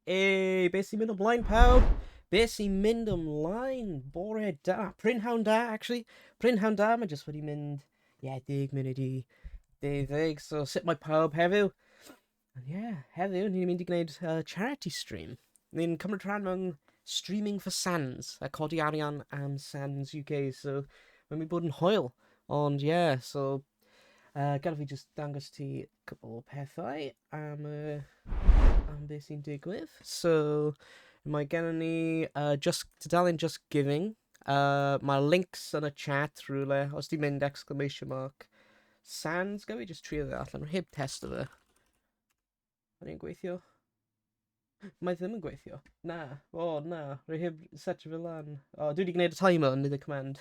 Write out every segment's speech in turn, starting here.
Ei, beth sy'n mynd ymlaen pawb? Beth sy'n mynd ymlaen? Bore da. Prynhawn da, actually. Prynhawn da, mae jyst wedi mynd, ie, yeah, 10 munud i 12. So, sut mae pawb heddiw? And yeah, heddiw, ni'n mynd i gwneud charity stream. Ni'n cymryd rhan mewn Streaming for Sands, a codi arian am Sands UK, so mae'n mynd i bod yn hwyl. Ond yeah, so gadael fi just dangos ti cwpl o pethau am, am beth sy'n digwydd. So, mae gennym ni just, tudalen Just Giving. Mae links yn y chat rhywle, os ti'n mynd exclamation mark Sands, gaf fi just trio fe allan, heb test o fe. Ydy e'n gweithio? Mae ddim yn gweithio. Na. O, na. Rwy heb setio fe lan. O, dwi wedi gwneud y timer yn y command.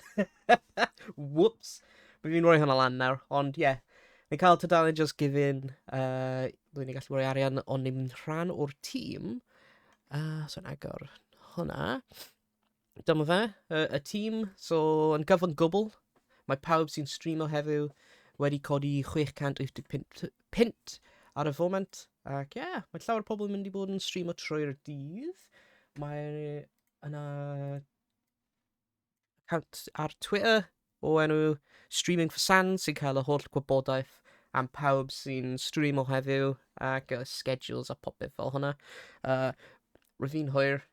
Whoops. Mae fi'n rhoi hwnna lan nawr. Ond, ie. Yeah. Ni'n cael tudalen Just Giving. Byddwn ni'n gallu rhoi arian, ond ni'n rhan o'r tîm. So, yn agor hwnna. Dyma fe, y tîm. So, yn gyfan gwbl, mae pawb sy'n streamo heddiw wedi codi 685 punt ar y foment. Ac ie, yeah, mae llawer o pobl yn mynd i bod yn streamo trwy'r dydd. Mae yna account ar Twitter o enw Streaming for Sands sy'n cael y holl gwybodaeth am pawb sy'n streamo heddiw ac schedules a popeth fel hwnna. Rwyf fi'n hwyr,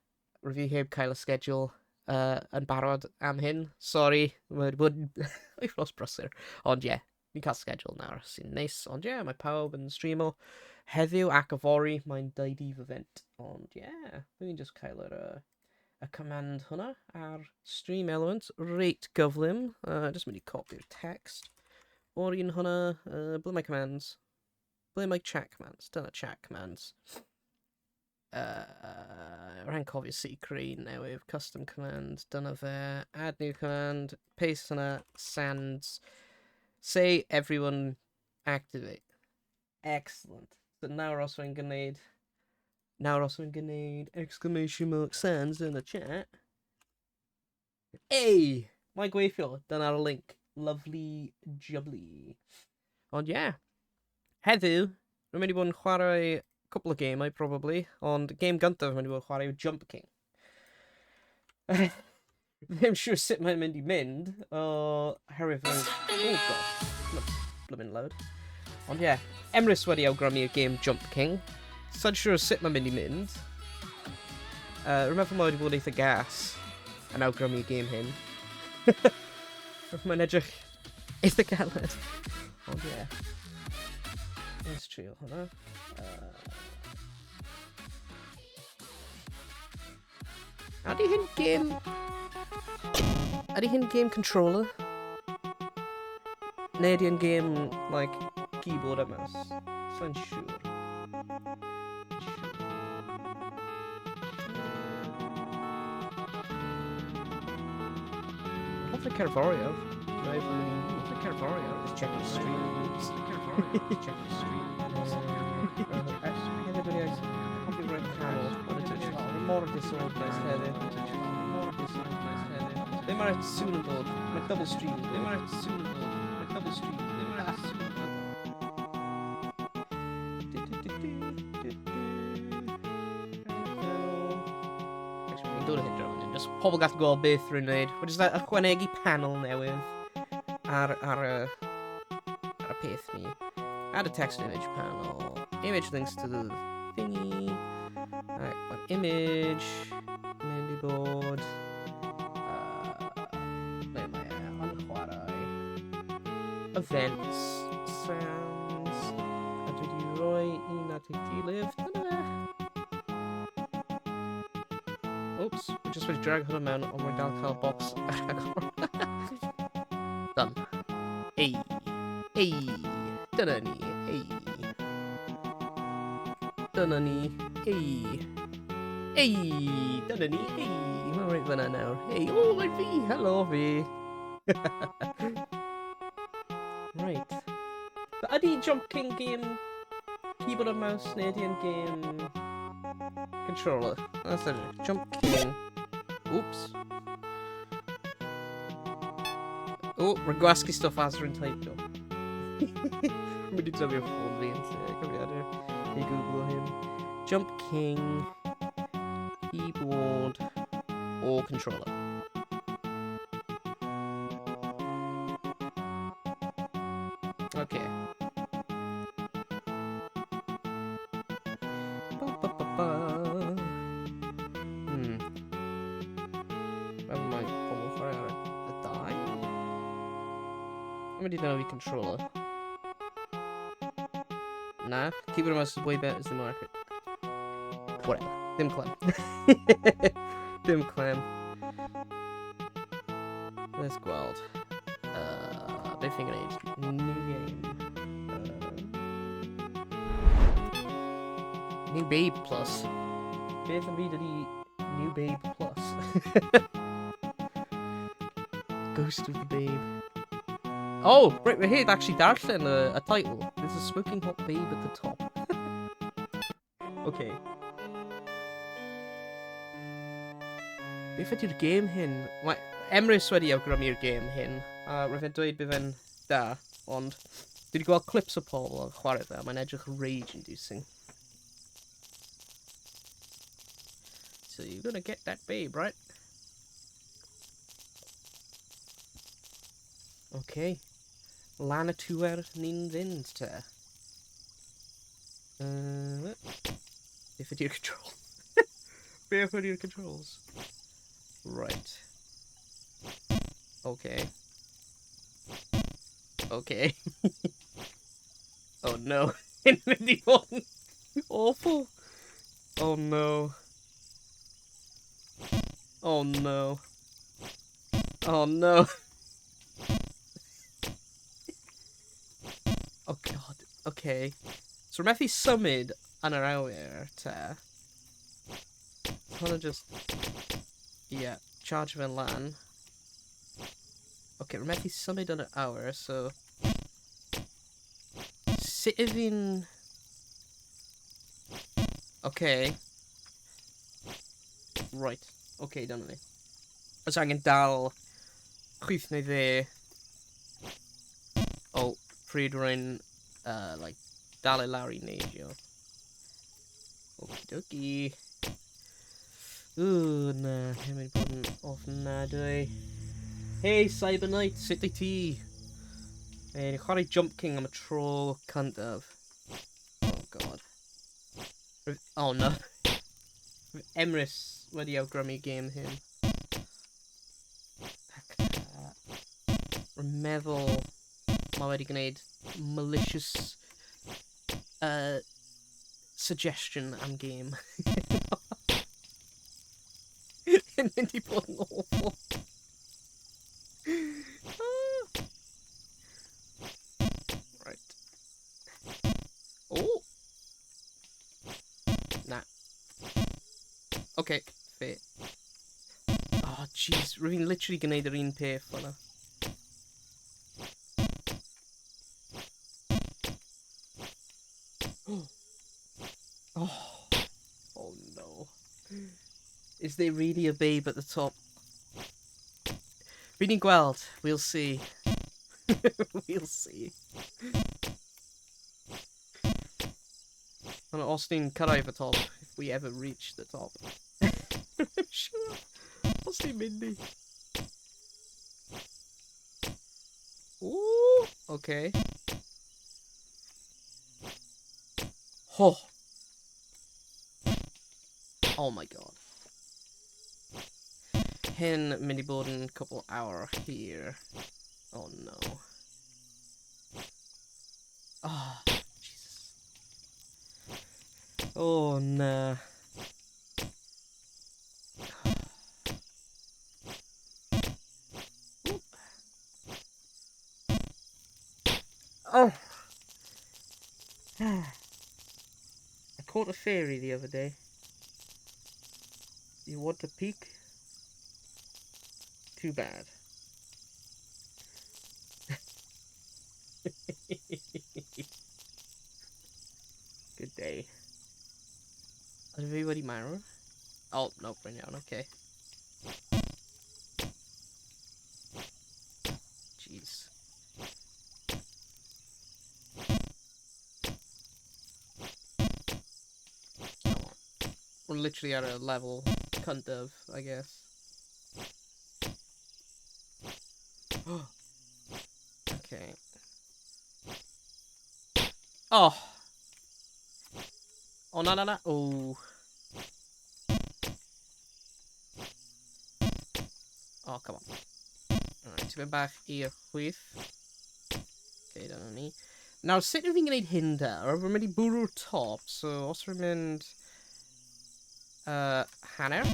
Rwyf fi heb cael y schedule yn barod am hyn. Sorry, mae wedi bod yn wythnos brysur. Ond ie, yeah, ni'n cael schedule nawr sy'n neis. Ond ie, yeah, mae pawb yn streamo heddiw ac yfory. Mae'n dau dydd event. Ond ie, yeah, fi'n just cael yr, y command hwnna ar Stream Elements reit gyflym. Just mynd i copy'r text o'r un hwnna. Ble mae commands? Ble mae chat commands? Dyna chat commands. Rhaid cofio sut i creu newydd, custom command, dyna fe, add new command, paste hwnna, sands, say everyone activate. Excellent. So nawr os rwy'n gwneud, nawr os rwy'n gwneud exclamation mark sands yn y chat, Ei! Mae'n gweithio, dyna'r link. Lovely jubbly. Ond ie, yeah. Heddiw, rwy'n mynd i bod yn chwarae cwpl o gemau, probably, ond game gyntaf rwy'n mynd i bod yn chwarae yw Jump King. Ddim siŵr sut mae'n mynd i mynd, oherwydd... Oh god, blymyn loud. Ond ie, yeah, Emrys wedi awgrymu y game Jump King. Sa'n siŵr sut mae'n mynd i mynd. Rwy'n meddwl mae wedi bod eitha gas yn awgrymu y gêm hyn. Mae'n edrych eitha galed. Ond ie. Yeah. Let's trio hwnna. Ydy hyn game... Ydy hyn game controller? Neu ydy hyn game, like, keyboard a mouse? Sa'n siŵr. Hoffi cerddoriaeth. Hoffi cerddoriaeth. Just check the stream. Check the stream. Hefyd wedi copyright panel. Mor disorganised heddiw. Mor disorganised heddiw. Ddim ar y sŵn yn dod. Mae double stream. Ddim ar y sŵn yn dod. Mae double stream. Ddim ar y sŵn yn dod. Fi'n dod o hyn draw fan hyn. Just pobl gallu gweld beth rwy'n gwneud. We're just like, ychwanegu panel newydd ar, y, ar y peth ni. Add a text image panel. Image links to the thingy. Ac mae'r image mynd i bod... Ble mae e? Yn chwarae. Events. Sounds. A dwi wedi rhoi un at ei gilydd. Dyna fe. Oops, dwi just wedi drag hwnna mewn, ond mae'n dal cael box ar agor. Done. Ei. Ei. Dyna ni. Ei. Dyna ni. Ei. Ei. Dyna ni. Ei. Mae'n reit fyna nawr. Ei. O, mae'n fi. Helo fi. Right. But ydy Jump King game keyboard and mouse neu ydy yn game controller? That's it. Jump King. Oops. O, rwy'n gwasgu stwff as rwy'n teipio. Rwy'n mynd i dyfio ffôn fi yn lle cyfrifiadur i Google hyn. Jump King. Keyboard or controller. Okay. Ba, ba, ba, ba. Fel mae pobl chwarae ar y dau. I'm mynd i ddefnyddio controller. Na, keyboard and mouse is way better as the more accurate. Whatever. Dim clem. Dim clem. Let's gweld. Beth fi'n gwneud? New game. New Babe Plus. Beth yn byd ydi New Babe Plus? Ghost of the Babe. Oh, right, we're here to actually darllen a title. There's a smoking hot babe at the top. Okay. Beth ydy'r gêm hyn? Mae Emrys wedi awgrymu'r gêm hyn, a roedd e'n dweud bydd e'n da, ond dwi wedi gweld clips o pobl yn chwarae fe, a mae'n edrych rage-inducing. So you're gonna get that babe, right? Okay. Lan y tŵer ni'n fynd te. Beth ydy'r control? Beth ydy'r controls? Right. Okay. Okay. Oh no. Yn mynd i fod yn awful. Oh no. Oh no. Oh no. Oh god. Okay. So we're methu symud yn yr awyr te. Hwnna just... Yeah, charge fe lan. Okay, we're methu symud yn yr awyr, so... Sut y fi'n... Okay. Right. Okay, dyna ni. Oes angen dal chwith neu dde. Oh, pryd rwy'n like, dal e lawr i neidio. Okie dokie. Ooh, na, hyn wedi bod yn ofnadwy. Hey, Cyber Knight, sut wyt ti? Hey, ni'n chwarae Jump King am y tro cyntaf. Oh god. Oh no. Emrys wedi awgrymu gêm hyn. Ac, rwy'n meddwl mae wedi gwneud malicious suggestion am game. Yn mynd i bod yn awful. Right. Oh! Na. Okay, fair. Oh, jeez. Rwy'n literally gwneud yr un peth fan'na. Oh. Oh no. Is there really a babe at the top? Fi ni'n gweld. We'll see. We'll see. Ond os ni'n cyrraedd y top, if we ever reach the top. I'm sure. Os ni'n mynd i. Ooh, okay. Ho! Oh my god. Hyn mynd i bod yn couple hour hir. Oh no. Oh, Jesus. Oh na. Oh! I caught a fairy the other day. You want a peek? Too bad. Good day. Has everybody marrow? Oh, no, bring it on, okay. Jeez. We're literally at a level Cyntaf, I guess. Okay. Oh! O, na, na, na. O. Oh, come on. Alright, tipyn bach i'r chwith. Okay, dyna ni. Nawr, sut yw fi'n gwneud hyn da? Rwy'n mynd i bwrw'r top, so os rwy'n mynd... Hanner?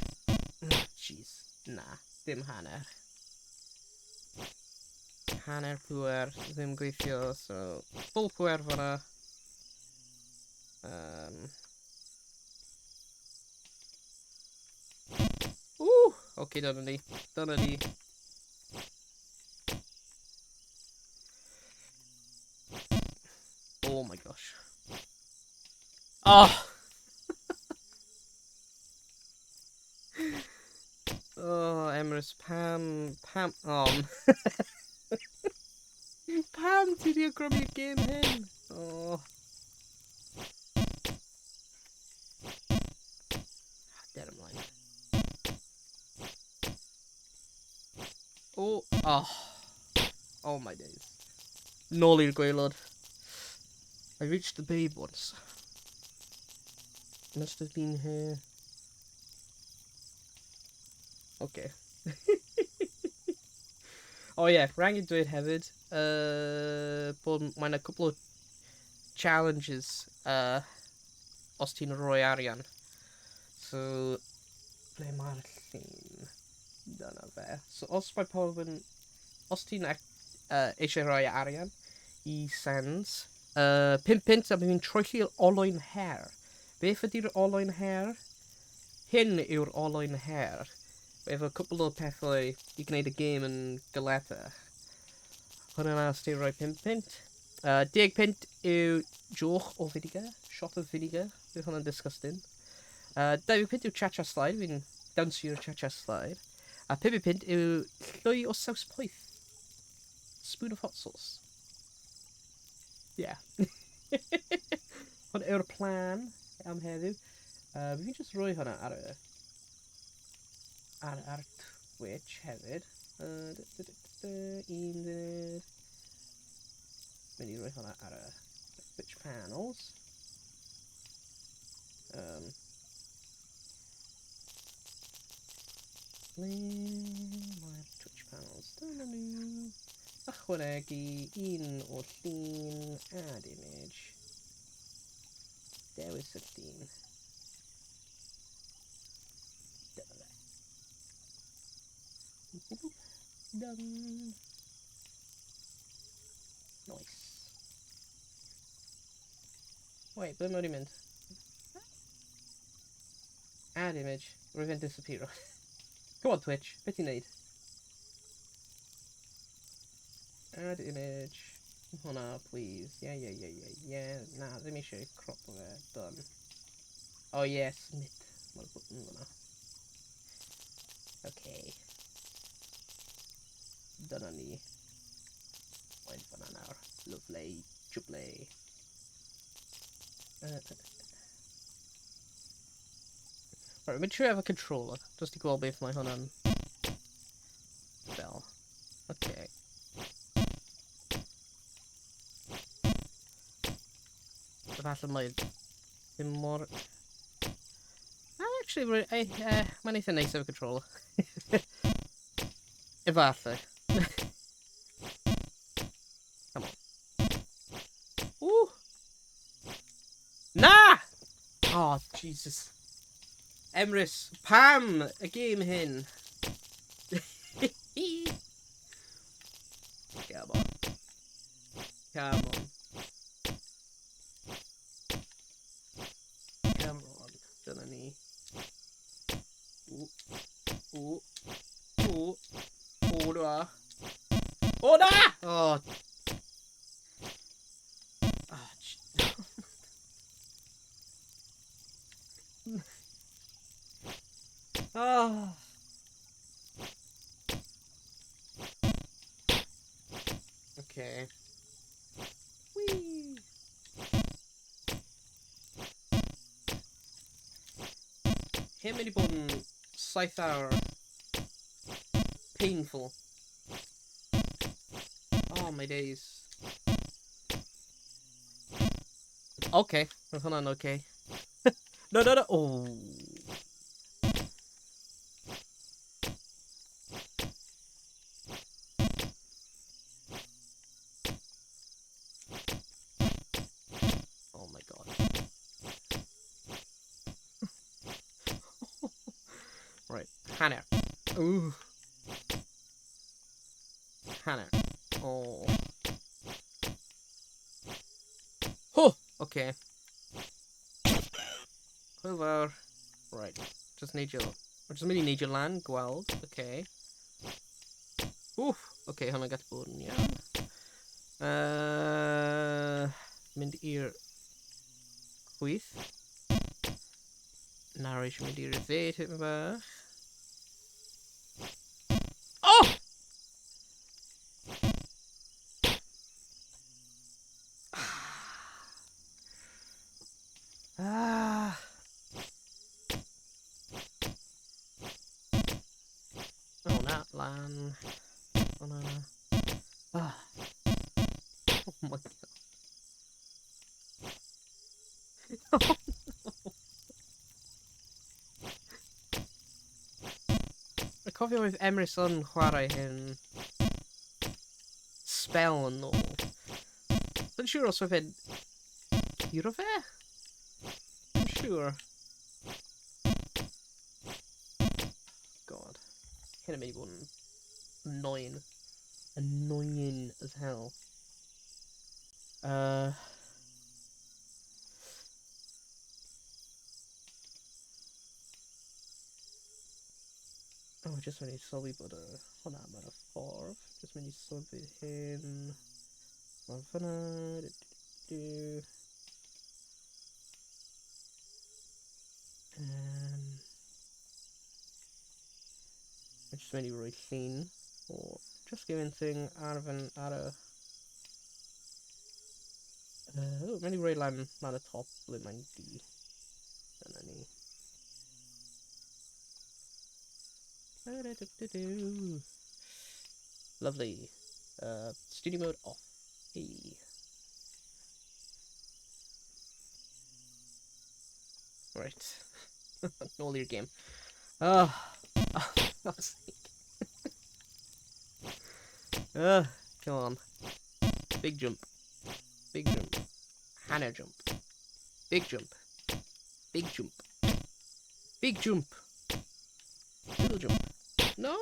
Jeez, na, ddim hanner. Hanner pŵer, ddim gweithio, so full pŵer fyna. Ww! Oce, okay, dyna ni. Dyna ni. Oh my gosh. Oh! Oh, Emrys, pam... Pam... Oh. Pam ti di awgrymu'r gêm hyn? Oh. Der ymlaen. Oh, oh. Oh my days. Nôl i'r gwaelod. I reached the babe once. Must have been here. Okay. Oh ie, yeah, rhaid i dweud hefyd, bod mae yna cwpl o challenges os ti'n rhoi arian. So, ble mae'r llun? Dyna fe. So, os mae pawb yn... Os ti'n eisiau rhoi arian i Sans, 5 punt a bydd fi'n troelli'r olwyn her. Beth ydy'r olwyn her? Hyn yw'r olwyn her. Efo cwpl o pethau i gwneud y gêm yn galetach. Hwna'n os ti'n rhoi 5 punt. 10 punt yw joch o vinegar. Shot of vinegar. Bydd hwnna'n disgusting. 20 punt yw cha-cha slide. Fi'n dawnsio'r cha-cha slide. A 5 punt yw llwy o saws poeth. Spoon of hot sauce. Yeah. Hwn yw'r plan am heddiw. Fi'n just rhoi hwnna ar y... Ar Twitch hefyd. Un munud. Mynd i roi hwnna ar y Twitch panels. Ble mae'r Twitch panels? Dyna nhw. Ychwanegu un o llun, add image. Dewis y llun. Dyna fe. Done. Nice. Wait, ble mae wedi mynd? Add image. Rwy'n fe'n disappear. Come on Twitch, beth ti'n neud? Add image. Hwnna, please. Yeah, yeah, yeah, yeah, yeah. Na, ddim eisiau crop o fe. Done. Oh yes, submit. Mae'r button fyna. Okay. Dyna ni. Mae'n fyna nawr. Lovely. Jubbly. Right, mae'n trio efo controller. Just i gweld beth mae hwnna'n fel. Okay. Efallai mae ddim mor... Actually, mae'n eitha neis efo controller. Efallai. Come on. Ooh! Na! Oh, Jesus. Emrys, pam y gêm hyn? Come on. Come on. Come on. Dyna ni. Ooh. Ooh. Ooh. O, na. O, na! Oh. Oh, oh. Okay. Whee! Hyn mynd i bod yn 7 awr. Painful. Oh my days. Okay, roedd hwnna'n okay. No, no, no! Oh. Oh my god. Right, hanner. Ooh. Hanner. Oh. Oh! Okay. Hwyl fawr. Right. Just neidio. Just mynd i neidio lan, gweld. Okay. Wff. Okay, hwnna'n gallu bod yn iawn. Mynd i'r chwith. Nawr eisiau mynd i'r dde tipyn bach. Oh! Ah! Oh, na, lan. Oh, na. Ah. Oh my god. Oh no. Cofio oedd Emrys yn chwarae hyn spel yn ôl. Yn siŵr os oedd e'n curo fe? I'm siŵr. God. Hyn yn mynd i bod yn annoying. Annoying as hell. Oh, jyst mynd i sylwi bod y hwnna ar y ffordd. Jyst mynd i sylwi hyn. Lan fyna. Du, du, du. Jyst mynd i roi llun o just give thing ar fy ar y oh, mynd i roi lan y top ble mae'n di. Dyna ni. Lovely. Studio mode off. Hey. Right. Nôl i'r game. Oh, oh, God's sake. Come on. Big jump. Big jump. Hanner jump. Big jump. Big jump. Big jump. Little jump. No!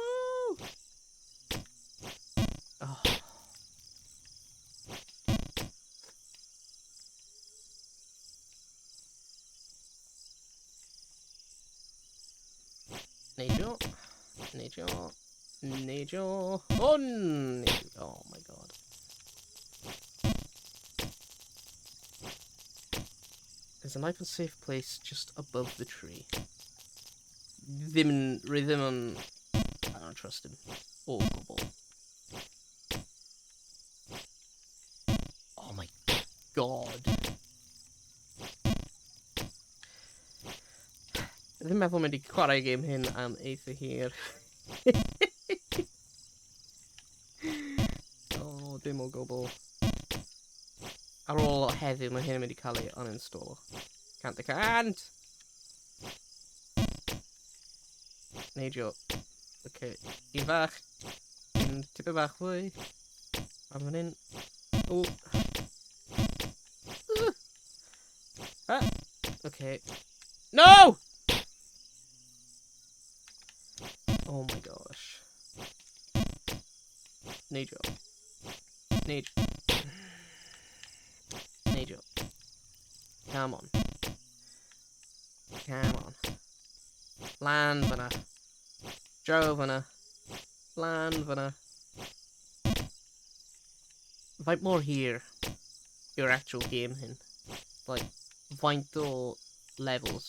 Oh. Neidio. Neidio. Neidio. Oh, neidio. Oh my god. There's an open safe place just above the tree. Ddim yn... Rwy ddim yn... I don't trust him. O gwbl. Oh my god. Ddim meddwl mynd i chwarae game hyn am eitha hir. Oh, dim o gwbl. Ar ôl heddiw, mae hyn yn mynd i cael ei uninstall. Cant y cant! Neidio. Okay. Un fach. Un tipyn bach fwy. Am fan hyn. O. Ah. Okay. No! Oh my gosh. Neidio. Neidio. Neidio. Come on. Come on. Lan fyna. Draw fyna. Lan fyna. Faint mor hir yw'r actual game hyn? Like, faint o levels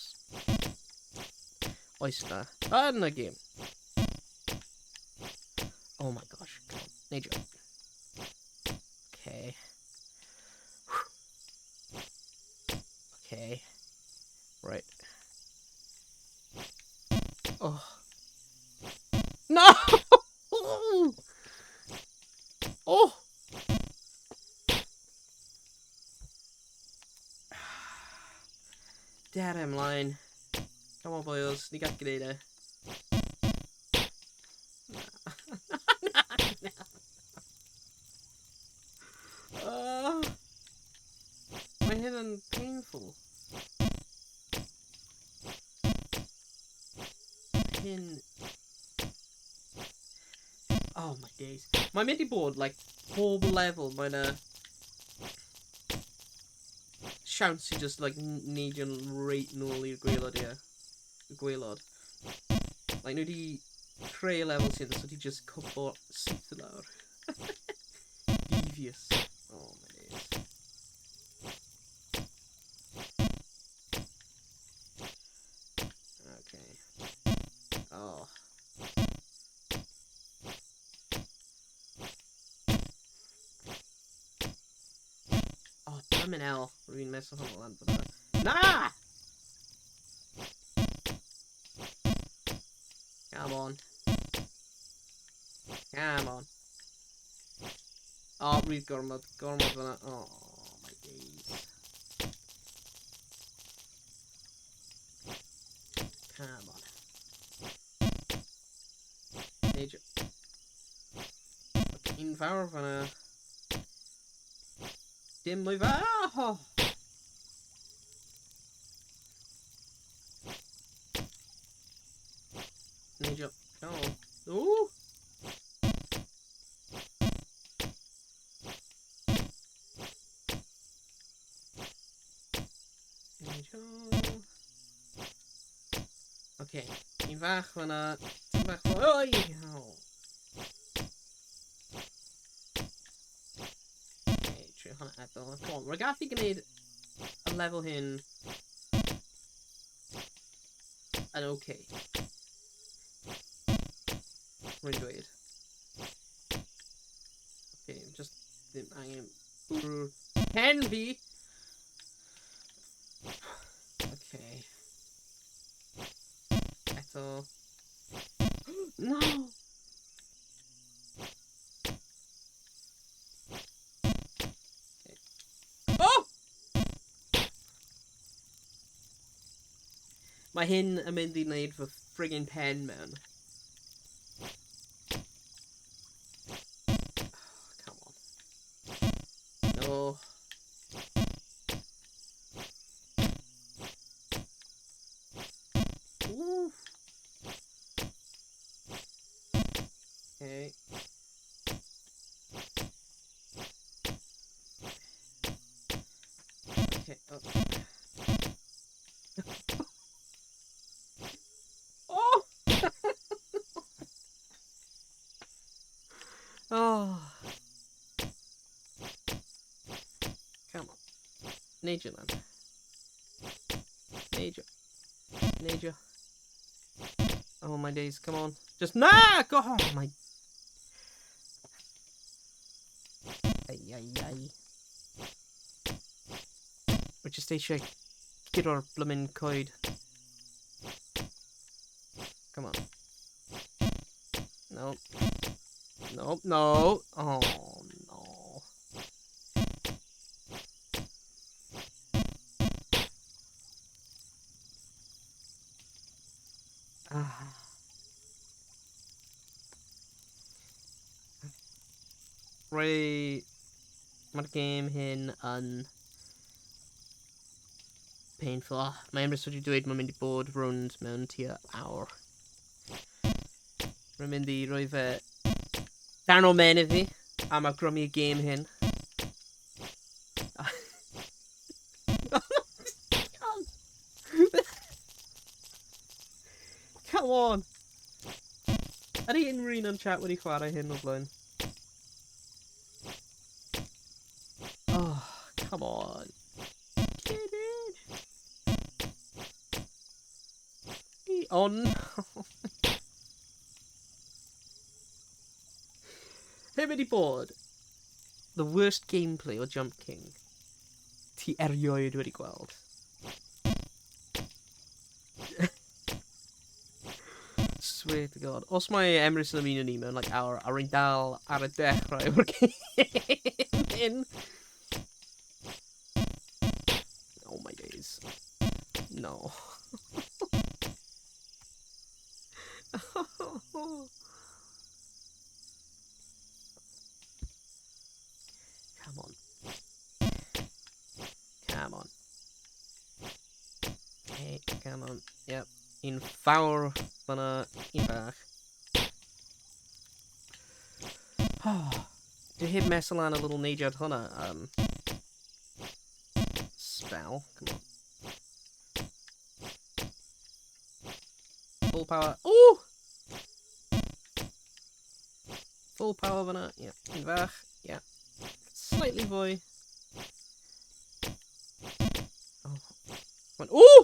oes na yn y game? Oh my gosh, come on. Neidio. Okay. Okay. Right. Oh. No! Oh! Dere ymlaen. Come on, boys. Ni gallu gwneud e. Na, na, na. Mae hyn yn painful. Hyn... Oh my days. Mae'n mynd i bod, like, pob lefel mae'n a siawns i just, like, neidio'n reit nôl i'r gwaelod, ie. Y gwaelod. Like, nhw wedi creu lefel sydd, so ti just cwmpo syth lawr. Devious. Oh my days. Okay. Oh. Oh, blymin hell. Rwy'n meso hwn lan fyna. Na! Come on. Come on. Oh, rwy'n gormod, gormod fyna. Oh, my days. Come on. Neidio. Un fawr fyna. Dim mwy fawr. Oh. Neidio. Come on. Ooh! Neidio. Okay. Un fach fyna. Un fach fyna. Oi! Oh. Okay, trio hwnna eto. Come on, rwy'n gallu gwneud y lefel hyn yn okay. Rwy'n dweud. Okay, just ddim angen bwrw'r pen fi. Okay. Eto. No! Okay. Oh! Mae hyn yn mynd i wneud fy friggin' pen mewn. Oh, come on. No. Ooh. Okay. Okay. Oh. Oh! Oh. Come on. Neidio lan. Neidio. Neidio. Oh my days, come on. Just nah! Go oh my. Ai ai ai. Mae jyst eisiau guro'r blymyn coed. Come on. No. No, no. Oh, no. Ah. Rhoi... Mae'r gêm hyn yn painful. Ah, mae Emrys wedi dweud mae'n mynd i bod rownd mewn tua awr. Rwy'n mynd i roi fe darn o men iddi am awgrymu y gêm hyn. Come on! Ydy unrhyw un yn chat wedi chwarae hyn o blaen? Oh, come on. Get in! On. Hyn wedi bod the worst gameplay o Jump King ti erioed wedi gweld. Swear to God. Os mae Emrys yn ymuno ni mewn like awr, a rwy'n dal ar y dechrau o'r gêm. Oh my days. No. Come on. Come on. Hey, come on. Yep. Un fawr fyna, un bach. Oh, dwi heb mess lan y little neidiad hwnna. Spell. Come on. Full power. Ooh! Full power fyna. Yeah. Un fach. Yeah. Slightly fwy. Oh. Come on. Ooh!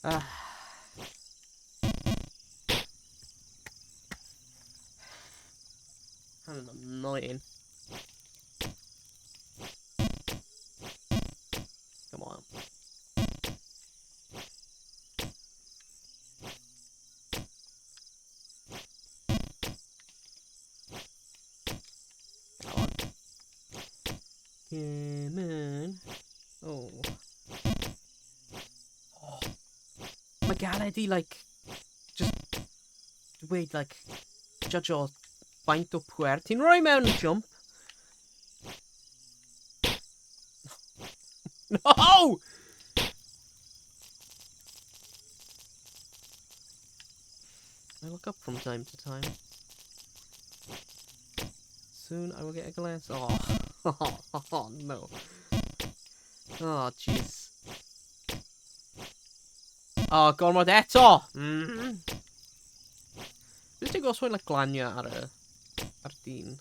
Ah. That's annoying. Come on. Come on. Come on. Oh. Oh. Mae galed i, like, just dweud, like, judge o faint o pwer ti'n rhoi mewn jump. No! I look up from time to time. Soon I will get a glance. Oh, oh no. Oh, jeez. Oh, gormod eto! Dwi'n ti'n gosod like, glanio ar y ar dyn.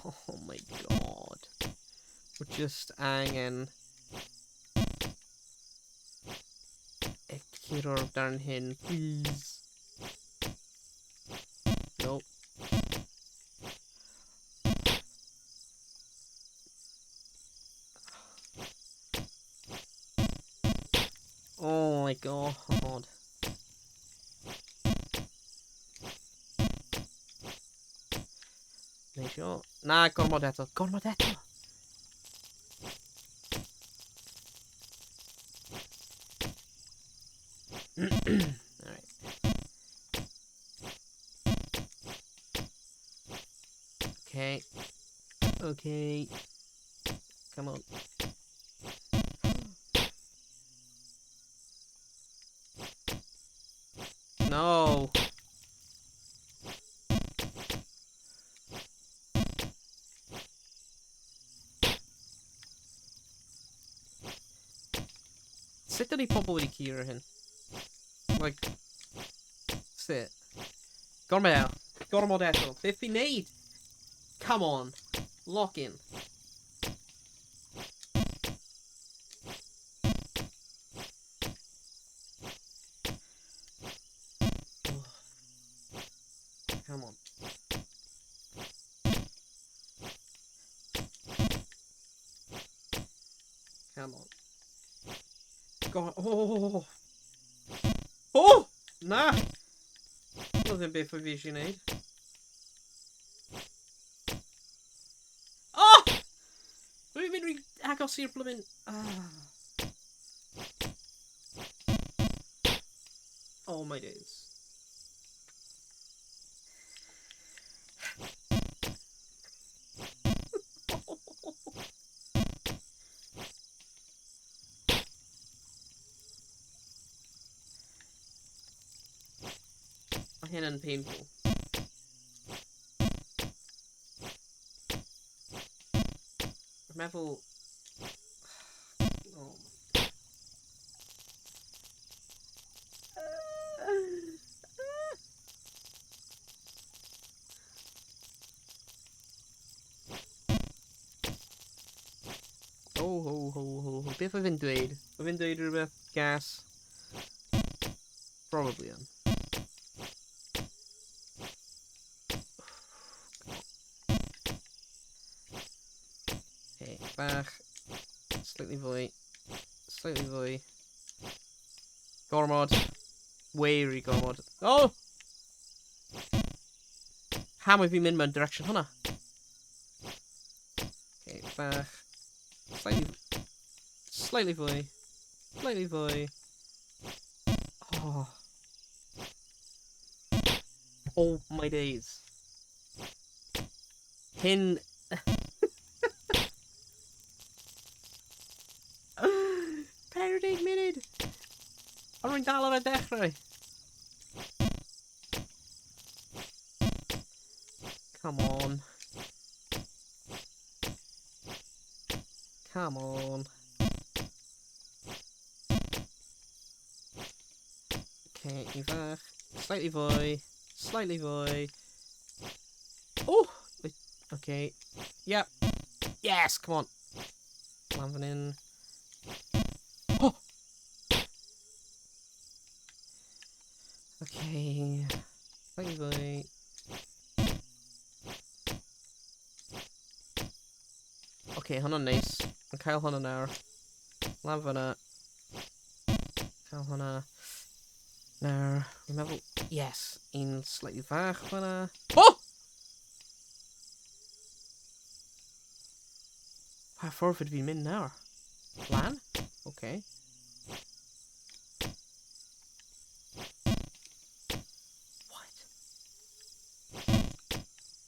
Oh my god. We're just angen y curo'r darn hyn, please. Nope. Oh my god. Neisio. Na, gormod eto. Gormod eto! Alright. Okay. Okay. Come on. No. Sut ydy pobl wedi curo hyn? Like, sut? Gormod eto. Gormod eto. Beth fi'n neud? Come on. Lock in. Oh. Come on. Come on. God. Oh! Oh! Na! Oedd ddim beth oedd fi eisiau gwneud. Oh! Dwi'n mynd rhy agos i'r blymyn... Ah. Oh my days. Mae hyn yn painful. Dwi'n meddwl... Oh my... Ho, ho, ho, ho, ho. Beth oedd e'n dweud? Oedd e'n dweud rhywbeth gas? Probably yn. Okay, bach. Slightly fwy. Slightly fwy. Gormod. Way rhy gormod. Oh! Pam oedd fi'n mynd mewn direction hwnna? Okay, bach. Slightly... Slightly fwy. Slightly fwy. Oh. Oh my days. Hyn... 40 munud! A rwy'n dal ar y dechrau. Come on. Come on. Okay, i fach. Slightly fwy. Slightly fwy. Oh! Okay. Yep. Yes, come on. Lan fan hyn. Oh! Okay. Slightly fwy. Okay, hwnna'n neis. Yn cael hwnna nawr. Lan fyna. Cael hwnna. Nawr, fi'n meddwl... Yes, un slightly fach fyna. Oh! Pa ffordd fydw fi'n mynd nawr? Lan? Okay. What?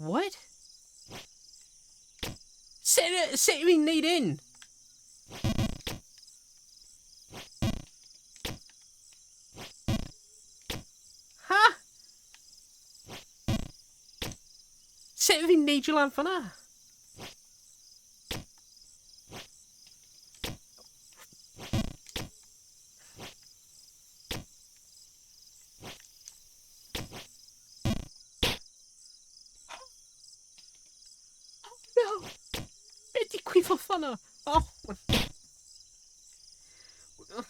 What? Sut, sut yw i'n neud un? Ha? Sut yw fi'n neidio lan fyna? No! Be digwyddodd fanna? Oh! Oh.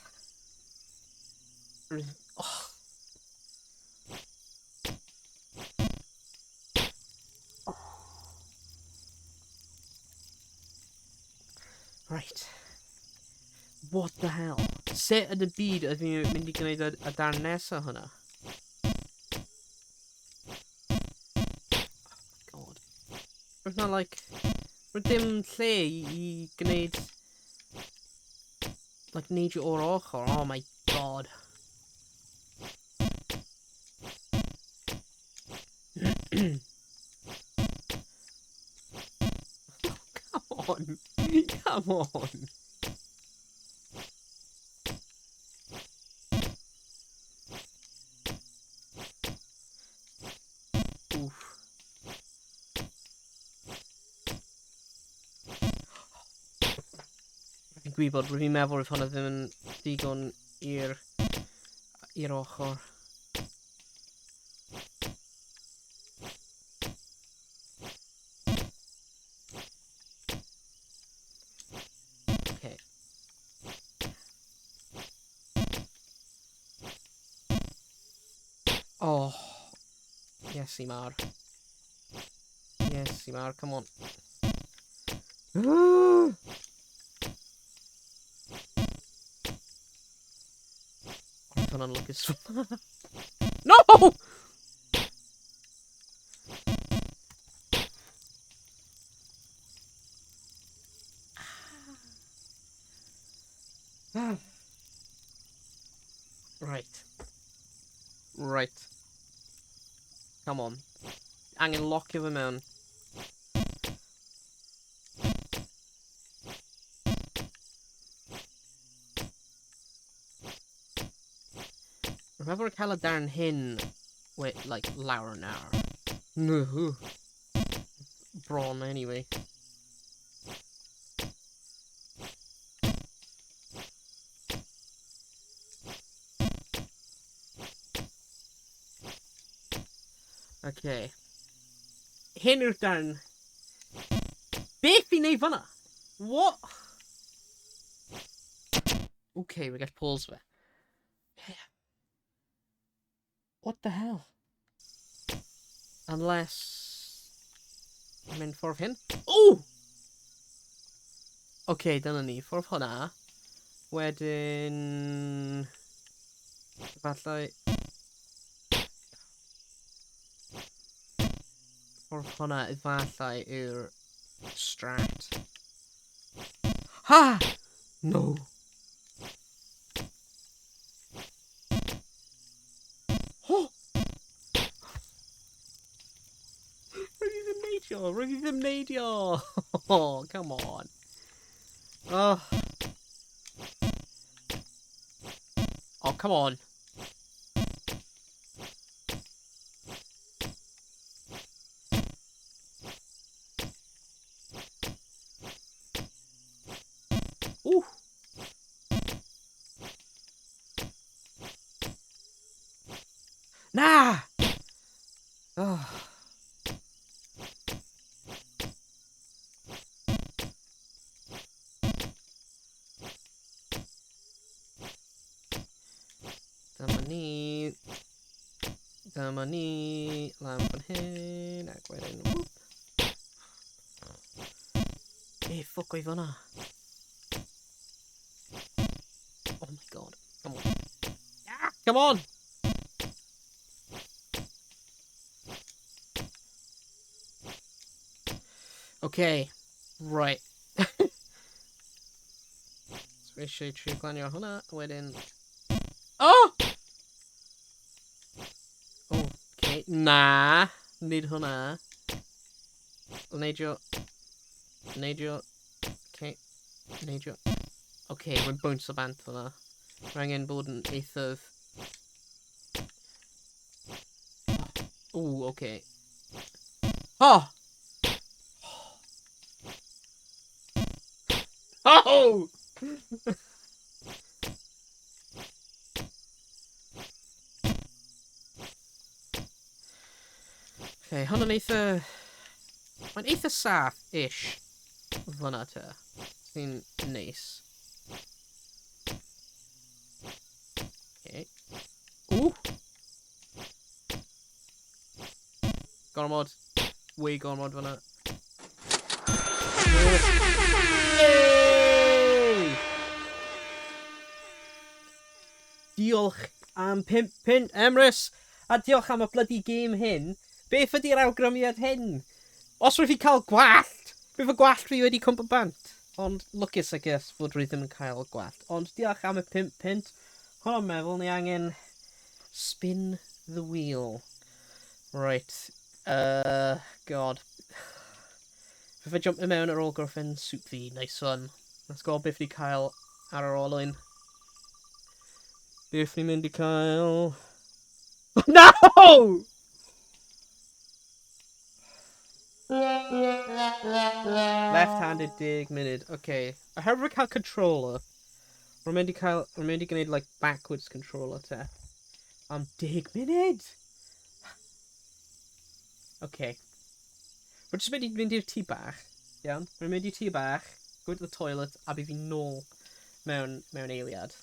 Right. What the hell? Sut yn y byd ydw i'n mynd i gwneud y, y darn nesaf hwnna? Oh my god. Roedd na like... Roedd dim lle i, i gwneud... Like, neidio o'r ochr. Oh my god. Come on. Come on. Oof. Fi'n gwybod, rwy'n fi'n meddwl roedd hwnna ddim yn digon i'r i'r ochr. Okay. Oh. Yes, Imar. Yes, Imar, come on. Roedd hwnna'n lwcus. No! Right. Right. Come on. Angen locio fe mewn. Remember cael y darn hyn with, like, lawr nawr. No. Bron, anyway. Okay. Hyn yw'r darn. Beth fi'n neud fanna? What? Okay, we gall pause fe. Yeah. What the hell? Unless... Mynd ffordd hyn. Oh! Okay, dyna ni. Ffordd hwnna. Wedyn... Efallai... Ffordd hwnna efallai yw'r strat. Ha! No! Oh! Rwyf i ddim neidio! Rwyf i ddim neidio! Oh, come on. Oh. Oh, come on. Ooh. Na! Oh. Dyma ni. Dyma ni. Lan fan hyn. Ac wedyn, whoop. Be ffwc oedd hwnna? Oh my god. Come on. Ah, come on! Okay. Right. So eisiau trio glanio hwnna, a wedyn... Oh! Okay. Na! Nid hwnna. Neidio. Neidio. Okay. Neidio. Okay, mae'n bounce o bant hwnna. Mae angen bod yn eithaf... Ooh, okay. Oh! Oh! Okay, hwn yn eitha... Mae'n eitha saff-ish fyna te. Sy'n neis. Okay. Ooh! Gormod. Way gormod fyna. Hey! Diolch am 5 punt, Emrys! A diolch am y bloody game hyn. Beth ydy'r awgrymiad hyn? Os rwyf fi cael gwallt! Bydd fy gwallt fi wedi cwmpo bant. Ond lwcus, I guess, fod rwy ddim yn cael gwallt. Ond diolch am y 5 punt. Hwn o'n meddwl ni angen spin the wheel. Right. God. Fe jump i mewn ar ôl gorffen soup fi. Nice one. Let's go beth ni cael ar yr olwyn. Beth ni'n mynd i cael... No! Left-handed 10 munud. Okay. Oherwydd cael controller, rwy'n mynd i cael... Rwy'n mynd i gwneud, like, backwards controller te. Am 10 munud! Okay. Rwy'n jyst mynd i fynd i'r tŷ bach. Iawn? Rwy'n mynd i'r tŷ bach, go to the toilet, a bydd fi nôl mewn eiliad.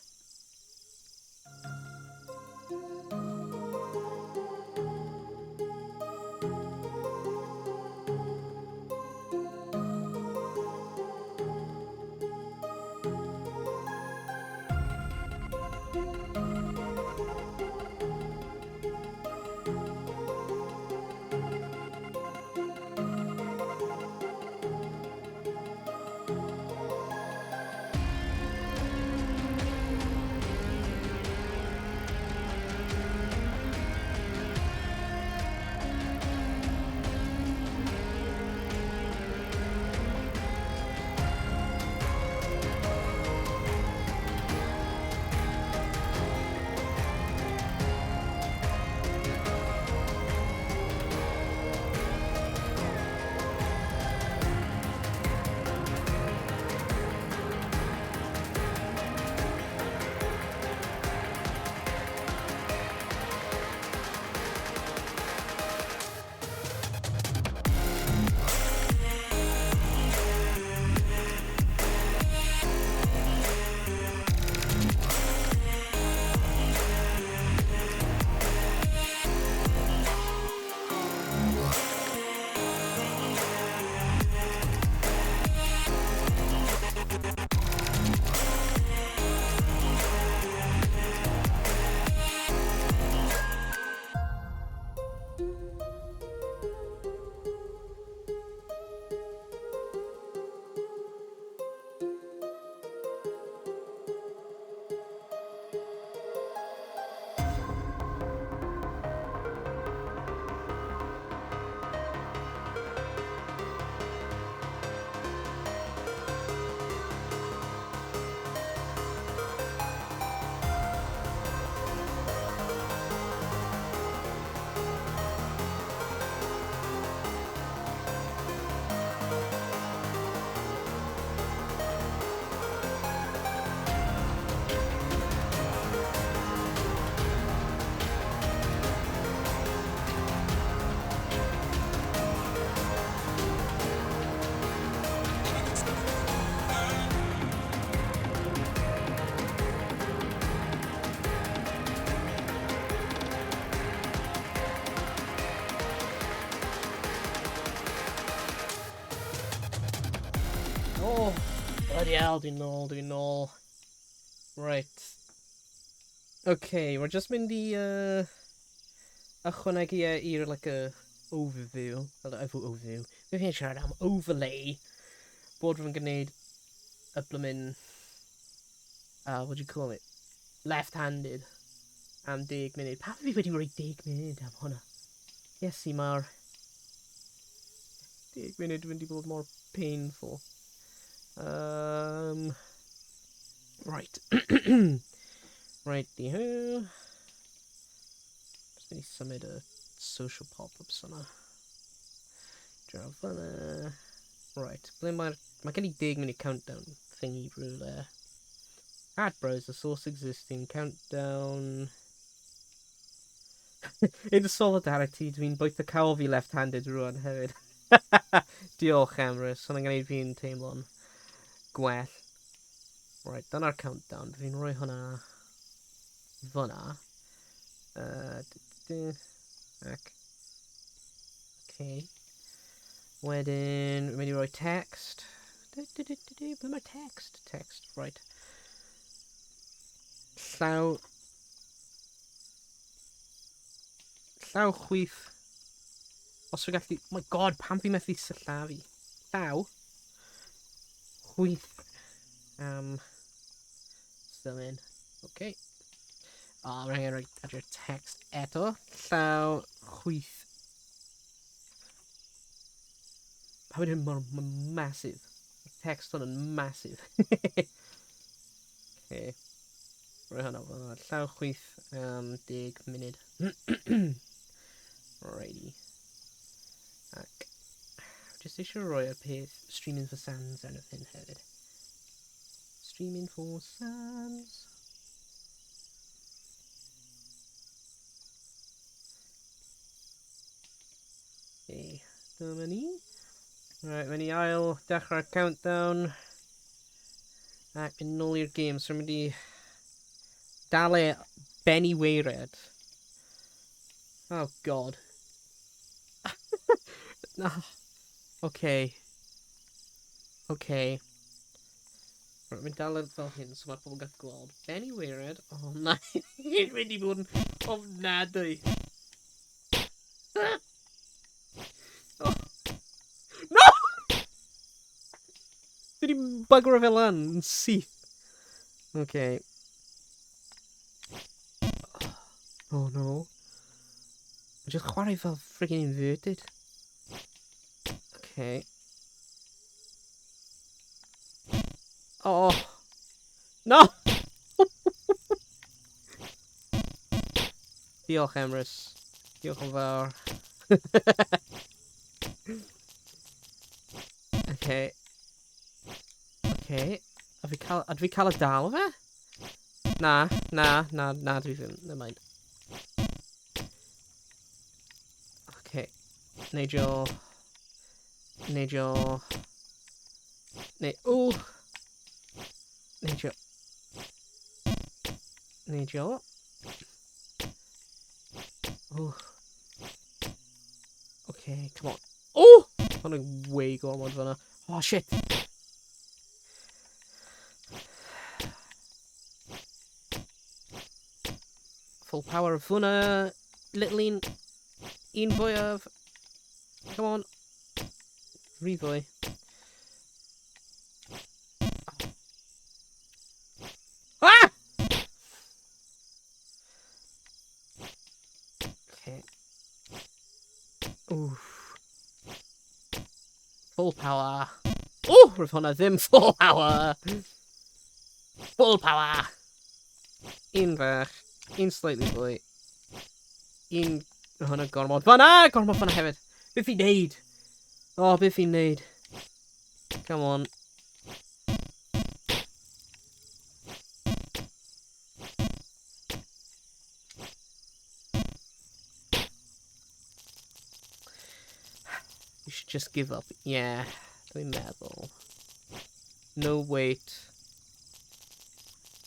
Oh, bloody hell, dwi'n nôl, dwi'n nôl. Right. Okay, we're just mynd i ychwanegu e i'r, like, a overview. Fel, efo overview. Beth fi'n siarad am? Overlay. Bod rwy'n gwneud y blymyn... What do you call it? Left-handed. Am 10 munud. Pam fi wedi rhoi 10 munud am hwnna? Iesu, mae'r 10 munud yn mynd i bod mor painful. Right. Right, di hw. Just mynd i symud y social pop-ups yna. Draw fyna. Right, ble mae'r... Mae gen i 10 minute countdown thingy rhywle. Add browser source existing countdown. In solidarity, dwi'n bwyta cawl fi left-handed rwan hefyd. Diolch, Emrys. Hwnna'n gwneud fi'n teimlo'n gwell. Right, dyna'r countdown. Fi'n rhoi hwnna fyna. Ac. Okay. Wedyn, fi'n mynd i roi text. Ble mae text? Text, right. Llaw... Llaw chwith. Os fi'n gallu... Oh my god, pam fi methu sillafu? Llaw. Chwith. Still in. Okay. Oh, mae angen rhoi adio'r text eto. Llaw chwith. Pam ydy hyn mor massive? Mae'r text hwn yn massive. Okay. Rhoi hwnna fel yna. Llaw chwith am 10 munud. Righty. Ac jyst eisiau rhoi y peth Streaming for Sans arno hyn hefyd. Streaming for Sans. Okay, dyma ni. Right, mynd i ail dechrau'r countdown. Ac mynd nôl i'r gêm, so mynd i dal e Benny Weired. Oh god. Oh, okay. Okay. Right, mynd dal e fel hyn, so mae'r pobl yn gallu gweld. Benny Weired. Oh na, hyn mynd i fod yn ofnadwy. Oh. No! Dwi wedi bugro fe lan yn syth. Okay. Oh no. Mae jyst chwarae fel friggin inverted. Okay. Oh. No! Diolch, Emrys. Diolch yn fawr. Okay. Okay. A fi cael, a dwi cael y dal fe? Na, na, na, na, dwi ddim. Never mind. Okay. Neidio. Neidio. Neu... Ww! Neidio. Neidio. Ww. Okay, come on. Oh! Hwnna'n way gormod fyna. Oh, shit! Full power fyna. Little un. Un fwyaf. Come on. Rhy fwy. Ah! Okay. Oof. Full power. Oh, roedd hwnna ddim full power. Full power. Un fach. Un slightly fwy. Un... Hwnna gormod fanna! Gormod fanna hefyd. Beth fi'n neud? Oh, beth fi'n neud? Come on. You should just give up. Yeah, dwi'n meddwl. No, wait.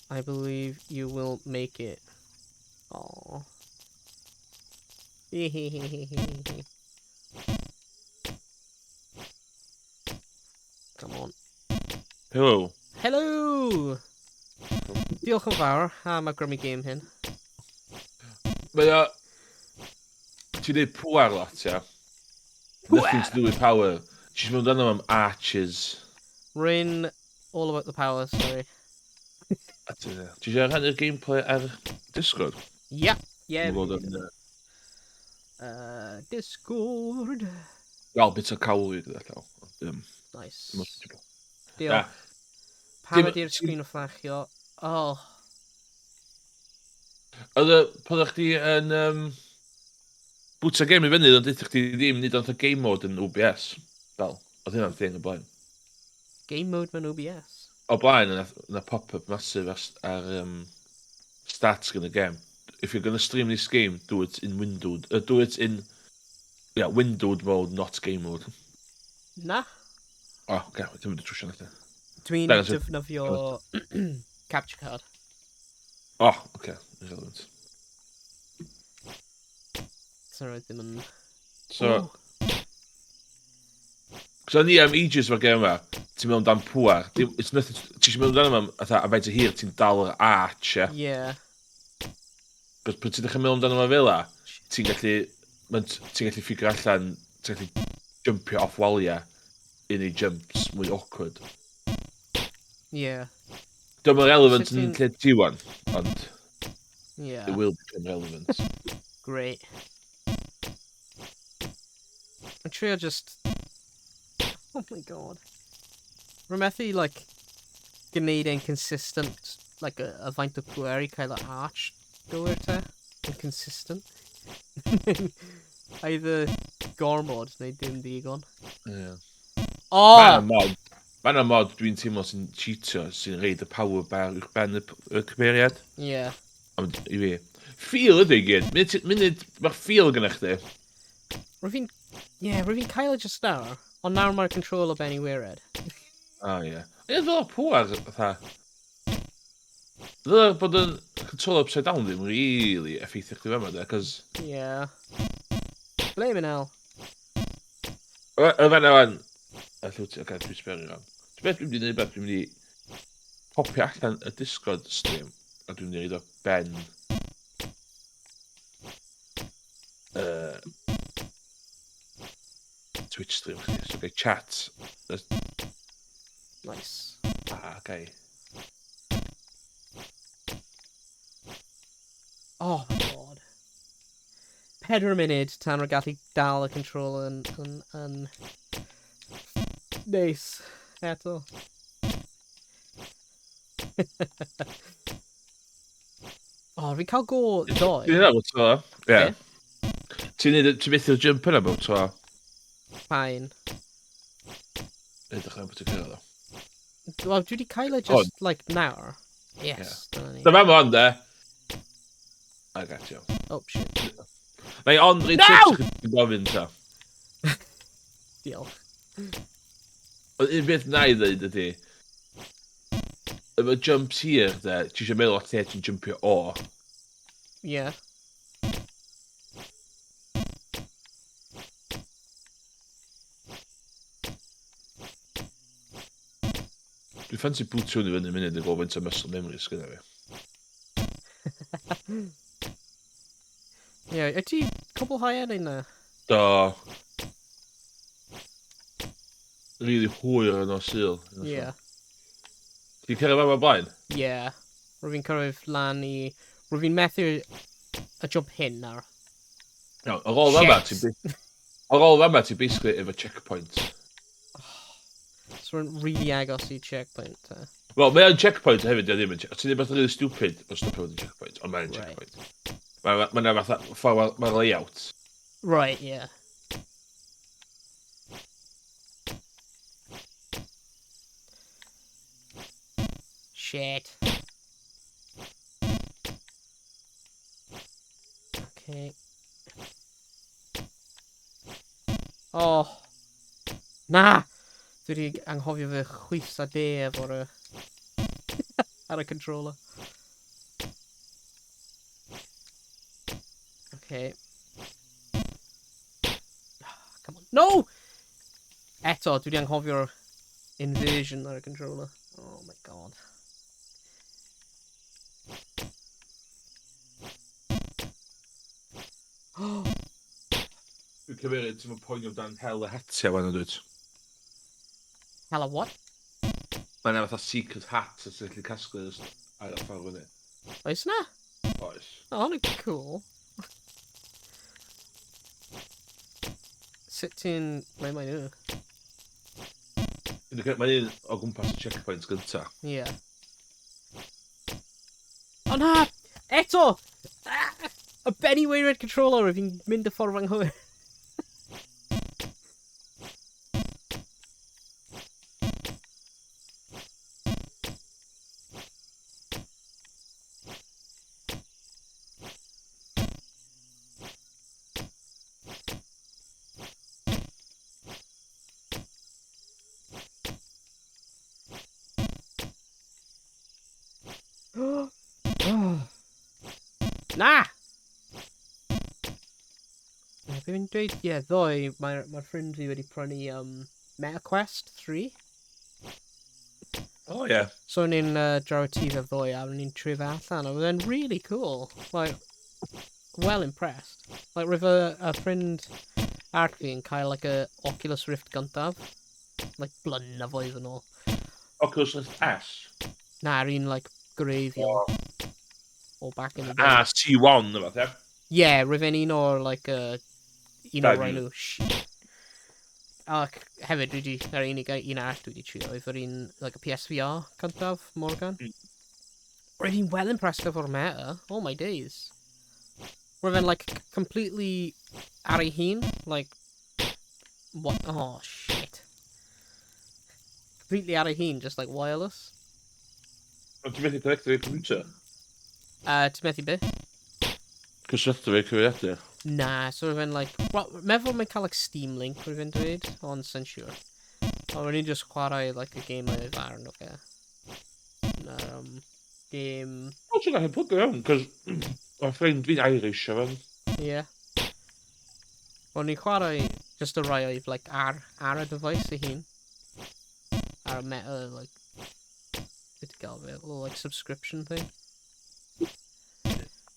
I believe you will make it. Aww. Come on. Hello. Hello! Diolch yn fawr am awgrymu game hyn. Mae o... Ti'n dweud pŵar lot, ia? Nothing to do with power. Ti'n mynd amdano am arches. Rwy'n all about the power, sorry. A Ti ti eisiau rhannu'r gameplay ar Discord? Yeah, yeah. Dwi'n gweld yn, Discord. Wel, bit o cawlwi gyda llaw. Nice. Dim ots. Diolch. Pam ydy'r Dim- sgrin yn fflachio? Oh, Oedd y, pan o'ch chdi yn bwta game i fyny, ond deutha chdi ddim nid oedd y game mode yn OBS. Fel, oedd hynna'n thing o blaen. Game mode mewn OBS. O blaen, yna yna pop-up massive ar start screen y game. "If you're going to stream this game, do it in windowed. Do it in, yeah, windowed mode, not game mode." Na. O, oh, okay, dwi'n mynd i trwsio allan. Dwi'n Dangos defnyddio capture card. O, oh, okay, irrelevant. So roedd ddim yn. So, Oh, so ni am ages fo'r game yma, ti'n meddwl amdan pŵar. It's nothing, ti eisiau meddwl amdano am, fatha, a faint o hir ti'n dal yr arch, ie. Yeah. Cos pan ti'n dechrau meddwl amdano fo fel 'a, ti'n gallu figure allan, ti'n gallu jumpio off waliau i neud jumps mwy awkward. Yeah. Dwi'n relevant Sut yn ti'n- lle ti wan, ond it will become relevant. Great. Yn trio just. Oh my God. Rwy'n methu, like, gwneud e'n consistent, like, y faint o pwer i cael y arch gywir te. Yn consistent. Either gormod neu dim digon. Yeah. Oh! Mae'n mod. Mae'n mod dwi'n teimlo sy'n cheatio, sy'n reid y power bar uwch ben y cymeriad. Yeah. Ond i fi. Feel ydy i gyd. Munud, mae'r feel gyda chdi. Rwy'n fi'n. Yeah, rwy'n fi'n cael e just nawr. Ond nawr mae'r control o ben i waered. Ah, ie. Ie, fel o'r pŵar, fatha. Ddyle bod yn control upside down ddim really effeithio chdi fama, de, cos. Yeah. Blaming hell. Y fanna wan. A lle wyt ti? Oce, dwi'n sbio ar. Dwi'n beth dwi'n mynd i wneud beth, dwi'n mynd i popio allan y Discord stream, a dwi'n mynd i reid o ben Twitch stream chdi. So, gai chat. Nice. Ah, gai. Oh my God. 4 munud tan rwy'n gallu dal y control yn neis. Eto. Oh, fi'n cael go ddoe. Ti'n neud bob tro? Ie. Be? Ti'n neud, ti'n methu'r jump yna bob tro? Fine. Edrych am bod ti'n cyrraedd o. Wel, dwi wedi cael e just, like, nawr. Yes, dyna ni. Dyma fo ond, e. I got you. Oh, shit. Na i ond rhaid No! tips chdi'n gofyn ta. Diolch. Ond un beth na i ddweud ydy, efo jumps hir, de, ti eisiau meddwl o lle ti'n jumpio o. Yeah. Dwi'n ffansi bwtio hwn i fyny munud i gweld faint o muscle memory sgynna fi. Yeah, wyt ti cwblhau e neu na? Do. Really hwyr yn o Sul. Yeah. Ti'n cyrraedd fama blaen? Yeah. Rwy'n fi'n cyrraedd lan i. Rwy'n fi'n methu y jump hyn nawr. Iawn, ar ôl fama, Shit. ti'n ar ôl fama, ti'n basically efo checkpoint. So rwy'n really agos i checkpoint. Te. Wel, mae o'n checkpoint hefyd, di o ddim yn checkpoint. Ti'n dweud beth really stupid o stopio fod yn checkpoint, ond mae'n checkpoint. Mae ma, ma fatha, ffordd mae'r layout. Right, yeah. Shit. Okay. Oh. Na! Dwi wedi anghofio fy chwith a de efo'r ar y controller. Okay. Come on. No! Eto, dwi wedi anghofio'r inversion ar y controller. Oh my God. Dwi'n cymeryd ti'n poeni amdan hel y hatiau fan dwyt? Hel a what? Mae yna fatha secret hat sy'n gallu casglu ar y ffordd fyny. Oes na? Oes. Oh, hwnna'n cool. Sut ti'n... Ble mae nhw? Mae un o gwmpas y checkpoint gynta. Ie. Yeah. O na! Eto! Ah! Y Benny Wainwright controller, fi'n mynd y ffordd anghywir. Na! Be fi'n dweud? Ie, yeah, ddoe, mae'r mae ffrind fi wedi prynu MetaQuest 3. Oh, ie. Yeah. So o'n i'n draw y tŷ fe ddoe a o'n i'n trio fe allan. A oedd e'n really cool. Like, well impressed. Like, roedd y ffrind arall fi yn cael like, y Oculus Rift gyntaf. Like, blynyddoedd yn ôl. Oculus Rift S? Na, yr un, like, gwreiddiol. Oh. O back in the day. Ah, C1, neu fath, ie? Yeah, roedd e'n un o'r, like, un o'r rai nhw. Ac hefyd, dwi wedi, yr unig un arall dwi wedi trio, oedd yr un, like, y PSVR cyntaf, Morgan. Roedd hi'n well impressed efo'r Meta. Oh my days. Roedd e'n, like, completely ar ei hun. Like, what? Oh, shit. Completely ar ei hun, just, like, wireless. Ond ti'n methu connectio i'r computer? Ti'n methu be? Cysylltu fe cyfrifiadur? Na, so roedd e'n like... Well, meddwl mae'n cael like Steam Link roedd e'n dweud, ond sy'n siŵr. Ond ro'n i'n just chwarae like y game oedd arno fe. Na, game... O, ti'n gallu plygio fewn, cos mae ffrind fi'n Irish o fewn. Ie. Yeah. O'n i'n chwarae just y rai oedd like ar y device ei hun. Ar y Meta, like... Beth ti'n gael fe? Little like subscription thing.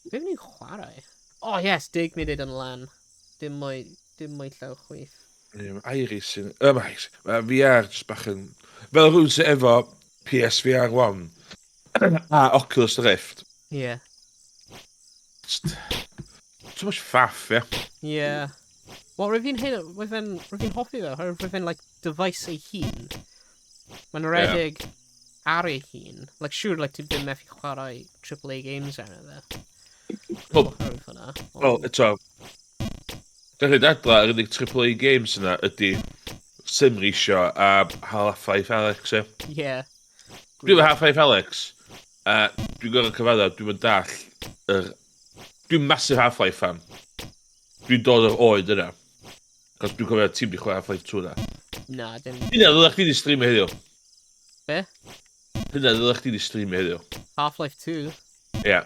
Be o'n i'n chwarae? Oh yes, 10 munud yn lan. Dim mwy llaw chwith. Ie, mae Iris yn... Mae VR just bach yn... Fel rhywun sydd efo PSVR 1 a Oculus Rift. Ie. Yeah. Just... Too much faff, ie. Yeah. Ie. Yeah. Wel, rwyf fi'n hoffi fe, rwyf fi'n, like, device ei hun. Mae'n rhedeg ar ei hun. Like, siŵr, like, ti'n ddim methu chwarae AAA games arno fe. Wel, eto, gallu dadla, yr unig AAA games yna ydy Sim Racer a Half-Life Alyx, e. Ie. Dwi'n Half-Life Alyx, a dwi'n gorfod cyfadda, dwi'n mynd dall yr... Dwi'n massive Half-Life fan. Dwi'n dod o'r oed yna. Cos dwi'n cofio ti'n di chwarae Half-Life 2 na. Na, dim... Hynna ddylech chdi di streamio heddiw. Be? Hynna ddylech chdi di streamio heddiw. Half-Life 2? Ie.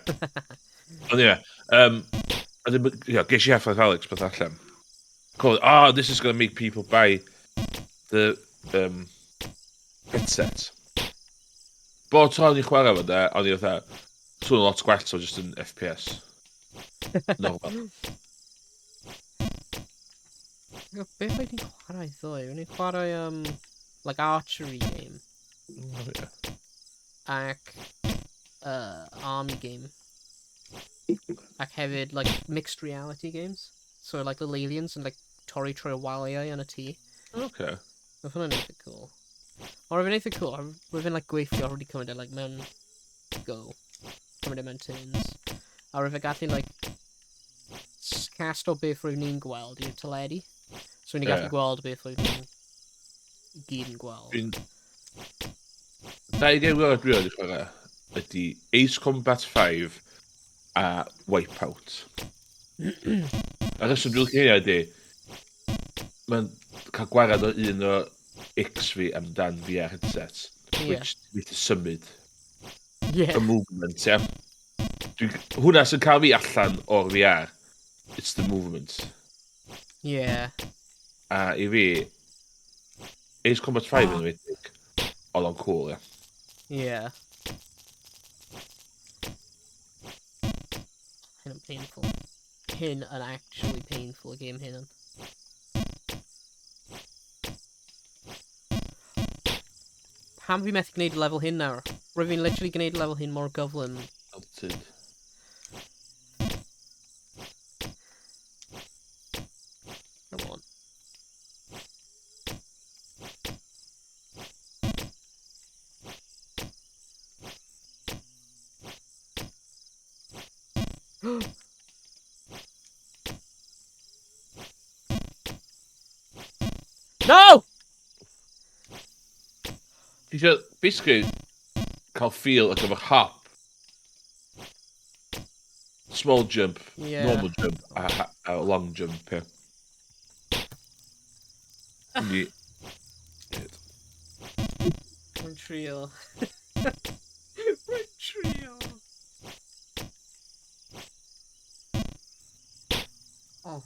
Ond ie, ges i Half-Life Alyx beth allan. Call it, oh, this is going to make people buy the headset. Bod tro o'n i chwarae fo da, o'n i fatha, swn lot gwell so just yn FPS. Normal. Beth oedd i'n chwarae ddoe? O'n i'n chwarae, like, archery game. Oh, yeah. Ac, army game. Ac hefyd, like, mixed reality games. So, like, little aliens and, like, torri trwy waliau yn y tŷ. Okay. Oedd hwnna'n eitha cool. Ond roedd e'n eitha cool. Roedd e'n, like, gweithio wedi cymryd e, like, mewn go. Cymryd e mewn turns. A roedd e gallu, like, cast o beth roedd ni'n gweld i'r teledu. So ni'n gallu gweld beth roedd ni'n gyd yn gweld. Dau gêm gorau dwi wedi chwarae ydy Ace Combat 5 a Wipeout. A rheswm dwi'n licio hynna ydy, mae'n cael gwared o un o X fi amdan VR headset, which dwi'n methu symud. Yeah. Y movement, ie. Hwnna sy'n cael fi allan o'r VR. It's the movement. Yeah. A i fi, Ace Combat 5 yn enwedig, oedd o'n cool, ie. Yeah. Hyn yn painful. Hyn yn actually painful y game hyn yn. Pam fi methu gwneud y lefel hyn nawr? Rwyf fi'n literally gwneud y lefel hyn mor gyflym. Melted. Come on. No! Ti eisiau, basically, cael feel ar gyfer hop. Small jump, normal jump, a long jump, ie. Ni... Rwy'n trio. Rwy'n trio. Oh.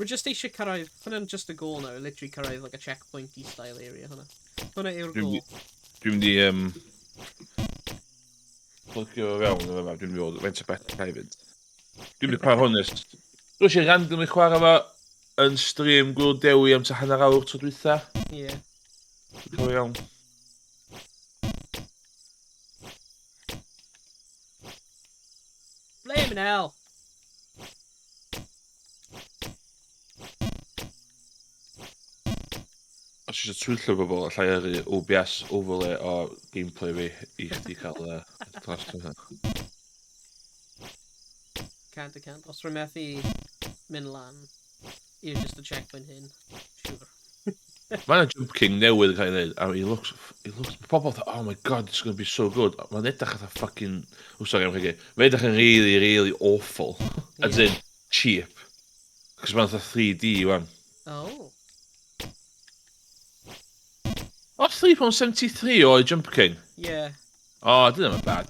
We're just eisiau cyrraedd, hwnna'n just a goal now, literally cyrraedd like a checkpointy style area hwnna. Hwnna yw'r Dwi'n goal. Dwi'n mynd i plygio fo fewn yn fama, dwi'n mynd i weld faint o bell alla i fynd. Dwi'n mynd i chwarae hwn nes... Dwi'n eisiau randomly chwarae fo yn stream Gwyl Dewi am tua hanner awr tro dwytha. Ie. Yeah. Dwi'n cofio iawn. Blaming hell! Os eisiau twyllo bobl, allai yrru OBS overlay o gameplay fi i chdi cael dros hwnna. 100 y 100. Os rwy'n methu mynd lan i'r just y checkpoint hyn, siwr. Mae yna Jump King newydd yn cael ei wneud, a he looks, mae pobl fatha, "Oh my God, it's going to be so good." Mae'n edrych fatha fucking, oh sorry, I'm rhegi. Mae'n edrych yn really, really awful. As in, cheap. Cos mae'n fatha 3D, wan. Oh. Oh, £3.73 o Jump King. Yeah. Oh, dyn nhw'n bad.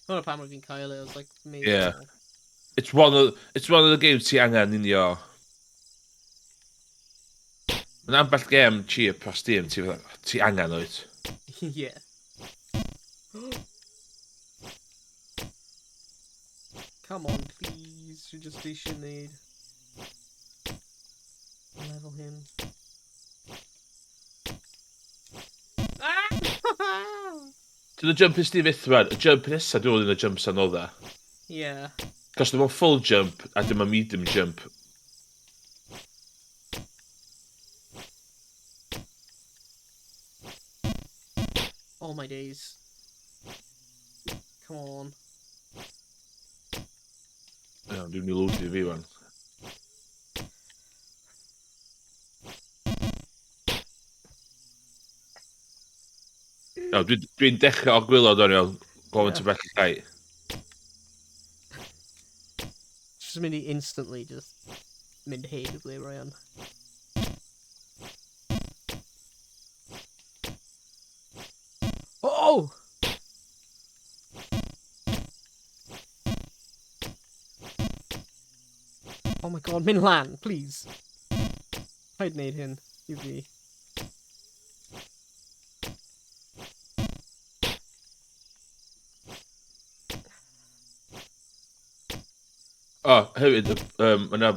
Hwna pam rwy'n fi'n cael e, I was like, maybe. Yeah. It's one of the games ti angen unio. Mae'n ambell game cheap ar Steam, ti fatha, ti angen oed. Yeah. Come on, please. Dwi just eisiau gwneud level hyn. Ah! Ti'n y jump nes di fyth rwan, y jump nesa dwi'n meddwl yn y jumps anodda. Yeah. Cos dim ond full jump a dim ond medium jump. Oh my days. Come on. Iawn, dwi'n mynd i loadio fi wan. Iawn, dwi dechrau o'r gwaelod o'n iawn. Gofyn ti bell llai. Just mynd i instantly just mynd heb i ble Ryan. Oh! Oh my God, mynd lan, please. Paid wneud hyn i fi. O, oh, hefyd, mae yna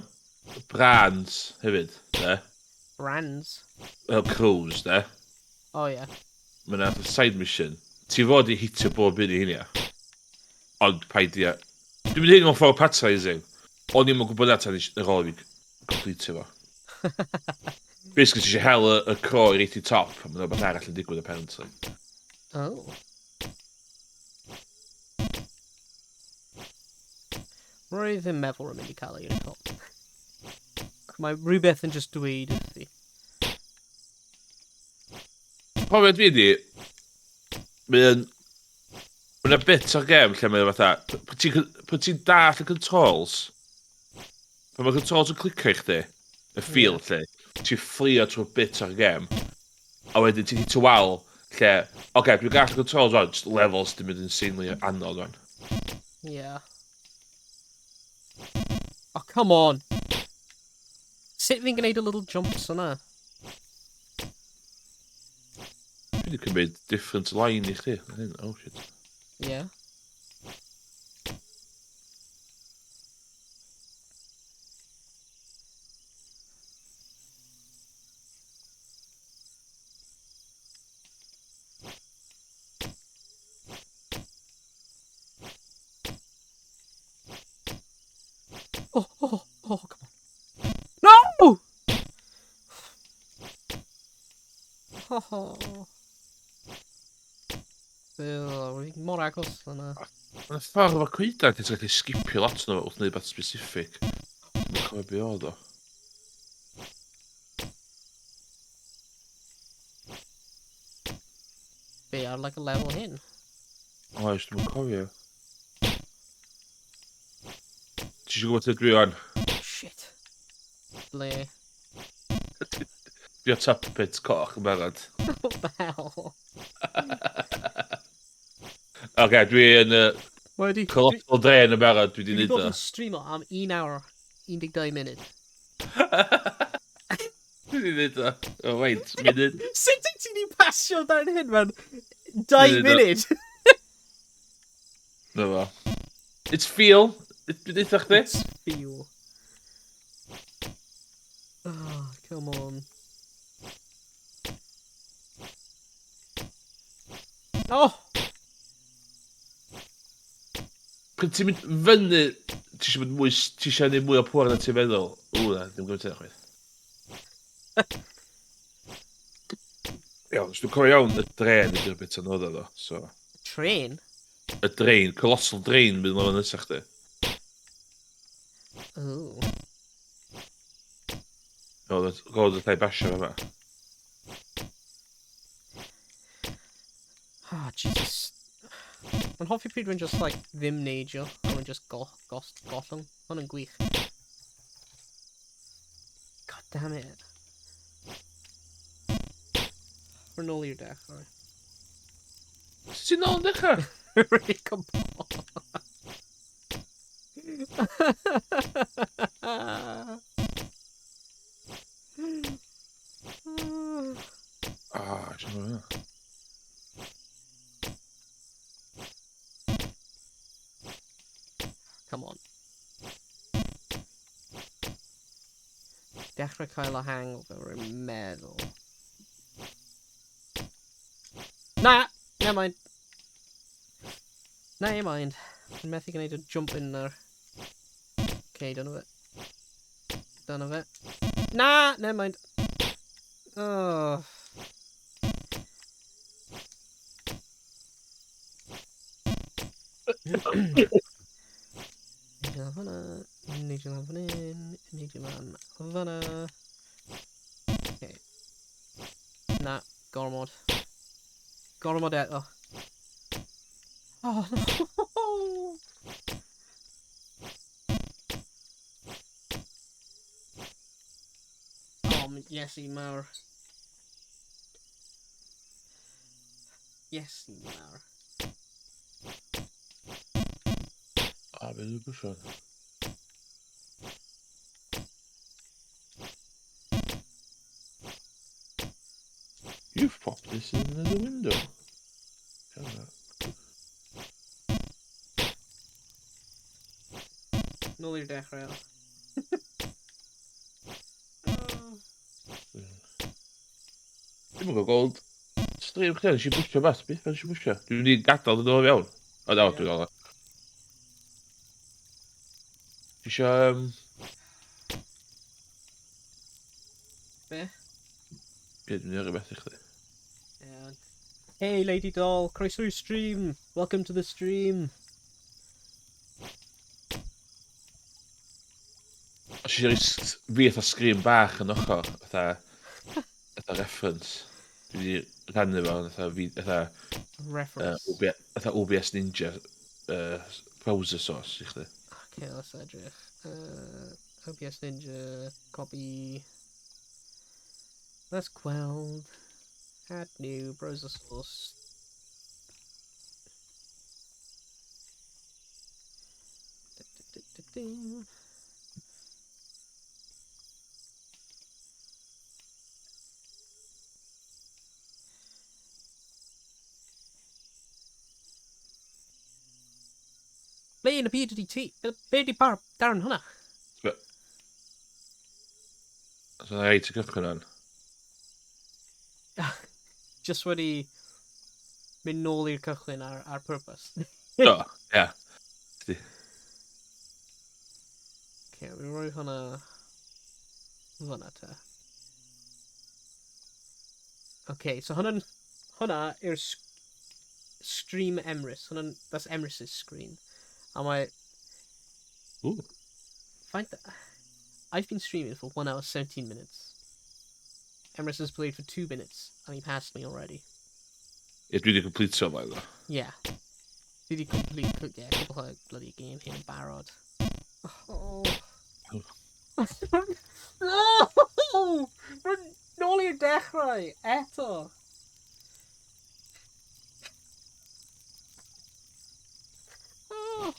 brands hefyd, de. Brands. Fel crows, de. Oh yeah. Mae yna side mission. Ti fod i hitio bob un i hynny. Ond paid i... Dwi'n mynd i hyn mewn ffordd patronising. O'n i'm yn gwybod na tan ar ôl i fi completio fo. Basically, ti eisiau hel y crow i reit i top, a mae'n rhywbeth arall yn digwydd apparently. Oh. Rwy ddim meddwl rwy'n mynd i cael ei i'r top. Mae rhywbeth yn just dweud wrthi. Profiad fi di, mae'n... Mae'n yna bit o'r gem lle mae'n fatha, pan ti'n dall y controls, pan mae controls yn clicio i chdi, y feel lle, ti'n fflio trwy bit o'r gem, a wedyn ti'n hit y wal, lle, oce, okay, dwi'n gallu controls rwan, just levels di mynd insanely anodd rwan. Yeah. Oh, come on! Sut fi'n gwneud y little jumps yna? Dwi wedi cymryd different line i chdi. Oh shit. Yeah. Oh, oh, oh, come on. No! Oh. Fi mor agos yna. Mae'n ffordd efo coedan, ti'n gallu skipio lot nhw wrth wneud beth specific. Dwi'n cofio be oedd o. Be ar like a level hyn? Oes, dwi'n cofio. Ti eisiau gwybod lle dwi o'n? Shit. Ble? Dwi o top pit coch yn barod. What the hell? Oce, dwi yn Wedi... colossal drain yn barod, dwi wedi Dwi wedi neud bod o. yn streamo am 1 awr 12 munud. Dwi wedi neud o. Oh, wait, munud. Sut wyt ti wedi pasio dan hyn mewn 2 Dwi 'di munud? Na fo. It's feel. Dwi'n deutha chdi. It's feel. Oh, come on. Oh! Pryd ti'n mynd fyny, ti eisiau mynd mwy, ti eisiau neud mwy o pŵer na ti'n feddwl. Ww, na, ddim gymaint yna chwaith. Iawn, os dwi'n cofio iawn, y dren ydy'r bit anodd o, so. Train? Y drain, colossal drain bydd yn nesaf chdi. Oh. Roedd y llai basio yma. Ah, oh, Jesus. Mae'n hoffi pryd dwi'n just, like, ddim neidio, a mae'n just gollwng. Hwn yn gwych. God damn it. Rwy'n nôl i'r dechrau. Sut ti'n nôl yn dechrau? Really, come on. Ah, eisiau hwnna. Come on. Dechrau cael y hangover rwy'n meddwl. Na! Never mind. Never mind. Dwi'n methu gwneud y jump in nawr. Okay, dyna fe. Dyna fe. Na! Never mind. Oh. Neidio lan fyna, neidio lan fan hyn, neidio lan fyna. Okay. Na, gormod. Gormod eto. Oh no! Oh, Iesu mawr. Iesu mawr. Ah, be dwi'n bwysio? You've popped this in the window. Nôl i'r dechrau. Dwi'n gwybod gold. Stream chdi, nes i bwysio beth, beth nes i bwysio? Dwi'n mynd i gadael yn ôl iawn. O, na, dwi'n gael o. Ti isio... Be? Be, dwi'n mynd i rhywbeth i chdi. Yeah. Hey Lady Doll, croeso i'r stream. Welcome to the stream. Os eisiau fi fatha sgrin bach yn ochr, fatha reference. Dwi wedi rhannu fo, fatha, fatha, Reference. Fatha OBS Ninja browser source i chdi. Okay, let's edrych. OBS Ninja, copy. Let's gweld. Add new browser source. Du. Ble yn y byd ydi ti? Be di bar darn hwnna? So na reit i gychwyn o'n. Just wedi mynd nôl i'r cychwyn ar purpose. Do, ie. Okay, fi'n rhoi hwnna fyna te. Okay, so hwnna yw'r stream Emrys. Hwnna'n, that's Emrys's screen. A mae... Ooh. Find I've been streaming for 1 hour 17 minutes. Emrys has played for 2 minutes, and he passed me already. Ie, dwi wedi completio fo, iddo. Yeah. Dwi wedi complete, yeah, cwpl o bloody game hyn yn barod. Oh. No! Rwy'n nôl i'r dechrau, eto. Oh.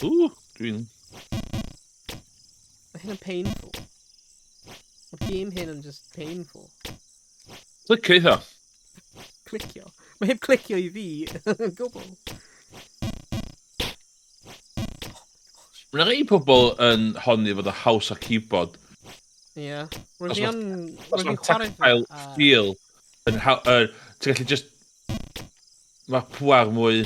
Ww, dwi'n... Mae hyn yn painful. Mae'r game hyn yn just painful. Clicio eitha. Clicio. Mae heb clicio i fi. Gwbl. Mae rhai pobl yn honni fod y haws a keyboard. Ie. Yeah. Rwy'n Os fi yn... Os Rwy'n mae'n fi'n chwarae tactile feel yn ti'n gallu just... Mae pwar mwy...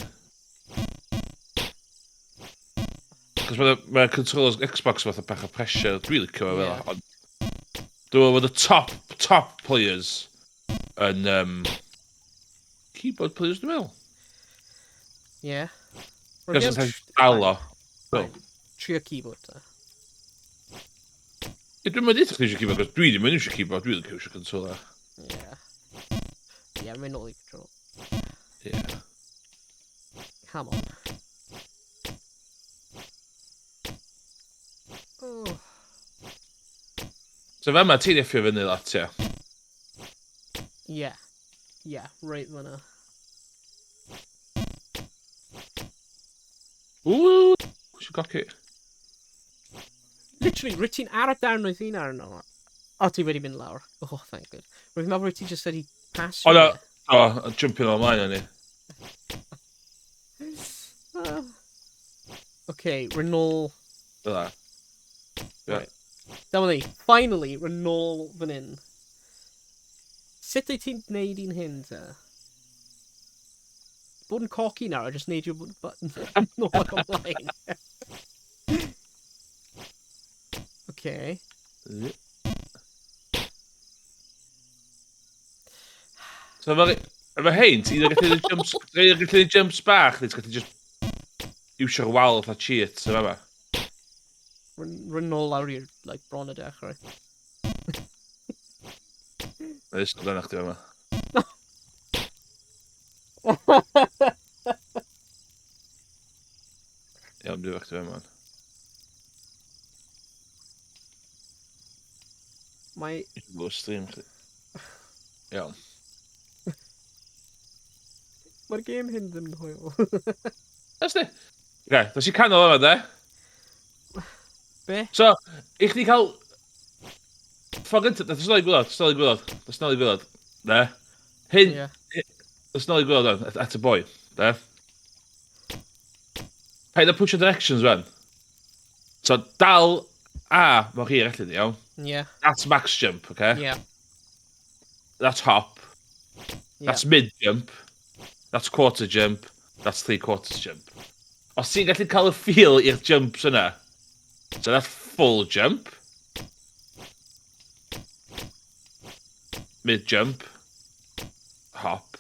Cos mae controllers Xbox fath o bach o pressure. Dwi'n licio fo fel Ie. Ond dwi'n meddwl bod y top players yn keyboard players, dwi'n meddwl. Ie. Rwy'n Cos fi yn yn dal o. Right. Trio keyboard ta. Ie, dwi'n mynd eithaf chdi eisiau keyboard, cos dwi ddim yn eisiau keyboard, dwi'n licio eisiau controller. Ie. Ie, mynd nôl i control. Ie. Come on. Oh. So fe yma, ti'n effio fyny lot, ie. Yeah. Yeah, right fyna. Ww, eisiau coci. Literally, rwyt ti'n ar y darn oedd un arno. O, ti wedi mynd lawr. Oh, thank God. Rwy'n meddwl rwyt ti just wedi pasio. O, na. fe. O, jumping online o'n i. Ah. Okay, rwy'n nôl... Fel Ie. Right. Dyma ni. Finally, rwy'n nôl fan hyn. Sut wyt ti'n gwneud un hyn, te? Bod yn cocky nawr a just neud your button nôl ac ymlaen. Okay. So efo hein, ti'n either gallu neud jumps, ti'n either gallu neud jumps bach, neu ti'n gallu just iwsio'r wal fatha cheat, so yma. Rwy'n nôl lawr i'r, like, bron y dechrau. Mae ddisgwyl yna chdi yma. Iawn, dwi'n fach chdi yma. Mae... Eisiau stream chdi. Iawn. Mae'r game hyn ddim yn hwyl. Ys di? Oce, dos i canol yma, de. Be? So, i chdi cael... Ffordd gyntaf, dos nôl i gwylod, dos nôl i gwylod, dos nôl i gwylod, de. Hyn, Ie. dos nôl i gwylod, at y boi, de. Paid â push directions, wan. So, dal A mor hir allu di, iawn. Ie. That's max jump, okay? Ie. That's hop. Ie. That's mid jump. That's quarter jump. That's three quarters jump. Os ti'n gallu cael y feel i'r jumps yna, so that's full jump. Mid jump. Hop.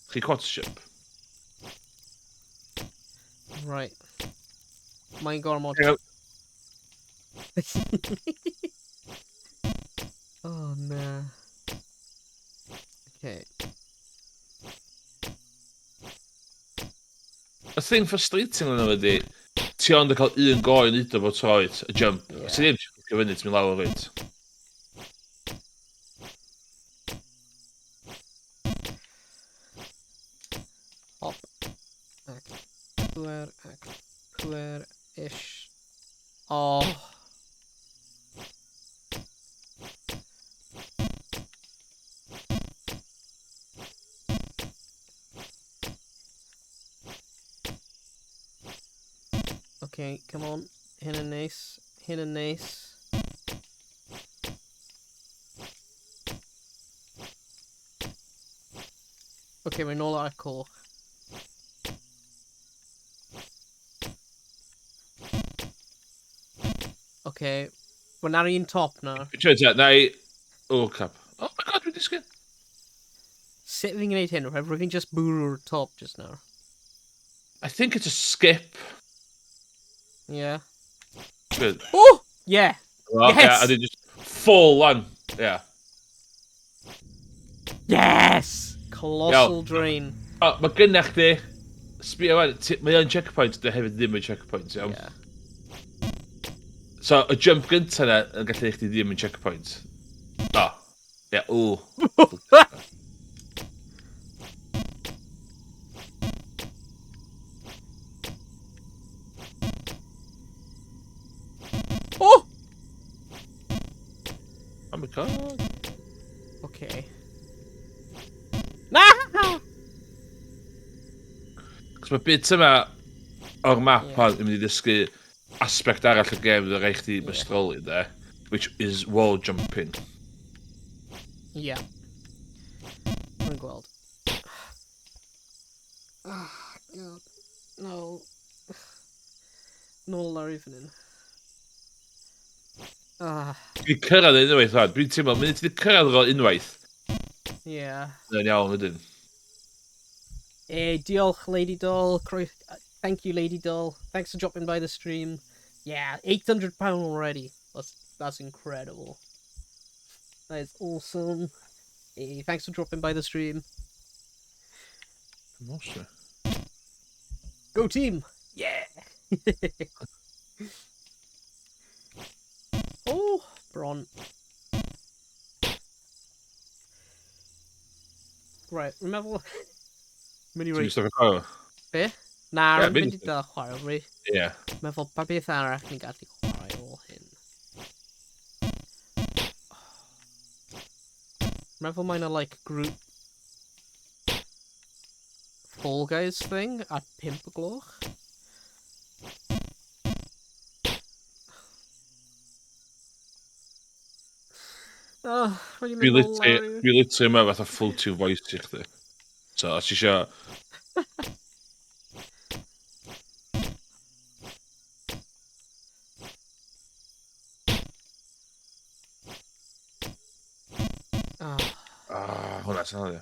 Three quarters jump. Right. Mae'n gormod. Hang on. Oh, na. Okay. Y thing frustrating yna ydy, ti ond yn cael un go i neud o bob tro, wyt, y jump. Ie. Os ti ddim, ti'n fflicio fyny, ti'n mynd lawr, wyt. Hop. Ac pwer ac pwer-ish. Oh. Okay, come on. Hyn yn neis. Hyn yn neis. Okay, mae'n nôl ar y coch. Okay, mae'n ar un top nawr. Ti'n te, na i... Oh, crap. Oh my god, dwi'n disgyn. Sut fi'n gwneud hyn? Rwy'n fi'n just bwrw'r top just now. I think it's a skip. Yeah. Good. Oh! Yeah! Well, Yes! Yeah, and then just full on. Yeah. Yes! Colossal Iawn. drain. O, mae gynnach chdi... Sbio wan, mae o'n checkpoint, dy hefyd ddim yn checkpoint, iawn. Yeah. So, y jump gynta na yn gallu chdi ddim yn checkpoint. O. Ie, yeah, ww. Oh! Oh my god. Okay. Na! Cos mae bit yma o'r map Ie. hon yn mynd i ddysgu aspect arall y gêm fydd rhaid chdi Ie. mystroli, de. Which is wall jumping. Yeah. Rwy'n gweld. Ah, God. No. Nôl lawr i fan hyn. Ah, Dwi'n cyrraedd unwaith rwan. Dwi'n teimlo, mynd ti wedi cyrraedd o unwaith. yeah. Yn iawn wedyn. Hey, diolch, Lady Doll. Thank you, Lady Doll. Thanks for dropping by the stream. Yeah, £800 already. That's incredible. That is awesome. Hey, thanks for dropping by the stream. Awesome. Go team! Yeah! Oh, bron. Right, remember... Mynd i Ti'n roi... stopio chwarae? Be? Na, Ie, rwy'n mynd mynd i dal chwarae. Rwy Ie. meddwl pa beth arall ni'n gallu chwarae o hyn. Meddwl mae'n a, like, group Fall Guys thing at 5 o gloch. Oh, wedi Dwi mynd nôl literally, lawr i- dwi literally yma fatha floating voice i chdi. So, os ti isio... Ah, Ah, hwnna, sy'n hwnna.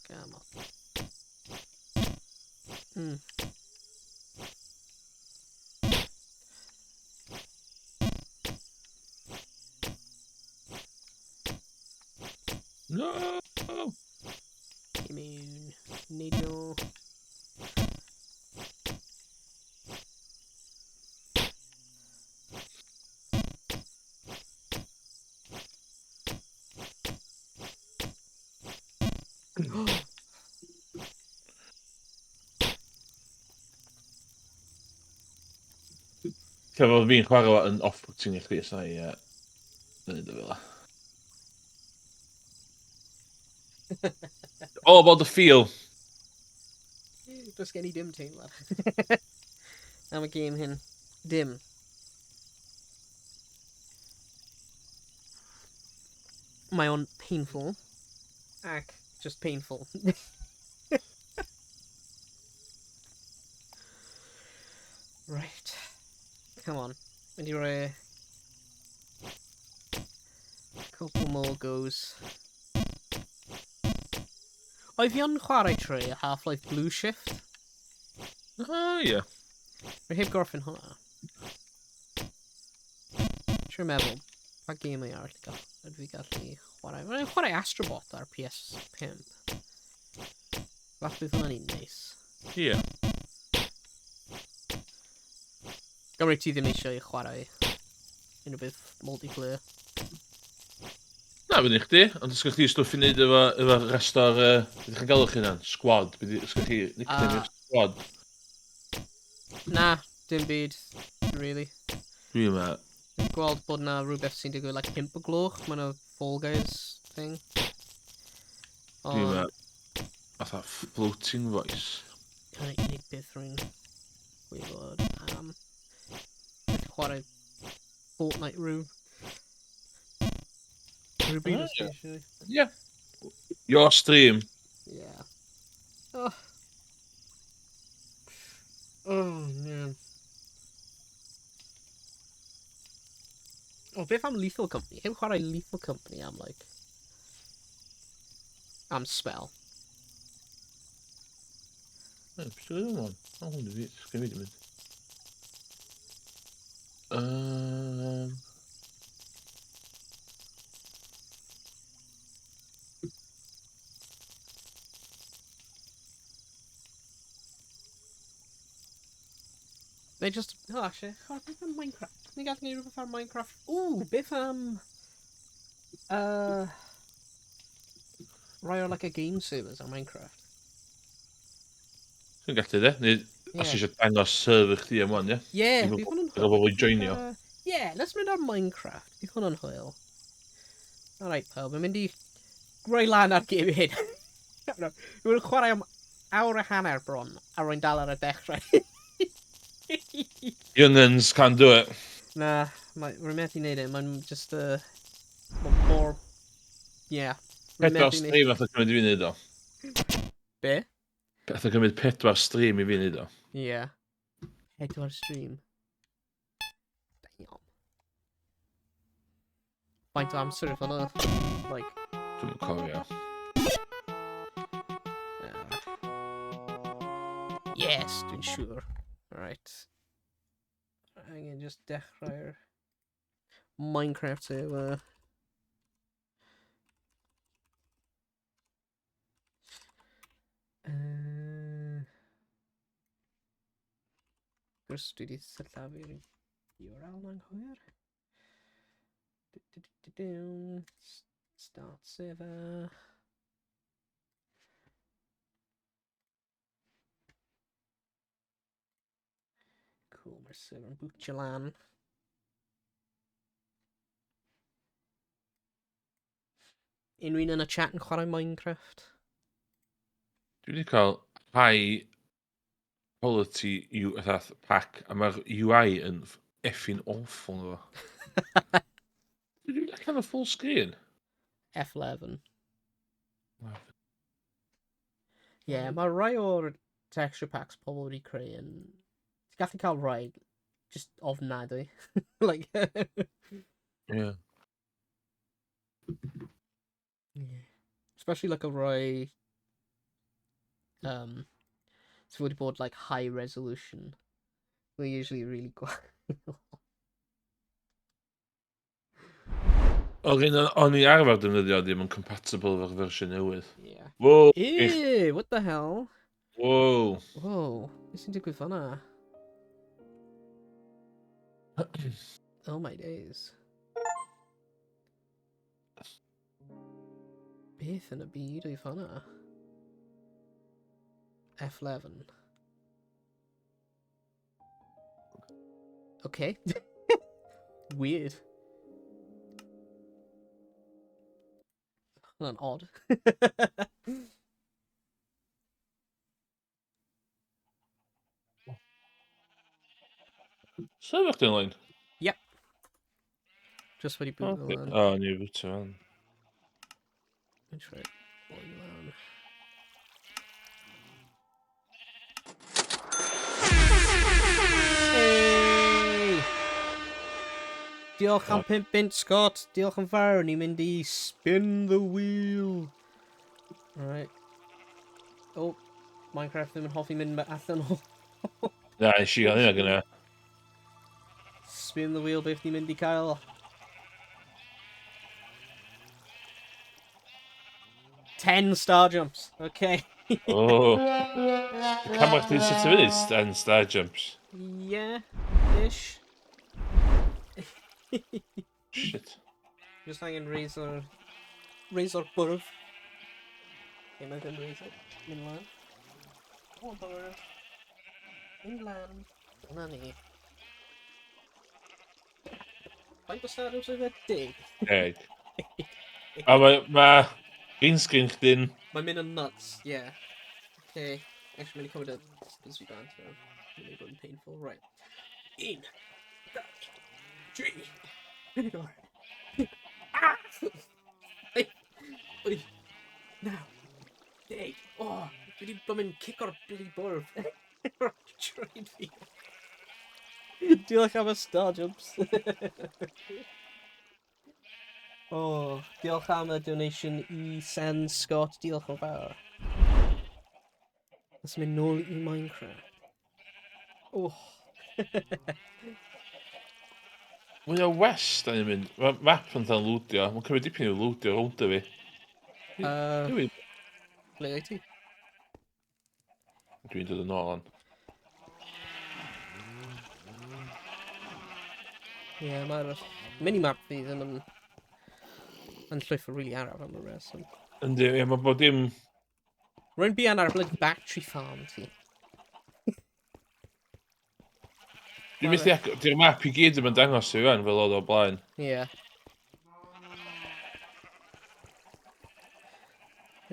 come on. No! I mewn. Neidio. Lle fod fi'n chwarae fo yn off-putting i chdi, so i... Neud o fel 'a. All about the feel. Does gen i dim teimlad am y gêm hyn. Dim. Mae o'n painful. Ac just painful. Right. Come on. Mynd i roi couple more goes. Oedd fi yn chwarae trwy Half-Life Blue Shift? Ah, ie. Rwy heb gorffen hwnna. Siwr meddwl, pa gemau arall ydw fi gallu chwarae? Rwy'n chwarae Astrobot ar PS5. Falle bydd hwnna'n un neis. Ie. Gymryd ti ddim eisiau chwarae unrhyw beth multiplayer. Na, fydd i chdi, ond os gynnoch chi stwff i wneud efo rest o'r... Beth ydych chi'n galw chi hynna'n? Squad. Beth os gynnoch chi nickname i'r squad? Na, dim byd, really. Dwi yma. Dwi'n gweld bod na rhywbeth sy'n digwydd like 5 o gloch, mae 'na Fall Guys thing. Dwi yma. Ond, Fatha floating voice. Hynny unig beth rwy'n gwybod am chwarae Fortnite rhyw. Rhywbryd os ti eisiau. Yeah. Your stream. Yeah. Oh. Oh, man. Oh, beth am Lethal Company? Heb chwarae Lethal Company am, like, am spell. Beth yw'n hwn? O, hwn i fi, sgen fi di mynd. They just... Oh, actually, oh, beth am Minecraft? Ni'n gallu gwneud rhywbeth ar Minecraft? Ooh, beth am... Rai o'r, like, a game servers ar Minecraft. Ti'n gallu, de? Neu, os ti eisiau dangos server chdi am wan, ie? Yeah, bydd hwn yn hwyl. Bobl i joinio. Yeah, let's mynd ar Minecraft. Bydd hwn yn hwyl. Alright, pawb, mae'n mynd i greu lan ar game hyn. Rwy'n chwarae am awr a hanner bron, a rwy'n dal ar y dechrau. Young'uns can't do it. Na, rwy'n methu wneud e. Mae'n just mor... Yeah. 4 stream nath o cymryd i fi wneud o. Be? Nath o cymryd 4 stream i fi wneud o. Yeah. 4 stream. Damn. Faint o amser yw hwnna? Like... Dwi'm yn cofio. Yes, dwi'n siŵr. Alright. Angen just dechrau'r Minecraft server. Gwrs dwi wedi sillafu'r URL na'n anghywir. Start server. Cool, mae'r server yn bootio lan. Unrhyw un yn y chat yn chwarae Minecraft? Dwi wedi cael high quality U pack, a mae'r UI yn effing awful nhw. Dwi wedi allan o full screen. F11. Yeah, mae rai o'r texture packs pobl wedi creu yn... Ti'n gallu cael rai just ofnadwy. Like... Yeah. Yeah. Especially like a rai... Sydd wedi bod like high resolution. They're usually really gwael. O'r un o'n i arfer defnyddio ddim yn compatible efo'r fersiwn newydd. Yeah. Whoa! Ew, what the hell? Whoa! Whoa, beth sy'n digwydd fan'na? Oh my days. Beth yn y byd oedd fan'na? F11. Okay. Weird. Hwnna'n odd. Server chdi online? Yep. Just wedi boot okay. lan. Oh, ni boot lan. Dwi'n try boi lan. Hey! Diolch am 5 bunt, Scott. Diolch yn fawr. Ni'n mynd i spin the wheel. Alright. Oh, Minecraft ddim yn hoffi mynd allan o. Na, nes i gael hynna gyna. Spin the wheel, beth ni'n mynd i cael. 10 star jumps. Okay. Oh. Camera chdi sut i fyny 10 star jumps. Yeah, ish. Shit. Just angen raise o'r bwrdd. Okay, mae ddim raise it. Mynd lan. O, bwrdd. Mynd lan. Dyna ni. Faint o star jumps oedd e? 10. 10. A mae green screen chdi'n... Mae'n mynd yn nuts, yeah. Okay. Actually, mynd i cymryd y busy band now. Mae'n mynd i bod yn painful. Right. Un, dau, tri, pedwar, pump, ah! Wyth, naw, deg. Oh, dwi wedi bod yn cico'r bloody bwrdd. Troed fi. Diolch am y star jumps. Oh, diolch am y donation i Sen Scott. Diolch yn fawr. Let's mynd nôl i Minecraft. Oh. Mwy o west da ni'n mynd. Mae map yn dal lwdio. Mae'n cymryd dipyn i'w lwdio rownd fi. Ble wyt ti? Dwi'n dod yn ôl on. Ie, yeah, mae'r minimap fi ddim yn... yn llwyth o really araf am y reswm. Yndi, ie, mae bod dim... Rwy'n buan ar bloody battery farm ti. Dwi'n methu ag... Di'r map i gyd ddim yn dangos i fan fel oedd o blaen. Ie. Yeah.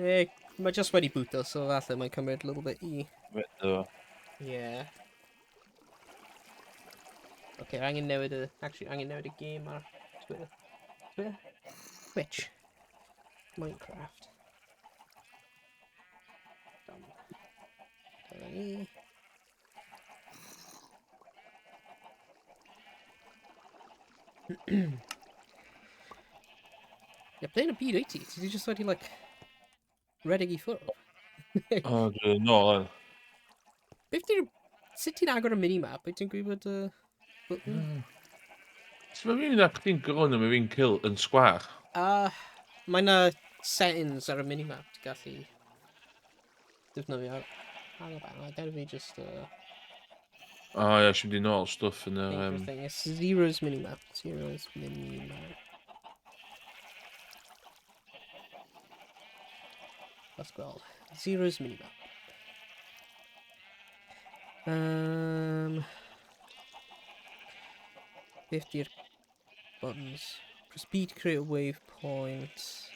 Eh, mae just wedi bwyto, so falle mae'n cymryd a little bit i... Iddo fo. Yeah. Okay, angen newid y... Actually, angen newid y game ar Twitter. Twitter? Twitch. Minecraft. Done. Dyna ni. Ie, ble yn y byd wyt ti? Ti 'di jyst wedi, like, redeg i ffwrdd? O, dwi'n nôl on. Beth di'r... Sut ti'n agor y minimap? Wyt ti'n gwybod y button? So mae'n mynd â chdi'n grwn am y fi'n kill yn sgwar. Mae yna settings ar y minimap ti'n gallu defnyddio ar... Hang about, I fi just... O ie, eisiau mynd i nôl stwff yn yr... Thing. It's Zero's minimap. Zero's minimap. Let's gweld. Zero's minimap. Beth di'r buttons? Press B to create a waypoint.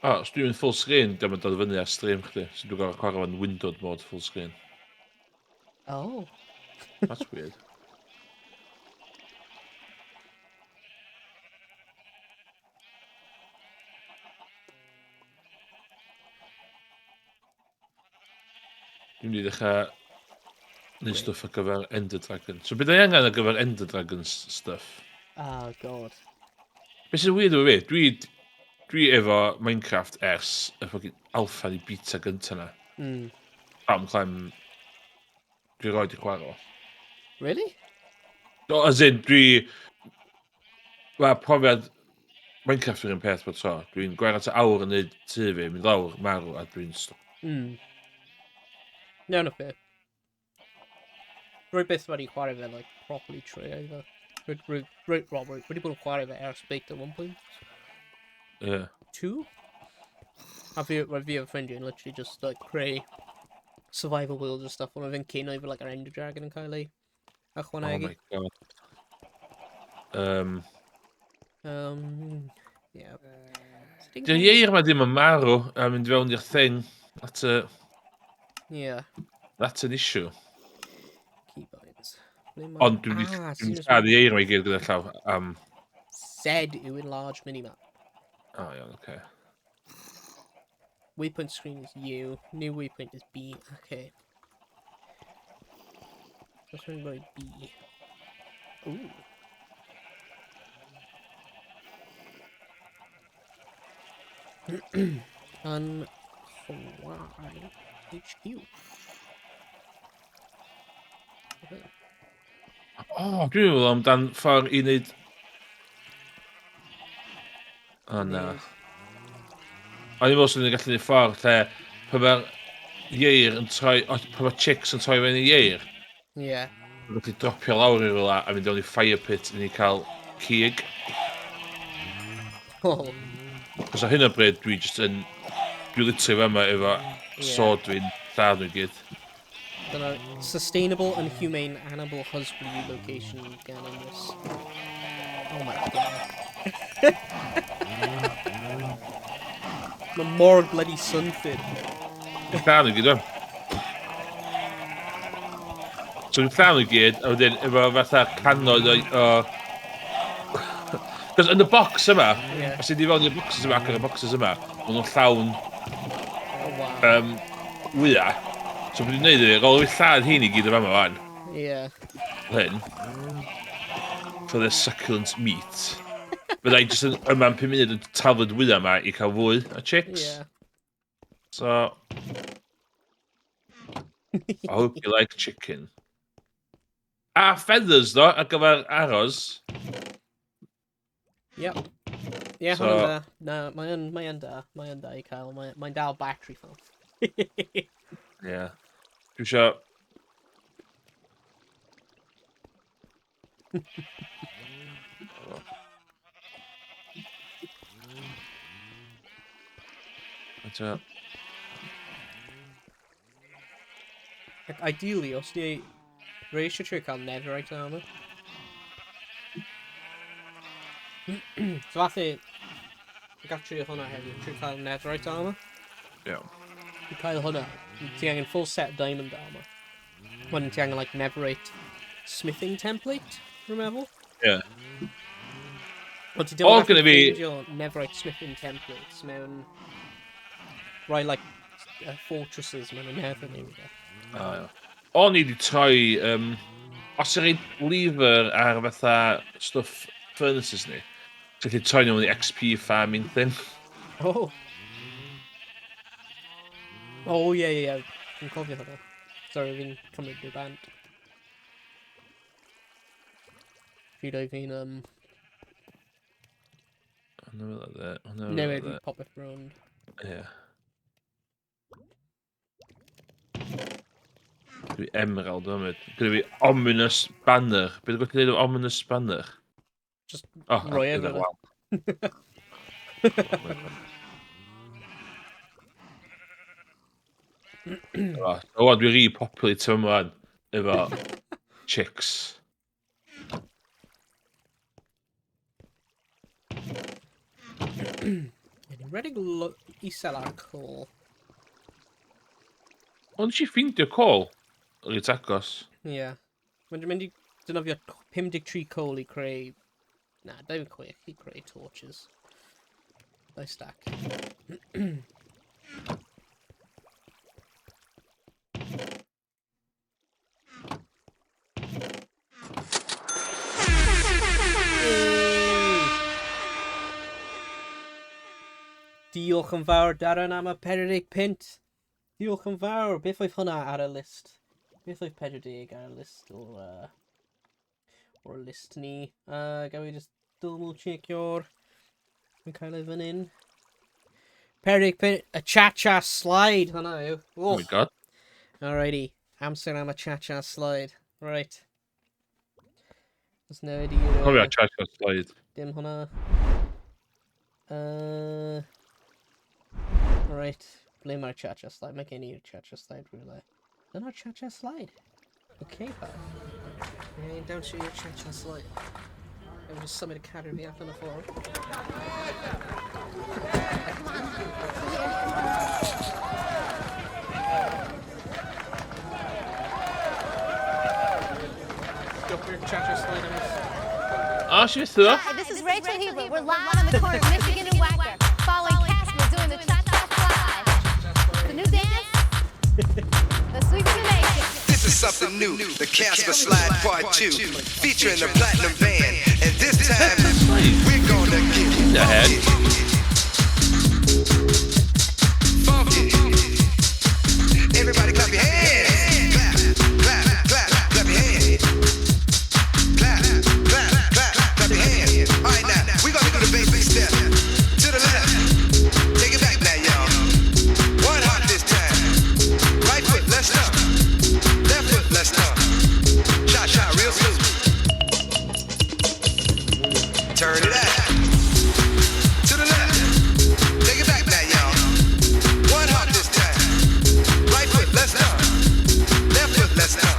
O, os dwi'n full screen, diolch yn dod fyny ar stream chdi. So dwi'n gorfod chwarae fo'n windowed mode full screen. Oh. That's weird. Dwi'n mynd i ddechrau neud stwff ar gyfer Ender Dragon. So beth angen ar gyfer Ender Dragon stuff? Oh, God. Beth sy'n weird efo fi? Dwi efo Minecraft ers y fucking alpha neu beta gynta na. Pam clem dwi roed i chwarae o. Really? No, as in, dwi... Mae profiad Minecraft yw'r un peth bod tro. Dwi'n gwario at awr yn neud tŷ fi, mynd lawr, marw, a dwi'n stop. No, no fair. Rwy byth wedi chwarae fe, like, properly trwy either. Rwy wedi bod yn chwarae fe ers beta 1.2. Yeah. A fi, roedd fi efo ffrindiau yn literally just, like, creu survival worlds and stuff. Ond oedd fe'n cyn oedd like, yr Ender Dragon yn cael ei ychwanegu. Oh my God. Yeah. Di'r ieir ma ddim yn marw a mynd fewn i'r thing. That's a... Yeah. That's an issue. Keybinds. Ond dwi'n wedi lladd ieir ma i gyd gyda llaw am... Z yw enlarge minimap. O, oh, iawn, oce. Waypoint screen is U. New waypoint is B. Okay. Let's run by B. Ooh. Unchwarae HQ. Okay. O, oh, dwi'n meddwl amdan ffordd i wneud... O, na. O'n i'n meddwl swn i'n gallu gwneud ffordd lle pan mae'r ieir yn troi... O, pan mae chicks yn troi fewn i ieir. Yeah. Mae'n gallu dropio lawr i rhywle a mynd fewn i fire pit i ni cael cig. Oh. Cos ar hyn o bryd, dwi just yn... Dwi literally fama efo sword fi'n lladd nhw i gyd. Dyna sustainable and humane animal husbandry location gan Emrys. Oh my God. Mae mor bloody sunfit. Dwi'n nhw gyd, o'n. So dwi'n llawn i gyd, a wedyn efo fatha cannoedd o. Cos yn y box yma, os ti'n di fewn i'r boxes yma ac yn y boxes yma, maen nhw'n llawn Oh, wow. Wya. So beth dwi'n neud ydy, rôl fi lladd hyn i gyd o fama fan. Hyn. For the succulent meat. Fydda i jyst yn yma am 5 munud yn taflud wyau yma i cael fwy o chicks. So, I hope you like chicken. A feathers, ddo, ar gyfer arrows. Yep. Ie, So- hwnna'n da. Na, mae yn da. Mae yn da i cael. Mae'n dal battery phone. Ie. Yeah. Dwi eisiau. Eto. Ac ideally, os di... Rwy eisiau trio cael netherite armor. So falle... Gall trio hwnna hefyd, trio cael netherite armor. I cael hwnna, ti angen full set diamond armor. Wedyn ti angen, like, netherite smithing template, rwy'n meddwl? Ie. Ond ti dim ond O, gallu gynna fi- ffeindio netherite smithing templates mewn rai, like, fortresses mewn y nether neu rhywbeth. O, ie. O'n i wedi troi. Os yw'n lever ar fatha stwff furnaces ni, ti'n gallu troi nhw i XP farming thing. Oh. Oh, ie. Fi'n cofio hwnna. Sorry, fi'n cymryd rhyw bant. Pryd oedd fi'n Hwna fel oedd e, hwnna fel newid oedd e. popeth rownd. Ie. Dwi emerald o'n mynd. Gyda fi ominous banner. Beth yw'n gwneud efo ominous banner? Just Oh, roi e gyda fel e. wal. O, o, dwi'n repopulate yma wan efo chicks. Ni'n redeg isel ar coal. Ond nes i ffeindio coal? Reit agos. Ie. Yeah. Mae'n mynd i defnyddio 53 coal i creu... Na, 26 i creu torches. Dau stack. Hey! Diolch yn fawr, Darren, am y 40 punt. Diolch yn fawr. Beth oedd hwnna ar y list? Beth oedd 40 ar y list o'r list ni? Gawn fi just double checkio'r yn cael ei fan hyn. 40 punt, y cha-cha slide hwnna yw. Oh my God. Alrighty. Amser am y cha-cha slide. Right. Os newid i'r... Cofio cha-cha slide. Dim hwnna. Right. Ble mae'r cha-cha slide? Mae gen i'r cha-cha slide rhywle. Dyna'r cha-cha slide. Okay, pal. Ni'n dawnsio i'r cha-cha slide. Ewn just symud y cadw fi allan y ffordd. Go for your cha-cha slide, Emma. O, si methu o? Hi, this is Rachel Huber. We're live on the corner of Michigan and Wacker, following Casper doing the cha-cha slide. The new dance that sweeps the nation. This is something new, the Casper Slide Part 2, featuring the Platinum Band. And this time, we're gonna get The head. funky. Everybody clap your hands. Clap, clap, clap, clap your hands. Clap, clap, clap, clap your hands. All right, now, we're gonna do the basic step. To the left. Take it back now, y'all. One hop this time. Right foot, let's stomp. Left foot, let's stomp. Cha cha, real smooth. Turn it out. To the left. Take it back now, y'all. One hop this time. Right foot, let's stomp. Left foot, let's stomp.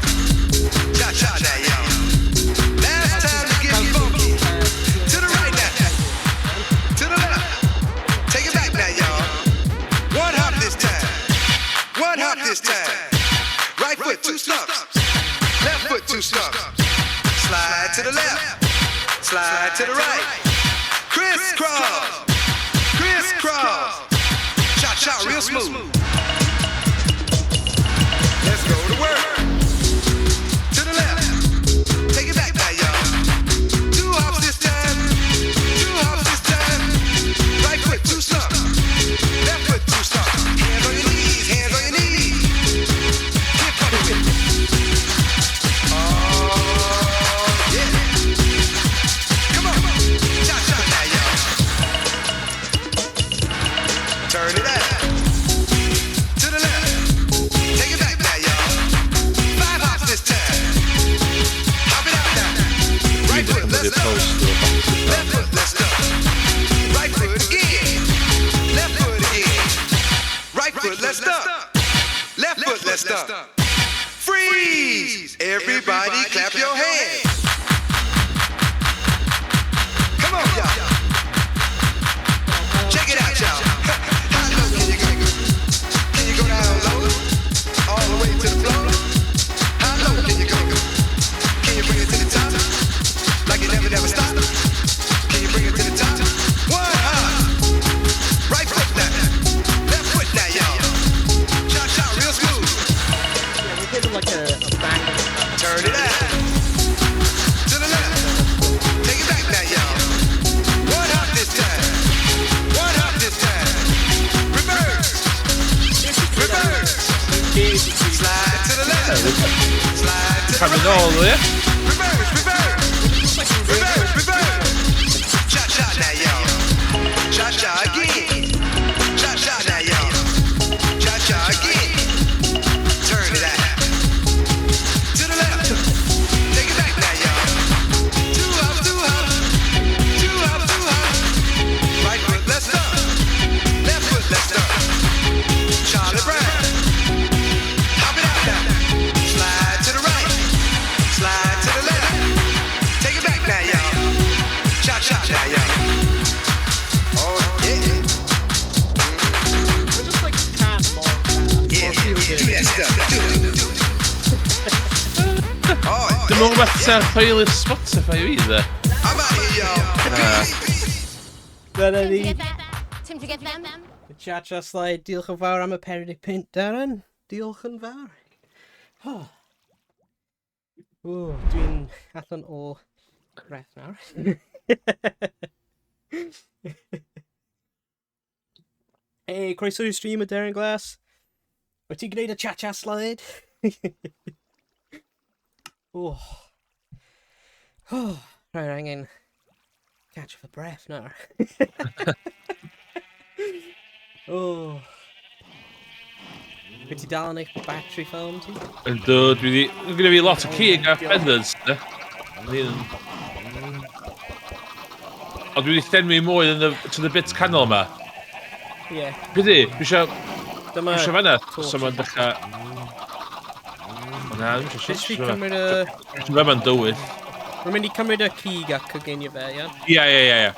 Cha cha now, y'all. Last time to get funky. To the right now. To the left. Take it back now, y'all. One hop this time. One the left. Slide to the right. Crisscross. Crisscross. Cha cha real smooth. Let's go to work. To the left. Take it back now, y'all. Two hops this time. Two hops this time. Right foot two stump. Left foot two stump. Hands on your knees. Hands on your knees. Get funky with it. Oh, yeah. Come on. Cha cha now, y'all. Turn it out. To the left. Take it back now, y'all. Five hops this time. Hop it out now. Right foot, Dwi'n let's cymryd go. post o'r boxes Left foot, let's go. Right foot again. Left foot again. Right foot, let's stop. Left foot, let's stop. Freeze! Everybody clap your hands. Come on, y'all. Check it out, y'all. How low can you go? Can you go down low? All the way to the floor? How low can you go? Can you bring it to the top? Like you never, never stop? Can you bring it to the top? One hop. Right foot now. Left foot now, y'all. Cha cha, real smooth. Yeah, we're getting like a bang. Turn it out. To the left. Take it back now, y'all. One hop this time. One hop this time. Reverse. Reverse. Slide to the left. Slide to the Camu right. nôl, ie? Reverse, reverse. Reverse, reverse. Cha cha now, y'all. Cha cha again. Cha cha now, y'all. Cha cha again. Turn it out. To the left. Take it back now, y'all. Two hops, two hops. Two hops, two hops. Right foot, let's stop. Left foot, let's stop. Charlie Brown. Hop it out now. Slide to the right. Slide to the left. Take it back now, y'all. Cha cha now, y'all. Oh yeah, We're just like can't more. yeah. Do that stuff. Do it. Do it. Oh, Dim yeah. ond rhywbeth ar playlist Spotify fi, dde. I'm out here, y'all. Dyna Tim, did you ni. get that? Tim, did you get them? Cha cha slide. Diolch yn fawr am y 45, Darren. Diolch yn fawr. Oh. Ww, dwi'n allan o breath nawr. Hey, croeso i'r stream o Darren Glass. Wyt ti'n gwneud y cha-cha slide? Oh. Oh, right, angen catch for breath nawr. Oh. Wyt ti dal yn eich battery phone ti? Yndw, dwi wedi... Mae gyda fi lot o cig a feathers, de. Ond dwi wedi llenwi mwy yn y, to the bit canol yma. Ie. Yeah. Be di? Dwi eisiau... Dyma... Dwi eisiau fanna, torch. so ma'n dechrau... O na, dwi'n Jyst fi eisiau... cymryd y... Dwi'n fanna'n dywyll. Rwy'n mynd i cymryd y cig a coginio fe, iawn? Ie, ie, ie, ie.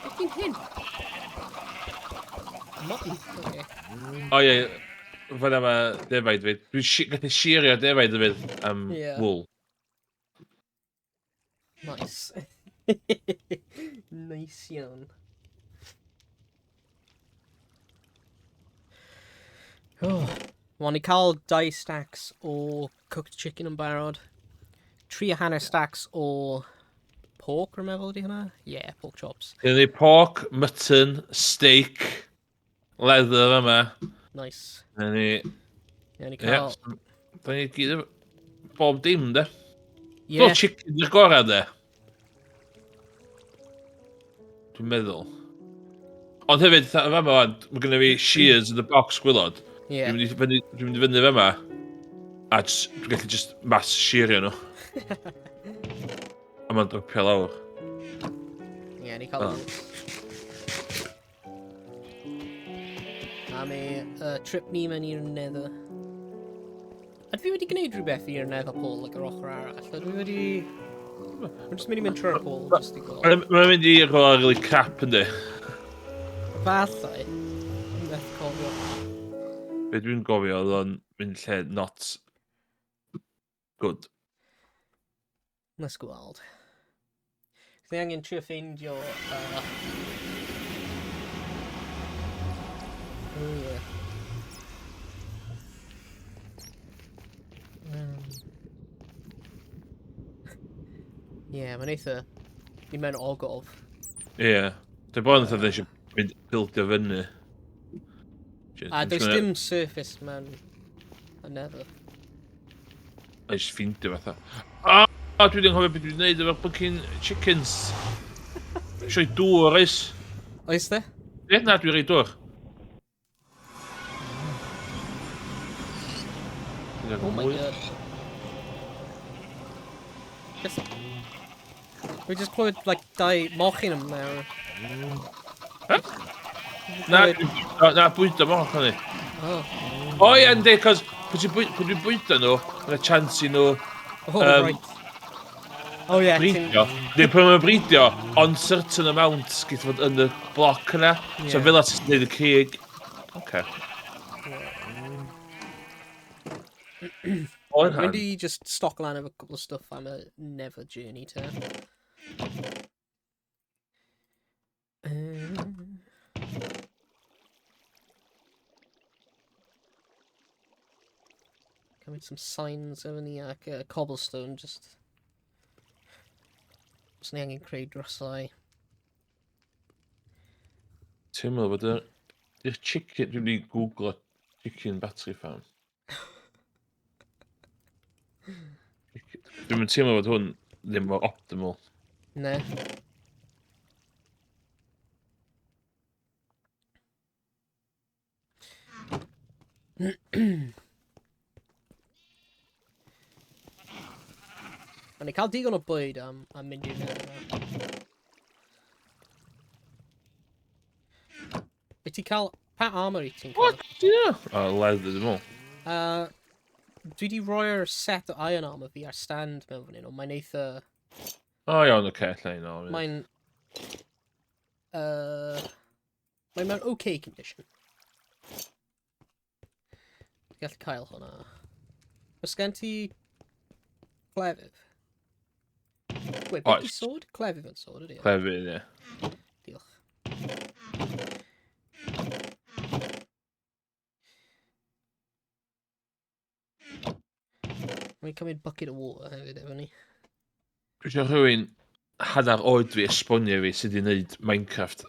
Beth yw'n hyn? Mutton, oce. O ie, fanna mae defaid fi. Dwi'n si gallu sheario defaid hefyd am Ie. wool. Nice. Nice iawn. Oh. Wel, ni cael dau stacks o cooked chicken yn barod. 3.5 stacks o pork, rwy'n meddwl ydi hwnna? Yeah, pork chops. Gynna ni pork, mutton, steak, leather yma. Nice. Gynna ni... Yeah, ni Ie, cael... da ni gyd bob dim, de. Yeah. Yeah. Chicken yw'r gorau, de. Dwi'n meddwl. Ond hefyd, fatha fama wan, mae gynna fi shears yn y box gwylod. Yeah. Dwi'n mynd i fyny, dwi'n mynd i fyny fama. A jyst, dwi'n gallu just mass sheario nhw. A mae'n dropio lawr. Yeah, ni cael... Oh. A mae trip ni mewn i'r nether. Ydw fi wedi gwneud rhywbeth i'r nether pole, like yr ochr arall? Ydw i wedi... Rwy'n just mynd i mynd trwy'r pole, just i gweld. Mae'n mynd i rhywle really crap yndi. Falle. Methu cofio. Be dwi'n gofio oedd o'n mynd lle not Good. Let's gweld. Dwi angen trio ffeindio... Oh, yeah. Yeah, mae'n eitha... Ni mewn ogof. Ie. Yeah. Dwi'n bod yn eitha eisiau mynd bildio fyny. A does dim surface mewn y nether. A jyst ffeindio fatha. A, oh, dwi wedi anghofio beth dwi'n gwneud efo'r fucking chickens. Eisiau dŵr, oes? Oes de? Ie, na, dwi'n rhoi dŵr. Oh my god. Just... We just clywed, like, dau mochyn yn mewn. Huh? Na, na, bwydo moch o'n i. Oh. O ie, yndi, cos pan dwi'n bwydo nhw, mae'n chance i nhw... Oh, right. Oh yeah. Bridio. Neu pan mae'n bridio, on certain amount gyda fod yn y bloc yna. Yeah. So fel ti'n gwneud y cig. Okay. Dwi'n mynd i just stock lan efo cwbl o stuff am y never journey te. Cymryd some signs efo ni ac cobblestone, just... Os ni angen creu drysau. Ti'n meddwl bod yr chicken... Dwi'n mynd i googlo chicken battery farm. Dwi'n mynd teimlo bod hwn ddim mor optimal. Ne. O'n i cael digon o bwyd am, am mynd i'r nether yma. Wyt ti'n cael... Pa armor i ti'n cael? What? Yeah. Oh, leather, dwi'n meddwl. Dwi di roi'r set o iron armor fi ar stand mewn fan hyn, ond mae'n eitha... O, oh, iawn, oce, okay, lle i nôl. Mae'n... Mae'n mewn okay condition. Ti'n gallu cael hwnna. Oes gen ti clefydd? Wait, beth di sword? Clefydd yn sword, ydy? E? Clefydd, ie. Diolch. Mae'n cymryd bucket o water hefyd efo ni. Dwi eisiau rhywun hanner oed fi esbonio fi sydd wedi gwneud Minecraft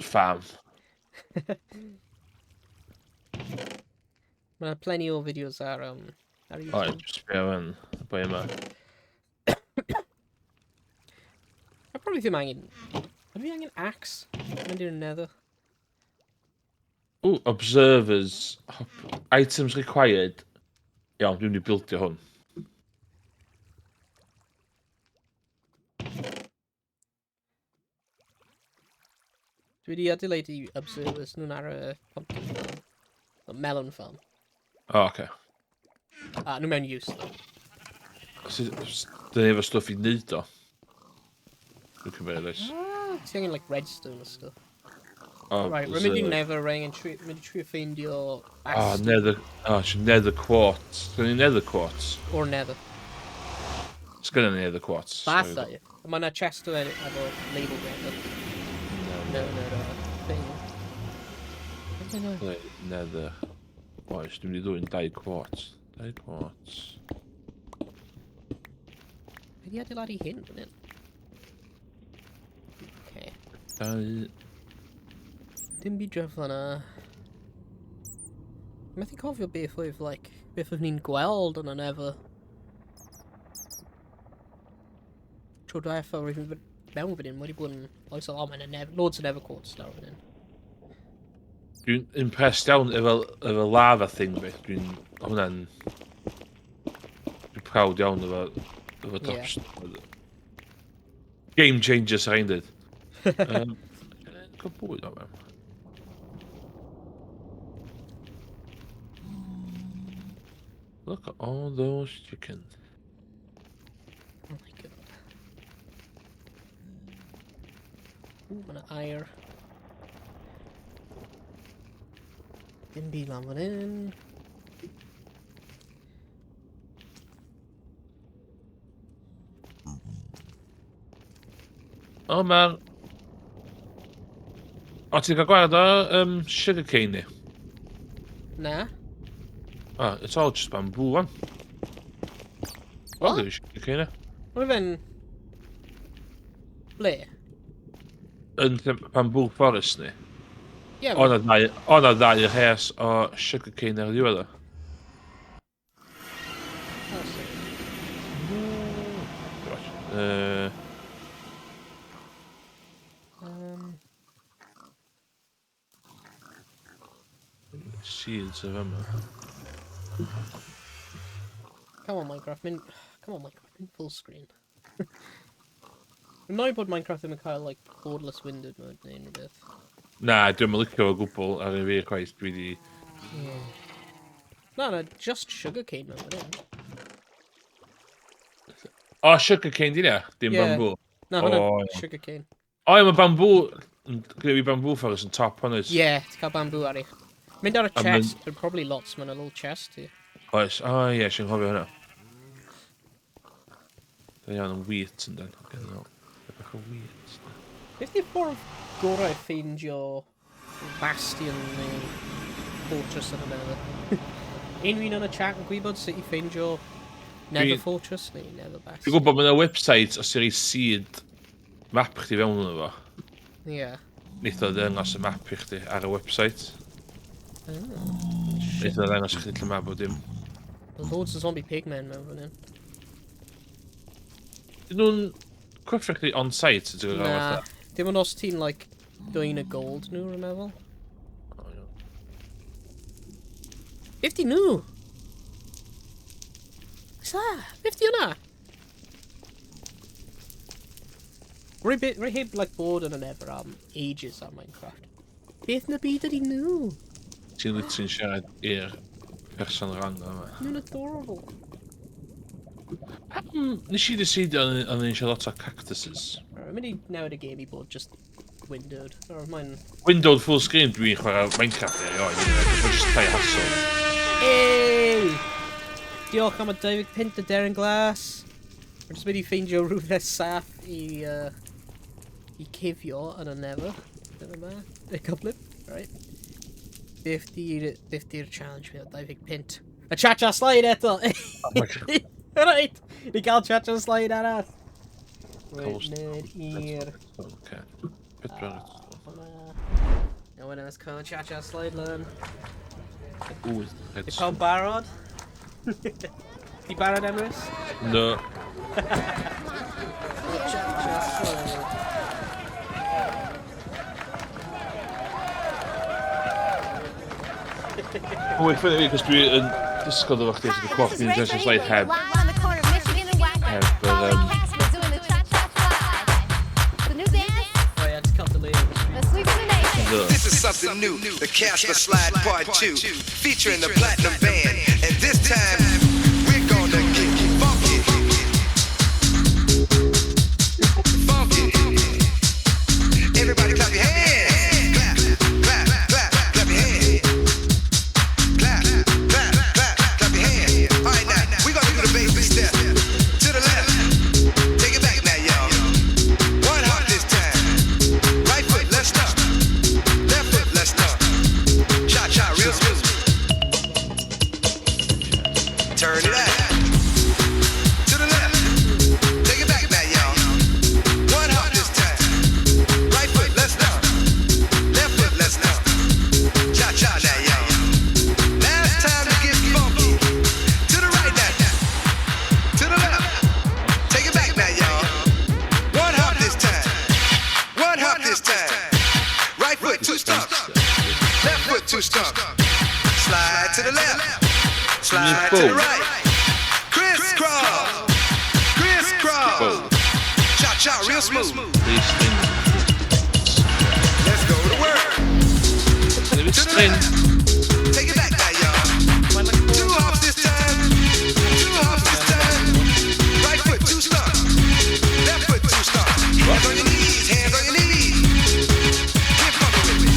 farm. Mae yna plenty o fideos ar, ar YouTube. Oed, sbio fan, y boi yma. I probably ddim angen... Ydw i angen axe? Mynd i'r nether. Ooh, observers. Items required. Iawn, dwi'n mynd i bildio hwn. Dwi wedi adeiladu observers nhw'n ar y pumpkin farm. O, melon farm. O, oh, oce. Okay. A, nhw mewn use, though. Dyn ni efo stwff i wneud o. Dwi'n cymryd oes. Ah, ti angen, like, redstone o stuff. Oh, Right, rwy'n mynd i nether, rwy'n angen mynd i trio ffeindio Oh, nether... Oh, nether quartz. Sgynna ni nether quartz? Or nether. Sgynna ni nether quartz. Fatha, ie. Mae yna chest o efo label nether. No, no, no. Thing. I don't know. Nether. Oes, dwi'n mynd i ddwy'n dau quartz. Dau quartz. Be di adeiladu hyn fan hyn? Okay. Dau... Dim byd dref fan'na. Methu cofio beth oedd, like, beth oedd ni'n gweld yn y nether. Tro diwetha roedd fi'n mewn fan hyn, wedi bod yn oes o, oh, mae'n nether, loads o nether quartz lawr fan hyn. Dwi'n impressed iawn efo, efo lava thing fi. Dwi'n... Hwnna'n... Dwi'n proud iawn efo... Efo top... Yeah. Game changer sy'n rhaid dweud. Cael bwyd o mewn. Look at all those chickens. Oh my god. Ooh, mae'n air. Dim byd lan fan hyn. O, mae'r... O, ti'n cael gwared o sugarcane ni? Na. Oh, it's all just bamboo, wan. Wel, What? dwi'n sugarcane, e. Mae fe'n... Ble? Yn bamboo forest ni. Ie, O, na ddau rhes o sugarcane ar y diwedd o. Oh, sorry. Gosh. Seeds o fama. Come on, Minecraft. Mynd... Come on, Minecraft. Mynd full screen. Rwy'n bod Minecraft ddim yn cael, like, borderless windowed mode neu unrhyw beth. Na, dwi'n licio o gwbl ar un fi chwaith. Dwi di... Yeah. Na, just sugarcane mewn fan hyn. O, sugarcane di na? Dim Ie. bamboo. Na, hwnna O, iawn. sugarcane. O, ie, mae bamboo... Gyda fi bamboo forest yn top hwn oes? Yeah, ti'n cael bamboo ar ei. Mynd ar y A chest. There are probably lots mewn a little chest ti. Oes, o ie, sy'n cofio hwnna. Da iawn yn wheat yn dan. Ocê, no. Bach o wheat. Beth yw'r ffordd gorau ffeindio bastion neu fortress yn y Nether? Unrhyw un yn y chat yn gwybod sut i ffeindio Nether Fortress neu Nether Bastion? Dwi'n gwybod bod yna website os ti'n rhoi seed map chdi fewn yno fo. Neith o ddangos y map i chdi ar y website. Oh, Neith o ddangos i chdi lle mae bod dim. Loads of zombie pigmen mewn fan hyn. Dyn nhw'n cwffio chdi on site, ti'n gwybod? Na, dim ond os ti'n, like, dwyn y gold nhw, rwy'n meddwl. O, iawn. Beth di nhw? What's that? Beth di hwnna? Rwy heb, like, bod yn y Nether am ages ar Minecraft. Beth na byd ydi nhw? Ti'n literally'n siarad i'r person wrong yma. Nhw'n adorable. Pam nes i decidio o'n eisiau lot o cactuses? Rwy'n mynd i newid y game i bod just windowed. Or mae'n... Windowed full screen dwi'n chwarae Minecraft erioed. Mae'n just llai hassle. Hey! Diolch am y 20 punt o Darren Glass. Rwy'n just mynd i ffeindio rhywbeth saff i cuddio yn y Nether. Dyna ma. Y cyflym. Right. Beth di'r challenge fi o 20 punt? Y cha-cha slide eto! Oh my God. Right! Ni gael cha-cha slide arall. Right, Cobblestone. mynd i'r... Okay. Pedwar. Hwnna. No one else cael cha-cha slide lan. Ww, Di pawb barod? Di barod, Emrys? No. Cha-cha slide. Wy'n ffynnu fi, cos dwi yn disgwyl efo chdi sydd wedi cloch This fi'n is just Ray slide heb. Live on the corner of Michigan and Wacker. Heb, but, Following Casper doing the cha-cha slide. The new dance, Oh yeah, ti'n cael delay ar y stream. the sweep of the nation. The. This is something new, the Casper Slide Part 2, featuring the Platinum Band. And this time, we're gonna get funky. Funky. Everybody clap your hands. Clap, clap, clap, clap your hands. Clap, clap, clap, clap your hands. All right, now, we're gonna do the baby step. To the left. Take it back now, y'all. One hop this time. Right foot, let's stop. Left foot, let's stop. Cha cha, real smooth. Turn it out. To the left. Take it back now, y'all. One hop this time. Right foot, let's stop. Left foot, let's stop. Cha cha now, y'all. Last time to get funky. To the right now. To the left. Take it back now, y'all. One hop this time. One hop this time. Right foot, two stumps. Left foot, two stumps. Slide to the left. Slide to the right. Crisscross. Crisscross. Whoa. Cha cha, real smooth. These things. Let's go to work. Neu To the string. left. Take it back now, y'all. Two hops this time. Two hops this time. Right foot, two stumps. Left foot, two stumps. Hands on your knees. Hands on your knees. Get funky with me.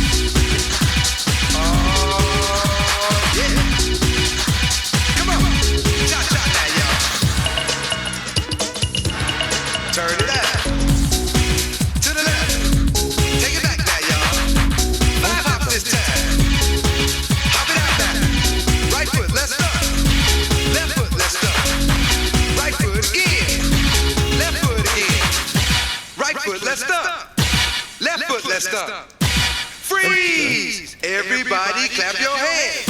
Oh, yeah. Come on. Cha cha now, y'all. Turn it up. To let's stop. Freeze! Everybody clap your hands.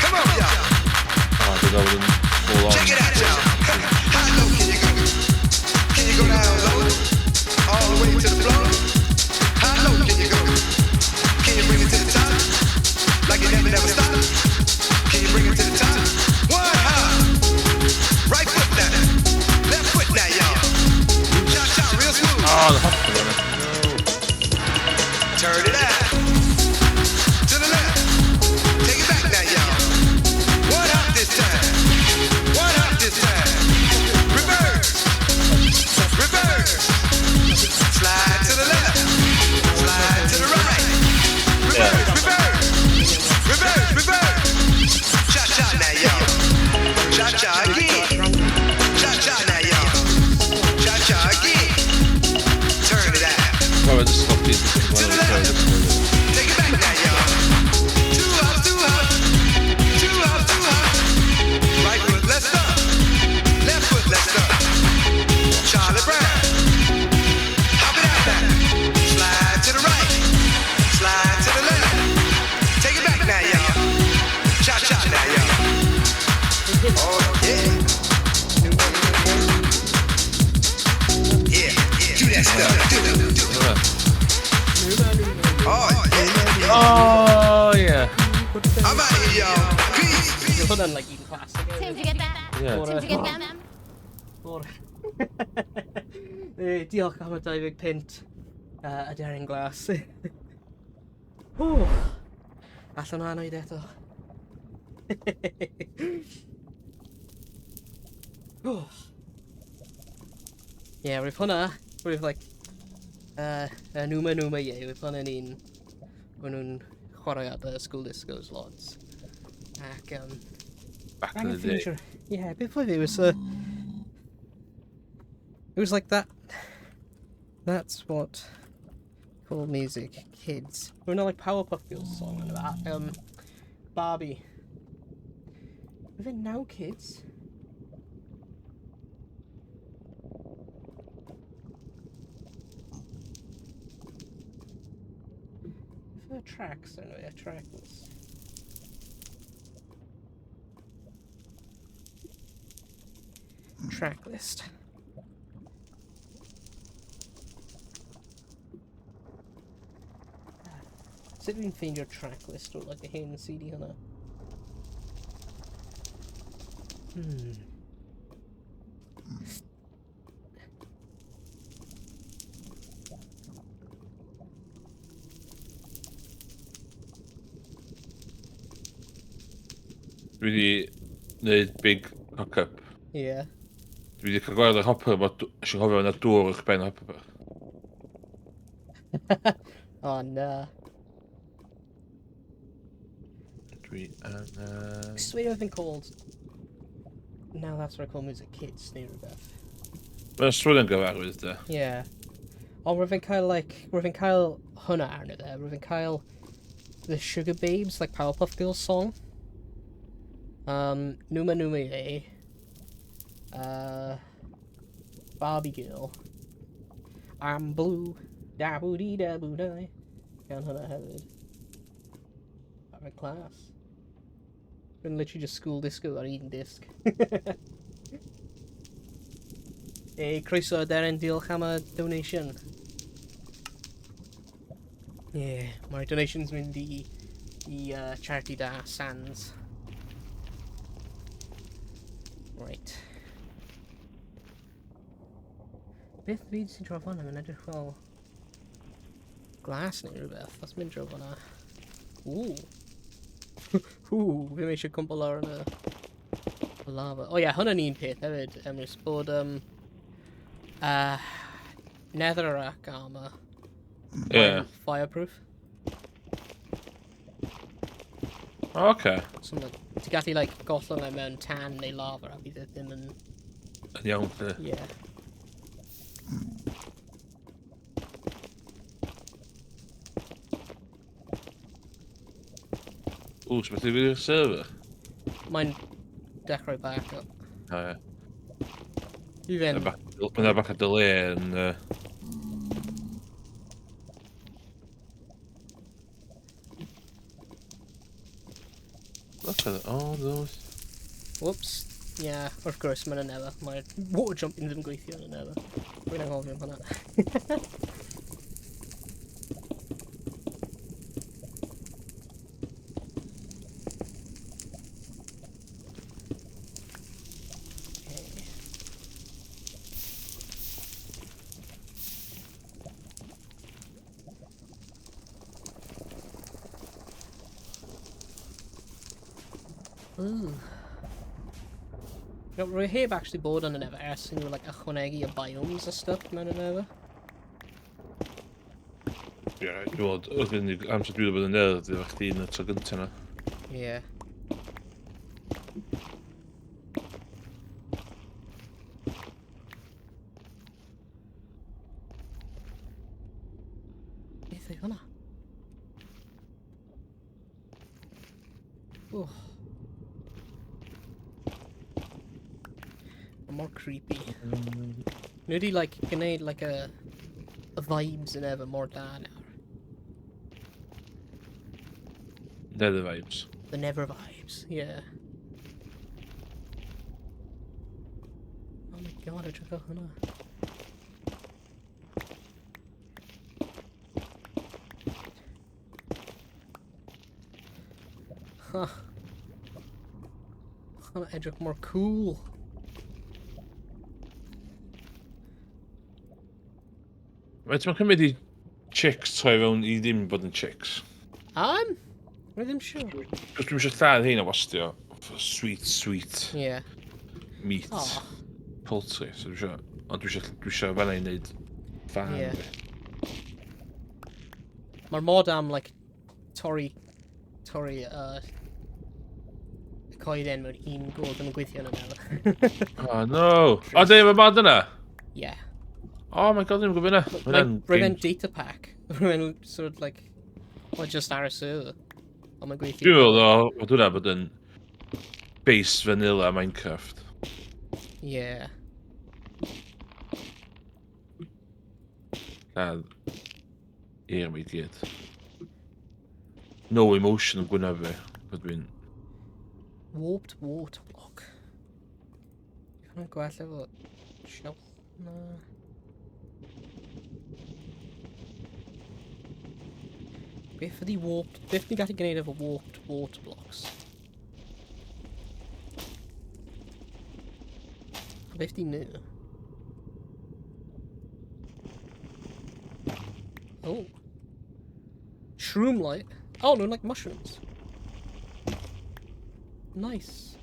Come on, y'all. Oh, dwi'n gael yn full on. Check it out, y'all. How low can you go? Can you go down low? All the way to the floor? How low can you go? Can you bring it to the top? Like it never, never stopped? Can you bring it to the top? One hop. Right foot now. Left foot now, y'all. Cha cha, real smooth. Oh, the hopper yna. No. Turn it out. To the left. Take it back now, y'all. One hop this time. One hop this time. Reverse. Reverse. Slide to the left. Slide to the right. Reverse, reverse. Reverse, reverse. Cha cha now, y'all. Cha cha again. Cha cha now, y'all. Cha cha again. Turn it out. Probably just stop it. To the left. Take it back now, y'all. Two hops, two hops. Two hops, two hops. Right foot, let's stop. Left foot, let's stop. Charlie Brown. Hop it out now. Slide to the right. Slide to the left. Take it back now, y'all. Cha cha now, y'all. Oh, yeah. Yeah, yeah. Do that stuff. Do it, do it. Oh, yeah. Oh, yeah. I'm out of here, y'all. Peace. Mae hwnna'n like un classic. Tim, did you get that? Yeah. Tim, did you get them? Bore. Diolch am y 20 punt y deryn glas. Ww. Allan o anwyd eto. Ww. Yeah, roedd hwnna, roedd like, Numa Numa Ye, roedd hwnna'n un, maen nhw'n chwarae at the school discos lots. Ac, Back in the day. Yeah, beth oedd it? It was like that. That's what cool music kids. We're not like Powerpuff Girls song and that. Barbie. With it now, kids. If there are tracks, anyway, a track was. Track list. Sut dwi'n ffeindio'r track list o'r like, y hen CD hwnna? Dwi wedi gwneud big cock-up. Yeah. Dwi wedi cael gwared o'r hopper, ma eisiau cofio yna dŵr uwch ben y hopper. Oh, na. Dwi angen... Sweet everything called... Now that's what I call music kids neu rhywbeth. Mae'n swnio'n gyfarwydd, de. Yeah. Ond rwy'n fi'n cael, like, rwy'n fi'n cael hwnna arno fe. Rwy'n fi'n cael the Sugar Babes, like Powerpuff Girls song. Numa Numa Ye. Barbie Girl. I'm blue. Da boo dee da boo die. Gan hwnna hefyd. I'm in class. Been literally just school disco ar un disc. Hey, croeso Darren, diolch am y donation. Yeah, mae'r donations mynd i charity da Sans. Right. Beth byd sy'n troi hwnna? Mae'n edrych fel glas neu rhywbeth. Os mynd drwy hwnna. Ooh. Ooh, fi eisiau cwmpo lawr yn y lava. O ie, yeah, hwnna'n un peth hefyd, Emrys, bod netherrack armor. Yeah. Fireproof. O, oce. So, like, ti'n gallu like, gollwng e mewn tan neu lava a bydd e ddim yn... Yn iawn, de. Yeah. Ww, so beth yw'r server? Mae'n dechrau back up. O, ie. I fynd. Mae'n bach o delay yn... Oh, no. Whoops. Yeah, wrth gwrs, mae'n y nether. Mae water jumping ddim yn gweithio yn y nether. Rwy'n anghofio am hwnna. Okay. Ooh. No, rwy heb actually bod yn y nether ers i nhw like, ychwanegu y biomes a stuff mewn y nether. Ie, dwi'n meddwl, yr unig amser dwi wedi bod yn nether, ydy efo chdi yn y tro gyntaf na. Ie. Yeah. Beth oedd hwnna? Oh. Mae mor creepy. Nhw wedi like, gwneud like, a vibes yn efo mor da nawr. Nether vibes. The never vibes, yeah. Oh my god, edrych ar hwnna. Huh. Hwnna edrych mor cool. Faint mae'n cymryd i chicks troi fewn i ddim bod yn chicks? Rwy ddim siŵr. Cos dwi'n eisiau lladd hein a wastio for sweet, sweet meat. Aw. Poultry. So dwi eisiau... Ond dwi eisiau fanna i wneud farm. Ie. Mae'r mod am, like, torri y coeden mewn un go ddim yn gweithio yn y nether. Oh no! O, dwi efo mod yna? Yeah. Oh my god, ddim yn gwybod yna. Like, roedd e'n data pack. Roedd e'n sort of like, well, just ar y server. Ond mae'n gweithio. Dwi'n meddwl o, bod hwnna bod yn base vanilla Minecraft. Yeah. Lladd eir mi gyd. No emotion yn gwyneb fi. Bod dwi'n... Warped water block. Hwnna'n gwell efo shelf? Na. Beth ydi warped... Beth ni'n gallu gwneud efo warped water blocks? Beth di nhw? Oh. Shroom light. Oh, no, like mushrooms. Nice.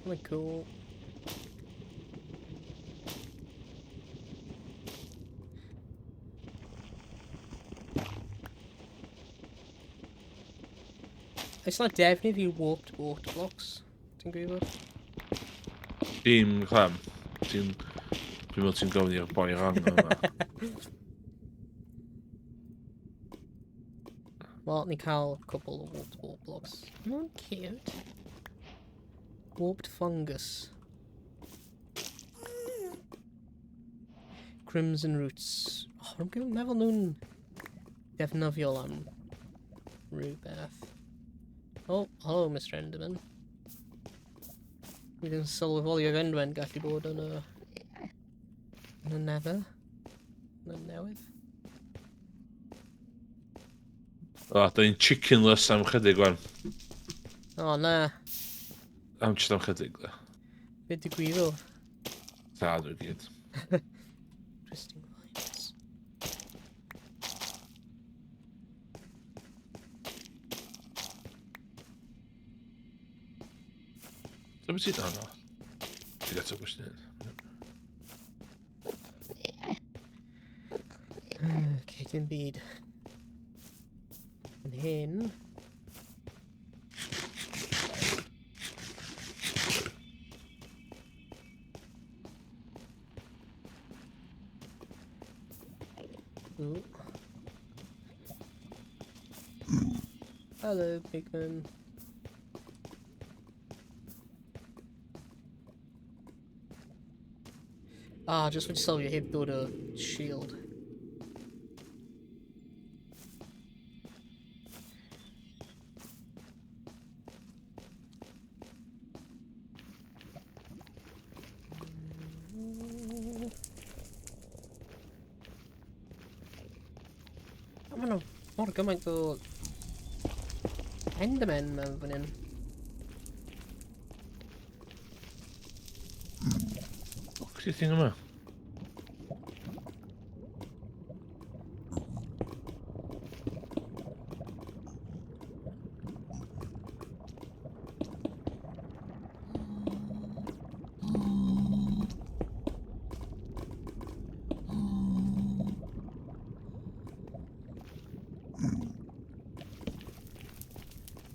Really cool. It's like defnydd i warped water blocks. Ti'n gwybod? Dim clam. Ti'n... Dwi'n meddwl ti'n gofyn i'r boi wrong yma. Wel, ni cael cwbl o warped water blocks. Mae'n cute. Warped fungus. Crimson roots. Oh, rwy'n meddwl nhw'n defnyddiol am rhywbeth. Oh, hello, Mr Enderman. Dwi ddim yn sylweddoli oedd Enderman gallu bod yn y nether. Yn y newydd. O, da ni'n chickenless am chydig wan. O, na. Am just am chydig, da. Be digwyddodd? Lladd nhw i gyd. Twisting vines. So beth ti'n... O, no. Ti'n gael gwestiwn hyn. Okay, dim byd. Yn hyn. Ooh. Hello, pigman. Ah, just wedi sylwi heb dod o shield. Mor gymaint o Endermen mewn fan hyn. Ffwc sy'n thing yma?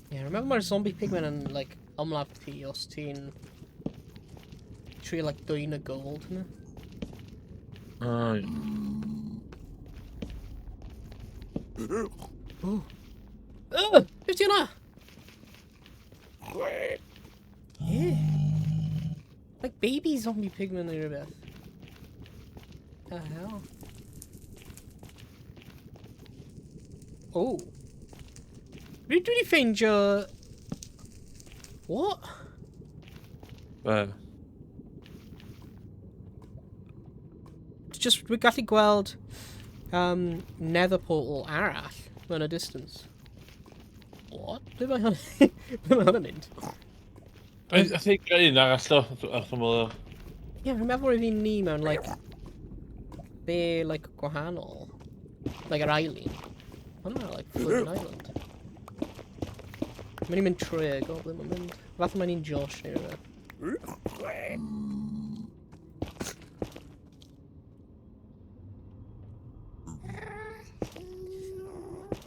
Yeah, remember mae'r zombie pigmen yn, like, ymladd ti os ti'n trio, like, dwyn y gold yna. Ai. Oh. Oh, beth ti yna? Yeah. Like baby zombie pigmen neu rhywbeth. The hell? Oh. Dwi wedi ffeindio... What? Be? Just, dwi'n gallu gweld nether portal arall mewn y distance. What? Ble mae hwn? Ble mae hwn yn mynd? I think un arall do, wrth ymwyl o. Ie, fi'n meddwl roedd un ni mewn, like, be, like, gwahanol. Like, yr ail un. Hwna, like, floating island. Mae'n i'n mynd trwy e, goblin mae'n mynd. Falle mae'n un Josh neu rhywbeth.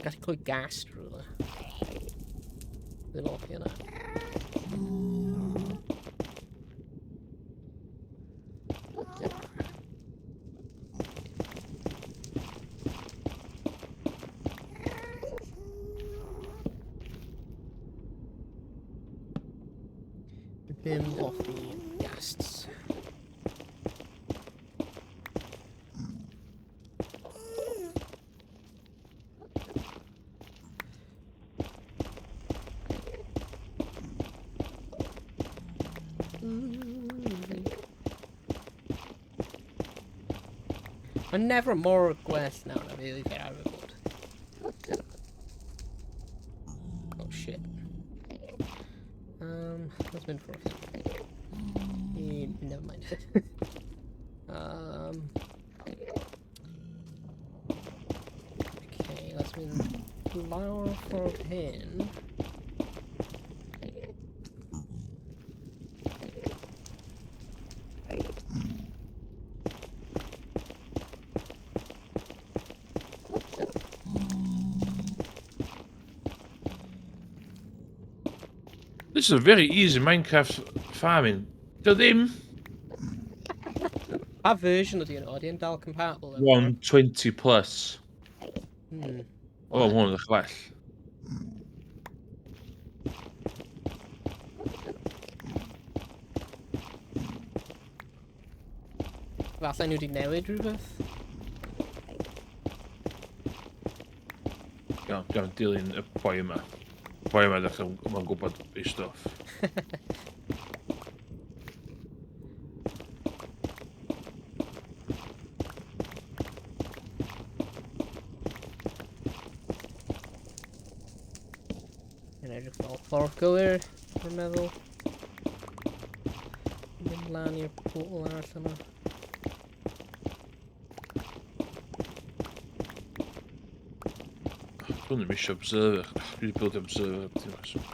Gallu clywed gas rhywle. Ddim off i yna. Ddim hoffi ghasts. Mae never mor gwell nawr na fi wedi arfer bod. Oh shit. Let's mynd for it. Never mind. Okay, let's mynd lawr ffordd hyn. This is a very easy Minecraft farming. Dio ddim. Pa version ydy yno? Ydy e'n dal compatible? 120 plus. O, ma' hwn yn edrych well. Falle nhw wedi newid rhywbeth? Iawn, iawn, dilyn y boi yma. Boi yma ddechrau, mae'n gwybod ei stwff. Yn edrych fel ffordd gywir, dwi'n meddwl. Mynd lan i'r portal arall yma. Dwi'n ddim eisiau observer. Dwi wedi build observer. Dim reswm.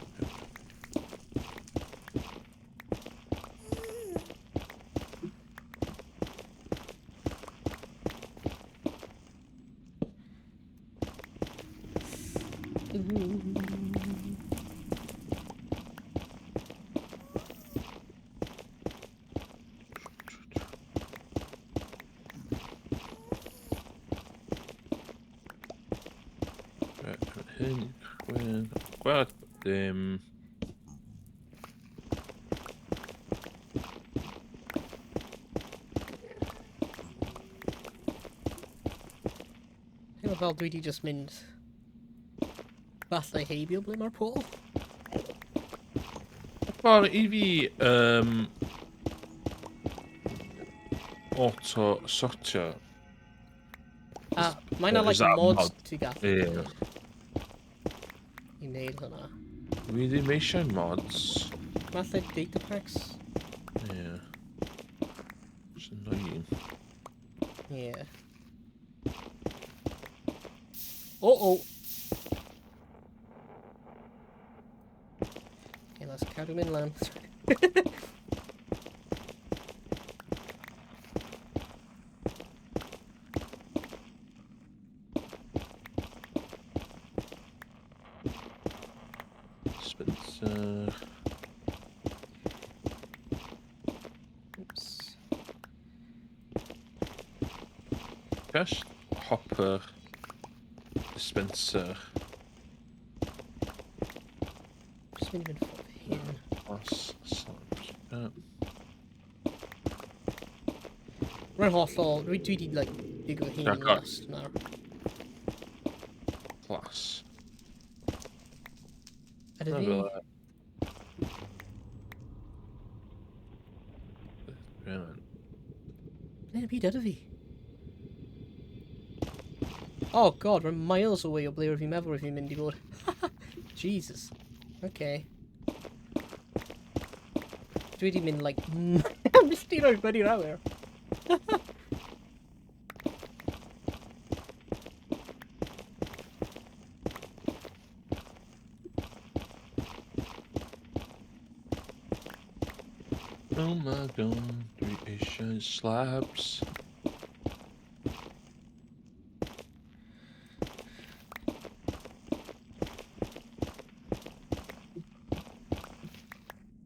Hyn, chwen, gweld, dim. Teimlo fel dwi di just mynd falle heibio ble mae'r portal. Ffordd i fi auto sortio. A mae 'na, Is like, that a mods mod? ti gallu Ie. gwneud. wneud hwnna. Dwi ddim eisiau mods. Falle data packs? Yeah. It's annoying. Yeah. Oh, oh! Okay, let's cadw mynd lan. Spencer. Oops. Chest, hopper, dispenser, Just mynd i fynd ffordd hyn. glass, slabs. Rwy'n hollol, dwi di, like, digo hyn Jack off. last nawr. Glass. Ydy Na fi? fel e. Ie, man. Ble yn y byd ydw fi? Oh god, we're miles away o ble rwy'n fi'n meddwl rwy'n fi'n mynd i fod. Jesus. Okay. Dwi wedi mynd, like, milltiroedd fyny'r awyr. Oh my god, dwi eisiau slabs.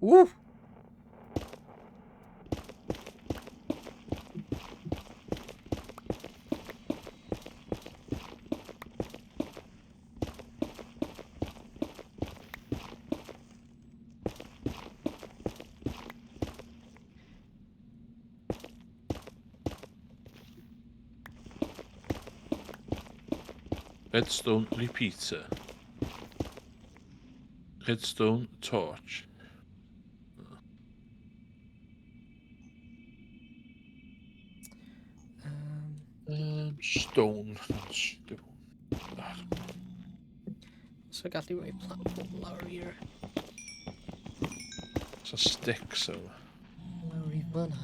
Woo! Redstone repeater. Redstone torch. Stone. Not stone. Ah, So gallu rhoi platform lawr i'r... It's a stick, so. Lawr i fyna.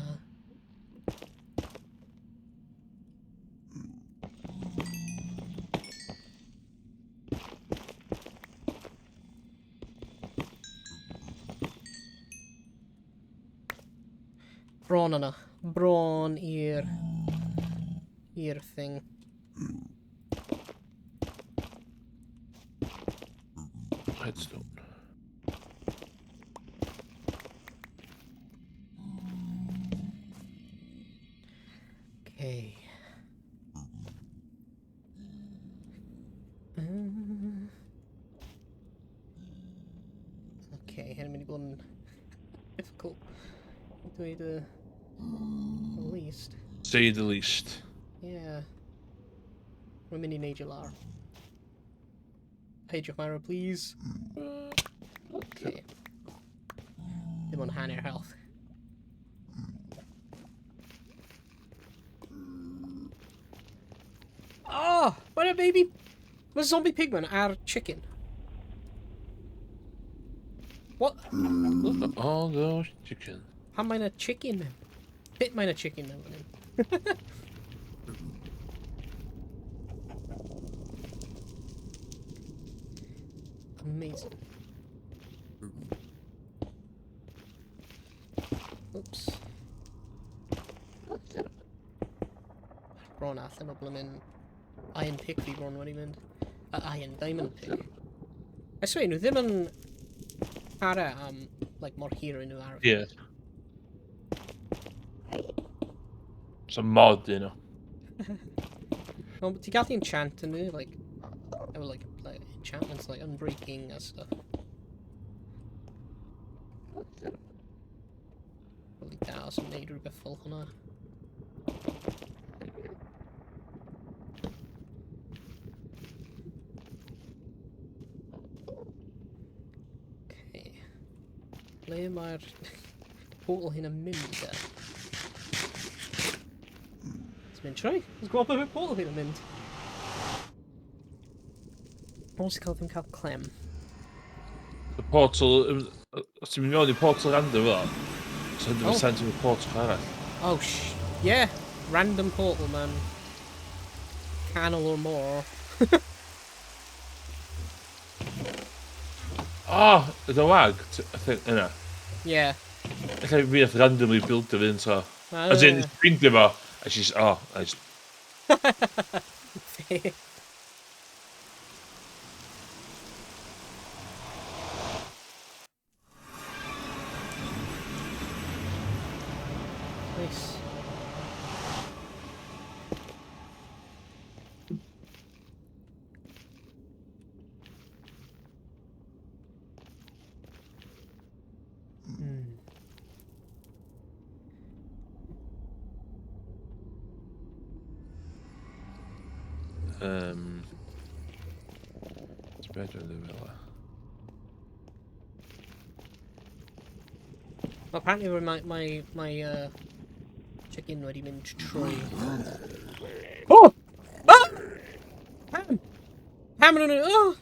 Bron yna. Bron i'r thing. Redstone. Okay. Okay, hyn yn mynd i bod yn difficult. Dweud y least. Say the least. Yeah. Rwy'n mynd i neidio lawr. Peidiwch marw, please. Okay. Dim ond hanner health. Oh! Mae'n a baby... Mae zombie pigman ar chicken. What? Look at all those chicken. Pam mae'n a chicken mewn? Bit mae'n a chicken mewn fan hyn. Amazing. Oops. Bron allan o blymyn iron pick fi bron wedi mynd. Iron diamond pick. I swear, nhw ddim yn para am like, mor hir yn nhw ar. Yeah. It's a mod, you know. Well, ti'n gallu enchant yn nhw, like, efo, like, enchantments, like, unbreaking a stuff. Probably da os yn neud rhywbeth fel hwnna. Okay. Ble mae'r portal hyn yn mynd de? It's mynd trwy. Let's go up efo'r portal hyn yn mynd. Os cael ddim cael clem. portal... Os ti'n mynd mewn i portal random fel, it's 100% oh. O'r portal arall. Oh, yeah. Random portal, man. Canol o'r môr. Oh, ydy o'n wag? I think, yna. Yeah. Ella fi nath randomly build o fy'n so. As in, ffeindio fo, a she's, oh, I just... Nice. Ti'n beth dwi'n dweud fel 'na? Well, apparently my chicken wedi mynd trwy. Oh! Ah! Pam! Pam yn... Oh!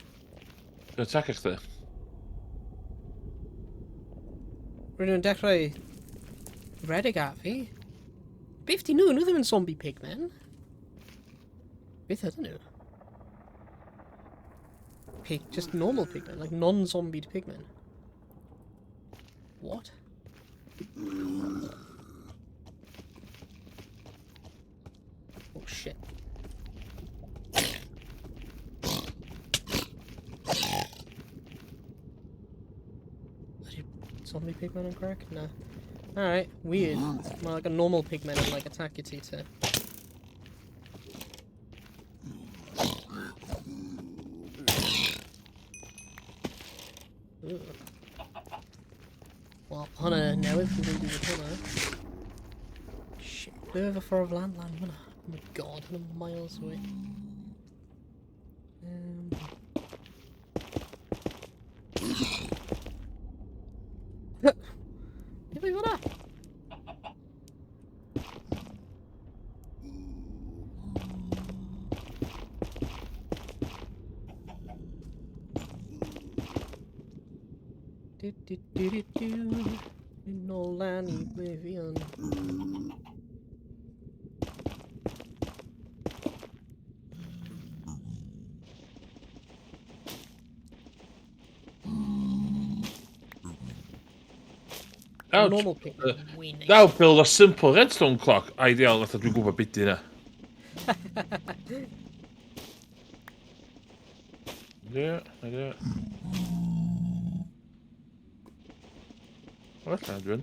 Dwi'n attack chdi? Rydyn nhw'n dechrau redeg at fi. Beth di nhw? Nhw ddim yn zombie pigmen. Beth ydyn nhw? Pig, just normal pigmen, like non-zombied pigmen. What? Oh shit. Ydy zombie pigmen yn crack? Na. Alright, weird. Mae like a normal pigman yn like attack ti te. Ugh. Wel, hwnna newydd, fi'n dwi'n gwybod hwnna. Shit, ble oedd y ffordd lan lan hwnna? Oh my god, hwnna miles away. Beth oedd hwnna? Du, du, du, du, du. Mynd nôl lan i ble fi yn. Ouch. Normal pigmen. Way nice. Now build a simple redstone clock. Ideal, fatha dwi'n gwybod beth di yna. Ie, ie. Well, dwi'n.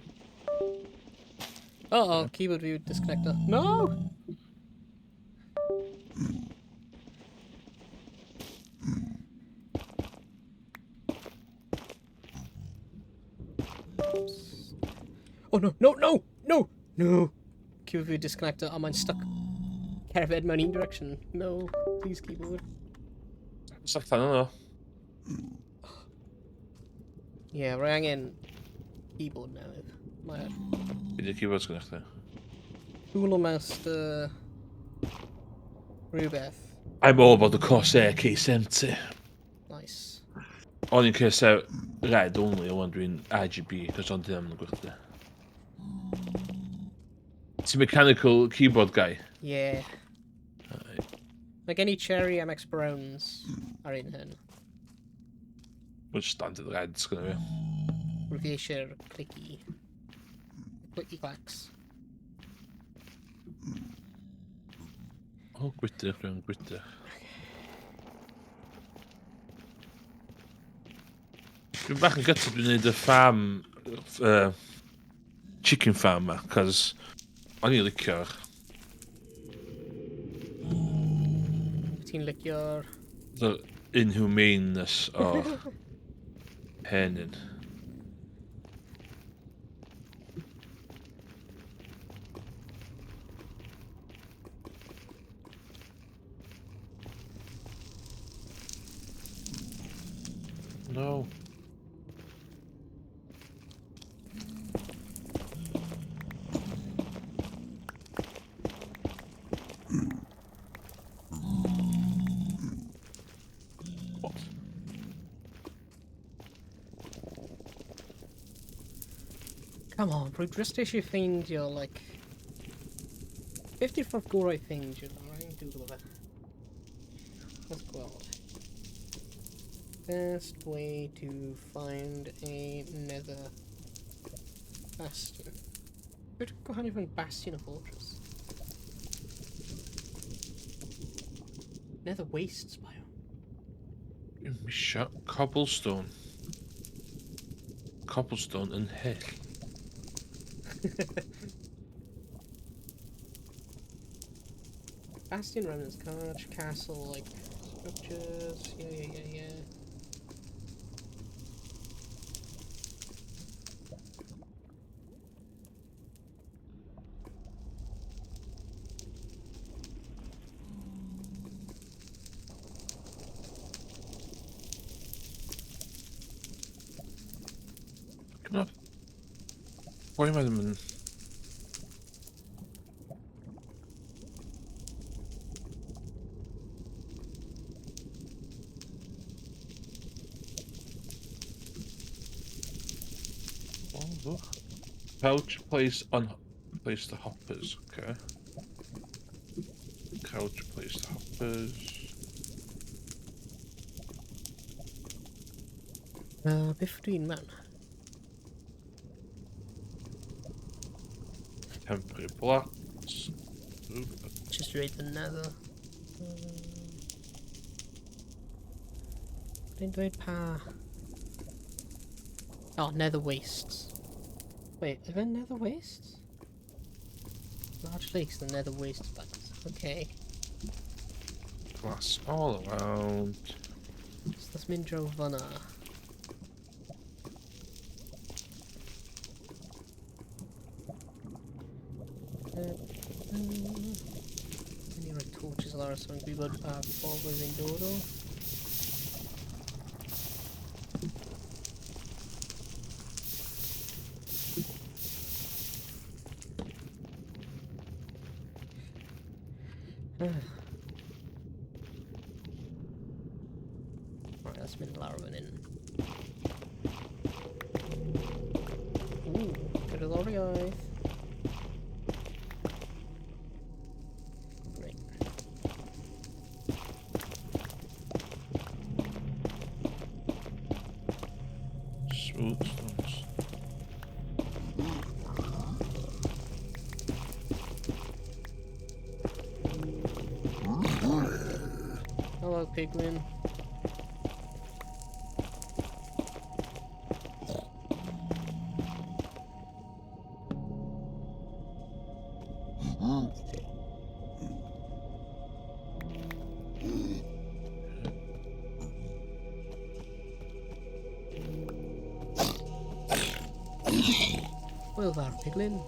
Uh-oh, keyboard view disconnector. No! Oops. Oh no, no, no, no, no! Keyboard view disconnector, oh, mae'n stuck. Cerdded mewn un direction. No, please keyboard. Satan yno. Yeah, rwy angen keyboard newydd. Mae Be di keyboard sgynnych chdi? Cooler Master rhywbeth. I'm all about the Corsair K70. Nice. O'n i'n Corsair Red only, o'n dwi'n RGB, cos o'n ddim yn gwerthu. Ti'n mechanical keyboard guy? Yeah. Mae gen i Cherry MX Browns ar un hyn. Which standard reds gynna fi. Rwy fi eisiau'r clicky. Clicky clacks. O, oh, gwydr, dwi'n gwydr. Dwi'n bach yn gutted dwi'n neud y farm, chicken farm ma, cos o'n i'n licio'r Ti'n licio'r... the inhumaneness o hen un. No. What? Come on, bro, just eisiau ffeindio, like... Beth di'r ffordd gorau ffeindio? Rhaid Google fe. Let's gweld. Best way to find a nether bastion. Beth gwahaniaeth rhwng bastion a fortress? Nether wastes biome. Dwi'n misio cobblestone. Cobblestone yn hyll. Bastion remnants, large castle like structures. Yeah. Come on. Pwy mae ddim yn... Oh, look. Pouch place on place the hoppers, okay. Couch place the hoppers. Beth dwi'n mewn? Temporary blocks. Ooh. Just read the nether. Dwi'n dweud pa... Oh, nether wastes. Wait, are there nether wastes? Large lakes, the nether wastes buttons. Okay. Glass all around. So let's mynd draw fyna. Ni rhoi torches lawr so yn gwybod pa ffordd oedd yn dod o. Right, let's mynd lawr fan hyn. Ooh, cerddoriaeth. Right. Smooth stones. Hello, Piglin. Well there, Piglin.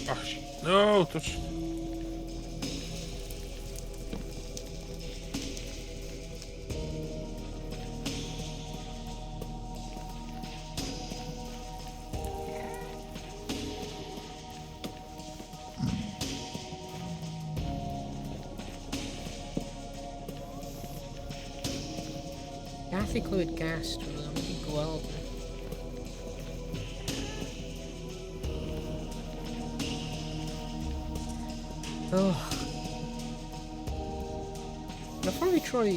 Gosh, no, touch. Gallu clywed gas drwy dda, mae'n gweld. Oh. Na ffordd i troi...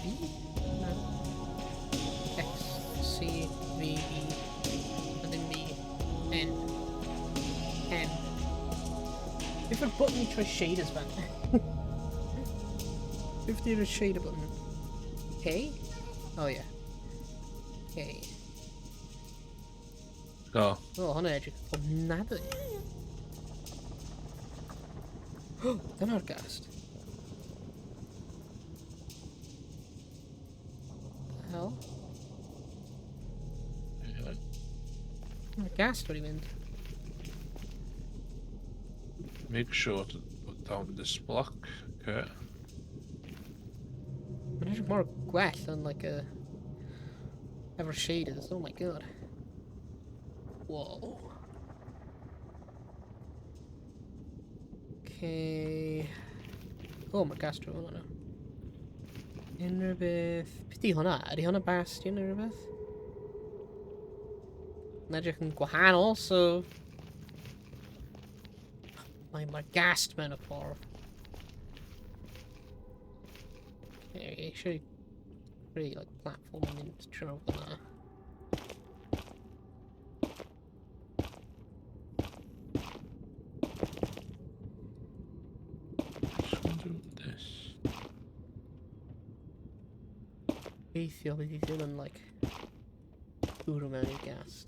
V? No. X, C, V, E, and then B, N, M. Beth yw'r button i troi shaders fan? Beth yw'r shader button? K? Oh yeah. K. Oh. Oh, hwnna edrych ofnadwy. Dyna'r ghast. The hell? Gast wedi mynd. Make sure to put down this block. Okay. Mae'n edrych mor gwell yn like a... Efo'r shaders, oh my god. Whoa. Okay. Oh, mae'r gas drwy hwnna. Unrhyw beth... Beth di hwnna? Ydy hwnna bastion neu rhywbeth? Mae'n edrych yn gwahanol, so... Mae'r gast mewn y ffordd. Okay, eisiau really like platform yn mynd trwy fyna. Just gonna do this. Gobeithio bydd hi ddim yn like bwrw mewn i'r gast.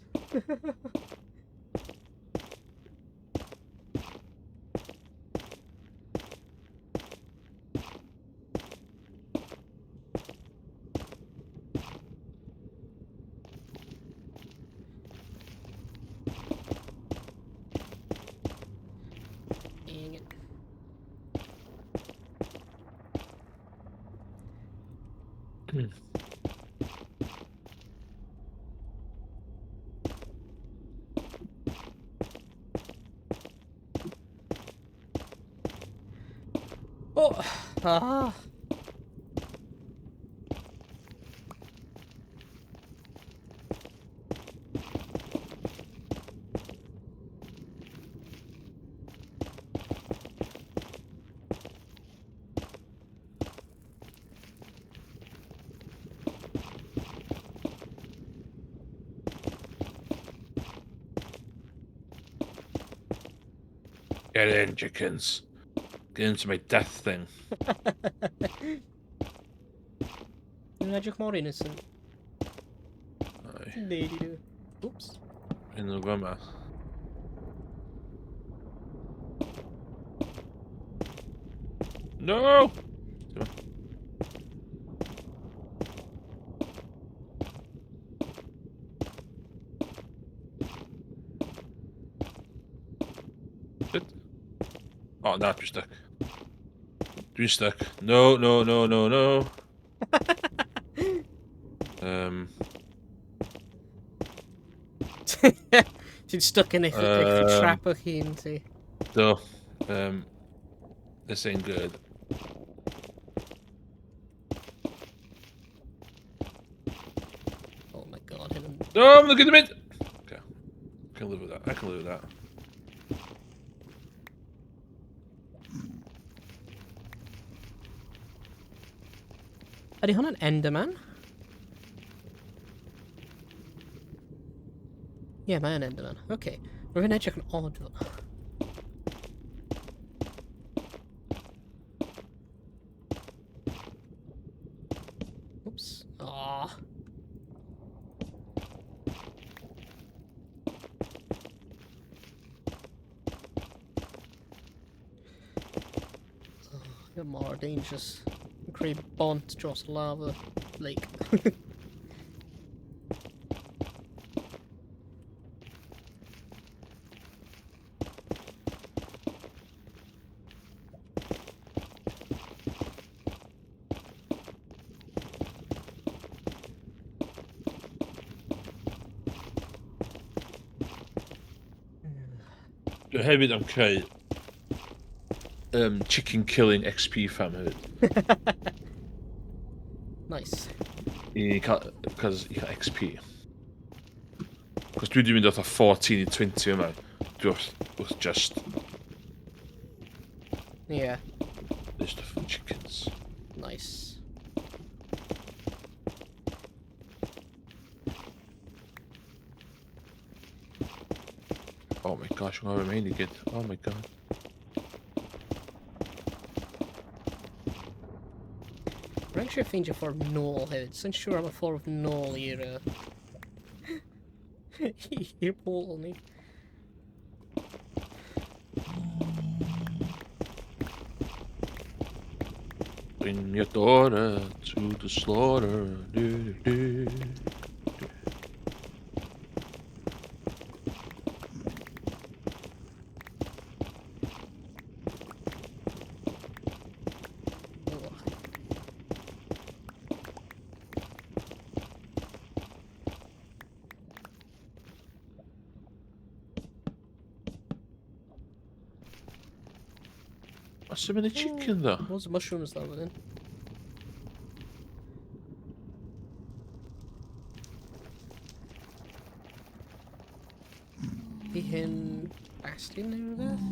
Dang it. Oh! Ah! Get in, chickens. Get into my death thing. Dwi'n edrych mor innocent. Aye. Lady do. Oops. Un o'r fyma. No! Good. Oh, na, dwi'n stuck. Dwi'n stuck. No, no, no, no, no. Ti'n stuck yn eich trap o'ch hun ti. Do. This ain't good. Oh my god, hyn yn... No, I'm looking at it! Okay. I can live with that. I can live with that. Ydy hwnna'n Enderman? Ie, yeah, mae'n Enderman. Okay. Rwy'n fe'n edrych yn odd fel. Oops. Ah. Oh, mor dangerous. Yn creu bont dros lava lake. Dwi hefyd am creu chicken killing XP farm hefyd. Nice. I cael, cos i cael XP. Cos dwi wedi mynd fatha 14 i 20 yma. Dwi wrth just... Yeah. This stuff for chickens. Nice. Oh my gosh, I'm gonna remain again. Oh my god. Rwy'n siŵr ffeindio ffordd nôl hefyd. Sy'n siŵr am y ffordd nôl i'r portal ni. Bring your daughter to the slaughter. Do, do, do. Os yw'n mynd i chicken ddo? Loads of mushrooms lawr fan hyn. Di hyn bastion neu rhywbeth?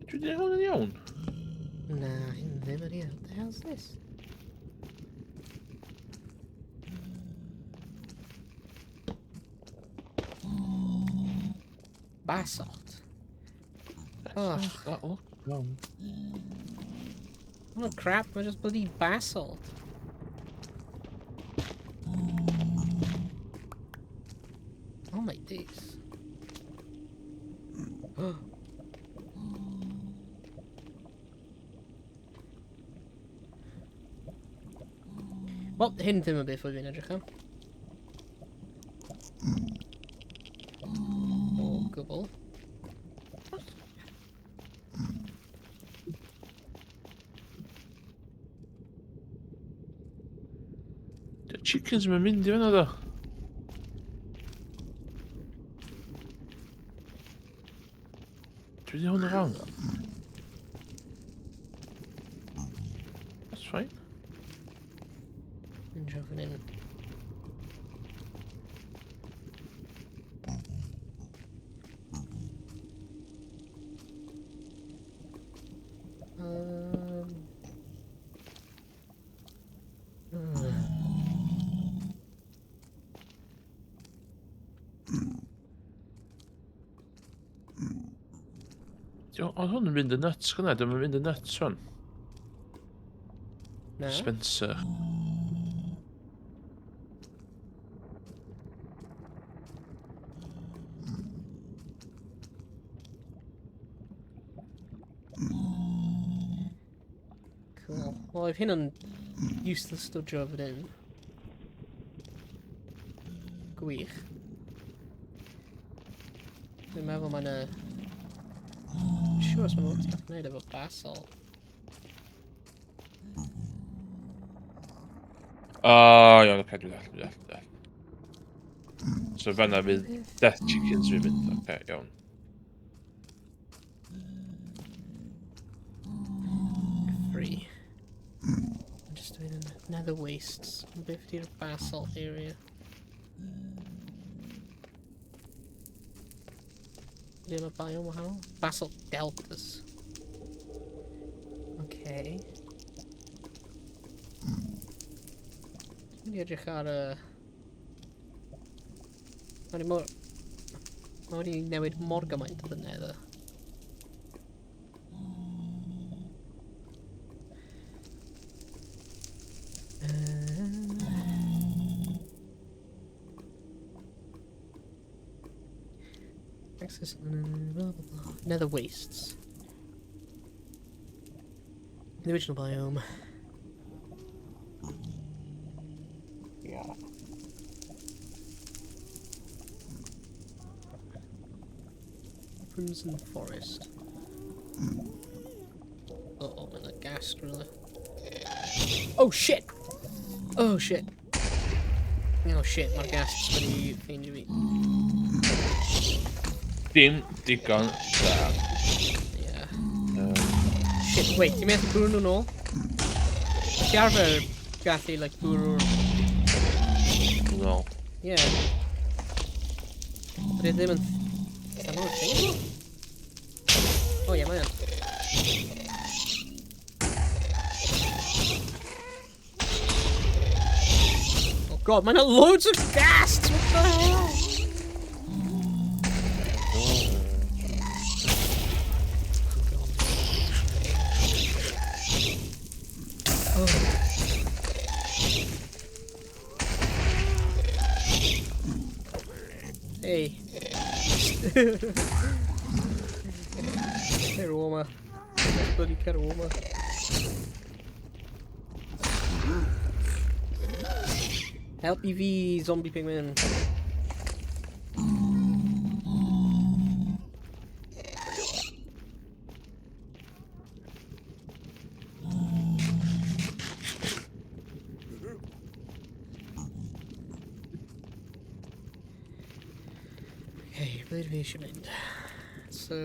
Dwi wedi hwn yn iawn. Na, hyn ddim ydi. What the hell's this? Basalt. Oh. That look wrong. Oh crap, mae just bloody basalt. Oh my days. Wel, hyn ddim yn beth oedd fi'n edrych am. O gwbl. Di'r chickens yn mynd i fyna ddo. Dwi wedi hwn yn wrong. That's fine. Yn draw fan hyn. Oedd hwn yn mynd yn nuts gyna, dwi'n mynd yn nuts hwn. Na. Spencer. Cool. Wel, oedd hyn yn useless stwdio fan hyn. Gwych. Dwi'n meddwl mae'n y... Siŵr os mae'n lot beth gwneud efo basalt. O, iawn, oce, dwi'n dall, dwi'n dall, dwi'n dall. So fanna fydd Death Chickens fi'n mynd, oce, iawn. Free. I'm just doing in nether wastes. Beth di'r basalt area? Ydy yna biome wahanol? Basalt deltas. Okay. Dwi'n mynd i edrych ar y... Mae wedi mor... Mae wedi newid mor gymaint o the nether. Access, blah, blah, blah. Nether wastes. The original biome. Yeah. Crimson Forest. Oh, man, that gas really. Oh shit! Oh shit! Oh shit, mae'r gas wedi ffeindio fi. Dim digon da. Yeah. Shit, wait, ti'n meddwl bwrw nhw nôl? Ti arfer gallu, like, bwrw'r... No. Yeah. Ydy e ddim yn... Is that not a thing? Oh yeah, mae yn. Oh god, mae yna loads of ghasts! What the hell? Oh god. Oh. Hey. Cer o 'ma. Bloody cer o 'ma. Help i fi, zombie pigman. Okay, ble dwi eisiau mynd? So...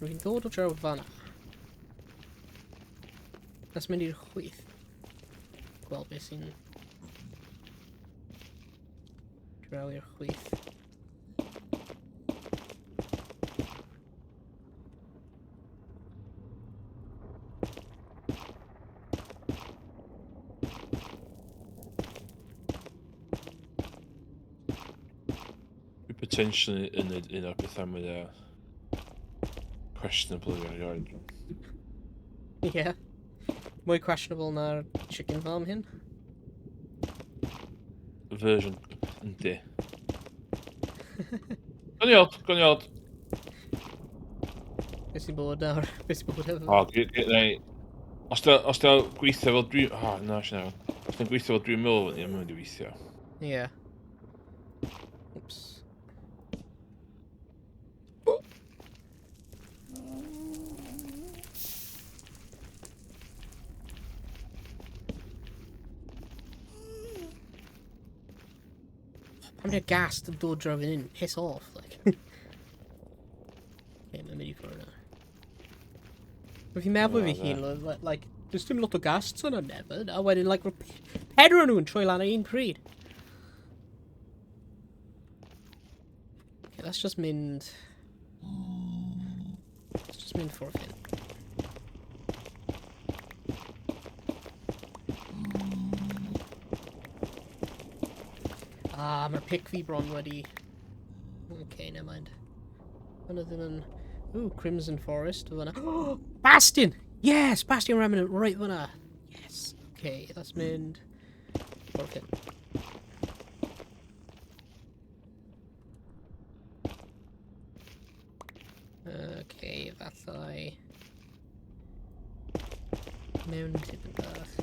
Rwy'n dod o draw fanna. Let's mynd i'r chwith. Gweld beth sy'n draw i'r chwith. Dwi potentially yn neud un o'r pethau mwyaf questionable i erioed. Ie. Yeah. Mwy questionable na'r chicken farm hyn. Version, yndi. Gawn ni weld, gawn ni weld. Beth sy'n bod nawr? Beth sy'n bod efo? O, neu... Os di o gweithio fel dwi... O, na, sy'n Os di o'n gweithio fel dwi'n meddwl, mae'n mynd i weithio. Ie. Yeah. Oops. Pam di'r gas yn dod draw fan hyn? Piss off, like. Okay, mae'n mynd i ffwrdd yna. Mae fi'n meddwl fi hun, like, does dim lot o ghasts yna, never. A wedyn, like, pedwar nhw'n troi lan ar un pryd. Okay, let's just mynd... Let's just mynd ffwrdd hyn. Ah, mae'r pick fi bron wedi... Okay, never mind. Hwna ddim yn... Ooh, Crimson Forest, fyna. Oh, Bastion! Yes, Bastion Remnant, right fyna. Yes, okay, let's mynd... Okay. Okay, fathau... Mewn tipyn bach.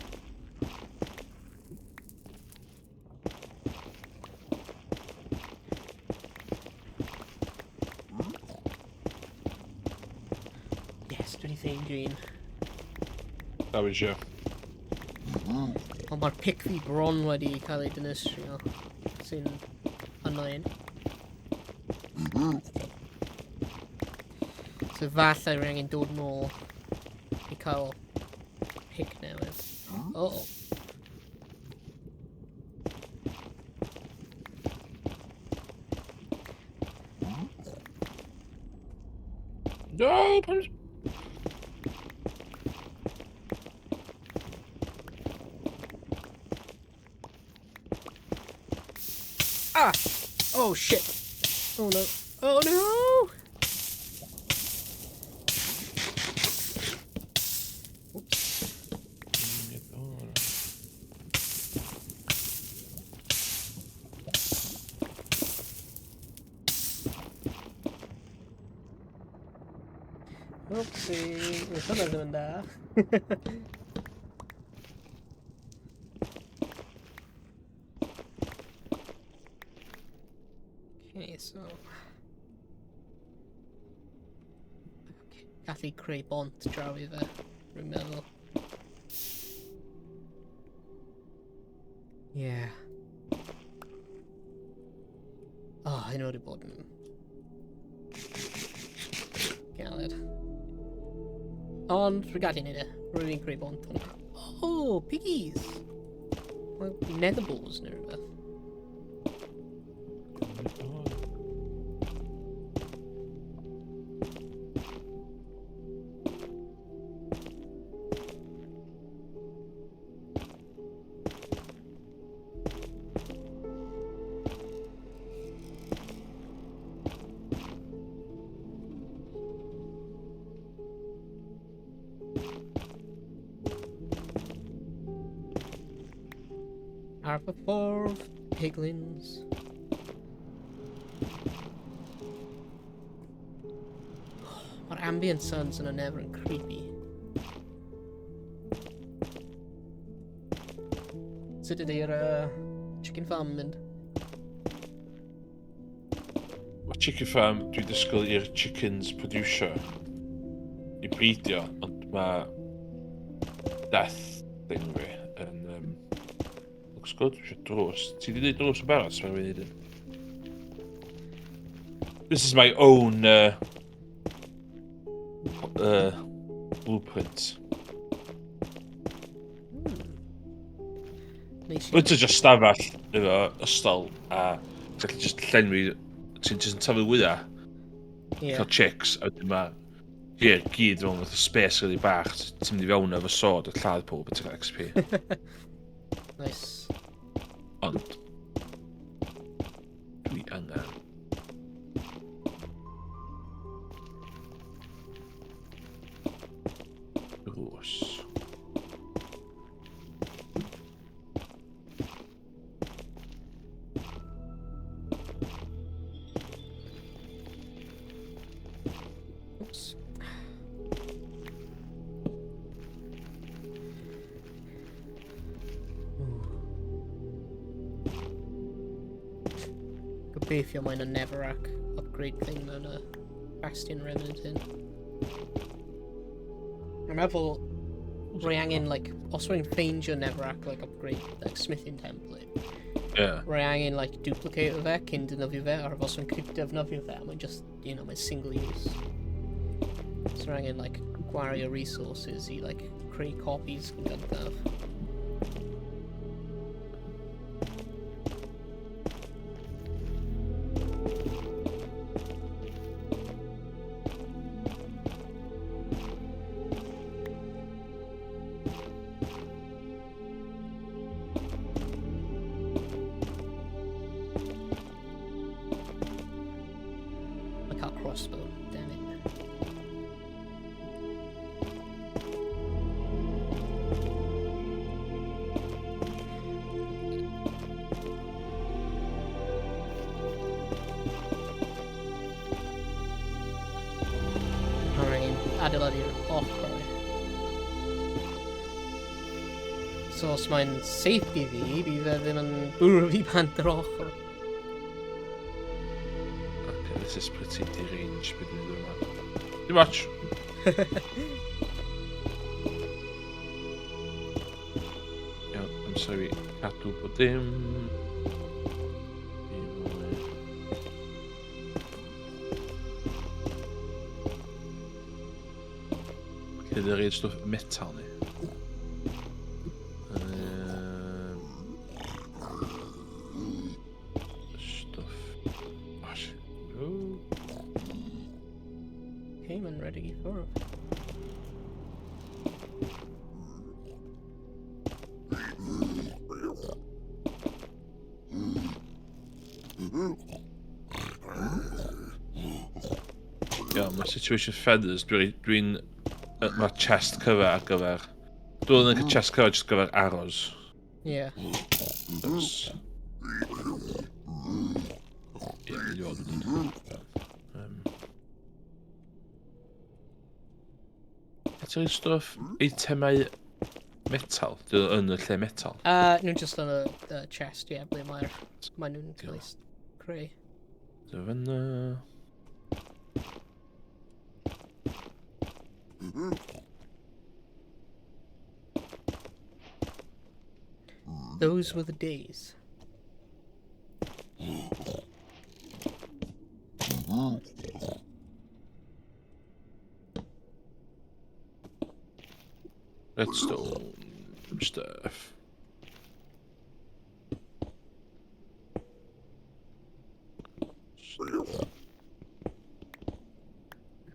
Yes, dwi wedi ffeindio un. That was you. Ond mae'r pick fi bron wedi cael ei dinistrio. Sy'n annoying. So falle rwy'n angen dod nôl i cael pick newydd. Oh. No, pam... Ah! Oh shit! Oh no. Oh no! Oops. Oopsie, roedd hwnna ddim yn da. Okay, so... Okay, gallu creu bont draw i fe, rwy'n meddwl. Yeah. Oh, hyn wedi bod yn galed. Ond, rwy'n gallu neud e. Rwy'n creu bont. Ond... Oh, piggies! Well, nether balls neu rhywbeth. Ar fy ffordd, piglins. Mae'r ambient sounds yn y never yn creepy. Sut ydy'r chicken farm yn mynd? Mae chicken farm, dwi'n disgwyl i'r chickens producer i breidio, ond mae death thing fi yn... Looks good, dwi eisiau drws. Ti wedi gwneud drws yn barod, so mae'n mynd i This is my own blueprint. Neis. Mae'n just stafell efo ystol a ti'n gallu just llenwi, ti'n just yn tyfu wyau, Ie. cael chicks, a wedyn mae ie, gyd mewn fatha space really bach, ti'n mynd i fewn efo sword a lladd pob a ti'n cael XP. Nice. Ond, dwi angen. Drws. Oops. Ooh. Gobeithio mae'n y Neverac upgrade thing mewn y Bastion Remnant hyn. Dwi'n meddwl rwy angen, like, os rwy'n ffeindio Neverac, like, upgrade, like, smithing template, Ie. rwy angen, like, duplicate o fe cyn defnyddio fe, or os rwy'n defnyddio fe, mae'n just, mae'n single use. So rwy angen, like, gwario resources i, like, creu copies yn gyntaf. I cael crossbow, damn it. Rhaid angen adeiladu'r ochr. So os mae'n safe i fi, bydd e ddim yn bwrw fi bant yr ochr. Okay, this is pretty deranged beth dwi'n dweud yma. Dim much. Iawn, amser i cadw bod dim. Dim mwy. Lle dwi'n reid stwff metal ni? Stwff. Oh, shit. Oh. Okay, mae'n ready i ffwrdd. Ia, mae situation feathers, dwi'n... Dwi mae chest cover ar gyfer... Dwi'n yn cael chest cover jyst gyfer arrows. Yeah. Oops. Ie, mynd i fod wedyn. Eto i'r stwff, eitemau metal, dyn nhw yn y lle metal. Nhw'n just yn y chest, yeah, ble mae'r... Mae nhw'n cael eu creu. Dyma fyna. Those were the days. Redstone stuff.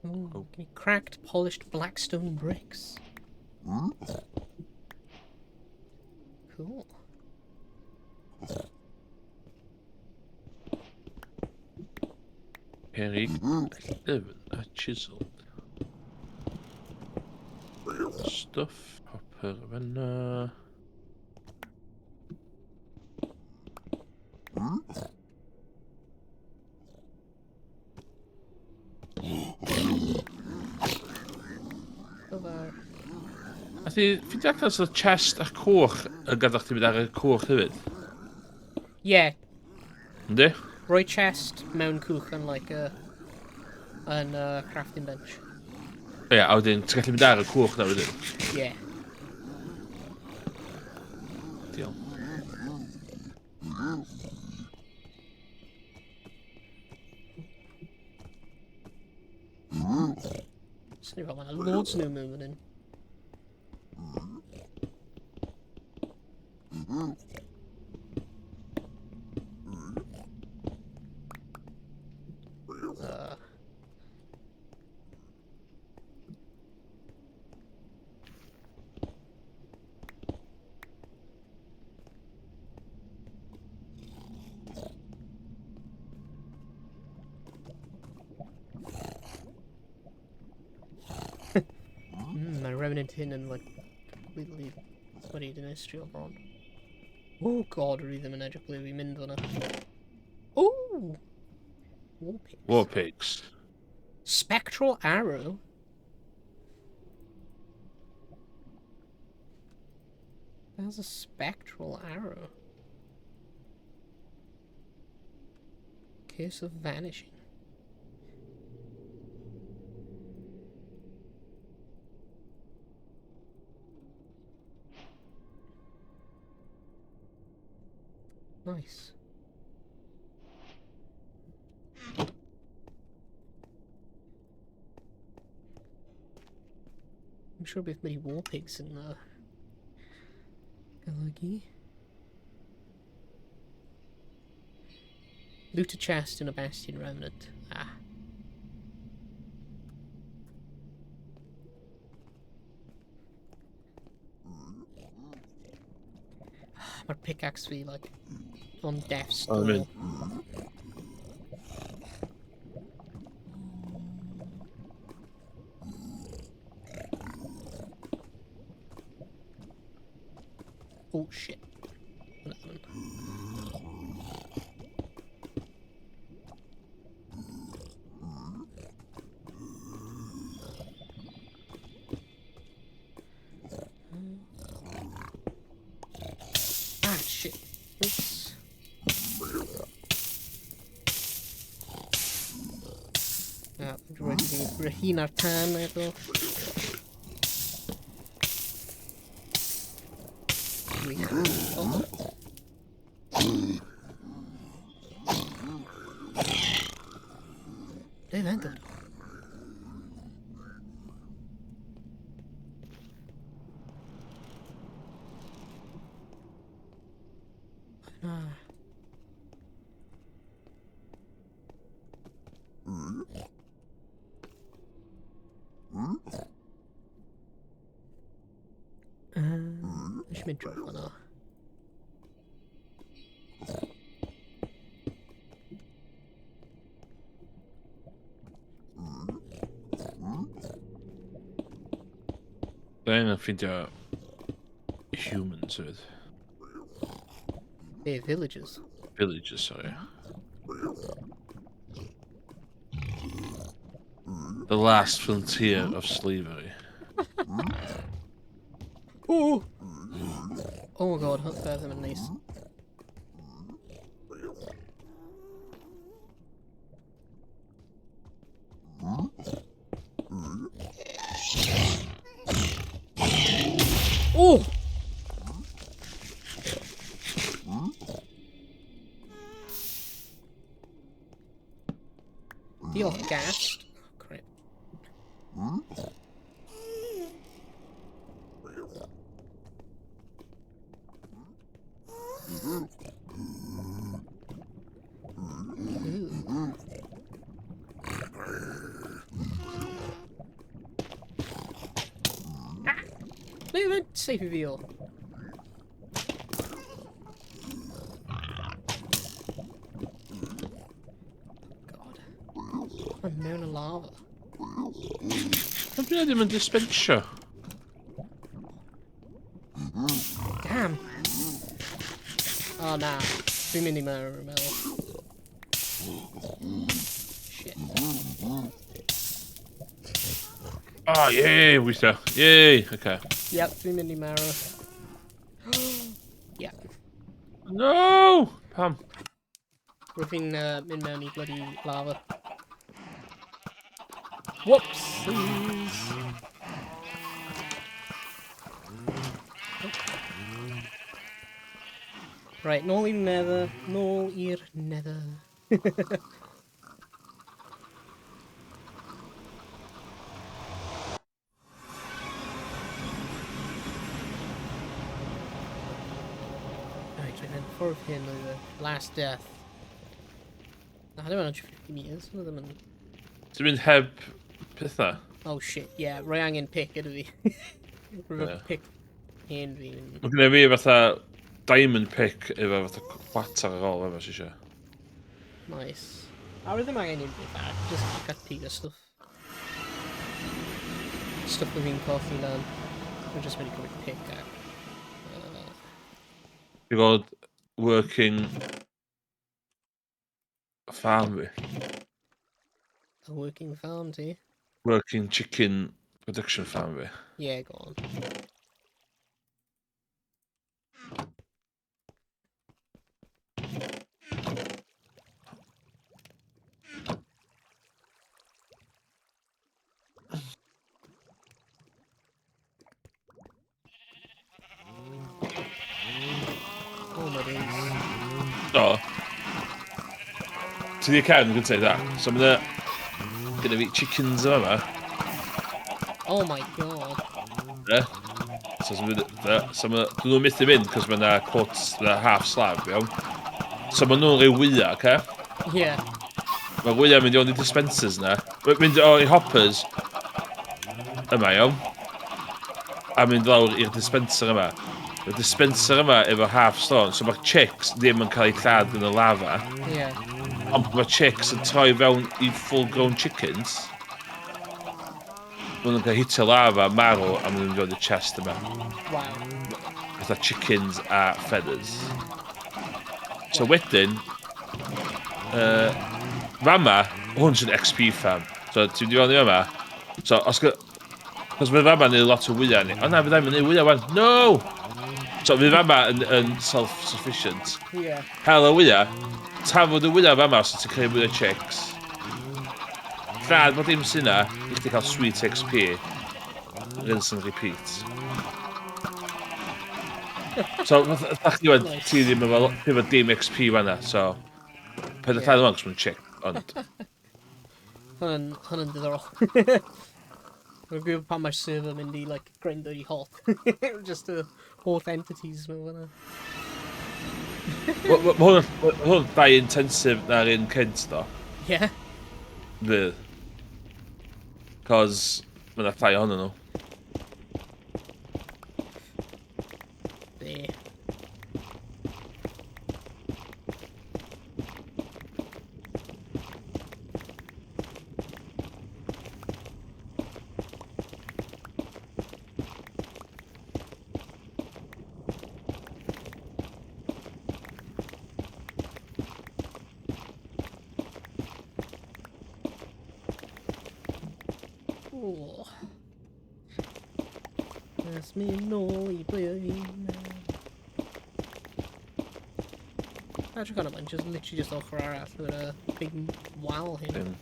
Ooh, give me cracked, polished blackstone bricks. Cool. Perig, llyfn a chisel. Stuff, hopper fyna. Over. A ti, ffeindio allan sydd chest a cwch yn gadael chdi mynd ar y cwch hefyd? Yeah, Yndi? rhoi chest mewn cwch yn like a yn a crafting bench. Ie, a wedyn, ti'n gallu mynd ar y cwch na wedyn. Yeah. Diolch. Swn i fel, mae loads nhw'n mynd fan hyn. Mae Revenant hyn yn like completely wedi dinistrio bron. Oh god, rwy ddim yn edrych ble fi'n mynd fyna. Oh! War pigs. War pigs. Spectral arrow. That's a spectral arrow. Case of vanishing. Nice. I'm sure bydd many war pigs yn golygu. Loot a chest in a bastion remnant. Ah. Mae'r pickaxe fi, like, on death's Oh, door. I'm in. Oh shit. Another one. Ah shit. Oops. Ah, dwi wedi rhywun ar tân eto. Gwych. Oh. Ble fe'n dod o? Na. Eisiau mynd drwy hwnna. Da ni'n ffeindio humans hefyd. Be, villagers? Villagers, sorry. The last frontier of slavery. Oh! Oh my god, hwnna ddim yn neis. Oh! Diolch, ghast. Oh, crap. Ooh. Ah! Leave it safe reveal. God. I'm mewn y lava. Pam dwi ddim yn dispensio? Damn. Oh na. Dwi'n mynd i mewn, meddwl. Shit. Oh, yay, weithio. Yay, okay. Yep, dwi'n mynd i marw. Yeah. No! Pam? Rwy'n fi'n mynd mewn i bloody lava. Whoopsies! Oh. Right, nôl i'r nether. Nôl i'r nether. Reit, dwi'n mynd ffordd hyn oedd y last death. Na, ddim yn 150 metres, hwnna ddim yn... Ti'n mynd heb pethau? Oh shit, yeah, roi angen pick gyda fi. Roi Ie. pick hen fi. Mae genna fi fatha diamond pick efo fatha cwater ar ôl efo si eisiau. Nice. A rwy ddim angen unrhyw beth arall, just pick up pigo stwff. Stwff o fi'n colli lan. Rwy'n just mynd i cymryd pick ac... Ti'n gweld working farm fi. A working farm ti. Working chicken production farm fi. Yeah, go on. Oh my days. Do. Ti di cefn gyntaf da. So mae gyda fi chickens yma yma. Oh my god. Ie. So, so, so ma, dyn nhw'n methu mynd, cos mae yna quarter, na half slab, iawn. So ma nhw'n rhyw wyau, oce? Yeah. Mae wyau mynd i o'n i dispensers na. Mynd o'r hoppers yma, iawn. A mynd lawr i'r dispenser yma. Y dispenser yma efo half stone, so mae'r chicks ddim yn cael eu lladd yn y lava. Yeah. Ond mae chicks yn troi fewn i full-grown chickens. Maen nhw'n cael hitio lava, marw, a maen nhw'n mynd i chest yma. Wow. Fatha chickens a feathers. So wedyn, fama, hwn sy'n XP farm. So ti'n mynd i fewn i fama. So os... Cos mae fama yn neud lot o wyau ni. O na, fyddai'n mynd i wyau wan. No! So fydd fama yn self-sufficient. Yeah. Hel y wyau, tafod y wyau fama so ti'n creu mwy o chicks. Lladd bod dim sy'n na, i chdi cael sweet XP. Rinse and repeat. So, fatha chdi wan, Nice. ti ddim efo dim XP fanna, so... Paid â lladd yma, cos mae'n chick, ond... Hwnna'n diddorol. Rwy'n gwybod pan mae'r server mynd i, like, grindo i halt. Just y holl entities mewn fyna. Mae hwn dau intensive na'r un cynt, do. Yeah. Fydd. Cos mae yna llai ohonyn nhw. Be. Ooh. That's me nôl i ble oedd fi'n... Edrych arno, mae'n just literally just ochr arall with a big wal hyn. Dim.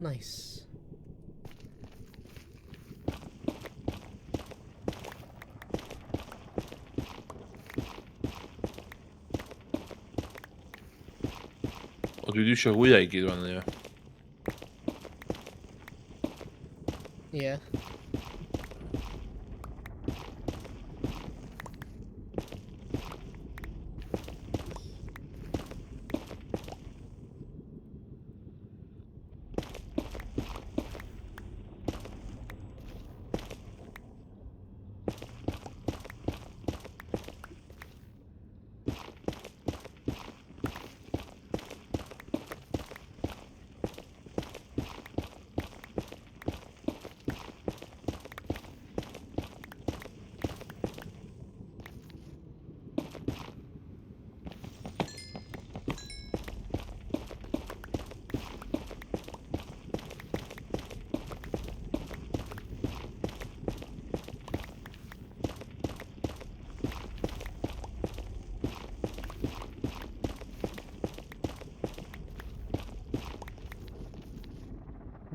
Nice. O, dwi wedi eisiau wyau i gyd wan, ie. Yeah.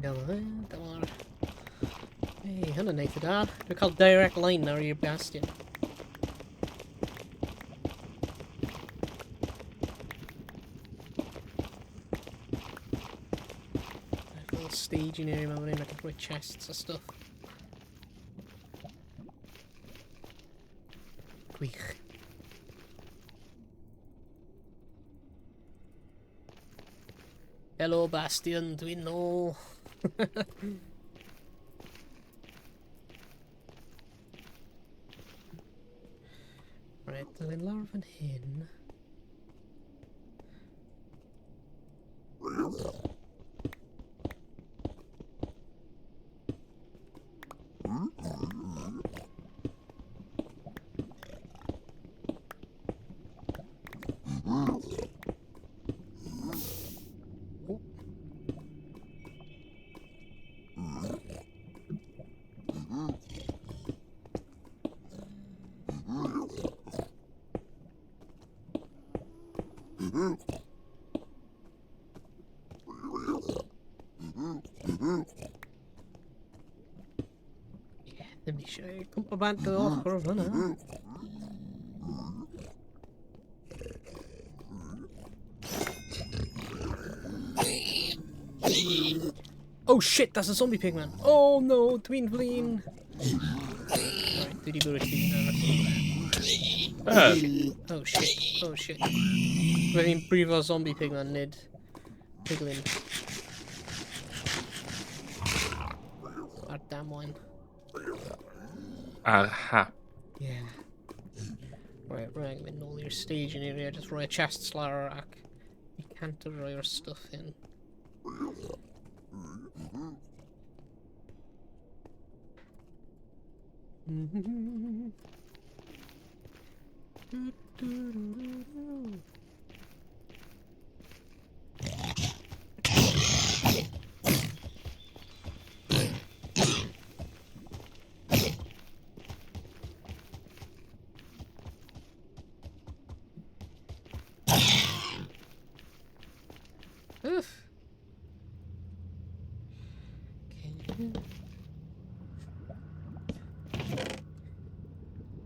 Dyma fe, dyma'r... Ei, hwnna'n eitha da. Dwi'n cael direct line nawr i'r bastion. little staging area mewn hyn ac yn rhoi chests a stuff. Gwych. Hello Bastion, dwi'n nôl. Right, dwi'n lawr fan hyn. Ddim eisiau cwmpa bant o ochr fyna. Oh shit, that's a zombie pigman. Oh no, dwi'n flin. Right, dwi di bwrw chdi. Oh shit, oh shit. Roedd hi'n brifo zombie pigman, nid piglin. Ar damwain. Ar hap. Yeah. Right, rhaid mynd nôl i'r staging area, just rhoi y chests lawr ac i can't roi'r stuff in. Oof. Okay.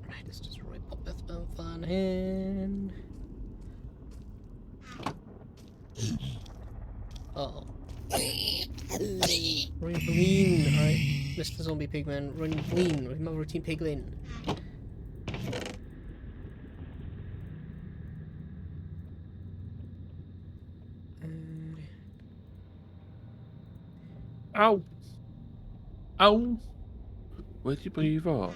Right, let's just rhoi popeth mewn fan hyn. Uh oh. Rwy'n flin, alright. Mr Zombie Pigman, rwy'n flin, rwy'n meddwl rwyt ti'n piglin. Aw! Aw! Wedi brifo.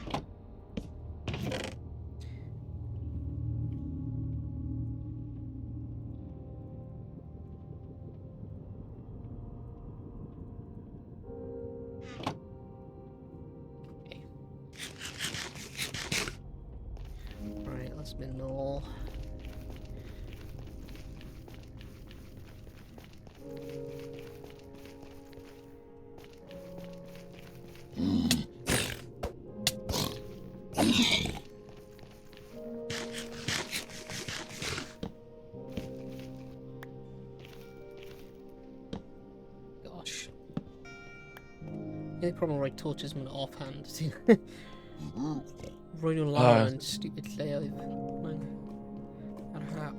Right, let's mynd nôl. Gosh. The only problem rhoi torches mewn offhand. Rhoi nhw lawr yn stupid lleoedd. Mae'n ar hap.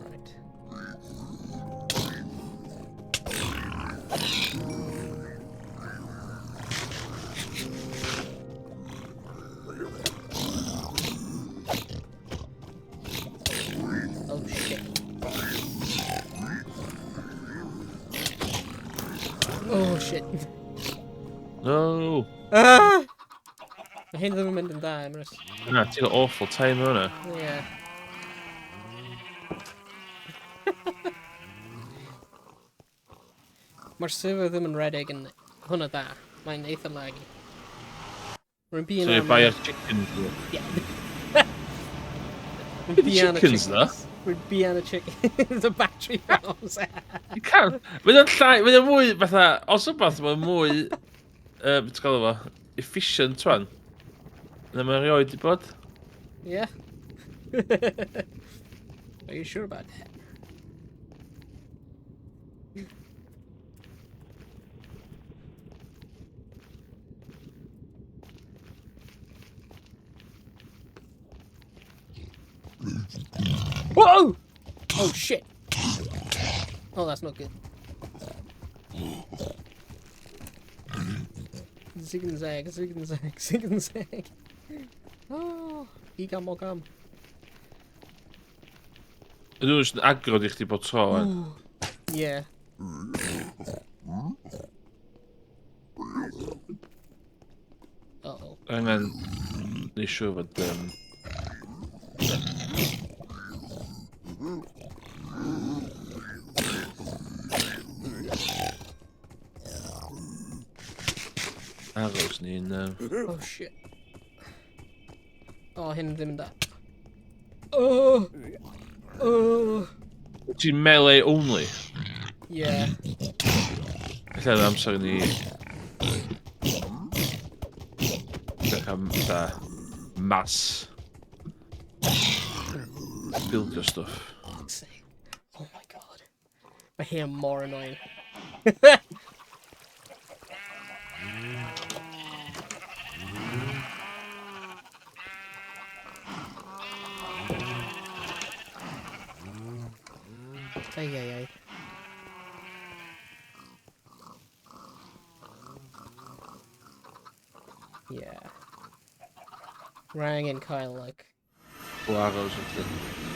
Right. Oh shit. Oh shit. No! Ah! Mae hyn ddim yn mynd yn dda, Emrys. Na, ti'n gael awful time hwnna. Yeah. Mae'r server ddim yn redeg yn hwnna dda. Mae'n eitha laggy. Rwy'n So you buy a chicken. Yeah. Rwy'n The chickens, though. Rwy'n buan y chicken. The battery farms. You can. Mae'n o'n llai, mae'n o'n mwy, fatha, os wbeth, mae'n mwy, beth ti'n galw fo, efficient wan. Na mae'n rioed di bod. Yeah. Are you sure about that? Whoa! Oh shit! Oh, that's not good. Zig and zag, zig and zag, zig and zag. Oh, igam ogam. Ydyn nhw'n jyst yn agro di chdi bod tro, wan. Yeah. Uh-oh. Angen neud siŵr fod... Arrows ni'n... Oh shit. Oh, hyn ddim yn da. Oh! Oh! Ti'n melee only? Yeah. Ella yn amser i ni... Edrych am fatha mass. Buildio stwff. Oh my god. Mae hyn mor annoying. Ai, ai, ai. Yeah. Rang and Kyle, like, O arrows and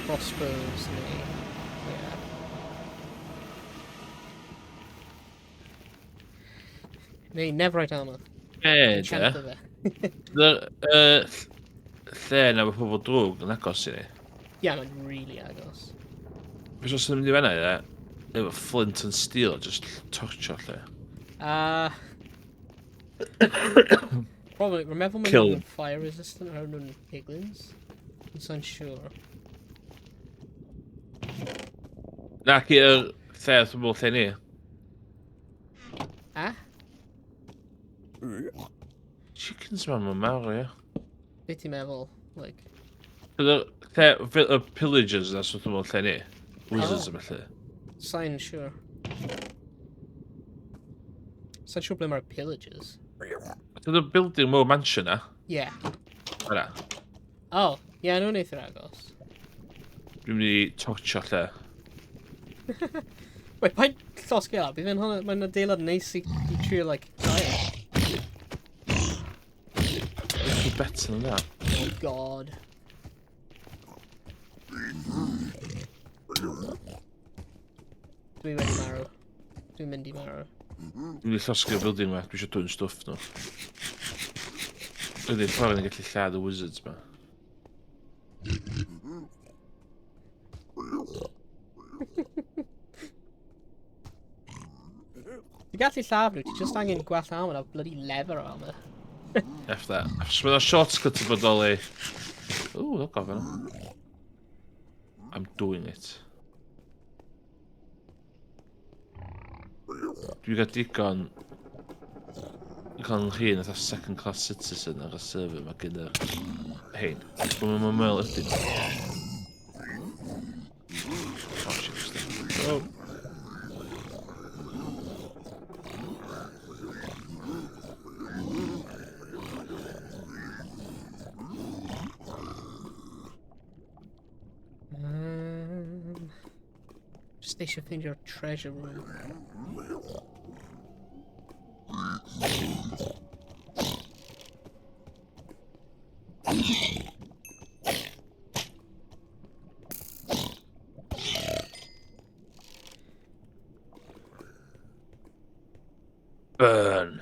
crossbows neu... Yeah. Neu Neverite armor. Be, de? Enchanto fe. Lle na mae pobl drwg yn agos i ni. Yeah, mae'n really agos. Beth os yn mynd i fan'na, ie? Efo flint and steel, just torcho lle. Probably, remember when Kill nhw'n fire resistant or nhw'n piglins? I'm so unsure. Na, ci yr lle wrth ymwyl lle ni. Ah? Chickens ma, mae'n mawr, ie. Be ti'n meddwl? Like... Lle, y pillagers na wrth ymwyl lle ni. Wizards Oh. yma lle. Sa'n siŵr. Sa'n siŵr ble mae'r pillagers. Dyna building mowr mansion na. Yeah. Yna. Oh, yeah, nhw'n eitha agos. Dwi'n mynd i torcho lle. Wait, paid llosgi ar, bydd e'n hwnna, mae'n adeilad neis i trio, like, gael. It's better than that. Oh god. Dwi wedi marw. Dwi'n mynd i marw. Dwi'n mynd i llosgi'r building ma, dwi eisiau dwyn stwff nhw. Ydy'r ffordd ni'n gallu lladd y wizards ma. Ti'n gallu lladd nhw, ti just angen gwell armor a bloody leather armor. F that. Achos mae'n shortcut i bodoli. Ooh, look off yna. I'm doing it. Dwi'n gael digon i cael yn hun fatha second class citizen ar y server ma gyda hein. Dwi'n meddwl ydyn. Oh shit, stop. Oh. Just eisiau ffeindio'r treasure room. Burn.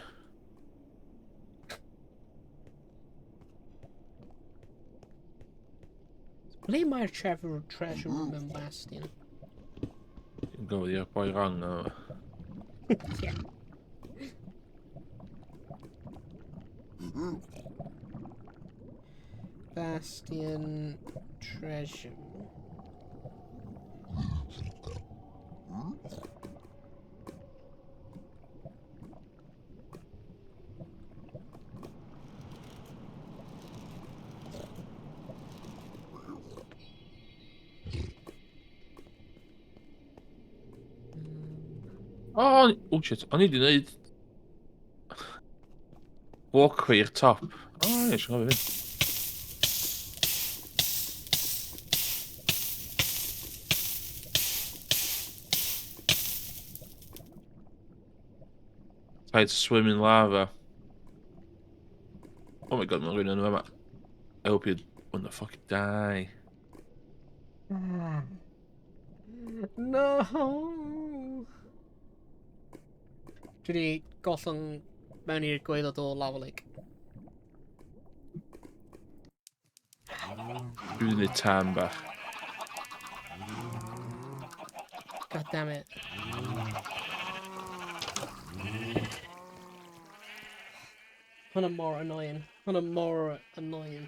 Ble mae'r treasure room yn Bastion? Dwi'n gofyn i'r boi wrong na. Yeah. Bastion treasure. Oh, oh shit, o'n i wedi gwneud walkway i'r top. O, oh, ie, si'n gofio fi. Try to swim in lava. Oh my god, mae'n rhywun yn yma. I hope you wanna fucking die. No! Dwi wedi gollwng mewn i'r gwaelod o lava lake. Dwi wedi gwneud tan bach. God damn it. Hwna mor annoying. Hwna mor annoying.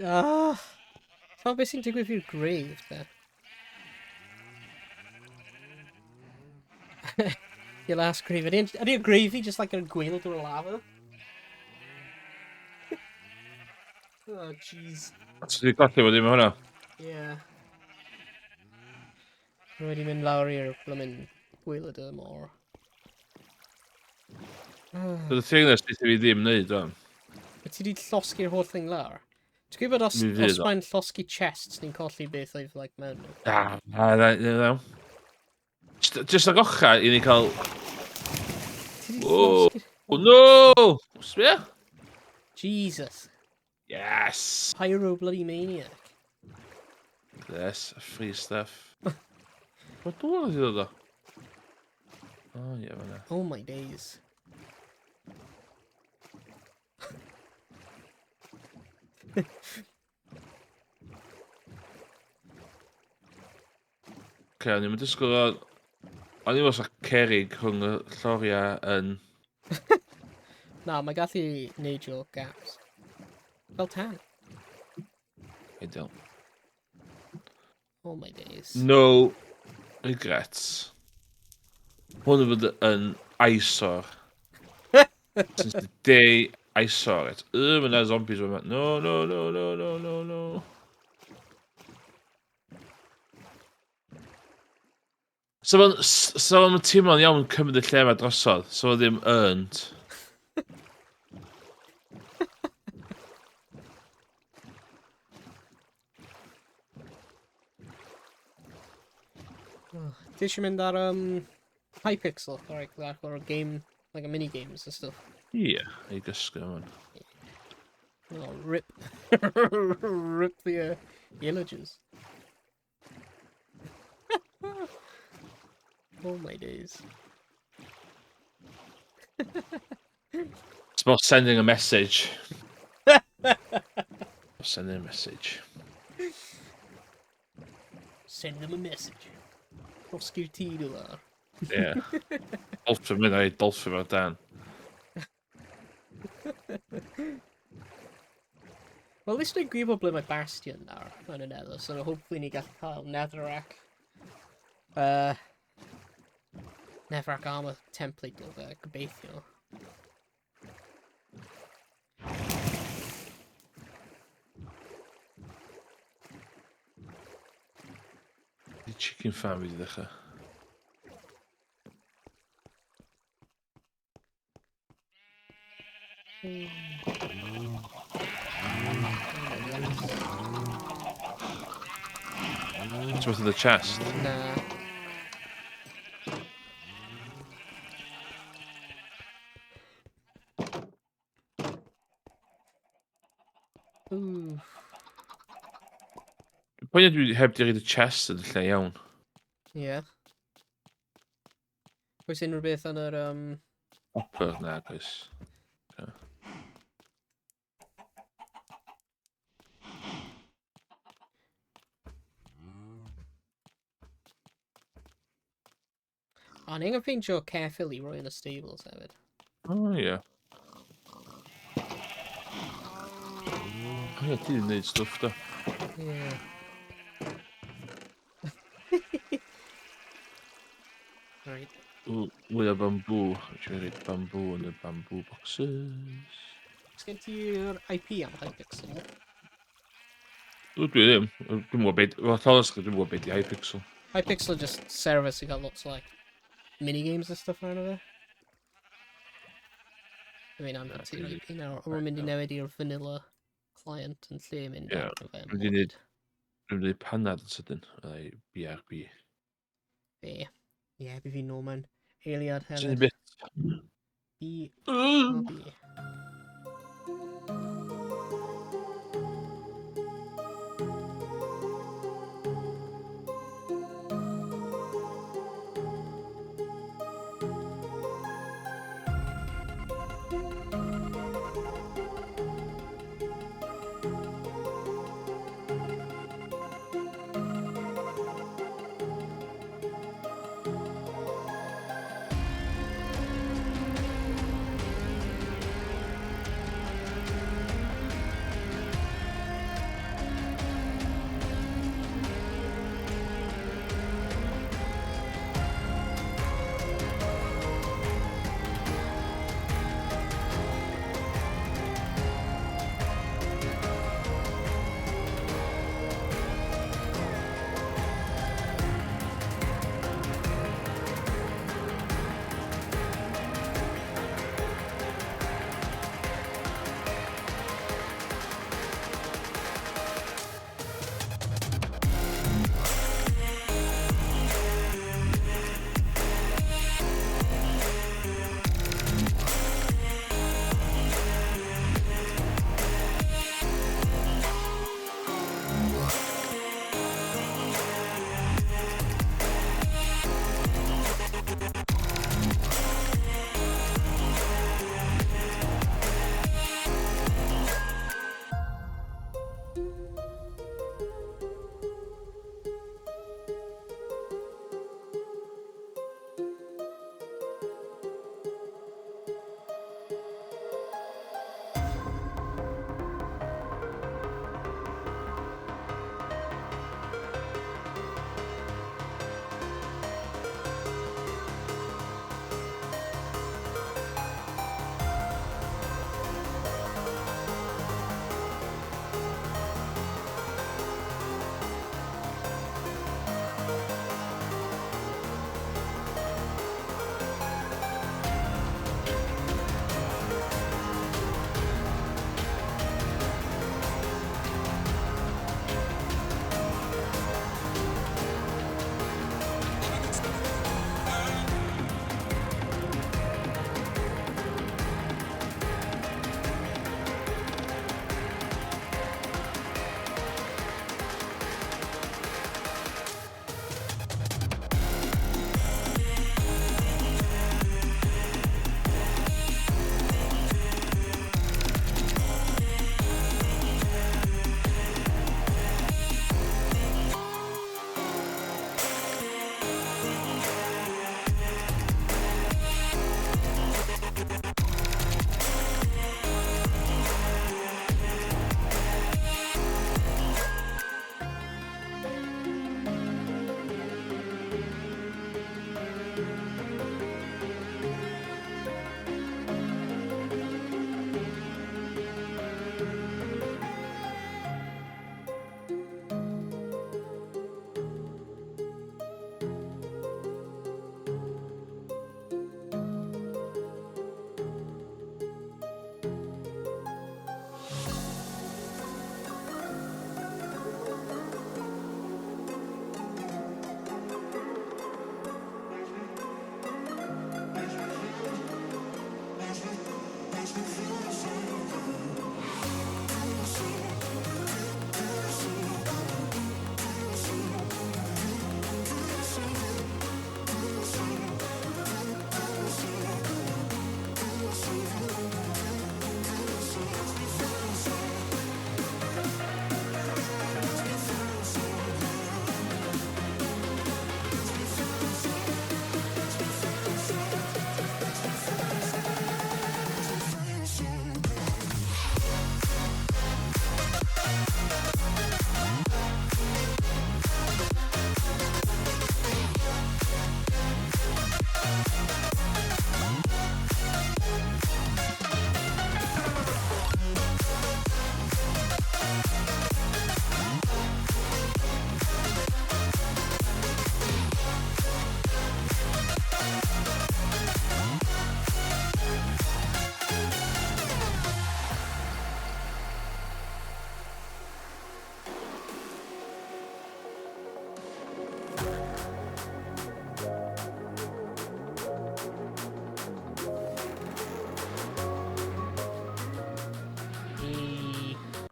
Ah! Fel beth sy'n digwydd i'r grave, de? Your last grave. Ydy gravy just like a gwaelod o'r lava? Oh, jeez. So dwi'n colli fod ddim hwnna. Yeah. Rwy wedi mynd lawr i'r blymyn gwaelod y môr. So the thing is, beth i fi ddim wneud, o'n. Wyt ti wedi llosgi'r holl thing lawr? Ti'n gwybod os, Mi fydd os o. mae'n llosgi chests, ni'n colli beth oedd like, mewn nhw. Ah, na, na, na, na. Just ag ocha i ni cael... Ti wedi Whoa. llosgi'r... Oh no! Sbia? Jesus. Yes! Pyro bloody maniac. Yes, free stuff. Mae dŵr wedi dod o? O, ie, fan'na. Oh my days. Oce, o'n i'n disgwyl o... O'n i'n meddwl cerig rhwng y lloriau yn... Na, mae gallu neidio gaps. Fel tan. Ideal. Oh my days. No regrets. Hwn yn fod yn eyesore. Since the day I saw it. Mae yna zombies yma. No, no, no, no, no, no, no. So fo'n so fo'n teimlo'n iawn cymryd y lle yma drosodd. So fo ddim earned. Oh, ti eisiau mynd ar Hypixel, or like, that, or a game, like a mini games and stuff. Ie, yeah, i gysgu yma. Oh, rip, rip the images. Oh my days. It's about sending a message. Sending a message. Send them a message. Llosgi'r tŷ nhw lawr. Ie. Dolphin mynd ai, dolphin ar dan. Well, at least dwi'n gwybod ble mae Bastion nawr yn y Nether, so hopefully ni gallu cael Netherrack. Netherrack armor template o fe, gobeithio. Di chicken farm fi di ddechrau. It's worth in the chest. Na. Ooh. Pwynt dwi heb di reid y chest yn y lle iawn. Ie. Yeah. Oes unrhyw beth yn yr... Hopper, na, guys. Okay. O, ni'n angen ffeindio ceffyl i roi yn y stables hefyd. O, ie. O ie, ti wedi gwneud stwff, do. Ie. Right. Mwy o bamboo. Dwi'n rhaid bamboo yn y bamboo boxes. Oes gen ti'r IP am Hypixel? Dwi ddim. Dwi'n gwybod beth... Wel, tholas, dwi'n gwybod beth i Hypixel. Hypixel just service i gael lots of like mini-games and stuff arno fe. I mean, I'm not ti'r IP nawr, ond rwy'n mynd i newid i'r vanilla client yn lle mynd Ie, arno fe. Dwi'n mynd i wneud... Dwi'n mynd i wneud panad yn sydyn. Ai, BRB. Be? Ie, bydd fi'n nôl mewn. Eiliad Sy'n hefyd. bit. B, O, B.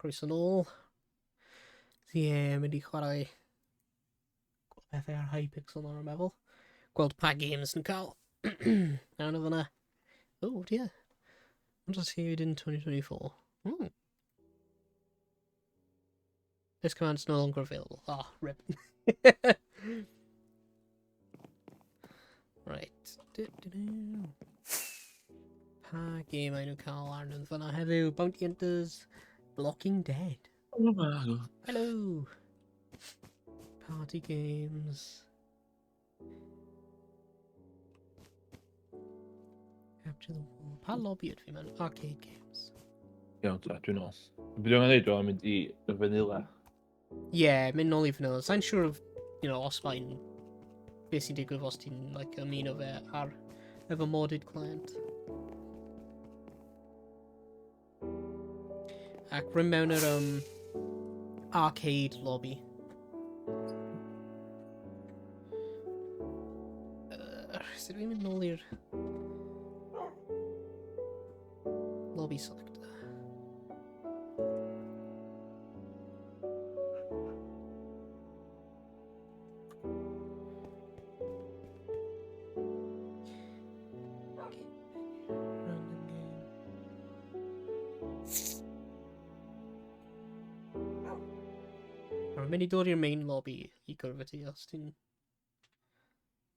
Croeso nôl. Ie, yeah, mynd i chwarae gweld pethau ar Hypixel nawr, yn meddwl. Gweld pa games yn cael. Nawn o fyna. Oh dear. What was here in 2024? This command is no longer available. Ah, oh, rip. Right. Du, du, du. Pa gemau nhw'n cael arnyn fyna heddiw? Bounty Hunters, Blocking Dead. Hello! Party games. Capture the wall. Pa lobby ydw i mewn? Arcade games. Iawn ta, dwi'n ôl. Be dwi'n gwneud, dwi'n mynd i y vanilla. Yeah, mynd nôl i vanilla. Sa'n siŵr of, os mae'n beth sy'n digwydd os ti'n like, ymuno fe ar efo modded client. Ac rwy'n mewn yr arcade lobby. Sut dwi'n mynd nôl i'r lobby selector? Random game. Rwy'n mynd i dod i'r main lobby i gwrdd ti os ti'n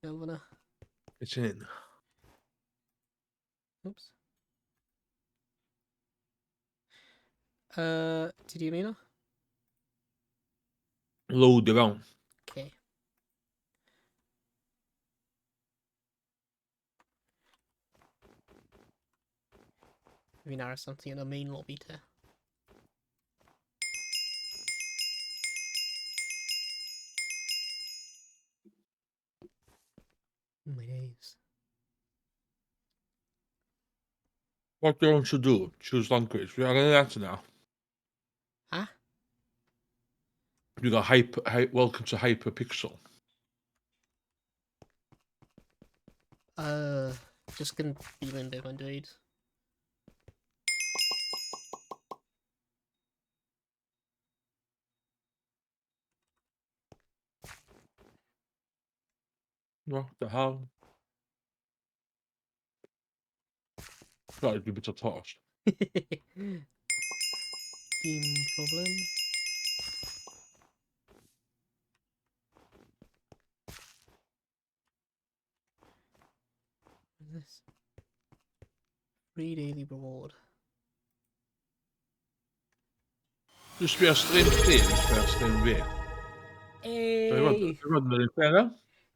iawn fyna. It's in. Oops. Ti di ymuno? Load i fewn. Okay. Fi'n aros am ti yn y main lobby te. Oh my days. What do you want to do? Choose language. Fi angen that now. Ha? Dwi'n gael hyper, hy, welcome to Hyperpixel. Just gyn dilyn beth mae'n dweud. What the hell? Sorry, dwi'n bit o tost. Dim problem. What is this? Free daily reward. Dwi'n sbio stream chdi, dwi'n sbio stream fi. Hey! Dwi'n fod yn yr un peth,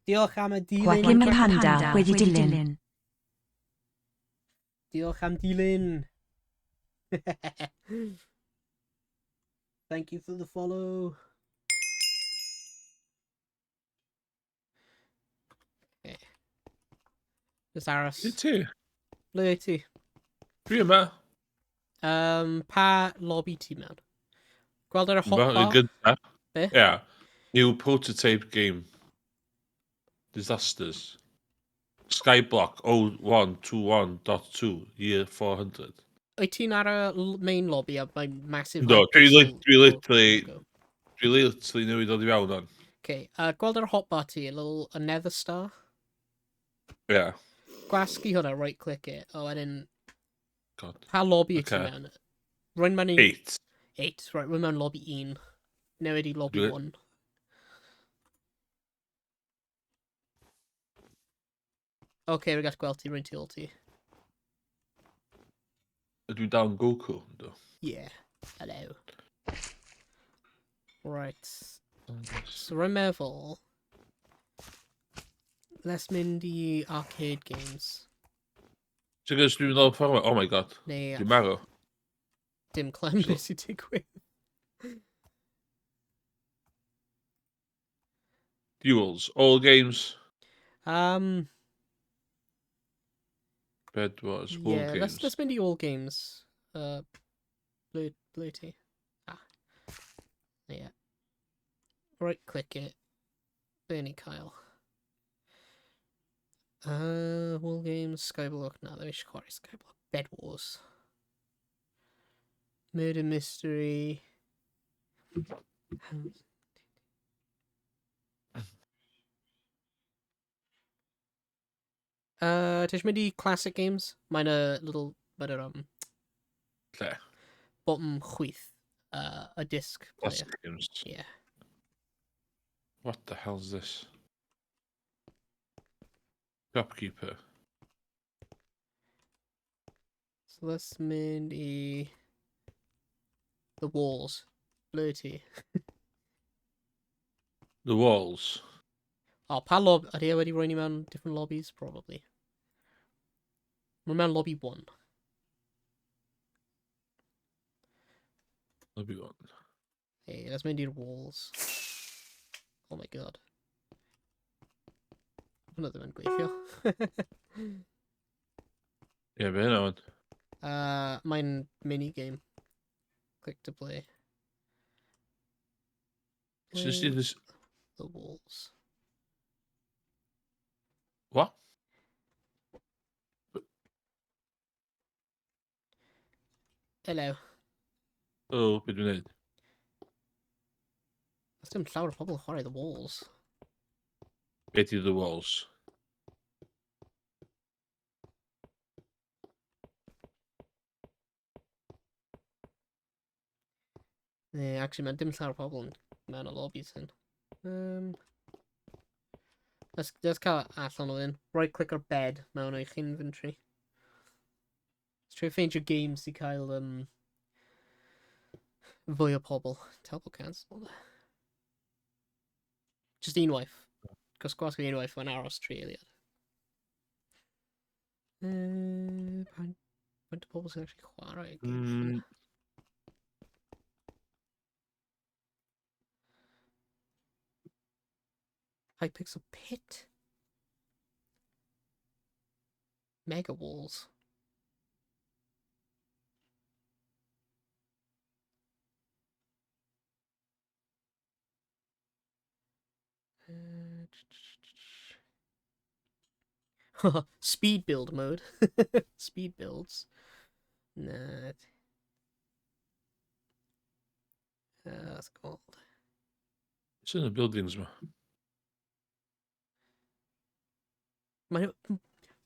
Diolch am y dilyn. Joaquim y Panda wedi dilyn. Diolch am dilyn. Thank you for the follow. Okay. Just aros. I ti? Ble wyt ti? Dwi yma. Pa lobby ti mewn? Gweld ar y Yma, yn hotbar? gynta. Be? Yeah. New prototype game. Disasters. Skyblock 0121.2, year 400. Wyt ti'n ar y main lobby a mae'n massive No, dwi Hypixel dwi literally, logo? dwi literally newid dod i fewn on. Okay, gweld ar y hotbar ti, a little a nether star? Yeah. Gwasgu hwnna, right click it, oh, wedyn, God. pa lobby wyt ti Okay. mewn? Rwy'n mewn i... 8. 8, right, rwy'n mewn lobby 1. Newid i lobby 1. Okay, rwy'n gallu gweld ti, rwy'n tu ôl ti. Ydw i'n down Goku, ynddo? Yeah, hello. Right, so rwy'n meddwl... Let's mynd i arcade games. Ti'n gwybod dwi'n mynd o'r ffordd? Oh my god. Neu Dwi'n marw. Dim clem beth sy'n digwydd. Duels. All games. Bed Wars. All Yeah, games. let's mynd i all games. Blue tea. Ah. Yeah. Right click it. Bernie Kyle. All games, Skyblock. No, there is quite Skyblock. Bed Wars. Murder Mystery. Ti eisiau mynd i Classic Games? Mae'n a little... Mae'n yr, Lle? Bottom chwith. Y disc player. Classic Games. Yeah. What the hell is this? Shopkeeper. So let's mynd i... The Walls. Blue ti. The Walls. Oh, pa lob... Ydy e wedi rhoi ni mewn different lobbies? Probably. Mae mewn lobby 1. Lobby 1. Hey, let's mynd i'r walls. Oh my god. Hwna ddim yn gweithio. Ie, be hynna wan? Mae'n minigame. Click to play. So nes ti Play this... the walls. What? Hello. Oh, be dwi'n neud? Does dim llawer o pobl yn chwarae The Walls. Be di The Walls? Yeah, actually, mae'n dim llawer o pobl yn mewn y lobbies hyn. Let's cael allan o hyn. Right click ar bed mewn eich inventory. Let's try ffeindio games i cael fwy o pobl. Telpo cancelled. Just unwaith. Cos gwasgu unwaith mae'n aros 3 eiliad. Faint o pobl sy'n actually chwarae y games hyn? Hypixel Pit? Mega Walls. Speed build mode. Speed builds. Nah. That's called. It's in the buildings ma. Mae'n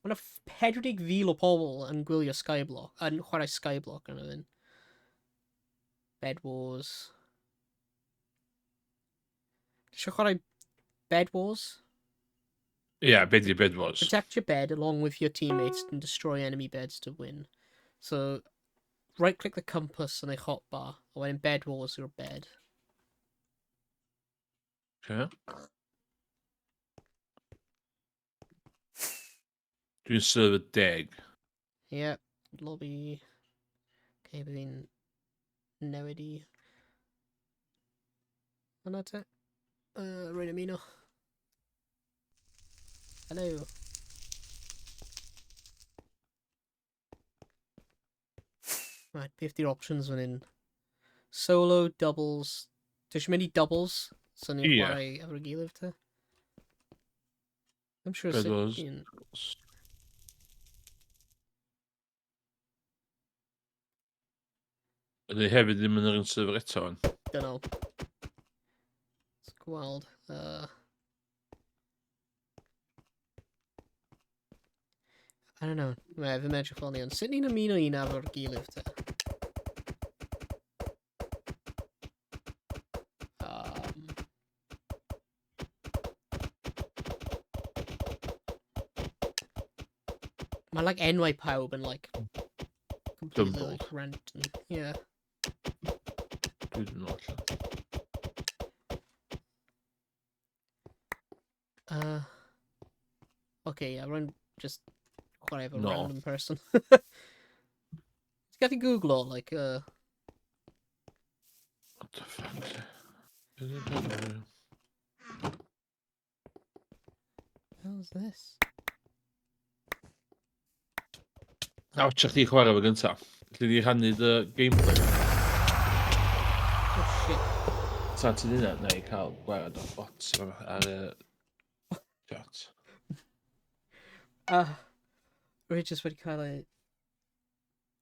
ma 40,000 o pobl yn gwylio Skyblock, yn chwarae Skyblock yn ydyn. Bed Wars. Ti eisiau chwarae Bed Wars? Ie, yeah, be di Bed Wars? Protect your bed along with your teammates and destroy enemy beds to win. So, right click the compass yn eich hotbar, a wedyn Bed Wars yw'r bed. Okay. Dwi'n server 10. Yep, lobby. Okay, bydd fi'n newid i... Hwna te. Rwy'n ymuno. Hello. Right, beth di'r options fan hyn? Solo, doubles. Ti eisiau mynd i doubles? So ni'n Ie. chwarae efo'r gilydd te? I'm sure Bed sut Wars. un... Ydy hefyd ddim yn yr un server eto wan. Dunno. Let's gweld. I don't know. Mae ddim edrych fel ni, ond sut ni'n ymuno un efo'r gilydd te? Mae like enwau pawb yn like completely Jumbled. like random. Yeah. Dwi ddim yn allan. Okay, yeah, rwy'n just chwarae efo No. random person. Ti'n gallu Googlo, like, What the fuck? How's this? Na, watcha chdi chwarae fo gynta. Felly di rhannu dy gameplay. Oh shit. Ta ti'n hynna, na i cael gwared o bots ar y chat. Rwy just wedi cael ei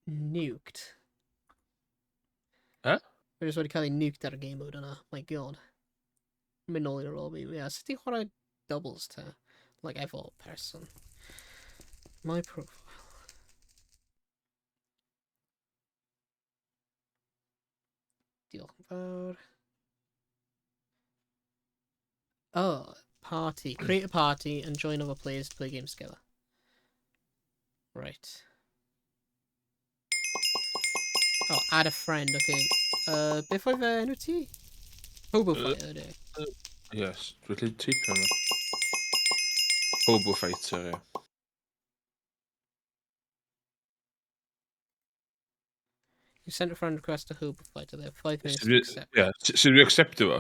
nuked. Eh? Mae jyst wedi cael ei nuked ar y game mode yna. My god. Mynd nôl i'r lobby. Yeah, sut ti'n chwarae doubles te? Like efo person. My profile. Diolch yn fawr. Oh, party. Create a party and join other players to play games together. Right. Oh, add a friend, okay. Beth oedd enw ti? Hobo Fighter, ydy. Yes, dwi'n gallu teipio yma. Hobo Fighter, ie. You sent a friend request to Hobo Fighter. They have 5 minutes to accept. Ie, sut dwi'n acceptio fo?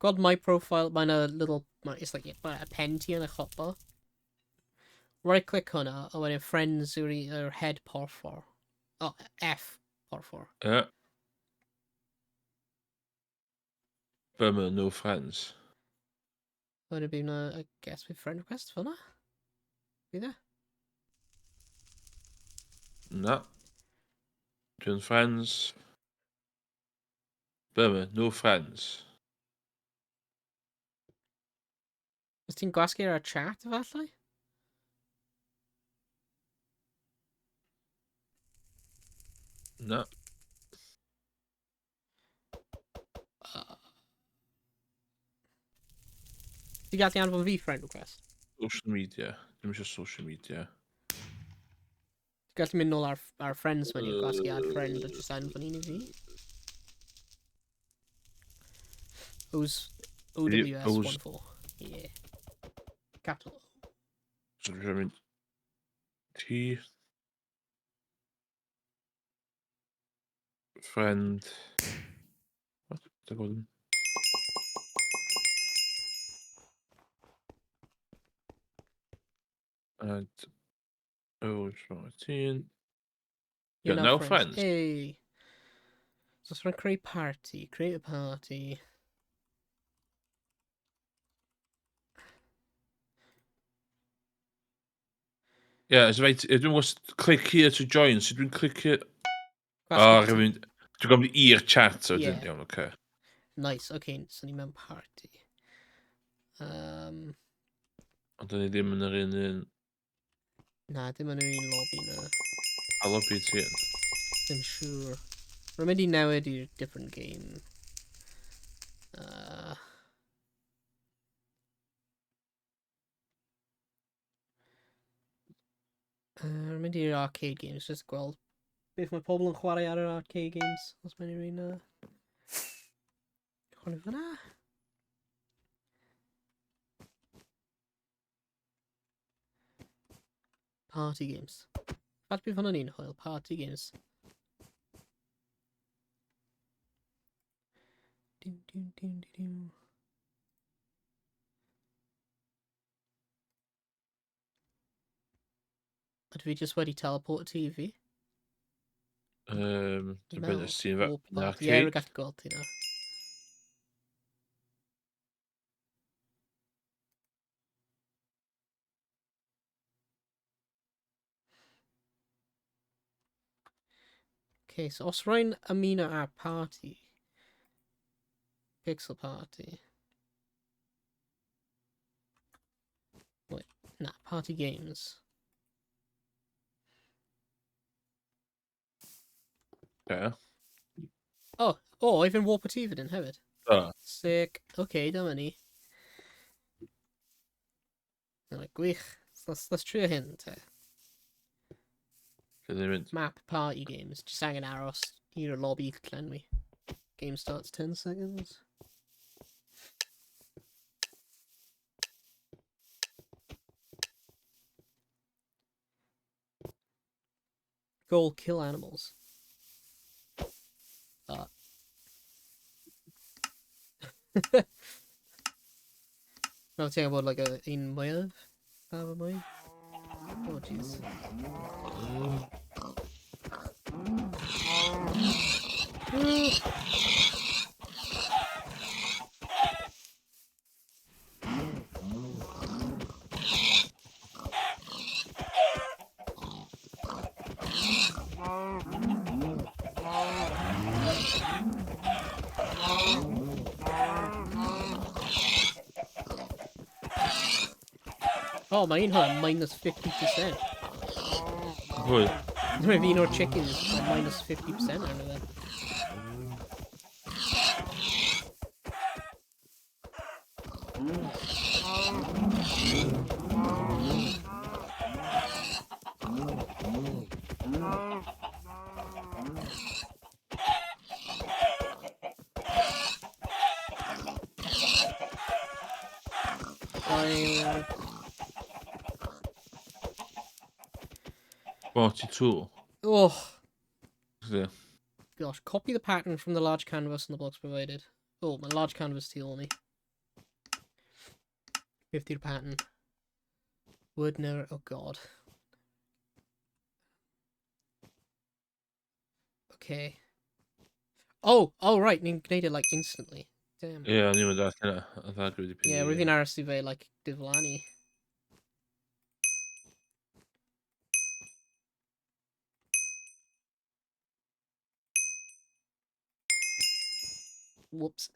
Gweld my profile, mae'n a little, it's like a pen ti yn y hotbar. Right click hwnna, a wedyn friends yw'r head porffor. Oh, F porffor. Ie. Be mae no friends? Wedyn bydd yna, I guess, bydd friend request fel yna? Bydd e? Na. Dwi'n friends. Be mae no friends? Os ti'n gwasgu ar y chat, efallai? Na. Ti'n gallu anfon fi friend request? Social media. Dwi'n eisiau social media. Ti'n gallu mynd nôl ar friends menu, gwasgu add friend a just anfon un i fi? O's OWS 14. Yeah. Capital O. So dwi'n mynd... T... Friend... What? Dwi'n gwybod. Add... Oh, 14. You're Yeah, now no friends. Hey. So let's run create party. Create a party. Yeah, it's right. Dwi'n gwybod click here to join. So dwi'n click here... Gwasgu Oh, button. rwy'n... Dwi'n gwybod i'r chat. So Yeah. Iawn, oce. Nice. Okay, so ni mewn party. Ond da ni ddim yn yr un. Na, dim yn yr un lobby na. A lobby ti yn. Ddim siŵr. Rwy'n mynd i newid i'r different game. Rwy'n mynd i'r arcade games, just gweld beth mae pobl yn chwarae ar yr arcade games. Os mae'n un chwarae fyna. Party games. Falle bydd hwnna'n un hwyl, party games. Diw, diw, diw, diw, diw. Ydw fi just wedi teleport ti fi? Dwi'n Meddwl, os ti'n fe... o, yn Ie, rwy'n arcade. gallu gweld ti nawr. Okay, so os rwy'n ymuno â party, Pixel Party. Wait, na, Party Games. Ie. Oh, even Warper TV yn hefyd. O, Sick. Okay, dyma ni. Dyna gwych. So let's trio hyn, te. Lle ni'n mynd? Map party games. Just angen aros i'r lobby llenwi. Game starts 10 seconds. Goal, kill animals. Fel ti'n gwybod, like, a un mwyaf? Fawr mwy? Oh, jeez. Oh, mae un hwnna minus 50%. Pwy? Mae un o'r chickens minus 50% arno fe. Ail... 42. Oh, Yeah. gosh. Copy the pattern from the large canvas and the blocks provided. Oh, my large canvas tu ôl ni. 50 pattern. Would never... Oh, God. Okay. Oh, oh, right. Ni'n gwneud it, like, instantly. Damn. Ie, yeah, o'n i'n mynd allan yna. Oedd dda wedi Yeah, roedd fi'n aros i fe, like, diflannu. Whoops.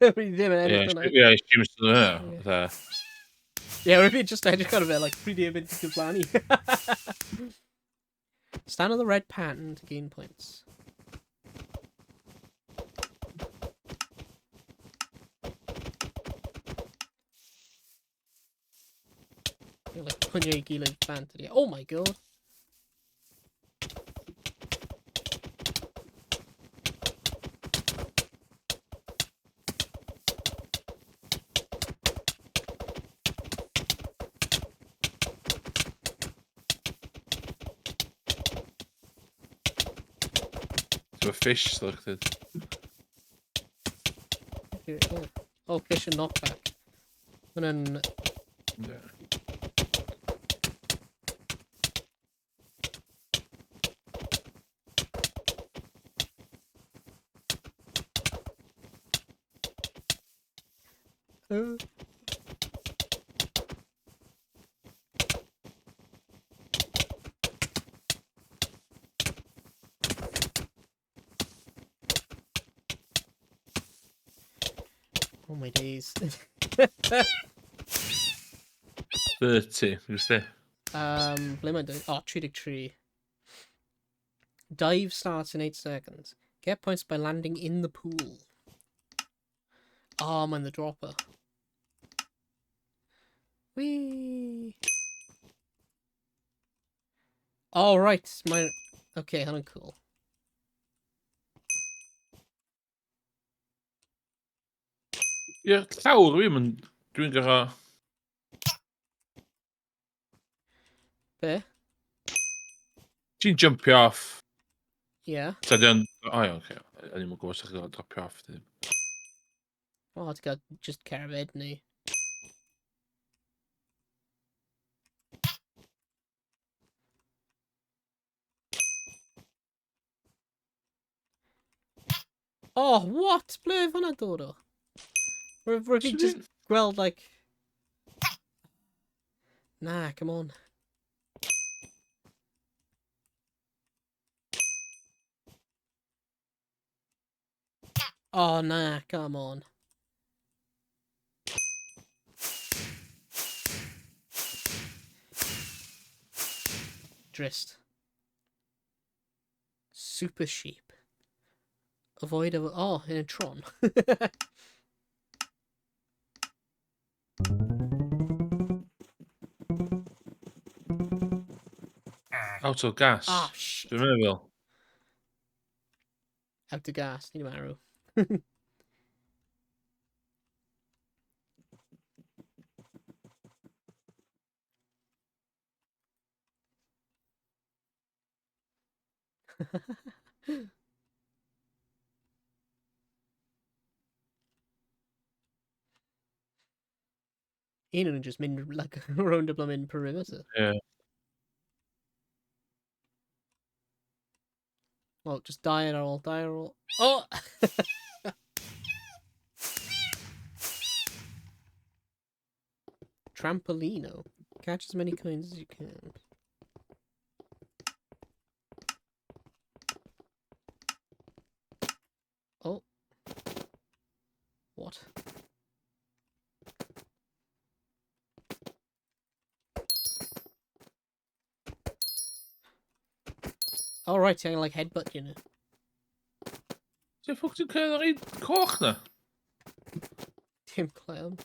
Fi ddim yn Ie, edrych hwnna. ie, siwm sy'n yna. Ie. Fatha, Ie, roedd fi just edrych ar fe, like, pryd i'n mynd i diflannu. Stand on the red pattern to gain points. You're like pwynio i gilydd bant ydi. Oh my god. Ti'n fish selected. Here it is. Oh, fish and knockback. Hwnna'n... Yeah. Oh my days. 30, dwi'n di? Ble mae'n dweud? Oh, 33. Dive starts in 8 seconds. Get points by landing in the pool. Oh, mae'n the dropper. Whee! Oh, right. My... Okay, hwnna'n cool. Ie, llawr fi, mae'n... Dwi'n gorau... Be? Ti'n jumpio off. Yeah. Ta di o'n... O, iawn, oce. O'n i'n gwybod sa'ch chi'n dropio off. Ddim. Oh, ti'n gael just cerdded neu... Oh, what? Ble oedd hwnna'n dod o? Rwy fi just gweld, like... Na, come on. Oh, na, come on. Drist. Super sheep. Avoid a... Oh, in a Tron. Out of gas. Ah, shit. Dwi'n meddwl. Out of gas. Need an arrow. Un o'n nhw'n just mynd like rownd y blymyn perimeter. Ie. Well, just die ar ôl, die ar ôl. Oh! Trampolino. Catch as many coins as you can. Oh. What? Oh, right, ti angen, like, headbutt you nhw. Ti'n ffwc ti'n cyrraedd yr un coch na? Dim clem.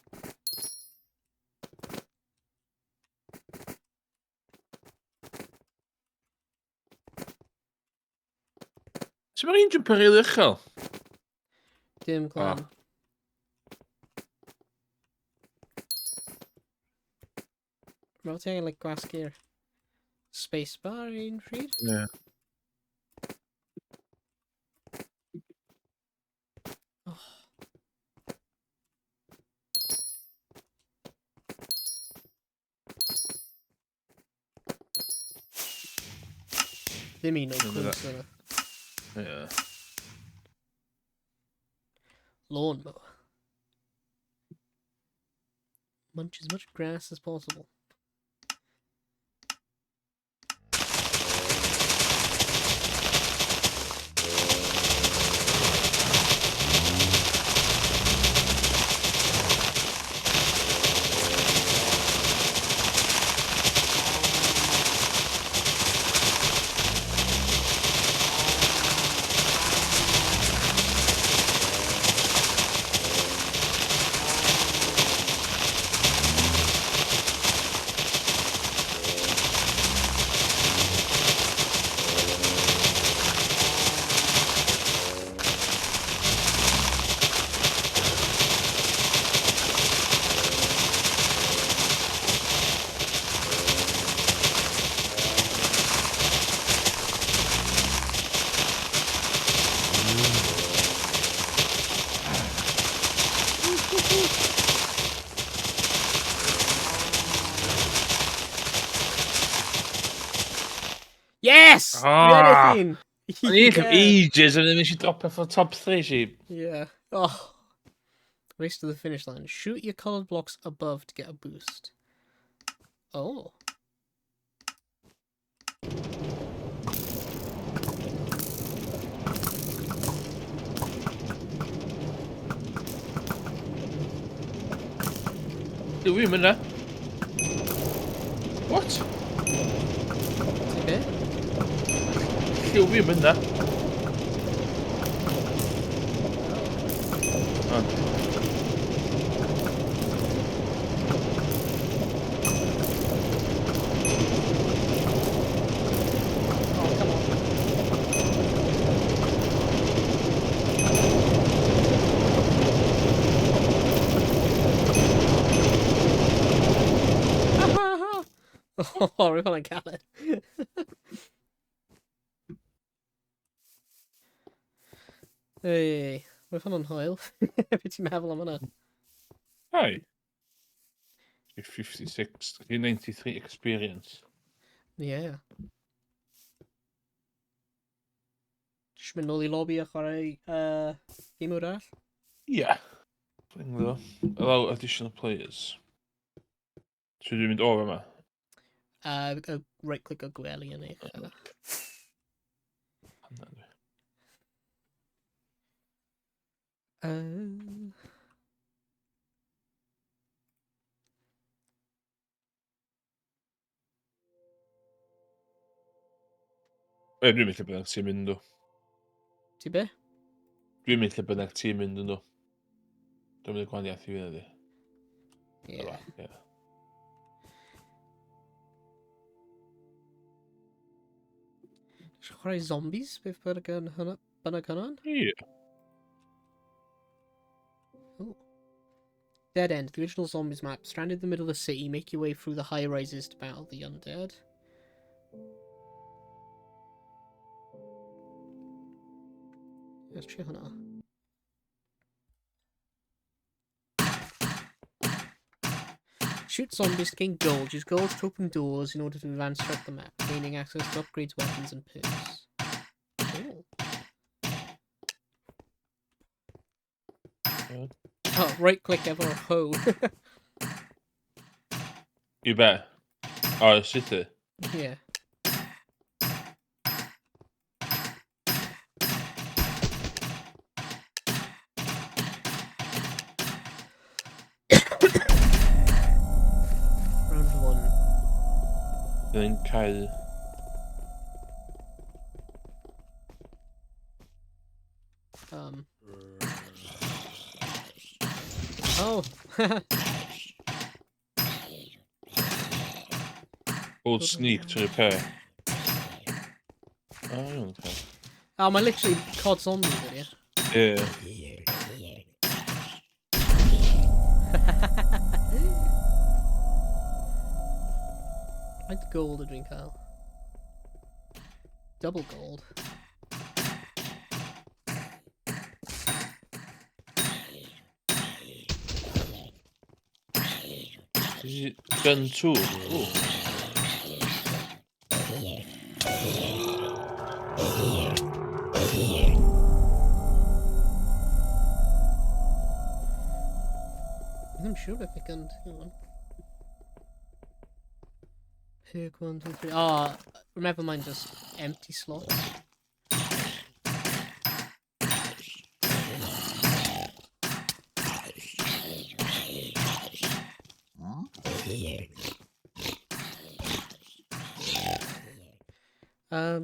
Ti'n mae'r un jumper rili uchel? Dim clem. Ah. Mae ti angen, like, gwasgu'r spacebar un pryd? Ie. Oh. Ddim un o'r Dwi'n cwrs yna. Ie. Lawnmower. Munch as much grass as possible. Yes! Ah! Dwi ennill un! O'n i'n cael ages, and then nes i dropio for top 3 si. Yeah. Oh. Race to the finish line. Shoot your colored blocks above to get a boost. Oh. Dwi ddim yna. What? Ti be? Lliw fi yna. Oh. Oh, come on. Oh, rwy'n hwnna'n galed. Ei, roedd hwnna'n hwyl. Be ti'n meddwl am hwnna? Hi. 56, 93 experience. Yeah. Jyst mynd nôl i lobby a chwarae game mode arall? Yeah. Thing though. Allow additional players. So dwi'n mynd o'r yma? Right click o gwely yn eich. E, dwi'n mynd lle bynnag ti'n mynd o. Ti be? Dwi'n mynd lle bynnag ti'n mynd yn do. Dwi'n mynd i gwahaniaeth i fi ydy. Yeah. Yeah. Eisiau chwarae zombies? Beth bynnag yn hwnna? Bynnag hwnna'n? Ie. Oh. Dead End, the original zombies map. Stranded in the middle of the city, make your way through the high rises to battle the undead. Let's trio hwnna. Shoot zombies to gain gold. Use gold to open doors in order to advance throughout the map, gaining access to upgrades, weapons, and perks. Cool. Yeah. Oh, right click efo'r hoe. I be? O, sut i? Yeah. Round one. Dwi'n cael... Hold sneak to repair. Oh, iawn, oce. Oh, mae literally COD Zombies ydy. Ie. Faint gold ydw i'n cael? Double gold. Is it Gun 2? Ooh. I'm siŵr beth mae gun 2 yn. Perk 1, 2, 3. Oh, remember mine just empty slots.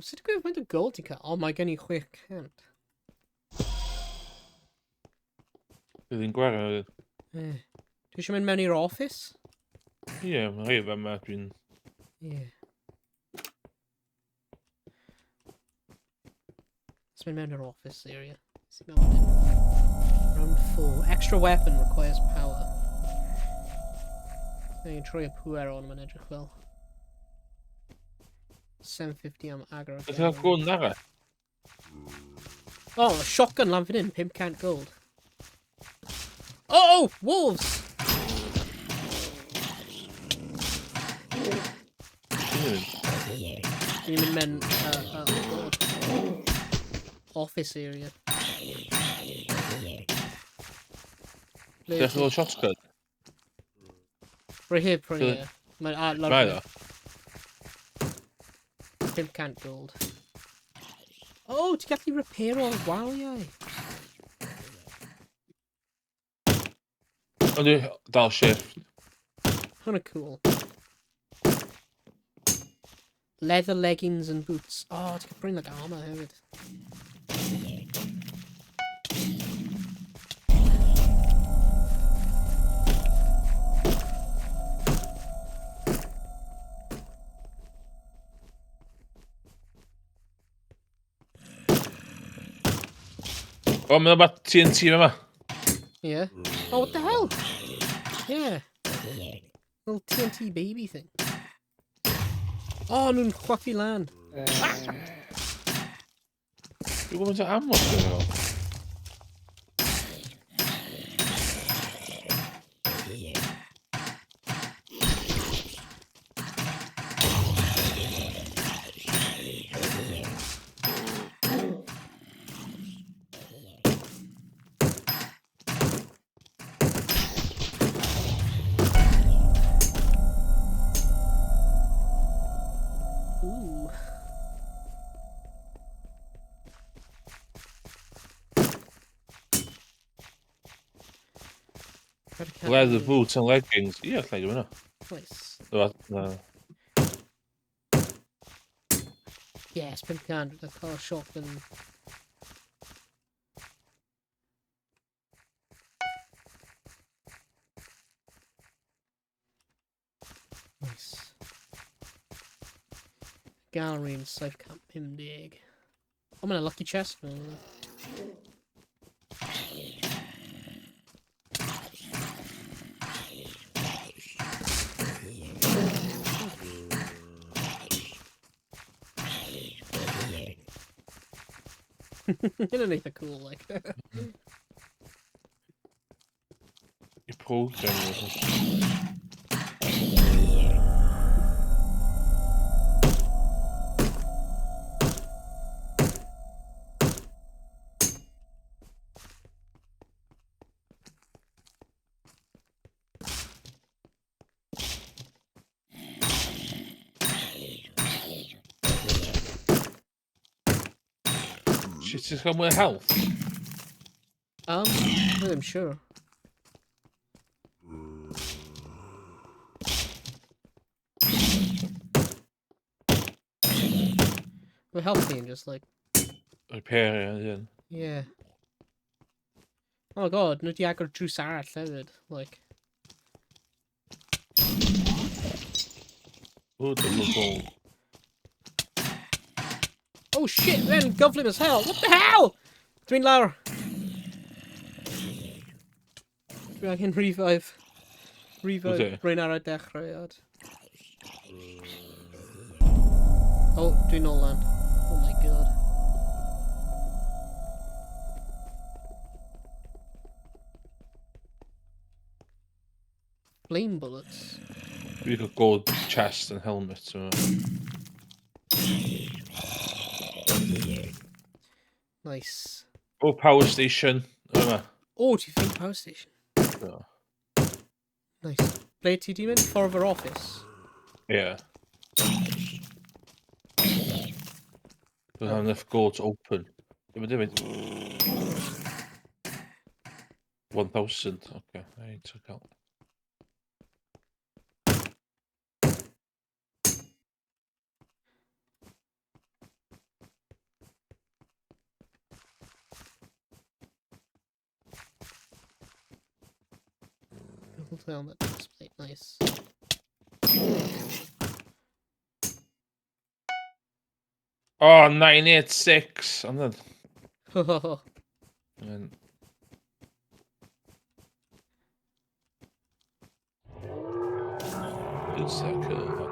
Sut gwybod faint o gold ti'n cael? Oh, mae gen i 600. Bydd hi'n gwario. Eh. Dwi eisiau mynd mewn i'r office? Ie, mae rhai fe yma dwi'n. Ie. Let's mynd mewn i'r office area. See mewn fan hyn. Round 4. Extra weapon requires power. Ni'n troi y pwer on, mae'n edrych fel. 750 am agor. Ydych chi'n cael gwn arall? Oh, a shotgun lan fan hyn, 500 gold. Oh, wolves! Ie. Ni'n mynd mewn, oh god. Office area. Ble Ydych chi'n cael shotgun? Right here, probably, Sure. yeah. Mae'n, lawr Mae fan o. hyn. 500 gold. Oh, ti'n gallu repair o'r waliau. Ond dwi dal shift. Hwnna cool. Leather leggings and boots. Oh, ti'n gallu bring like armor hefyd. O, mae'n rhywbeth TNT yma. Yeah. Oh, what the hell? Yeah. Little TNT baby thing. Oh, nhw'n chwafu lan. Dwi'n gwybod o ammo sy'n fel. Ooh. Leather boots and leggings. Ie, allai dwi'n hwnna. Nice. Na. Yes, 500, the car shotgun. Nice. Gallery and safe camp 50. I'm in a lucky chest. Man. Hynna'n eitha cool, like. I program. Shit, ti'n cael mwy o health? I'm sure. We're healthy and just like, Repair, ie, ie. Yeah. Oh my god, nhw di agor drws arall hefyd, like. O, double gold. Oh shit, then gyflym as hell. What the hell? Dwi'n lawr. Dwi angen revive. Revive. Wyt ti? Rwy'n ar y dechreuad. Oh, dwi'n nôl lan. Oh my god. Flame bullets. Dwi wedi cael gold chest and helmet yma. Nice. Oh, power station. Yma. Oh, ti ffeindio power station. Do. Nice. Ble ti di mynd? Ffordd yr office. Yeah. Don't have enough gold to open. Dim yn dim. 1,000. Okay, I took out. Gold helmet display. Nice. Oh, 986. And then... And... It's that kill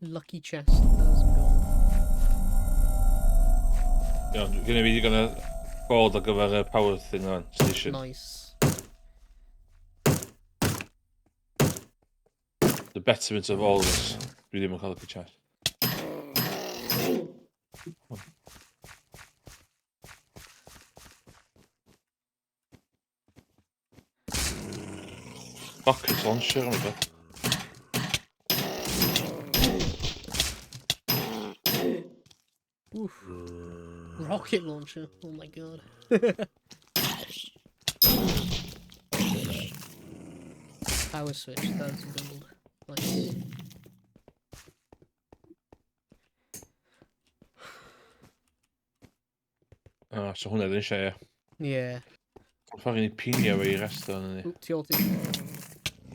Lucky chest. 1,000 gold. Iawn, gynna fi digon o gold ar gyfer y power thing o'n station. Nice. The betterment of all of us. Dwi ddim yn cael lucky chest. Rocket launcher, oh my god. Oof. Rocket launcher. Oh my god. Power switch, 1,000 gold. Nice. Ah, so hwnna ddim eisiau, ie. Yeah. Ffordd i ni pinio fe i rest o'n ni. Oop, tu ôl ti.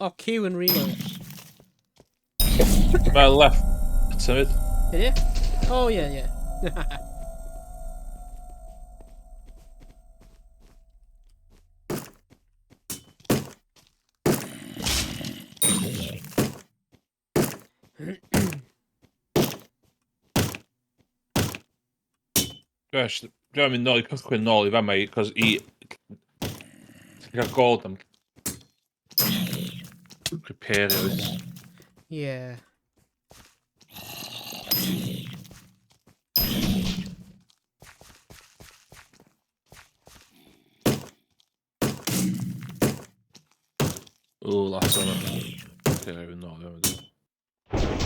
Oh, Q and reload. Mae left button fyd. Ydy? Oh, yeah. Gosh, dwi'n mynd nôl i cychwyn nôl i fama i, cos i... Ti'n cael gold am... Prepare it. Yeah. O, lot o'n. Okay, rhaid fynd nôl i fama.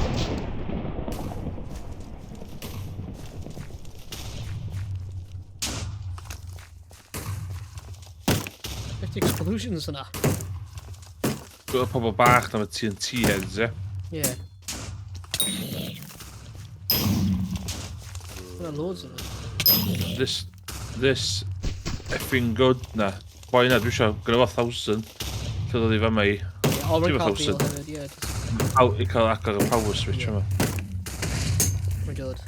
Beth explosions yna. Gwyd pobl bach na efo TNT heads, ie. Yeah. There are loads of them. This effing good na. Boi na, dwi eisiau gyda fo 1,000. Lle ddod i fama i... Yeah, oh, rwy'n Ti'n cael fatha deal hefyd, yeah. Just, Aw, i cael agor y power switch Yeah. yma. we're good.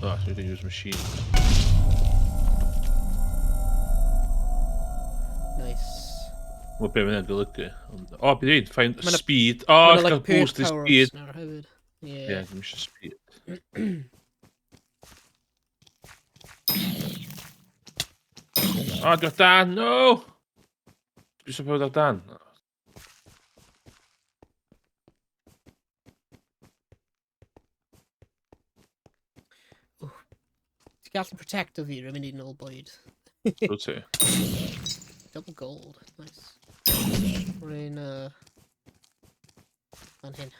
Oh, so you can use machine. Nice. Wel, be mae'n golygu? O, be dwi'n find Ma' 'na- speed. O, Ma' oh, 'na, cael perk boost i power-ups speed. nawr hefyd. Ie, Yeah. dwi'n eisiau speed. O, dwi'n dan, no! Dwi eisiau bod ar dan. Ti'n gallu protecto fi, rwy'n mynd i nôl bwyd. Wyt ti? Double gold, nice. Rwy'n, fan hyn.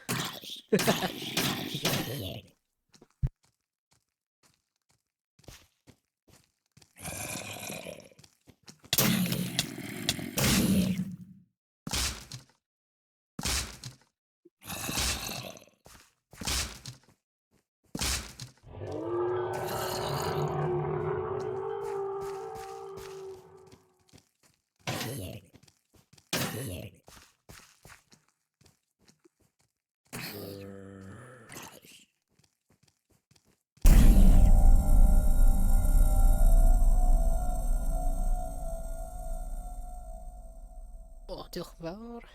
O, diolch yn fawr.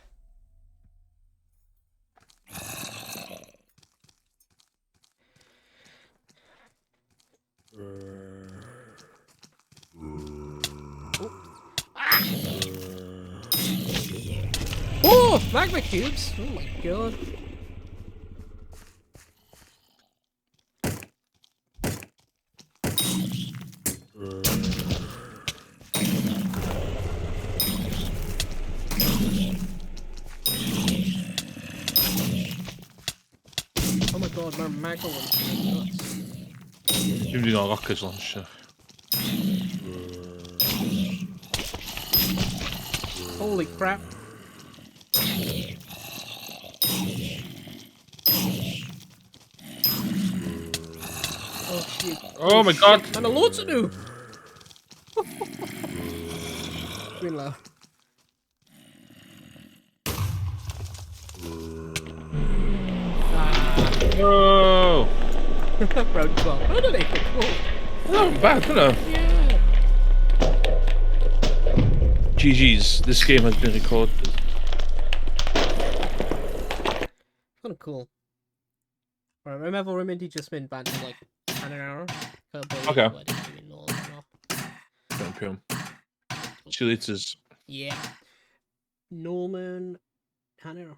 Oh, magma cubes! Oh my god. Oh my god, mae'r magma one's going nuts. Dwi'n mynd i gael rocket launcher. Holy crap. Oh shit. Oh my god! Mae yna loads o nhw! Dwi'n lawr. Ah, No! brown 12. Hwnna'n eitha cool. Not bad, hwnna. Yeah. GG's, this game has been recorded. Kind of cool. Right, rwy'n meddwl rwy'n mynd i just mynd bant am like hanner awr. Cael bwyd Okay. wedyn dwi'n mynd nôl yno. Champion. See you later. Yeah. Norman hanner.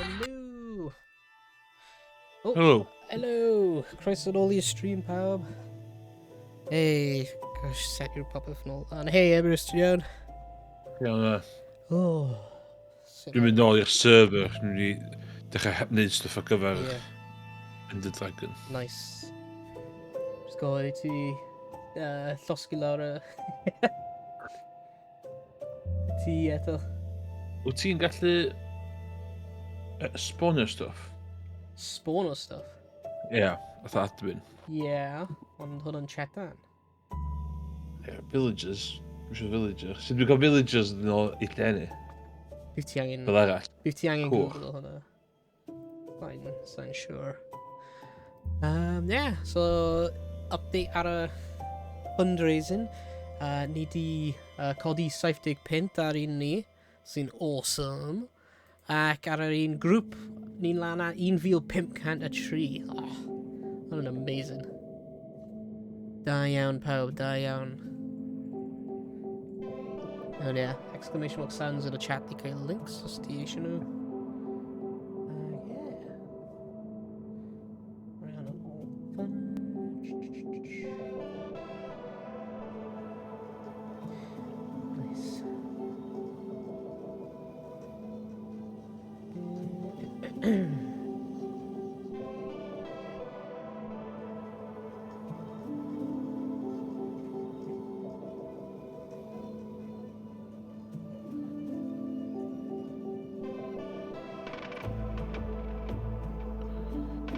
Hello. Oh, Hello. Hello. Croeso nôl i'r stream, pawb. Hey, gosh, set your popeth nôl. And hey, Emrys, ti'n iawn? Iawn, na. Oh. Sut Dwi'n mynd nôl i'r server. Dwi'n mynd i dechrau gwneud stwff ar gyfer Ender Dragon. Nice. Just gofyn i ti llosgi lawr y tŷ eto. Wyt ti'n gallu spawnio stwff? Spawn o stuff? Ie, yeah, fatha admin. Yeah, ond hwnna'n chetan. Yeah, villagers. Dwi'n eisiau villager. Sut dwi'n cael villagers yn ôl i lle ni? Bydd ti angen... Fel arall. Bydd ti angen Cool. Google hwnna. Fine, sa'n siŵr. Yeah, so update ar y fundraising. Ni di codi 70 punt ar un ni, sy'n awesome. Ac ar yr un grŵp, ni'n lan at 1,503. Oh, hwnna'n amazing. Da iawn pawb, da iawn. And yeah, exclamation mark sounds in the chat i cael links os ti eisiau nhw. Yeah. Rhaid hwnna'n all fun. Nice.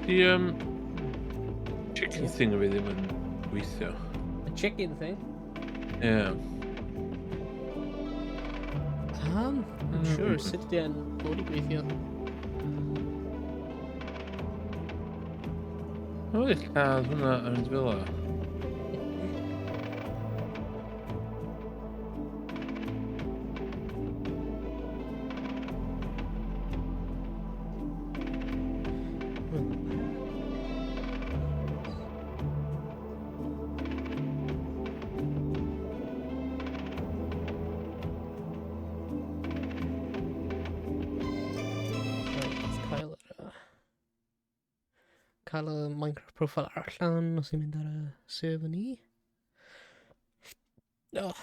Di chicken thing o fi ddim yn gweithio. The chicken thing? Ie. Yeah. I'm sure, sut ydy e'n fod i gweithio? O, wedi lladd hwnna a mynd fel o. Right, let's cael yr... Cael y Minecraft profile allan os i'n mynd ar y server ni. Oh.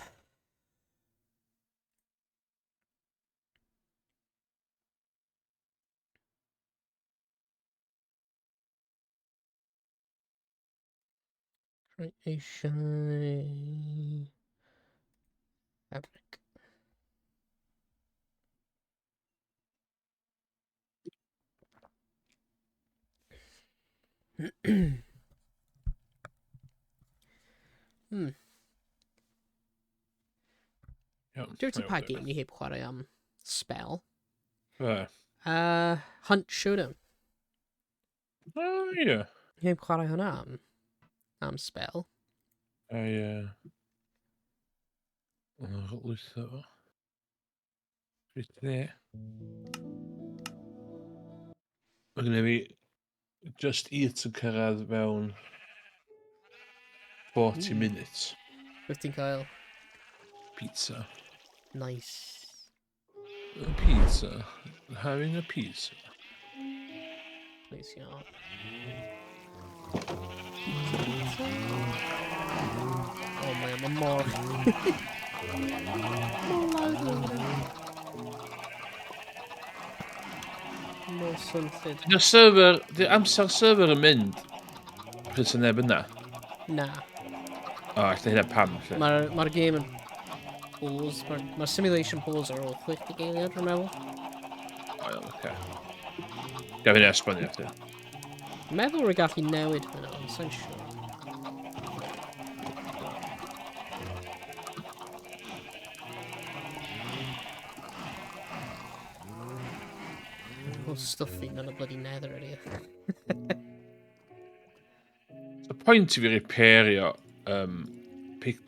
Right, eisiau fabric. Iawn. Dwi'n ti pa game ni heb chwarae am spell? Be? Hunt Showdown. O, ie. Ni heb chwarae hwnna am spell. O, ie. O'n lwytho fo. Reit dde. Mae gennym fi Just Eat yn cyrraedd mewn 40 minutes. Beth ti'n cael? Pizza. Nice. A pizza. Having a pizza. Nice iawn. Oh man, mae mor loud yn hwnna. Mor swnllyd. Di'r server, di'r amser server yn mynd pryd sy'n neb yna? Na. O, alla hynna pam, lle. Mae'r ma game yn pause. Mae'r ma simulation pause ar ôl 60 eiliad, dwi'n meddwl. O, iawn, oce. Gaf hynna esbonio, chdi. Meddwl rwy'n gallu newid hwnna, ond sa'n siŵr. Whole stuff fi'n yn y bloody Nether ydi. Y pwynt i fi repairio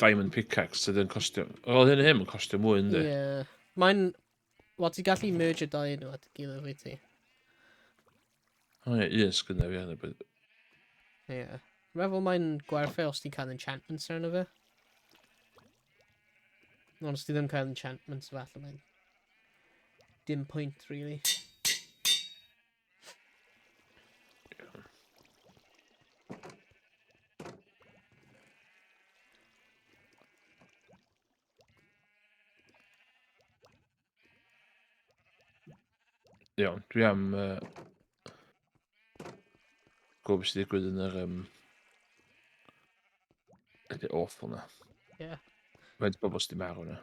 diamond pickaxe sydd yn costio... Roedd hyn yn costio mwy, yndi? Ie. Mae'n... Wel, ti'n gallu merge y dau nhw at y gilydd wyt ti. O ie, un sgynna fi hynny. Ie. Meddwl mae'n gwerthau os ti'n cael enchantments arno fe. Ond os ti ddim cael enchantments, falle mae'n dim pwynt, really. Iawn, dwi am gwybod beth sy'n digwydd yn yr ydy awful na. Ie. Yeah. Faint o bobl sydd wedi marw na.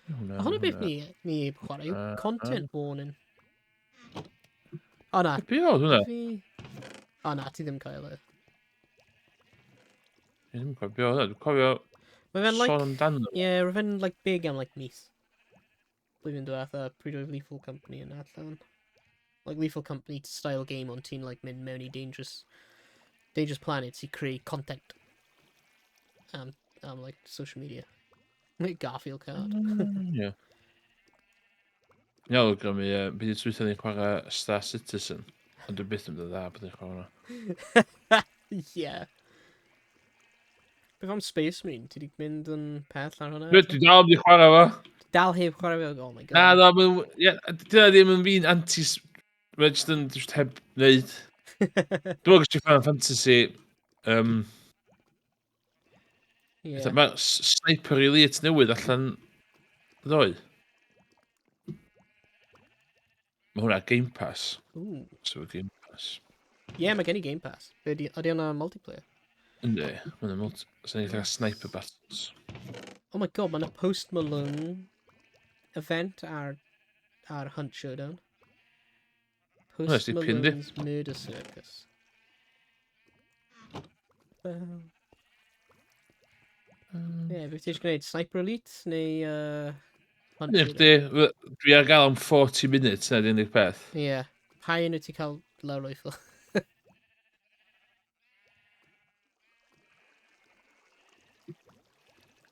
Hwna, hwnna beth ni chwarae yw content warning. O na. Be oedd hwnna? O na, ti ddim cael e. Dwi ddim yn cofio be oedd hwnna. Dwi'n cofio Mae fe'n like... sôn amdano. Ie, yeah, mae fe'n like big am like mis. Blwyddyn diwetha, pryd oedd Lethal Company yn allan. Like Lethal Company style game ond ti'n like mynd mewn i dangerous planets i creu content. Am like social media. Like Garfield card. Ie. Iawn, awgrymu, beth yw'r twythau ni'n chwarae Star Citizen? Ond dwi'n byth yn mynd yn dda bod ni'n chwarae hwnna. Ie. Beth am Space Marine? Ti wedi mynd yn pell ar hwnna? Dwi dal wedi chwarae fo. Dal heb chwarae fo? Oh my god. Na, na, ie, dyna ddim yn fi'n anti... Mae jyst yn just heb wneud. Dwi'n meddwl gyda Final Fantasy... Yeah. Mae Sniper Elite newydd allan ddoe. Mae hwnna Game Pass. Ooh. So Game Pass. Ie, yeah, mae gen i Game Pass. Ydy hwnna multiplayer? Yndi, mae'n multi... So ni'n cael Sniper Battles. Oh my god, mae'n Post Malone event ar Hunt Showdown. Post Malone's Murder Circus. Ie, beth ti eisiau gwneud? Sniper Elite neu Hunt Showdown? Dwi ar gael am 40 minutes na'r unig peth. Ie. Yeah. Pa un wyt ti cael lawr o'i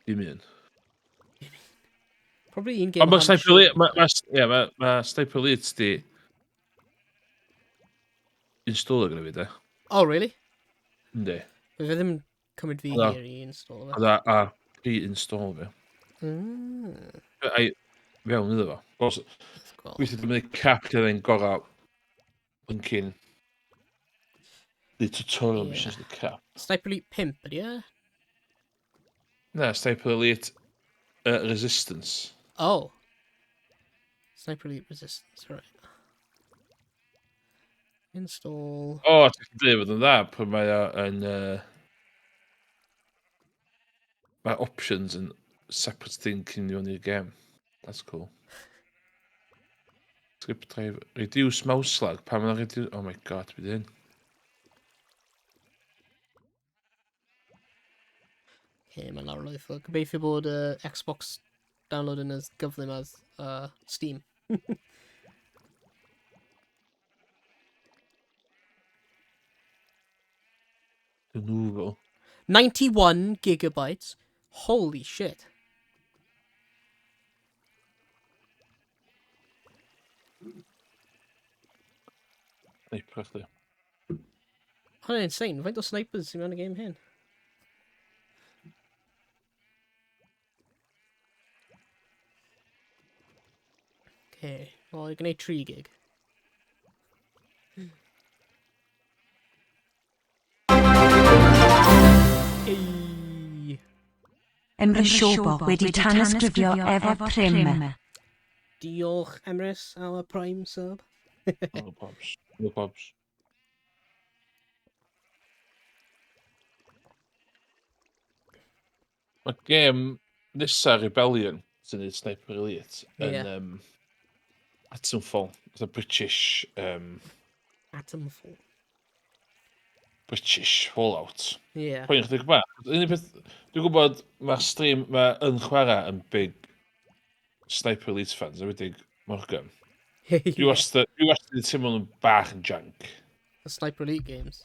Dim un. Probably un game. Ond mae Sniper Elite... Mae Sniper Elite di installer gyda fi, de. Oh, really? Yndi. Fe ddim yn cymryd fi hir i install fe. A pre-install fi. Ai, fewn iddo fo. Gweithio dwi'n mynd cap lle fe'n gorau yn cyn. The tutorial missions the cap. Sniper Elite 5 ydy e? Na, Sniper Elite Resistance. Oh. Sniper Elite Resistance, right. Install. O, oh, ti'n dweud fod yn dda, pan mae o yn... Mae options yn separate thing cyn i i'r game. That's cool. Skip drive. Reduce mouse lag. Pan mae'n reduce... Oh my god, beth hyn? Okay, mae'n lawr lwyth. Gobeithio bod Xbox download yn as gyflym as Steam. Removal. 91 gigabytes. Holy shit. Sniper chdi. Hwnna'n insane. Faint o snipers sy'n mewn y game hyn? Okay. Wel, i gwneud 3 gig. Ei. Emrys Siobo wedi tanysgrifio efo Prim. Diolch, Emrys, am y Prime sub. No probs. No probs. Mae gêm nesa Rebellion, sy'n neud Sniper Elite, yn Atomfall. The British... Atomfall. British Fallout. Ie. Yeah. Poen chdi bach. Unig peth, dwi'n gwybod mae'r stream mae yn chwarae yn big Sniper Elite fans, enwedig Morgan. Dwi wastad wedi teimlo nhw'n bach yn jank. The Sniper Elite games.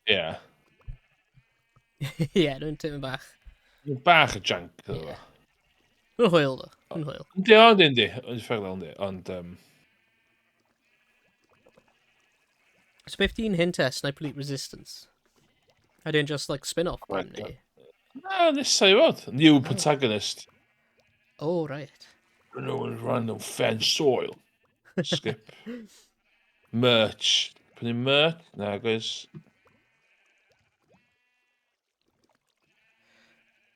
Ie. Yeah. Ie, nhw'n teimlo bach. Nhw'n bach yn jank. Ie. Nhw'n hwyl, ddo. Nhw'n hwyl. Yndi, yndi, yndi. Yn ffair yndi. Ond... So beth di'n hyn te, Sniper Elite Resistance? Ydy just like spin-off game neu? Na, nesa i fod. New protagonist. Oh, right. No one random fan soil. Skip. Merch. Prynu merch? Na, guys.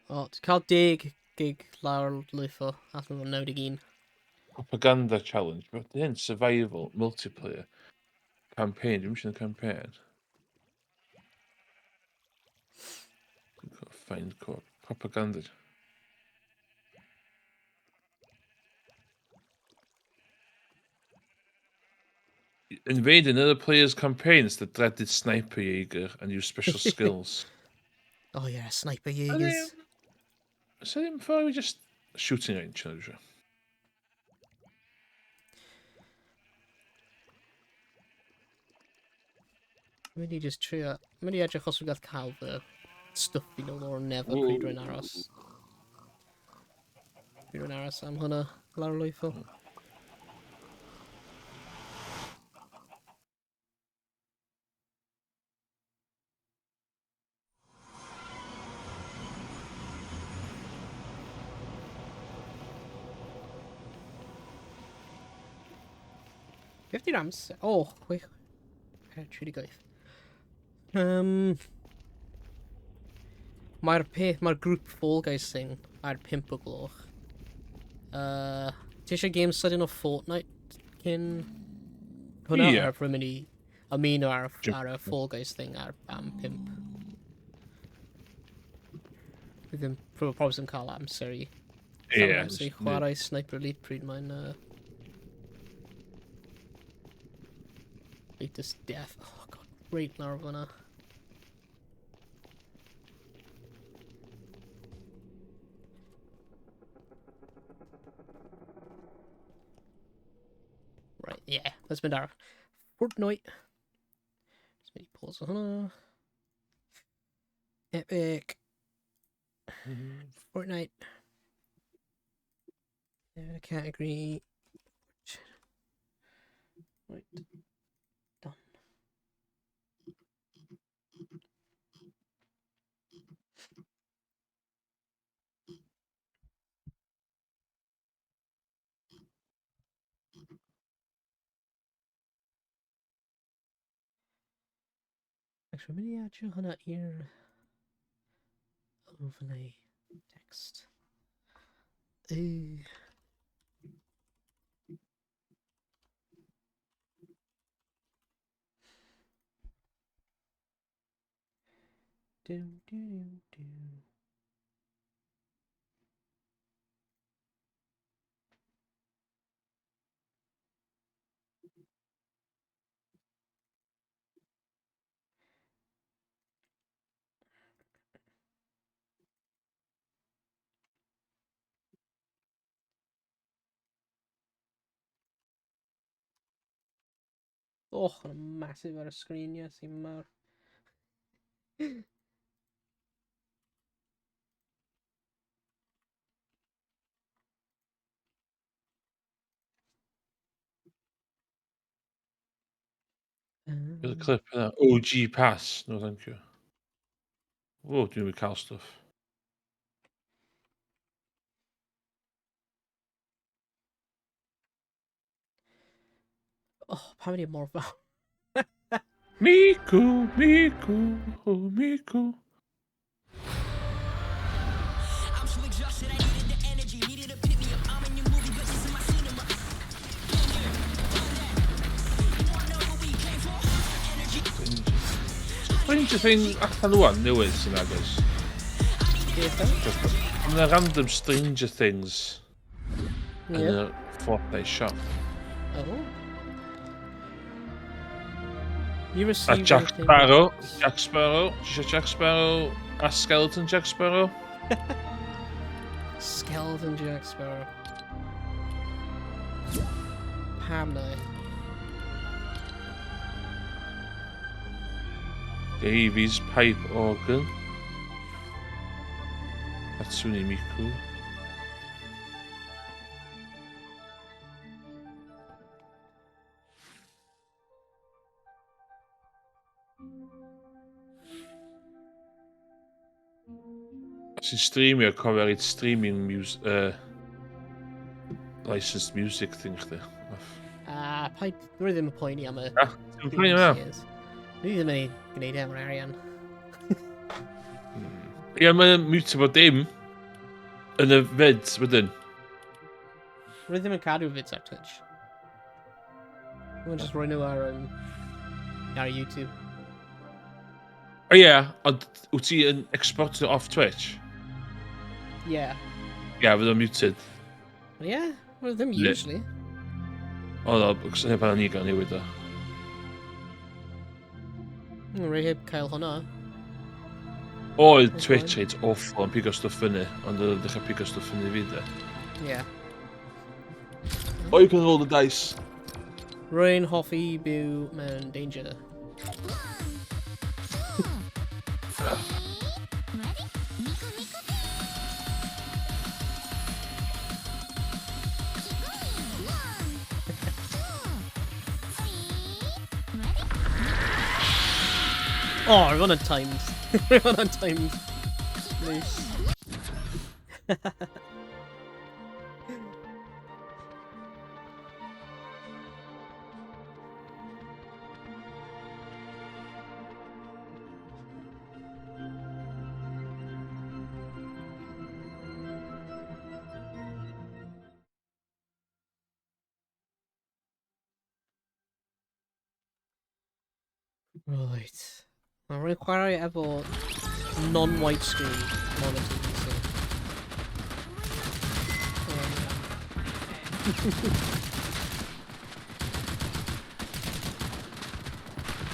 O, ti'n cael 10 gig lawr lwytho allan o 91. Propaganda challenge. Beth hyn? Survival, multiplayer. Campaign. Dwi'n eisiau campaign. Find co Propaganda. Invade another player's campaign. It's the dreaded Sniper Jaeger and use special skills. Oh yeah, Sniper Jaegers. So ddim ffordd i just shooting range yn eisiau. Mynd i just trio... Mynd i edrych os dwi'n gallu cael fy stwff i nôl o'r never pryd rwy'n aros. Pryd rwy'n aros am hwnna lawr lwytho. Beth di'r amser? O, oh, 6. 38. Mae'r peth, mae'r grŵp Fall Guys thing ar 5 o gloch. Ti eisiau game sydyn o Fortnite cyn hwnna? Ie. Yeah. Ar mynd i ymuno ar, Jump. ar y Fall Guys thing ar am 5. Bydd ddim, probably ddim cael amser i Ie. amser i chwarae Sniper Elite pryd mae'n latest death. Oh god, reit lawr fyna. Right, yeah, let's mynd ar Fortnite. Just mynd i pause o hwnna. Epic. Fortnite. Category. Right. Done. Actually, mynd i adio hwnna i'r overlay text. Ooh. Do, do, do, do. Oh, yn massive ar y sgrin, ie, sy'n mawr. Bydd y clip yna. OG pass. No, thank you. O, dwi'n mynd cael stwff. Oh, pam ydi mor fawr? Miku, Miku, oh, Miku. Stranger Things allan wan newydd sy'n agos. Beth e? Mae yna random Stranger Things yn Ie. y Fortnite shop. Oh. You A receive Jack anything- Sparrow. Jack Sparrow. Ti eisiau Jack Sparrow a Skeleton Jack Sparrow? Skeleton Jack Sparrow. Pam na? Davies Pipe Organ. Hatsune Miku. Os ti'n streamio, cofio rhaid streaming music, licensed music thing chdi. Off. Ah, paid... Rwy ddim yn poeni am y... Ah, ti'n poeni am hwnna? Dwi ddim yn ei gwneud e am yr arian. Ie, mae'n mute bod dim. Yn y vids, wedyn. Rwy ddim yn cadw vids ar Twitch. Rwy'n just rhoi nhw ar, ar YouTube. O ie, yeah, ond wyt ti yn exportio off Twitch? Yeah. Ie, yeah, fydd o'n muted. Yeah, well, ddim Le- usually. O, no, cos yna pan o'n i gael newid o. Rwy heb cael hwnna. Oedd Oce. Twitch reit awful yn pigo stwff fyny, ond oedd o'n dechrau pigo stwff fyny fi de. Yeah. Oh, you can roll the dice. Rwy'n hoffi byw mewn danger. Oh, rwy'n on timed. Rwy'n on timed. Nice. Right. Mae'n rwy'n chwarae efo non-white screen monitor, so.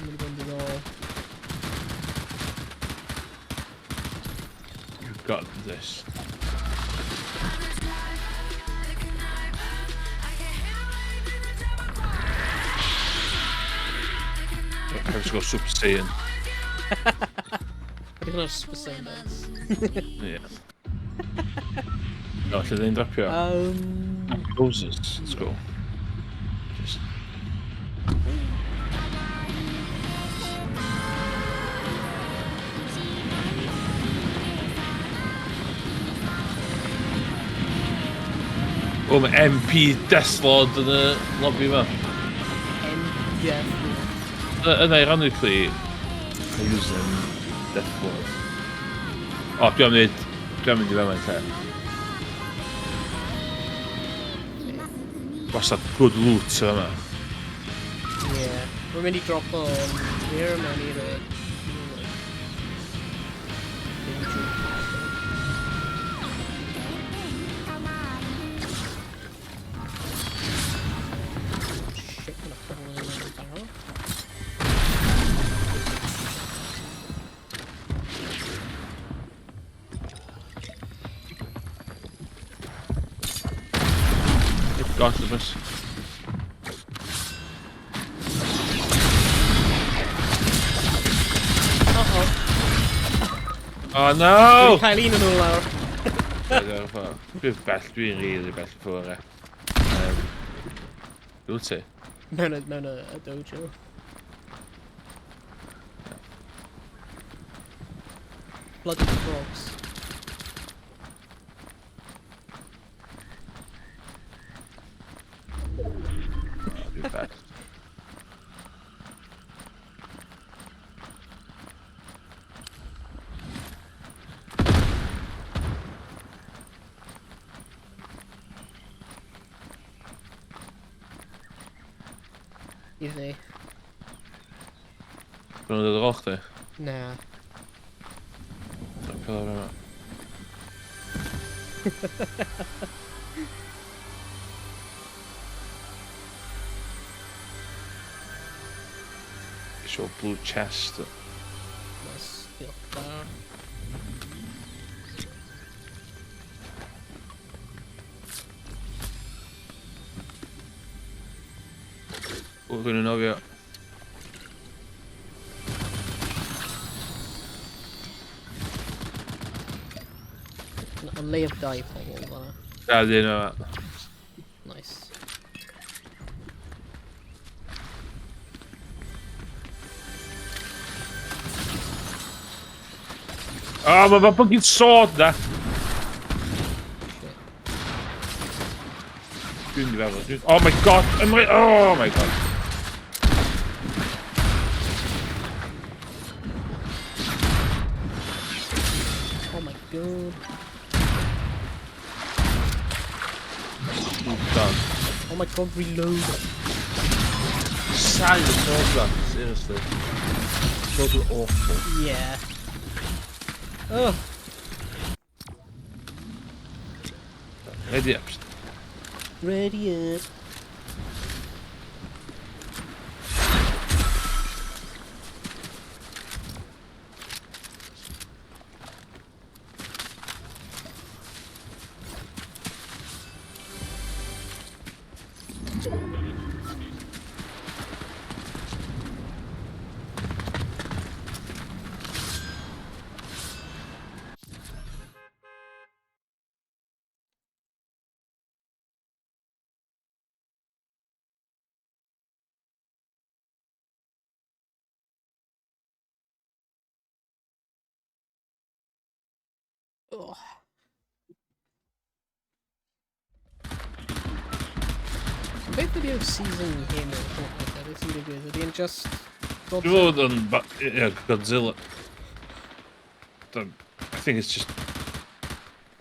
Mae'n mynd i bod yn diddorol. You've got this. I've just got Super Saiyan. Ydy hwnna'n Super Saiyan dance? Yeah. No, lle dda'n dropio? Roses, let's go. Just... O, mae MP Deathlord yn y lobby yma. M Death. Yn ironically, I use them Deathlord. O, dwi am wneud, dwi am mynd i fewn lle. Wastad good loot yma. Yeah. We're mynd i drop o mirror mewn i'r like, danger. Shit, gonna fall in the barrel. Got the bus. Uh-oh. Oh no! Dwi'n cael un yn nhw lawr. Dwi'n bell, dwi'n really bell i ffwrdd e. Wyt ti? Mewn y dojo. Bloody frogs. Dwi'n bell. I fi. Dwi'n dod ar ôl chdi? Na. Dropio lawr yma. Isio blue chest. Nice. Diolch fawr. O, rwy'n yn nofio. O leiaf dau pobl fan'na. Da, dyn yma. Nice. O, mae ma fucking sword na! Shit. Dwi'n mynd i feddwl. Oh my god! Oh my god! Oh my god. Oh my god, reload. Sain y sword man, seriously. Swords were awful. Yeah. Oh, Ready up. Ready up. Ugh. Beth ydy'r season hyn o'r Fortnite? Beth sy'n digwydd? Ydy e'n just Dwi'n Godzilla? fod yn... Yeah, Godzilla. I think it's just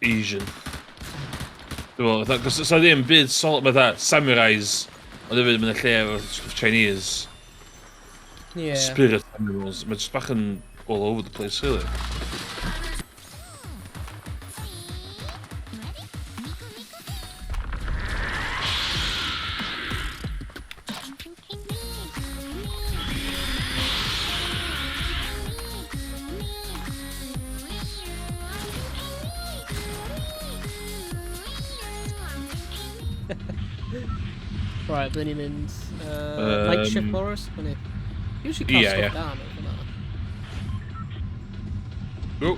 Asian. Dwi'n meddwl, fatha, cos sa ddim byd solid, fatha samurais, ond hefyd mynd y lle efo stwff Chinese, Yeah. spirit animals. Mae just bach yn all over the place, really. Right, ble ni'n mynd? Night Shift Morris? Ble ni? Usually cael Ie, stwff ie. da mewn fyna. Oh.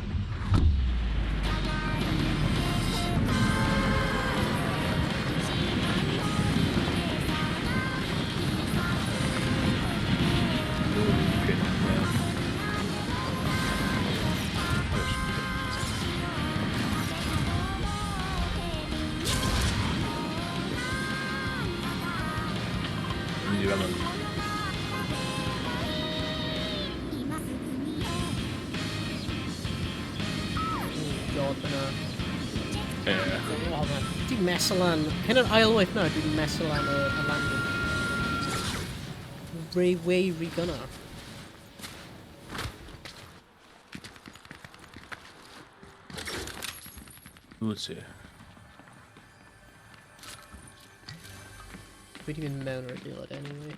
Okay. Mynd i fan Oh god, fyna. Ie. Oh man, dwi'n meso lan. Hyn yn ail waith nawr, dwi'n meso lan y landing. Ray way rhy gynnar. Wyt ti? Dwi wedi mynd mewn o'r adeilad anyway.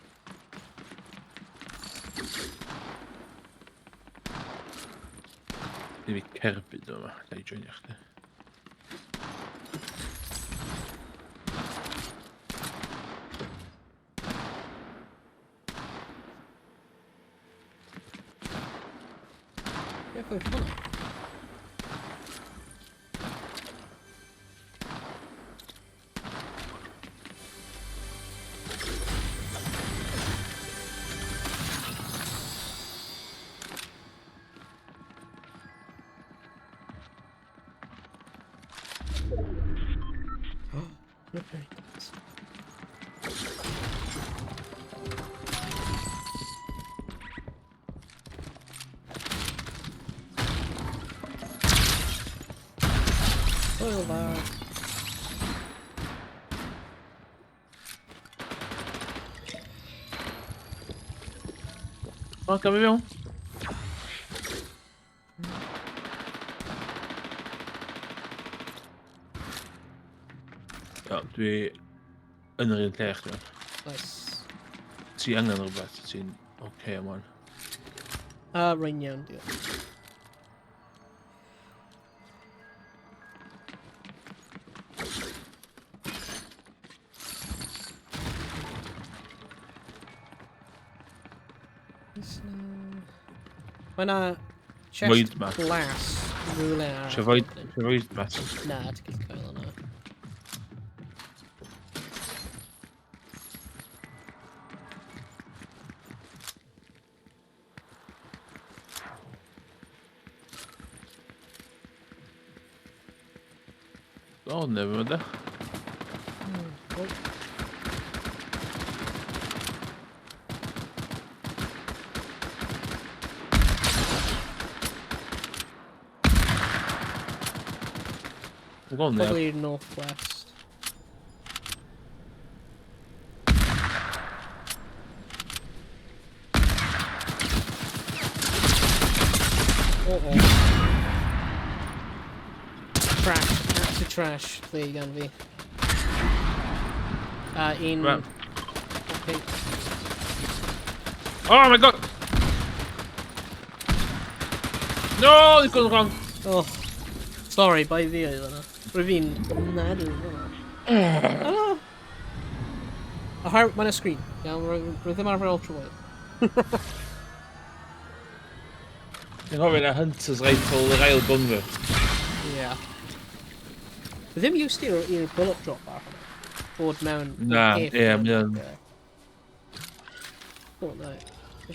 Ddim i cerbyd yma, ga i joinio chdi. Beth oedd hwnna? Not very nice. Hwyl fawr. O, gaf fi fewn? O, dwi yn yr un lle chdi. Nice. Ti angen rhywbeth, ti'n oce okay, am wan. Rwy'n iawn, diolch. Oes 'na- Mae 'na chest Void mat. glas rhywle arall. Isio void, isio void mat. Na, ti'n gallu cael hwnna. O, never mind da. Oh. We're going there. Probably northwest. Oh, oh. Trash. Absolute trash play gan fi. Un... Right. Okay. Oh my god! No, it's gone wrong. Oh. Sorry, bai fi oedd yna. Rwy fi'n mad oedd yna. Ah. Oherwydd mae'n y sgrin. Iawn, rwy ddim arfer ultra wide. Dwi'n hoffi na Hunter's Rifle yr ail gun fi. Yeah. Rwy ddim used i'r bullet drop ar hwnna. Bod mewn... Na, peth ie, mewn- mae o'n- Ie. Oh, no.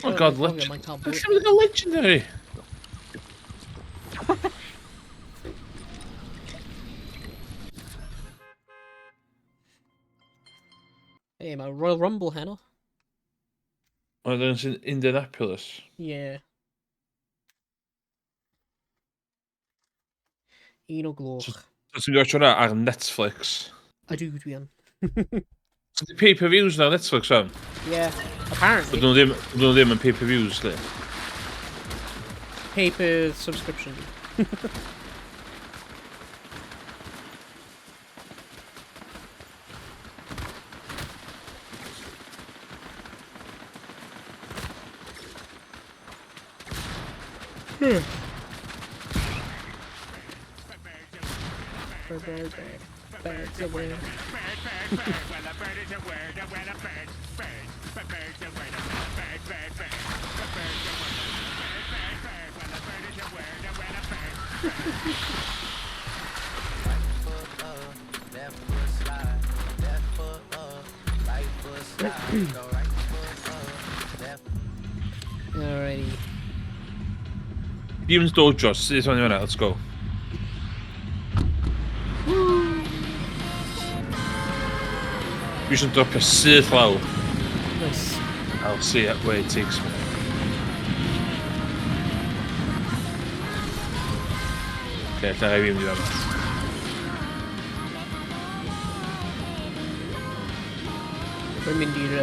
Oh god, legend. legend. Mae'n cael Lle bullet. mae'n cael legendary? Hey, mae Royal Rumble heno. Oedd yn sy'n Indianapolis. Yeah. 1 o gloch. So ti'n gwybod hwnna ar Netflix? Ydw, dwi yn. So di pay-per-views na ar Netflix am? Yeah, apparently. But nhw ddim yn pay-per-views, le. Pay per subscription. Bird, bird, bird. Birds a word. Bird, bird, bird, well a bird is a word, well a bird, bird, but bird's a word, bird, bird, bird, but bird's a word, bird, bird, bird, well a bird is a word, well a bird. Right foot up, left foot slide, left foot up, right foot slide, go right foot up, left Alrighty. Demon's Dojo, sydd o'n i fan'na, let's go. Dwi eisiau dropio syth lawr. Nice. I'll see where it takes me. Okay, lle rai fi mynd i fan'na. Rwy'n mynd i'r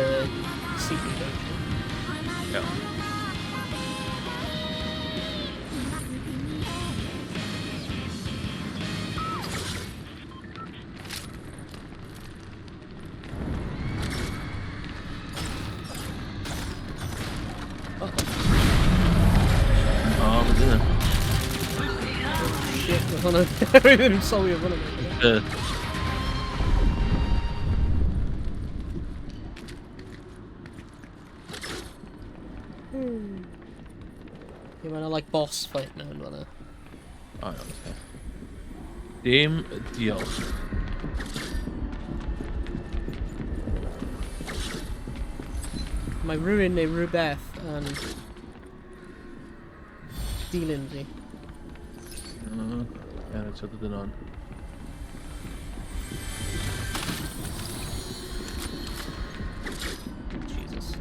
secret dungeon. Iawn. Uh-oh. O, mae dyna. Shit, mae hwnna... Rwy'n ddim yn sylwi ar hwnna. Yy, Ie, mae'n like boss fight mewn fan'na. O, iawn, oce. Dim diolch. Mae rhywun neu rhywbeth yn dilyn fi. Iawn, eto dod yn on. Jesus.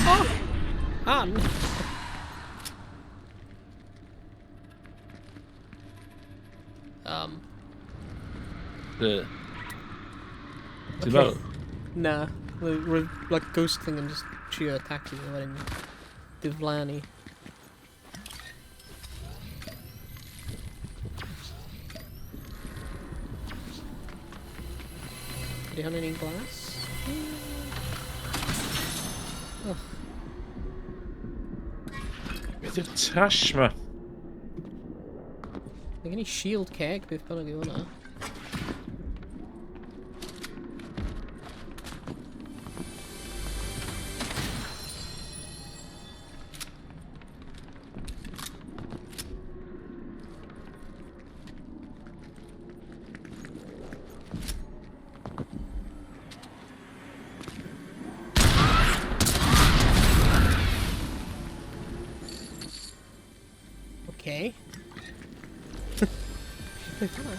Oh! Ann! Dy. Ti'n Okay. barod? Na. Rwy'n like ghost thing yn just trio attack fi a wedyn diflannu. Ydy hwnna'n un glas? Ugh. Beth yw'r trash ma? Mae gen i shield keg, beth bynnag yw hwnna. Okay. Beth hwnna?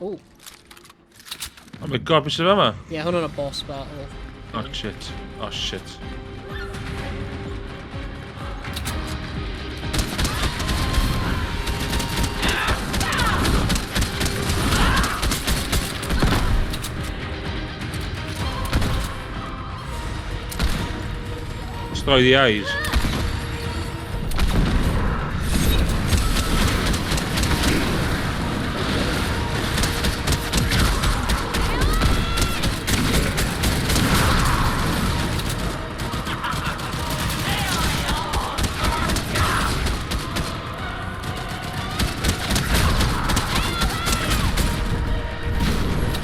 Oh, Oh my god, beth sydd yma? yeah, hwnna'n a boss battle. Oh shit. Oh shit. Destroy the eyes.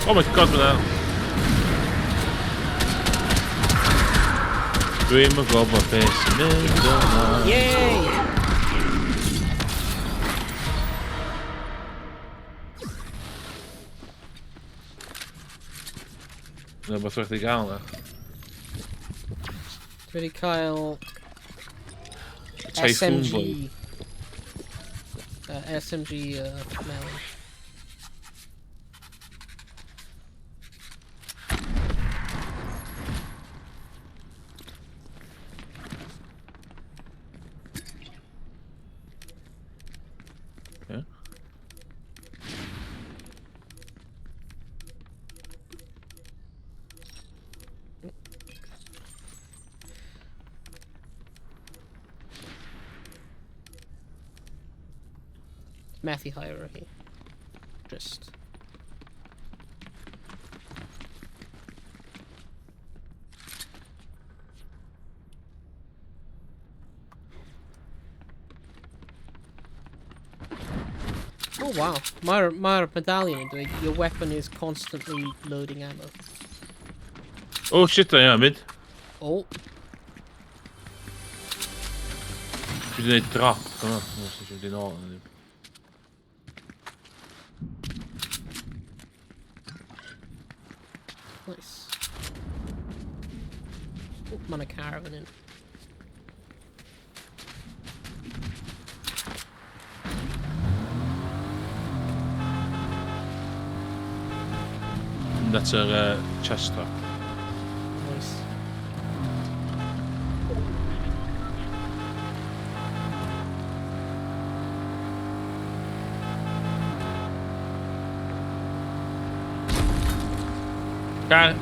Oh my god, mae Dwi'm yn gwybod beth sy'n mynd ymlaen. Yay! Na beth wedi gael na. Dwi wedi cael Typhoon SMG. Blade. SMG melon. Yeah. Matthew hierarchy. Just. Oh wow, Mae'r medallion yn dweud your weapon is constantly loading ammo. Oh shit, da iawn, mynd. Oh, Dwi wedi gwneud drop. Dyma. Dwi wedi nôl. Nice. Oh, mae 'na car fan hyn. That's yr chest drop. Nice. Car.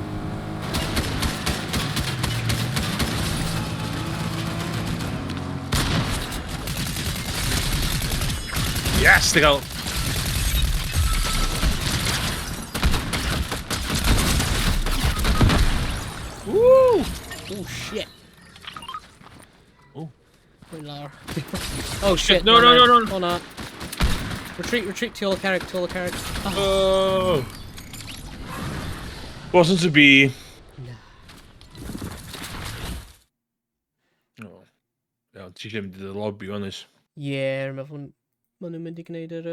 Yes, di gael. Woo! Oh shit. Oh. Wait, lawr. Oh shit. No, no, no, no. Oh no. Retreat, retreat to all character, to all character. Oh. Oh. Wasn't to be. Na. Oh. Iawn, ti eisiau mynd i'r lobby, honest. Yeah, rwy'n meddwl maen nhw'n mynd i gwneud yr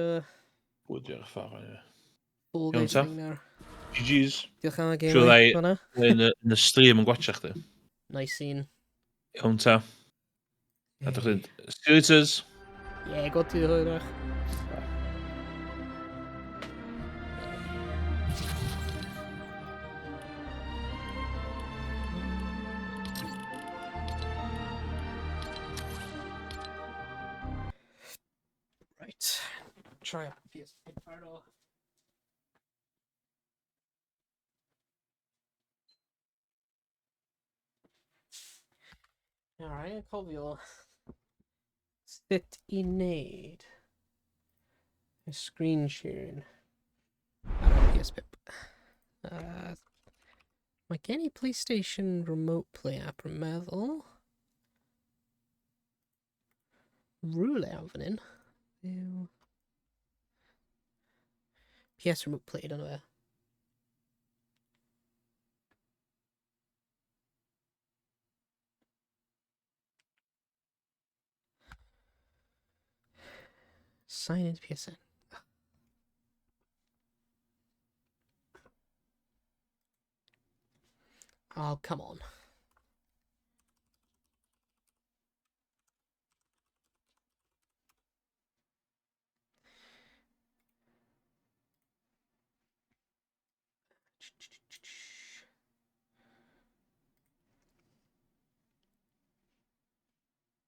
Bwyd ar y ffordd, ie. Fall Iawn Guys ta. thing nawr. GG's. Diolch am y game. Siŵr mate, ddau- fan'na. Yn y stream yn gwatcha chdi. Nice scene. Iawn ta. A dych chi'n... See you later. Yeah, gweld ti hwyrach. Right. Try out PS4 off. Alright, cofio sut i wneud y screen sharing ar y PSP. Mae gen i PlayStation Remote Play app rwy'n meddwl. Rhywle am fan hyn. Yw... PS Remote Play, dyna fe. Sign into PSN. Oh, come on.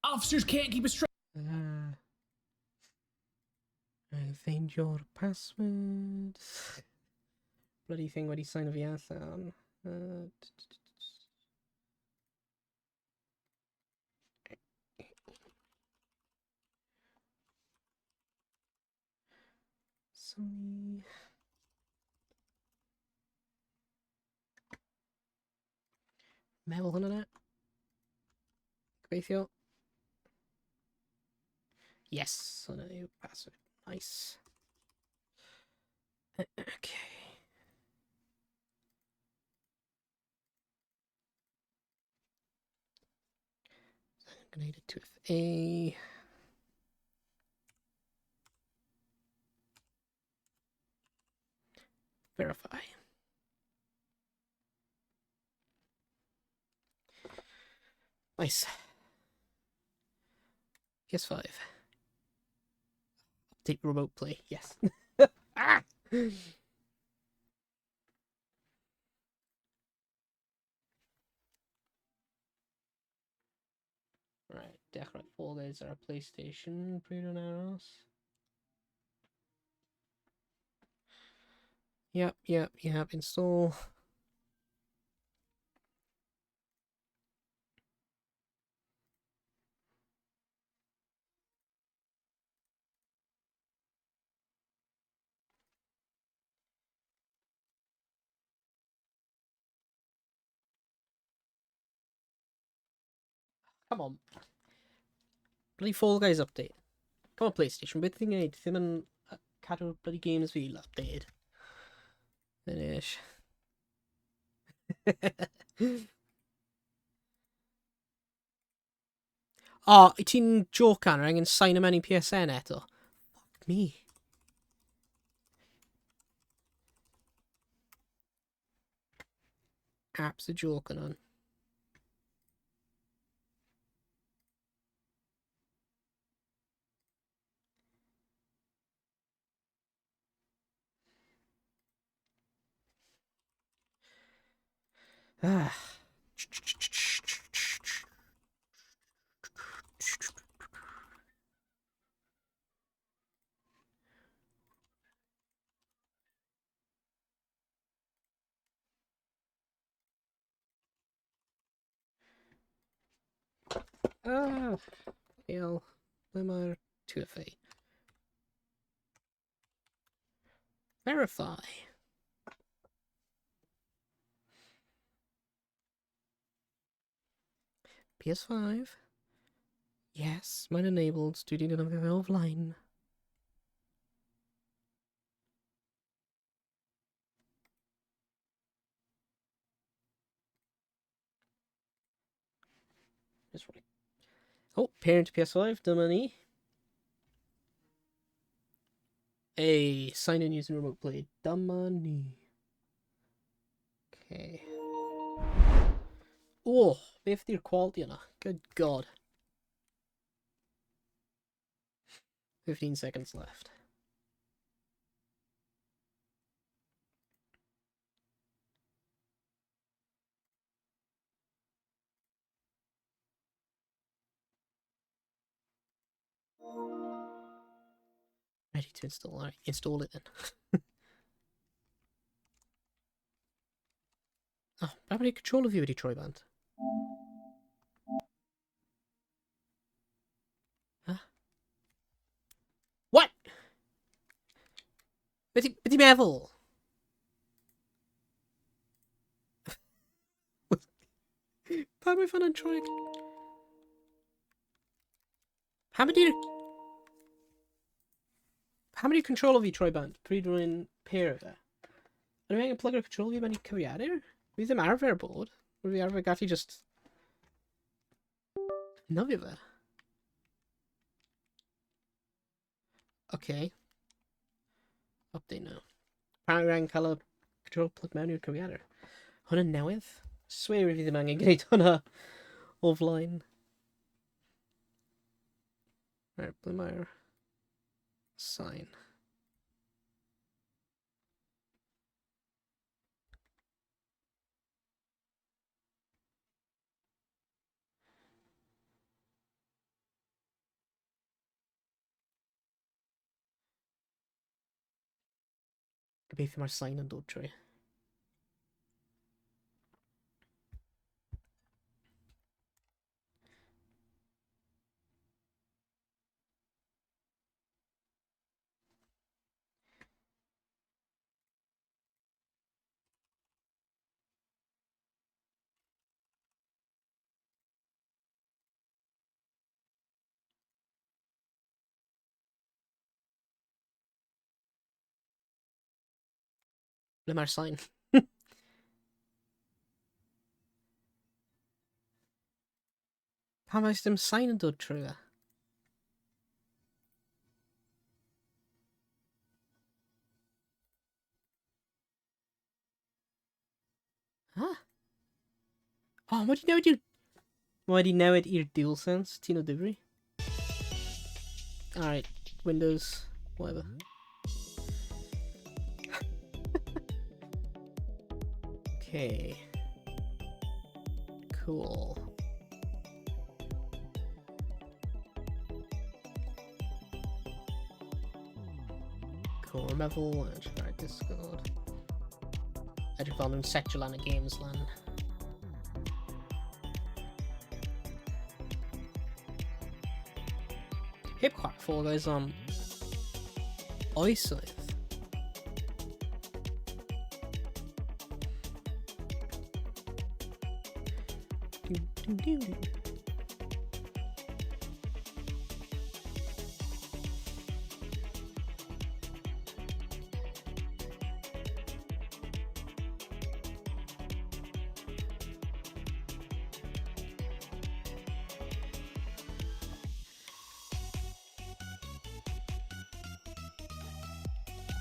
Officers can't keep a straight. I find your password. Bloody thing wedi sign fi allan. Sony. Meddwl hwnna na. Gobeithio. Yes, hwnna yw password. Nice. Okay. Gwneud y 2FA. Verify. Nice. PS5. Update remote play. Yes. Ah! Right, dechrau Fall Guys ar y PlayStation pryd o'n aros. Yep, install. Come on. Bloody Fall Guys update. Come on, PlayStation, beth ti'n gwneud? Ddim yn cadw'r bloody games fi updated. Finish. O, oh, i ti'n jocan, rhaid angen sign mewn i PSN eto. Fuck me. Apps y joke yn hwn. Ah. Ah, hell, ble mae'r 2FA? Verify. PS5. Yes, mae'n enabled. Dwi wedi defnyddio fe o flaen. Just right. Oh, parent PS5, dyma ni. Hey, sign in using remote play. Dyma ni. Okay. Oh, beth di'r quality yna? Good God. 15 seconds left. Ready to install. All right, install it then. Oh, pa wedi controller fi wedi troi bant? Huh? What? Beth ti'n meddwl? Pam mae fan yn troi... Pam ydy'r... Pam ydy'r controller fi troi bant? Pryd rwy'n pair fe? Ydw i angen plug o'r controller fi mewn i cyfrifiadur? Fi ddim arfer bod. Rwy fi arfer gallu just... Nofio fe. Okay. Update now. Apparently angen cael y control plug mewn i'r cyfrifiadur. Hwn yn newydd. Swear i fi ddim angen gwneud hwnna o flaen. Right, ble mae'r sign? Gobeithio mae'r sain yn dod trwy. Ble mae'r sain? Pam oes dim sain yn dod trwy fe? Ha? Oh, mae wedi newid i'r... Mae wedi newid i'r DualSense, ti'n o difri? Alright, Windows, whatever. Okay. Cool. Cool, meddwl, edrych ar Discord. Edrych fel nhw'n setio lan y games lan. Heb chwarae Fall Guys am oesoedd. Du, du, du, du.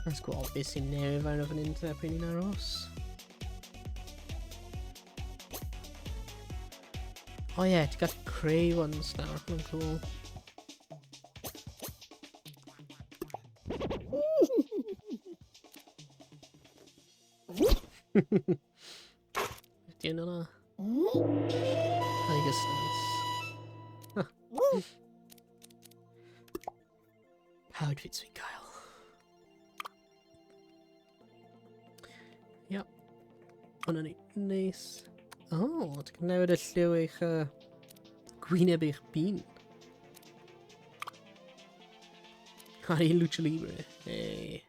Let's go all beth sy'n newid fewn o fan hyn te pryd ni'n aros. Oh yeah, ti'n gallu creu ones nawr, hwnna'n cool. Ydy yna? Tiger Stance. Huh. Pa outfits fi'n cael? Yep. Hwna'n neis. Oh, ti'n newid y lliw eich gwyneb eich bin. Ar ei Lucha Libre. Hey.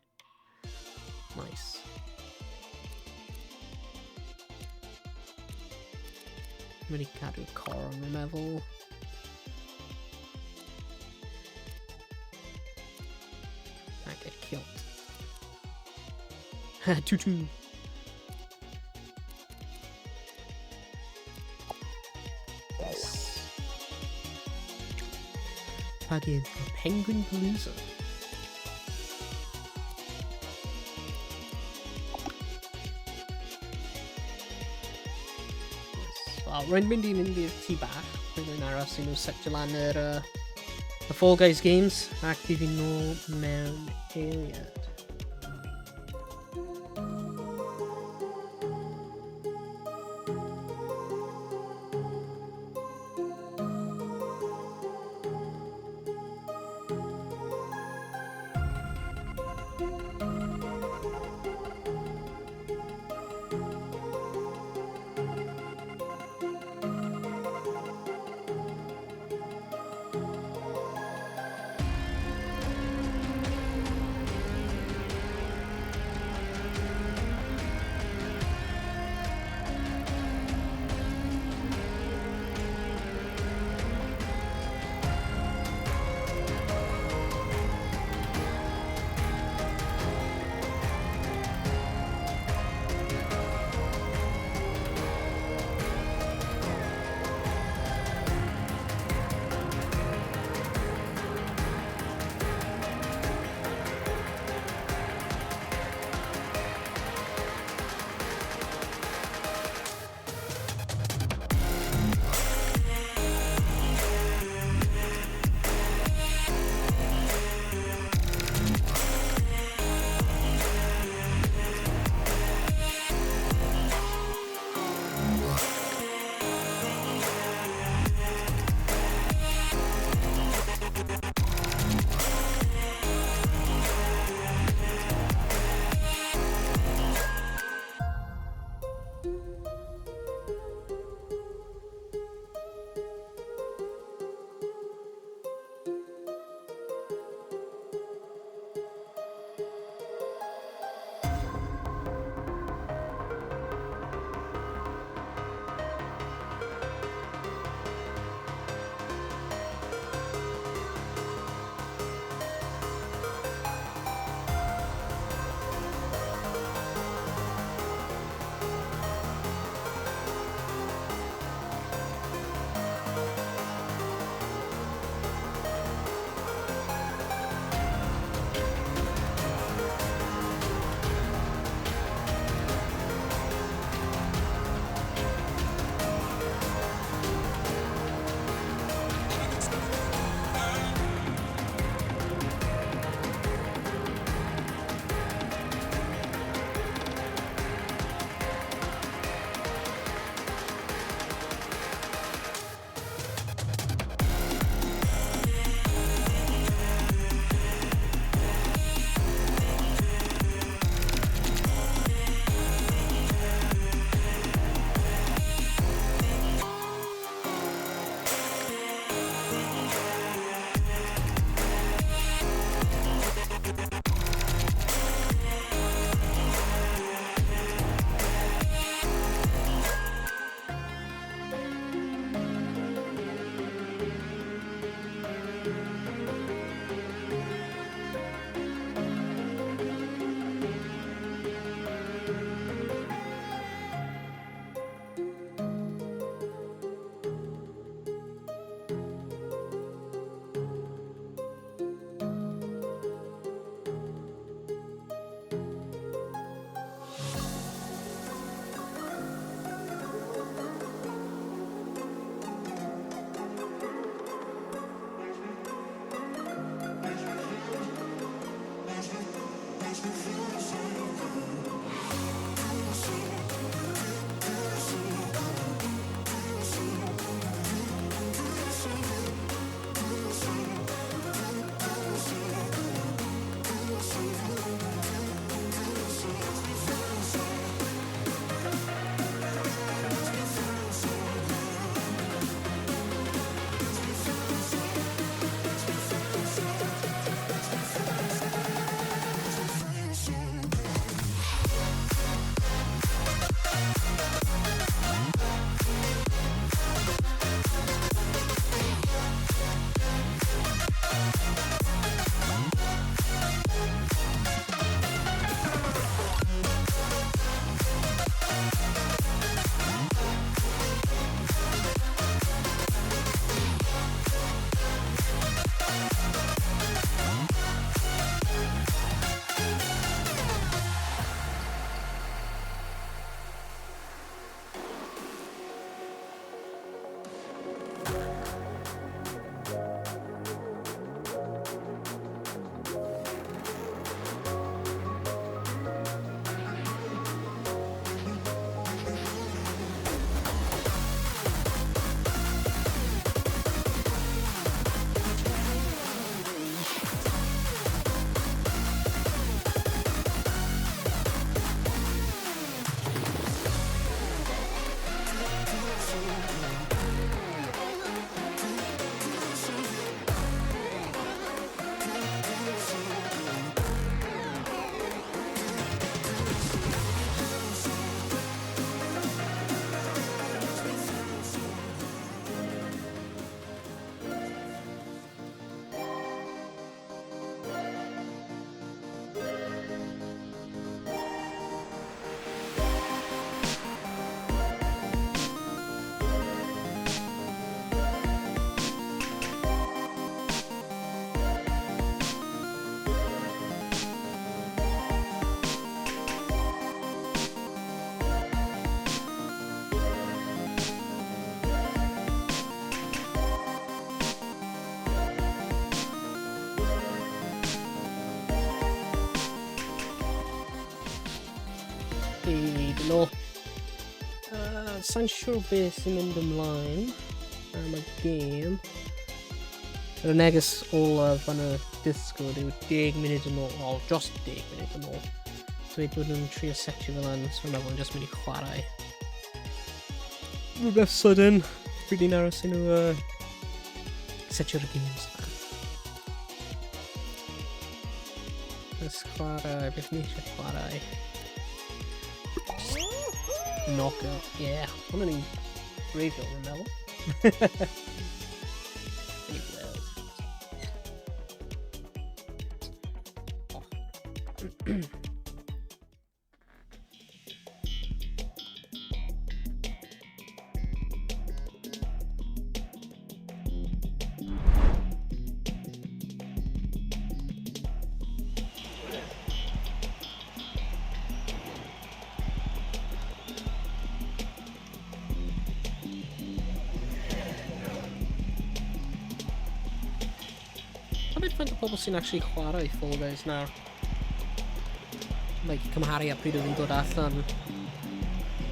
Nice. Mynd i cadw coron, fi'n meddwl. Ac y kilt. Tutu. Yes. Pa gêm? Penguin Palooza. Wel, rwy'n mynd i mynd i'r tŷ bach. Rwy'n aros i nhw setio lan yr y Fall Guys games ac bydd fi nôl mewn eiliad. munud yn ôl. Sa'n siŵr beth sy'n mynd ymlaen am y gêm. Yr neges olaf yn y Discord yw 10 munud yn ôl, o, dros 10 munud yn ôl. Dweud bod nhw'n trio setio fel yn, so meddwl yn just mynd i chwarae. Rhywbeth sydyn, pryd ni'n aros i nhw setio'r games. Let's chwarae, beth ni eisiau chwarae? Knockout, yeah. Hwnnw'n un gwreiddiol, rwy'n meddwl. Anyway. Oh. How beth faint o pobl sy'n actually chwarae Fall Guys nawr? Like, cymharu â pryd oedd yn dod allan.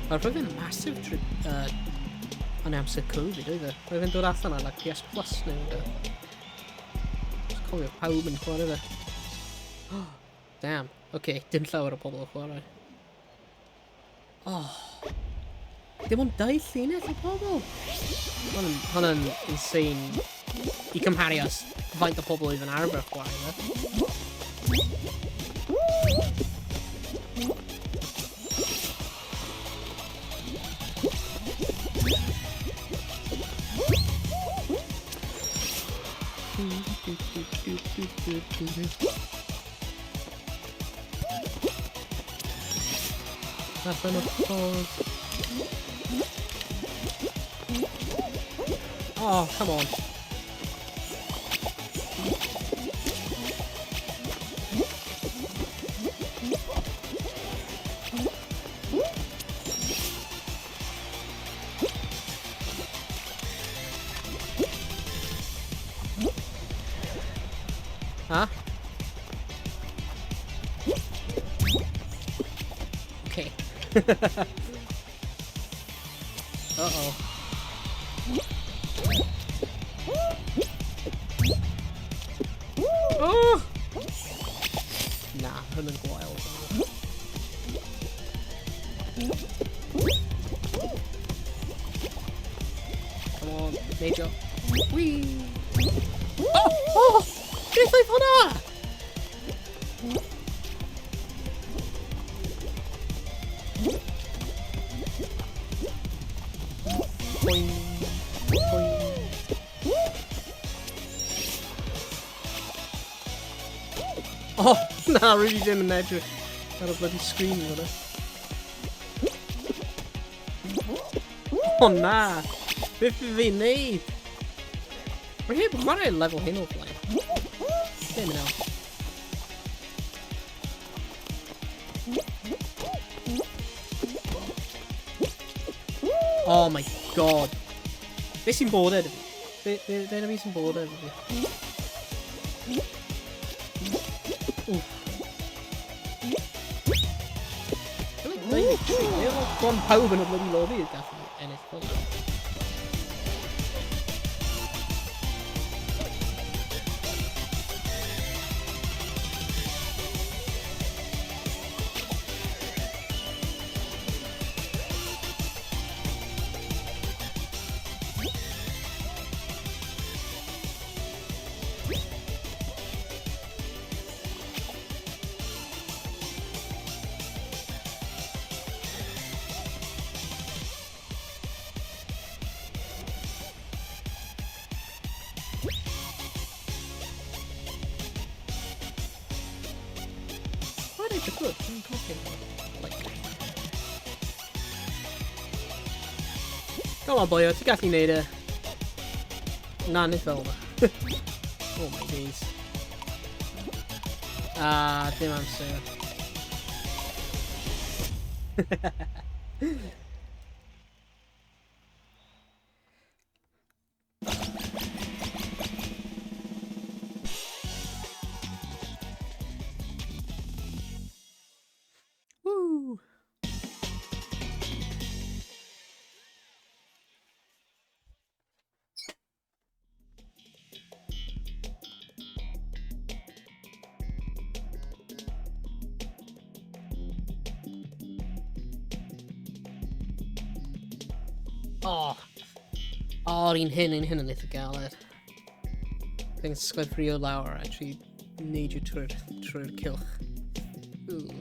Mae'r roedd e'n massive trwy... yn amser Covid, oedd e? Roedd e'n dod allan ar like, PS Plus neu rhywbeth. Just cofio pawb yn chwarae fe. Oh, damn. Okay, dim llawer o pobl yn chwarae. Oh. Dim ond dau llinell o pobl. Hwna'n insane i cymharu â faint o pobl oedd yn arfer chwarae fe. Allan o'r ffordd. Oh, come on. Ha? Okay. Uh-oh. Oh! Na, hwn yn gwael. Come on, neidio. Whee! Oh! Oh! Beth oedd hwnna? Boing. Boing. Oh, na, really ddim yn edrych ar y bloody screen fyna. Oh na! Beth fi fi'n neud? Rwy heb chwarae lefel hyn o'r blaen. Dim yn awr. Oh my god. Be sy'n bod e? Be na fi sy'n bod e fi? Oof. Like 23. Bron pawb yn y bloody lobby yn gallu ennill hwnna. Mae'n edrych good, dwi'n cofio. Like. Come on, boyo, ti'n gallu neud e. Na, nid fel yna. Oh my days. Ah, dim amser. Woo! Oh! Oh, un hyn, un hyn yn eitha galed. Dwi'n sglefrio lawr, actually, neidio trwy'r trwy cylch. Ooh.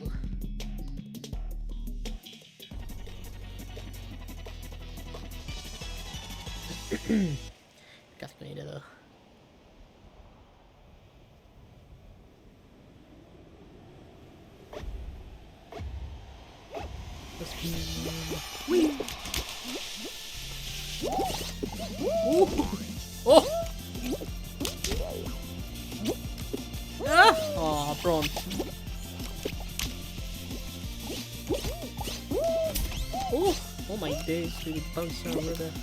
Gall gwneud e ddo. Whee! Ooh! Oh! Ah! Oh, bron. Oh! Oh my days, dwi wedi bounce ar rhywbeth.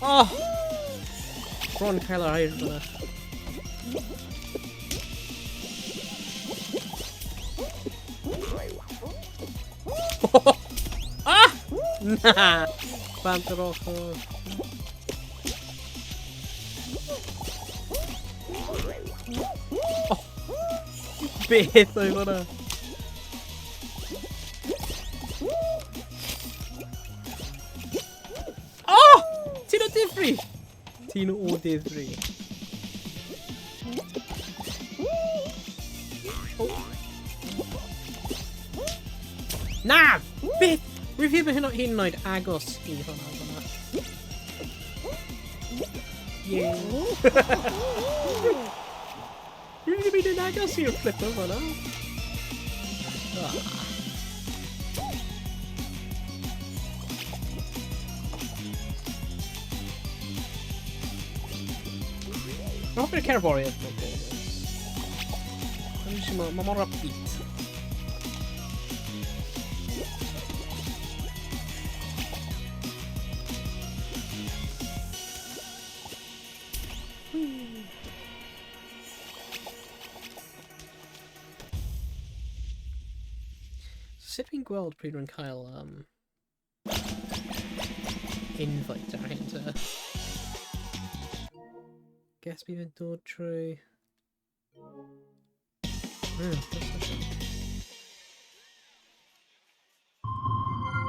Oh! Bron cael yr air fyna. Ah! Na! Bant yr ochr. Oh. Beth oedd hwnna? Oh! Ti'n o difri! Ti'n o difri. Oh. Na! Beth? Rwyf fi hyn hyn yn oed agos i hwnna fyna. Yeah. Rwyf ddim yn agos i'r flipper fyna. Ah. Mae'n hoffi'r cerddoriaeth mae'n gwybod. Mae mor upbeat. Sut fi'n gweld pryd rwy'n cael invite ar hyn te? Guess bydd yn dod trwy...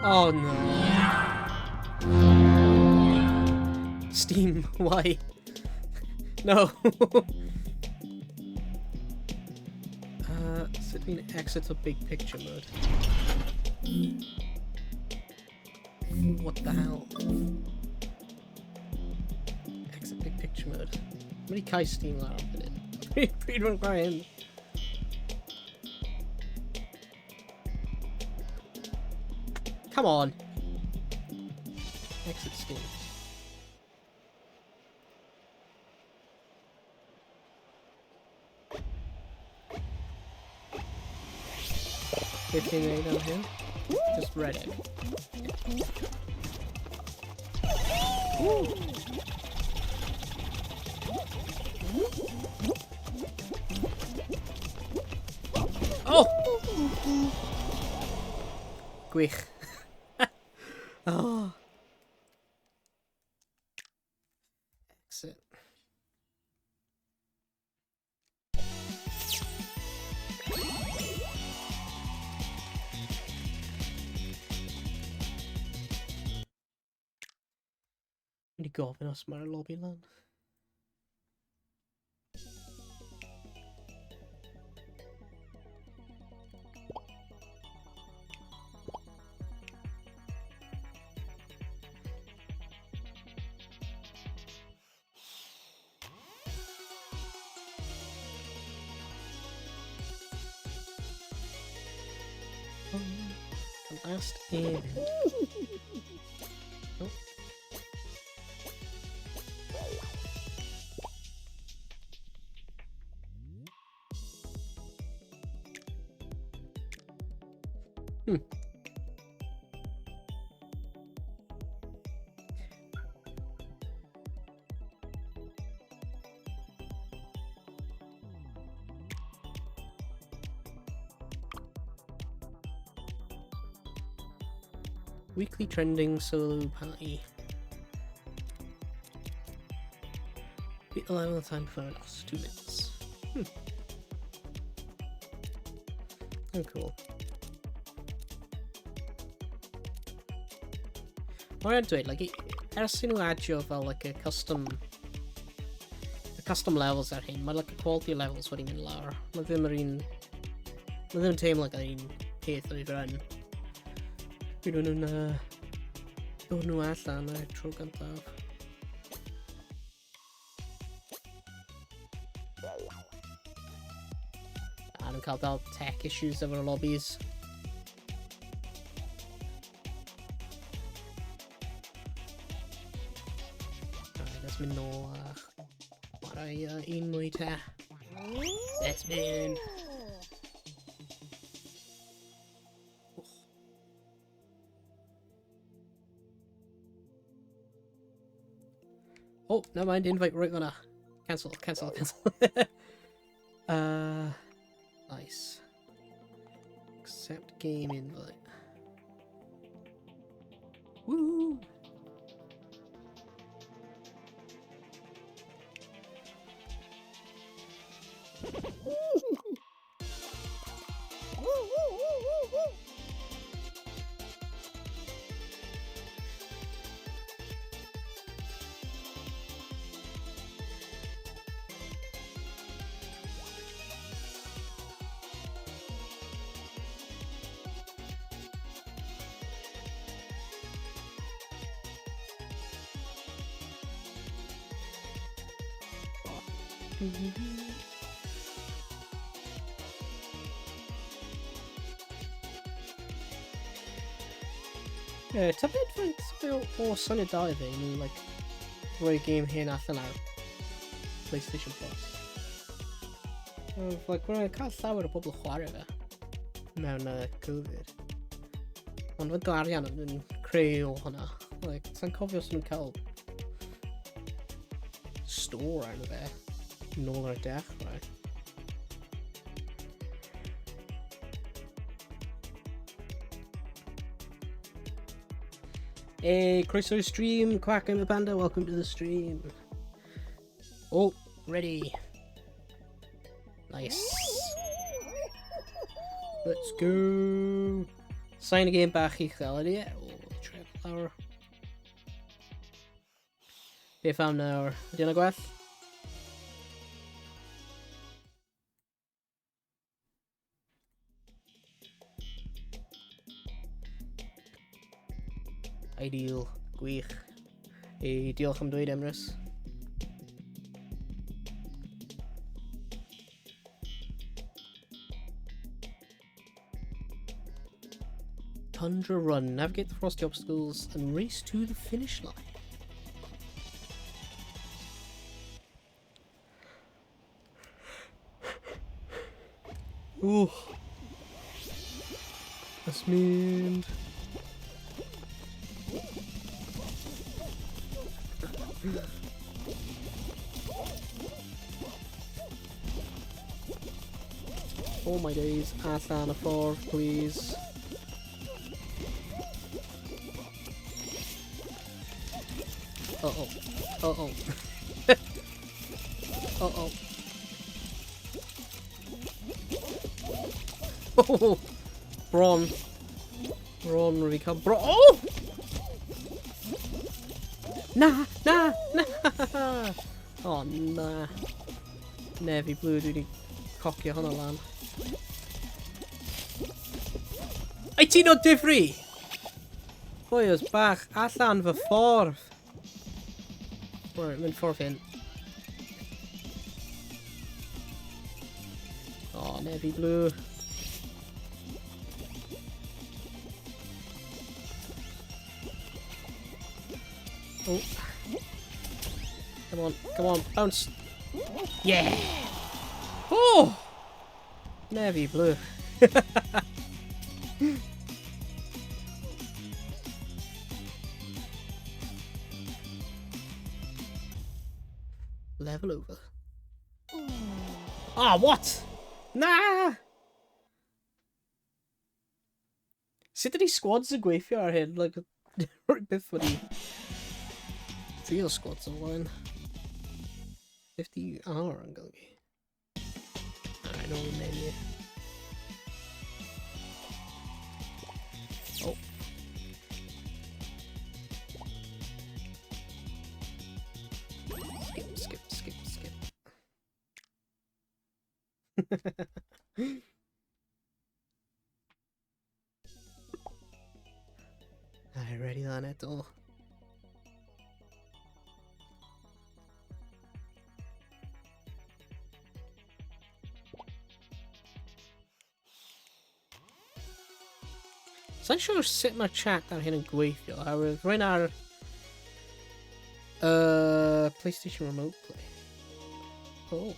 Oh no. Steam, why? No. Sut fi'n exit o big picture mode? What the hell? Exit big picture mode. Mae'n i cael Steam lawr am funud. Pryd mae'n chwarae hyn? Come on! Exit Steam. Beth chi'n neud am hyn? Just red egg. Woo! Oh! Gwych. Oh. Exit. Mynd i gofyn os mae'r lobby lan. The last event. Oh. Weekly trending solo party. Beat the level of time for the last 2 minutes. Oh, cool. Mae'n dweud, like, ers i nhw adio fel, like, a custom... Y custom levels ar hyn, mae, like, y quality levels wedi mynd lawr. Mae ddim yr un... Mae ddim yn teimlo like yr un peth oedd yn. Pryd o'n nhw'n dod nhw allan ar y tro gyntaf. A nhw'n cael dal tech issues efo'r lobbies. Alright, let's mynd nôl a chwarae un mwy te. Let's mynd. Oh, never mind, invite right fan'na. Cancel, cancel, cancel. Nice. Accept game invite. Woo! Ie, tybed faint o syniad da iddi nhw, like, rhoi game hyn allan ar PlayStation Plus. Like, we're cael llawer o bobl chwarae fe mewn Covid. Ond faint o arian yn nhw'n creu o hwnna. Like, sa'n cofio os nhw'n cael store arno fe nôl ar y dechrau. Hey, croeso i'r stream, Quack and the Panda, welcome to the stream. Oh, ready. Nice. Let's go. Sign y game bach uchel ydy e? O, trip lawr. Beth am nawr? Ydy hwnna gwell? Ideal. Gwych. Ei, diolch am dweud, Emrys. Tundra Run. Navigate the frosty obstacles and race to the finish line. Ooh. Let's mynd. Oh my days, allan y ffordd, please. Uh-oh. Uh-oh. Uh-oh. Oh! Bron. Bron, fi cael bron. Oh! Na! Na! Na! Oh, na. Navy Blue, dwi wedi cocio hwnna lan. Ai ti'n o difri? Boys bach, allan fy ffordd. Right, mynd ffordd hyn. Oh, Navy Blue. Oh. Come on, come on, bounce. Yeah! Oh! Navy Blue. Level over. Ah, oh, what? Na! Sut ydy squads yn gweithio ar hyn? Like, byth wedi trio squads online. 50 R yn golygu. Alright, nôl i menu. Oh. Alright, ready lan eto. Sa'n siŵr sut mae'r chat ar hyn yn gweithio, oherwydd rwy'n ar PlayStation Remote Play. Oh.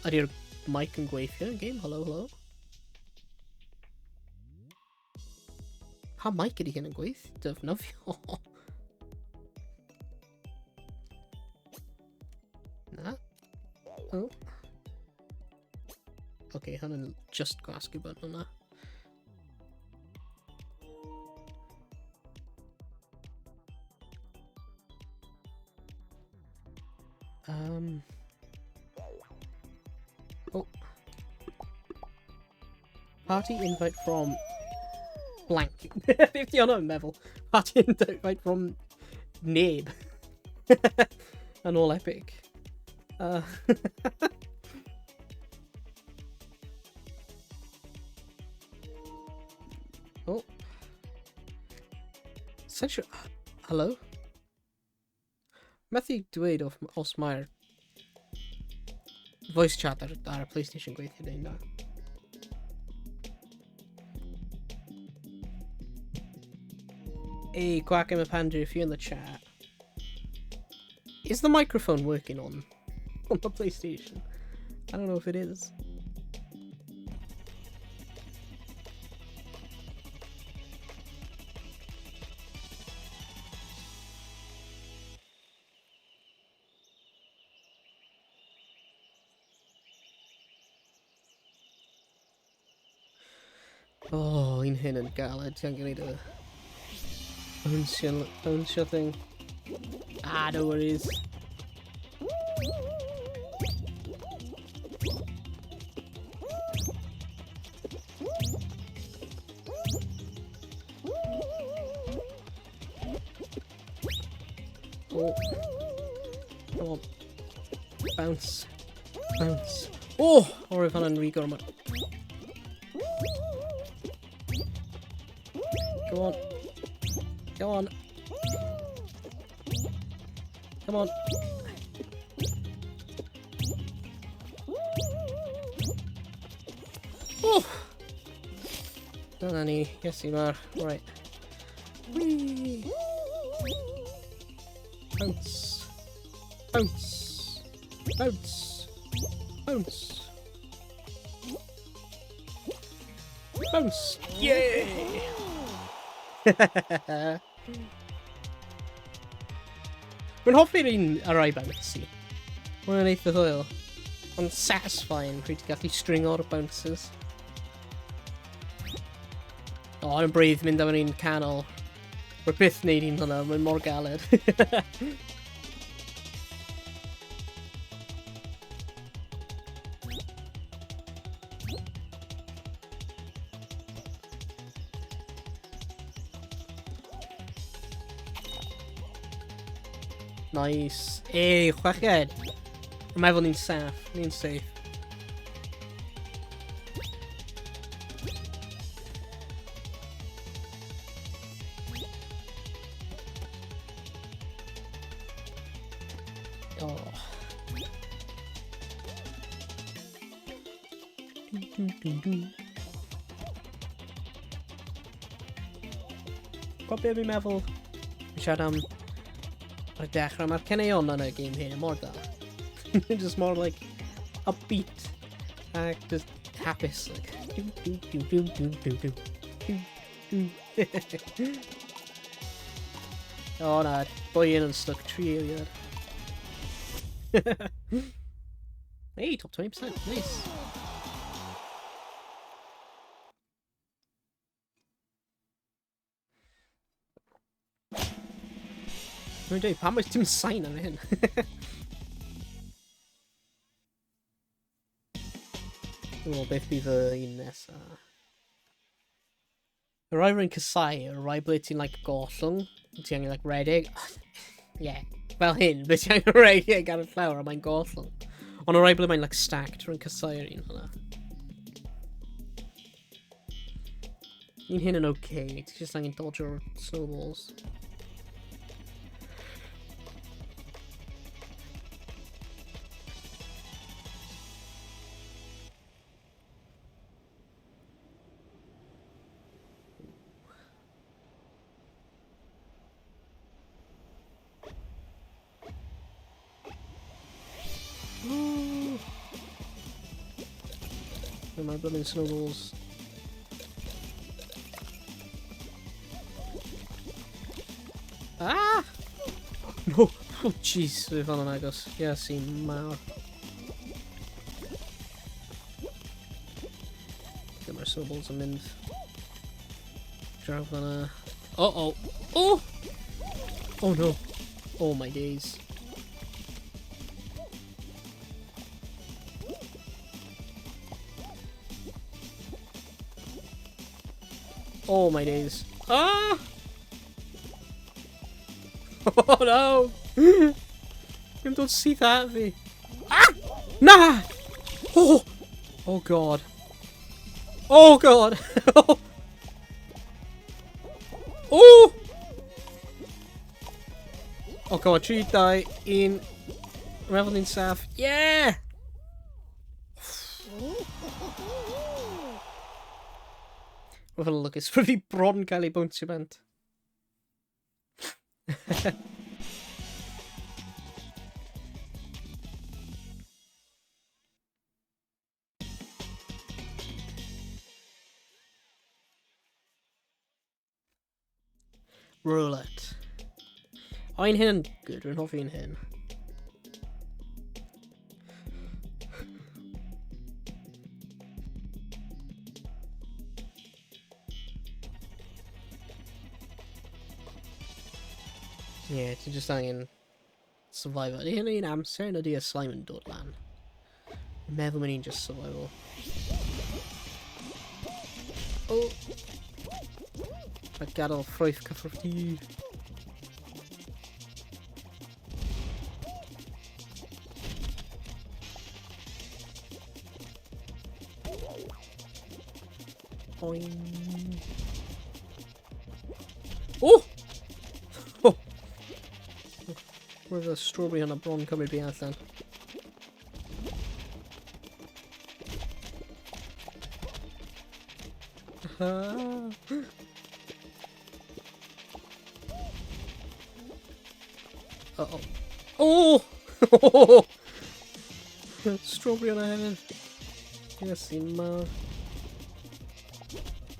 Ydy'r mic yn gweithio yn game? Hello, hello. Pa mic ydy hyn yn gweithio? Defnyddio. Na. Oh. Oce, okay, hwn yn just gwasgu button hwnna. Oh. Party invite from blank. Beth di hwnna'n meddwl? Party invite from neb. Yn ôl Epic. Oh. Sa'n siŵr... Hello? Methu dweud os mae'r voice chat ar y PlayStation gweithio neu na. Hey, Quack and Pandry, if you're in the chat. Is the microphone working on the PlayStation? I don't know if it is. Oh, un hyn yn galed. Ti angen gwneud y bownsio thing. Ah, no worries. Oh. Come on. Bounce. Bounce. Oh! O'r fan yn rhy gormod. Come on. Go on. Come on. Oh! Dyna ni. Yes, i mar. Right. Whee! Bounce. Bounce. Bounce. Bounce. Bounce. Yay! Mae'n hoffi'r un ar rai bouncy. Mae'n eitha hwyl. Ond satisfying pryd ti'n gallu stringo'r bounces. O, oh, yn bryd mynd am yr un canol. Rwy byth wneud un hwnna, mae'n mor galed. Nice. Ei, chweched. Rwy'n meddwl ni'n saff. Ni'n safe. Oh. Du, du, du, du. Gwybod beth fi'n meddwl? Fi'n siarad am ar y dechrau, mae'r caneuon yn y game hyn yn mor da. Just more like upbeat a just hapus. Like, do, do, do, do, do, do, do, do, do. O na, boi un yn stuck 3 eiliad. Hey, top 20%, nice. Dwi'n dweud, pam oes dim sain ar hyn? Dwi'n meddwl beth bydd y un nesa. Y rai rwy'n casau, y rai ble ti'n like, gollwng, ti angen like, redeg. Yeah, fel hyn, ble ti angen redeg ar y llawr a mae'n gollwng. Ond o rai ble mae'n like, stacked, rwy'n casau'r un hwnna. Un hyn yn okay, ti just angen dodge o'r snowballs. Ooh. My blooming snowballs. Ah! No! Oh, jeez, fe fel yn agos. Yes, i mawr. Dyma'r snowballs yn mynd draw fan'na. Uh-oh! Oh! Oh no! Oh my days. Oh my days. Ah! Oh no! Dim dod syth at fi. Ah! Na! Oh! Oh god. Oh god! Oh! Oh god, 3, 2, 1. Meddwl ni'n saff. Yeah! Roedd yn lwcus bod fi bron cael ei bwntio bant. Roulette. O, un hyn yn good, rwy'n hoffi un hyn. Ie, yeah, ti jyst angen survival. Ydy hyn un amser neu ydy y slime yn dod lan? Meddwl mae'n un just survival. Oh! Mae gadael ffrwyth cyffrwdd. Boing. Oh! Oh! Roedd y strawberry hwnna bron cymryd fi allan. Uh-oh. Oh! Strawberry on hefyd. Yes, i'n mawr.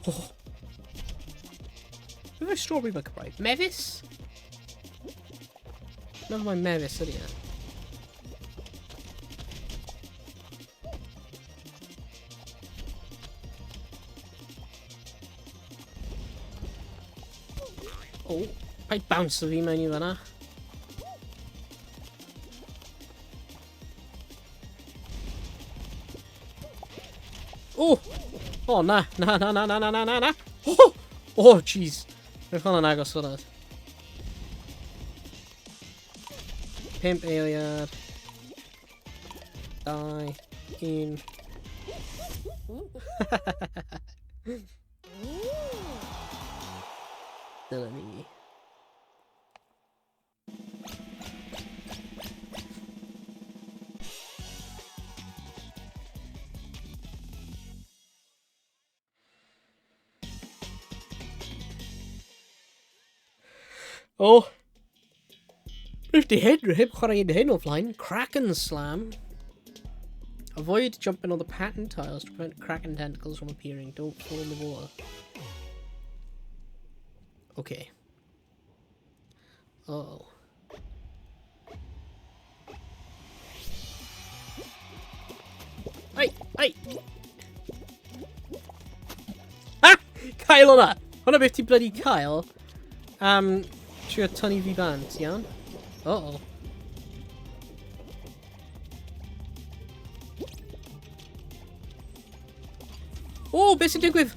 Oh. Beth yw strawberry mae Cymraeg? Mefus? Never mind mefus ydy e. Oh, paid bounce o fi mewn i fanna. Oh! Oh, na, na, na, na, na, na, na, na, na! Oh! Oh, jeez. Roedd hwnna'n agos hwnna. 5 eiliad. 2, 1. Dyna ni. O! Beth di hyn? Rwy heb chwarae un hyn o flaen. Kraken Slam. Avoid jumping on the pattern tiles to prevent Kraken tentacles from appearing. Don't fall in the water. Okay. Uh oh. Hey! Hey! Ha! Cael hwnna! Hwnna beth ti bloody cael am trio tynnu fi bant, iawn? Uh-oh. O, beth sy'n digwydd?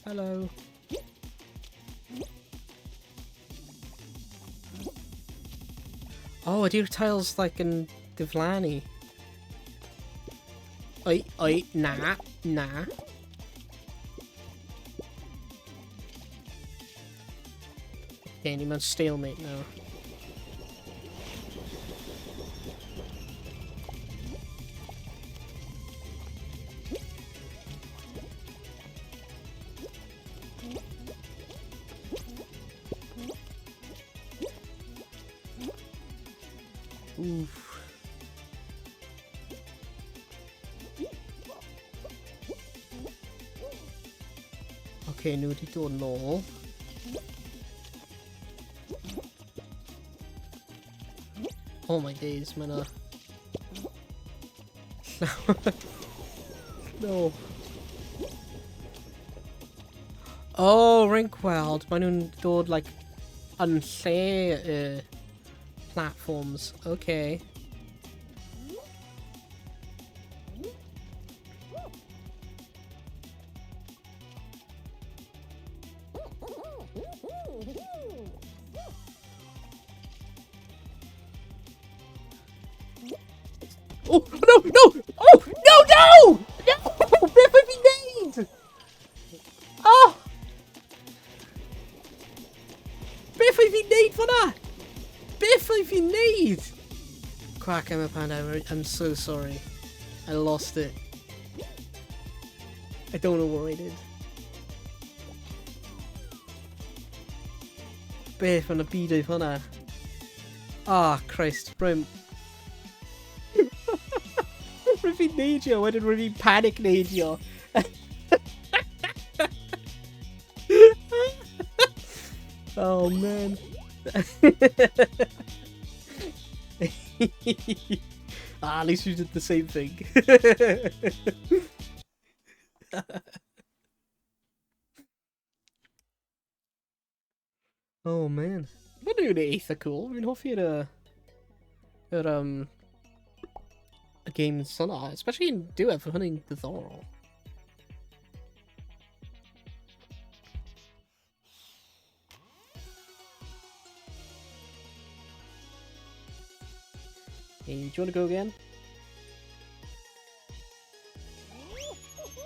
Hello. Oh, ydy'r tiles, like, yn diflannu? Oi, oi, na, na. Okay, ni mewn stalemate nawr. Oof. Okay, nhw wedi dod nôl. Oh my days, mae yna... No. Oh, rwy'n gweld. Maen nhw'n dod, like, yn lle y platforms. Okay. Oh, no, no! Oh, no, no! No! Beth oedd fi'n neud? Oh! Beth oedd fi'n neud fyna? Beth oedd fi'n neud? Quack, I'm a panda. I'm so sorry. I lost it. I don't know what I did. Beth yn y byd oedd hwnna? Ah, Christ. Rwy'n... Rwy'n fi'n neidio, wedyn rwy'n fi'n panic neidio. Oh, man. Ah, at least we did the same thing. Oh, man. Mae nhw'n eitha cool. Fi'n hoffi'r y games yna, especially yn diwedd, mae hynny'n diddorol. Hey, do you want to go again?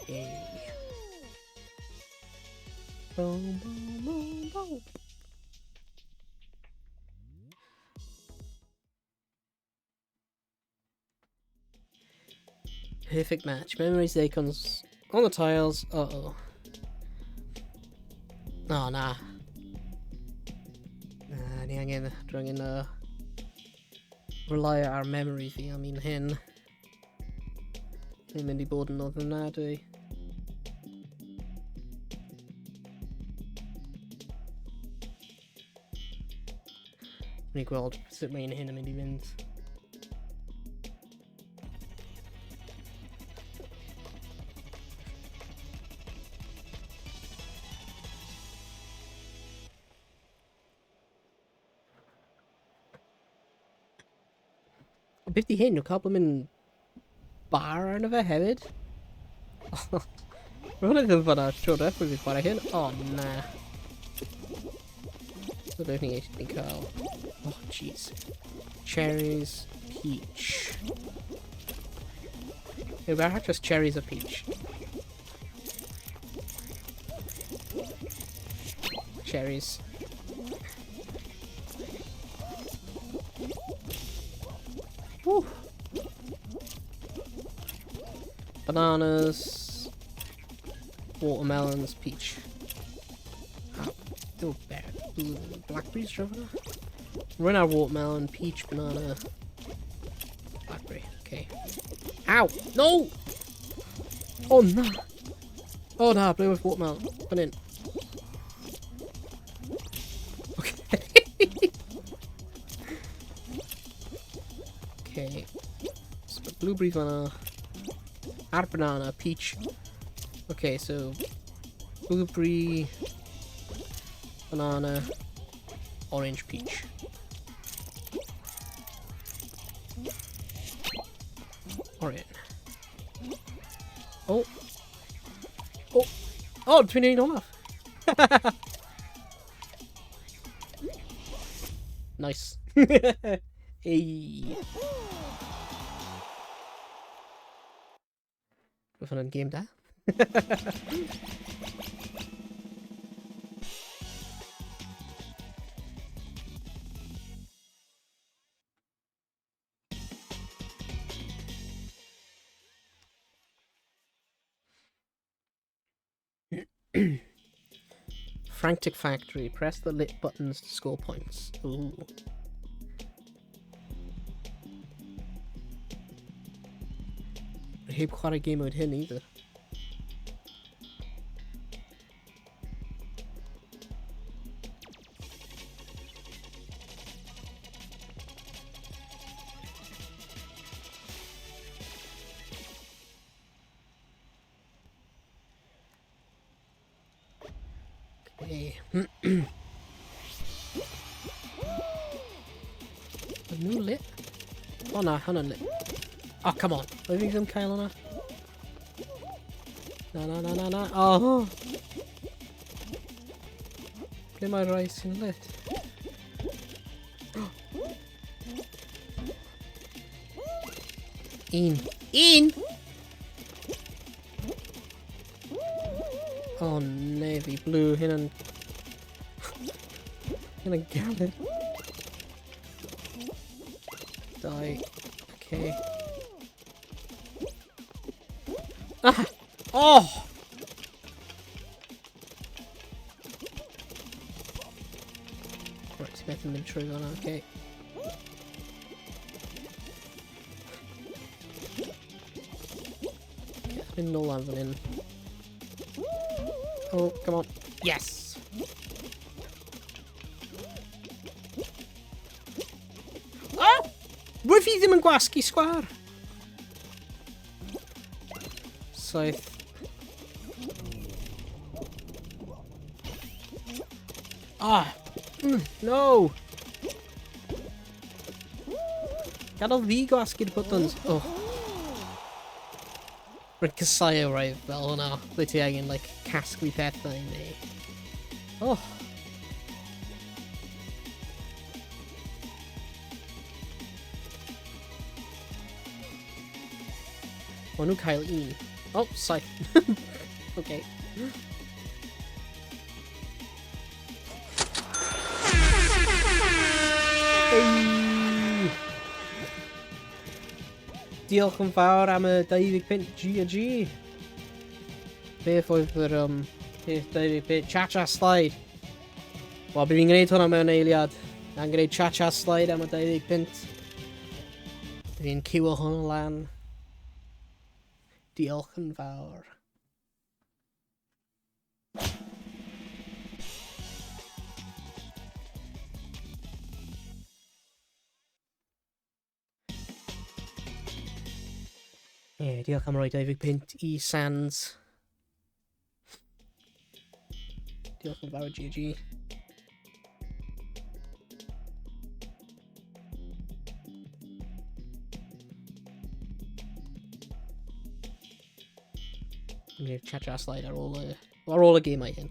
Hey. Boom, boom, boom, boom. Perfect match. Memories icons on the tiles. Uh-oh. Oh, nah. Nah, ni angen, dwi angen rely ar memory fi, I mean hyn. Ddim mynd i bod yn ofnadwy. Ni'n gweld sut mae un hyn yn mynd i fynd. Beth di hyn? Nhw'n cael bod mynd bar arno fe hefyd? Mae hwnna ddim fanna tro diwethaf fi chwarae hyn. O, oh, na. So beth ni eisiau cael? Oh, jeez. Cherries, peach. Yw, better just cherries a peach. Cherries. Woo. Bananas, watermelons, peach. Oh, bear. Blackberries, Trevor? Run our watermelon, peach, banana, blackberry. Okay. Ow! No! Oh no! Oh no, blue with watermelon. Put in. Okay. Okay. So blueberry, banana, add banana, peach. Okay, so blueberry, banana, orange, peach. Alright. Oh. Oh. Oh, dwi'n un olaf. Nice. Ei! Roedd hwnna'n game da. Frantic Factory. Press the lit buttons to score points. Ooh. Heb chwarae game mode hyn either. Okay. A new lit? Oh na, hwnna'n lit. Oh, come on. Oedd fi ddim cael hwnna? Na, na, na, na, na. Oh! Ble mae rai sy'n lit? Un. Un! Oh, navy blue. Hynna'n... Hynna'n galed. Dau. Okay. Ah! Oh! Right, ti'n methu mynd trwy fan'na, okay. Mynd nôl lan fan hyn. Oh, come on. Yes! Oh! Rwyf fi ddim yn gwasgu sgwar! 7. Ah! No! Gadael fi gwasgu'r buttons. Oh. Rwy'n casau o rai fel hwnna. Ble ti angen, like, casglu pethau neu... Oh! Maen nhw'n cael un. Oh, 7. Okay. Hey! Diolch yn fawr am y 25 G&G. Beth oedd yr peth 25 Cha-Cha Slide? Wel, bydd fi'n gwneud hwnna mewn eiliad. Na'n gwneud Cha-Cha Slide am y 25. Bydd fi'n ciwo hwnna lan. Diolch yn fawr. Ie, yeah, diolch am roi 25 i Sans. Diolch yn fawr, GG. Yn gwneud cha-cha slide ar ôl y gemau hyn.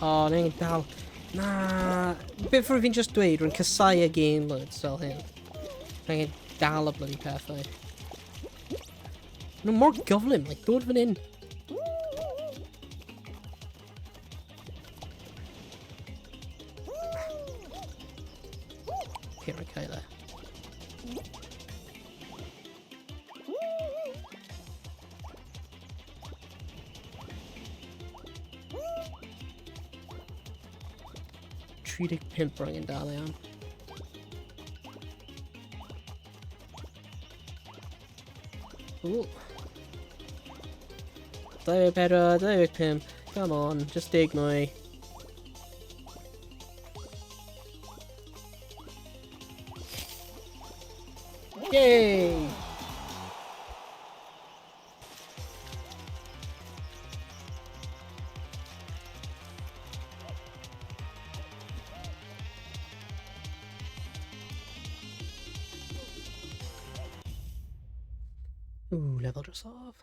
O, ni'n dal... Na... Beth rwyf fi'n just dweud, rwy'n casau y game loads fel hyn. Rwy'n dal y bloody pethau. Nhw mor gyflym, like, dod fan hyn. Okay, rwy'n cael e. 35 rwy'n dal iawn. Ooh. 24, 25. Come on, just dig mwy. Yay! Ooh, lefel drosodd.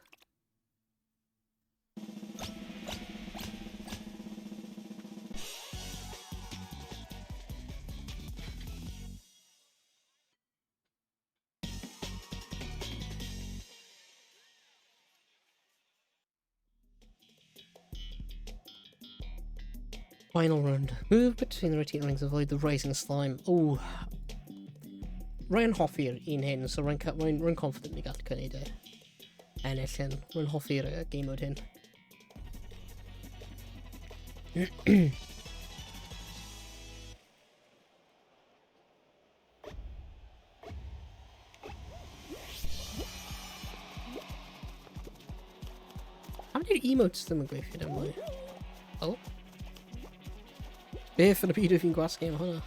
Final round. Move between the rotating rings, avoid the rising slime. Oh. Rwy'n hoffi'r un hyn, so rwy'n confident ni gallu gwneud e. Ennill hyn. Rwy'n hoffi'r game mode hyn. Pam di'r emotes ddim yn gweithio dim mwy? Oh. Beth yn y byd wyf fi'n gwasgu am hwnna?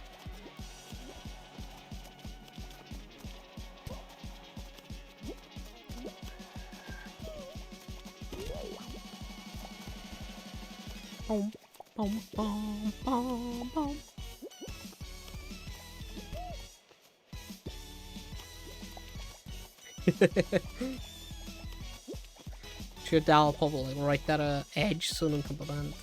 Bom, bom, bom, bom, bom. Trio dal pobl, like, right ar y edge so nhw'n cwmpa band.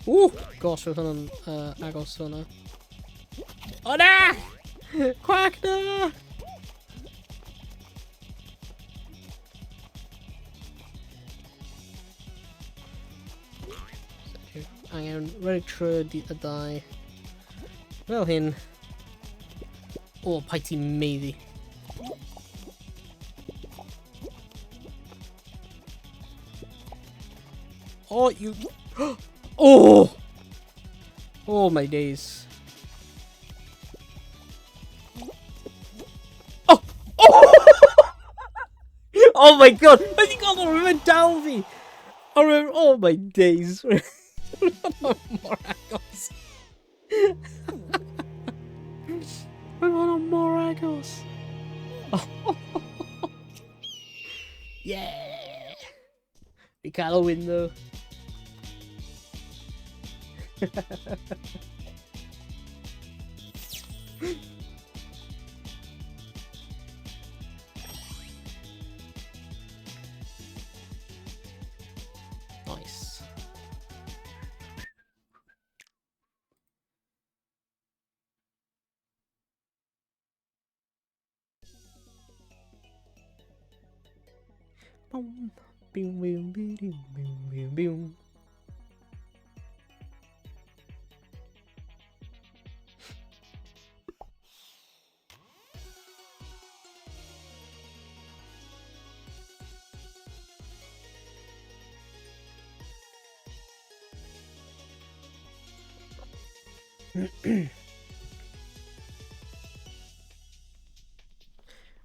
Ooh! Gosh, roedd hwnna'n agos hwnna. O na! Quack na! Angen rhedeg trwy y dau. Fel hyn. O, paid ti'n meiddi. Oh, you... Oh! Oh my days. Oh! Oh! Oh my god! I think I remember dal fi! I remember... Oh my days. Mor agos. Mae'n hwnna mor agos. Yeah! Fi cael y win though. Nice. Boom, boom, boom, boom, boom, boom, boom.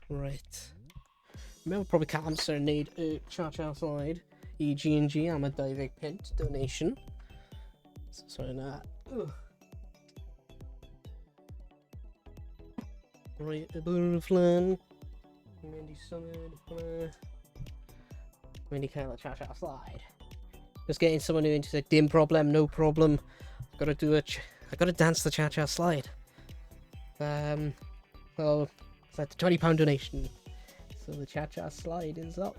Right. Mewn probably cael amser yn neud y cha-cha slide i G&G am y 20 punt donation. So, sorry na. Ugh. Right, y blwyddyn flan. Mynd i symud hwnna. Mynd i cael y cha-cha slide. Just getting someone who into dim problem, no problem. I've got to do a I've got to dance the cha-cha slide. Well, it's like the £20 donation. So the cha-cha slide is up.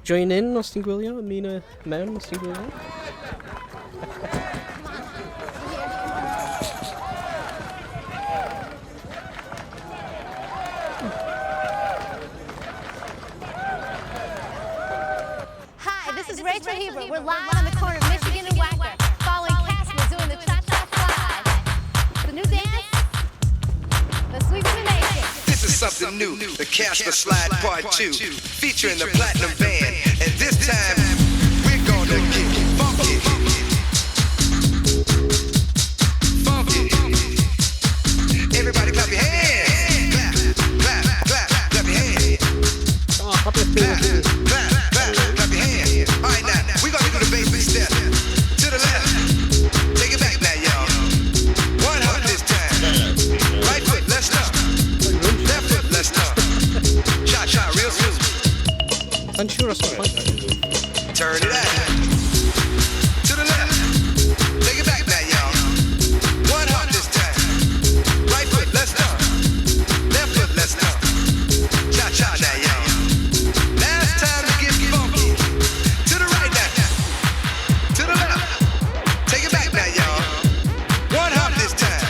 Join in os ti'n gwylio, ymuno mewn os ti'n gwylio. Hi, this is Rachel Hebert. We're live on the corner of Michigan and Wacker, following Casper doing the cha-cha slide. The new dance, the sweep of the nation. This is something new, the Casper Slide Part 2, featuring the Platinum Band. And this time, we're gonna get funky. Funky. Everybody clap your hands. Clap, clap, clap, clap your hands. Oh, clap your Clap, fingers. clap, clap, clap your hands. All right, now, we're gonna do the basic step. To the left. Take it back now, y'all. One hop this time. Right foot, let's stop. Left foot, Sa'n siŵr os mae'n Turn it out. To the left. Take it back now, y'all. One hop this time. Right foot, let's stomp. Left foot, let's stomp. Cha cha now, y'all. Last time to get funky. To the right now. To the left. Take it back now, y'all. One hop this time.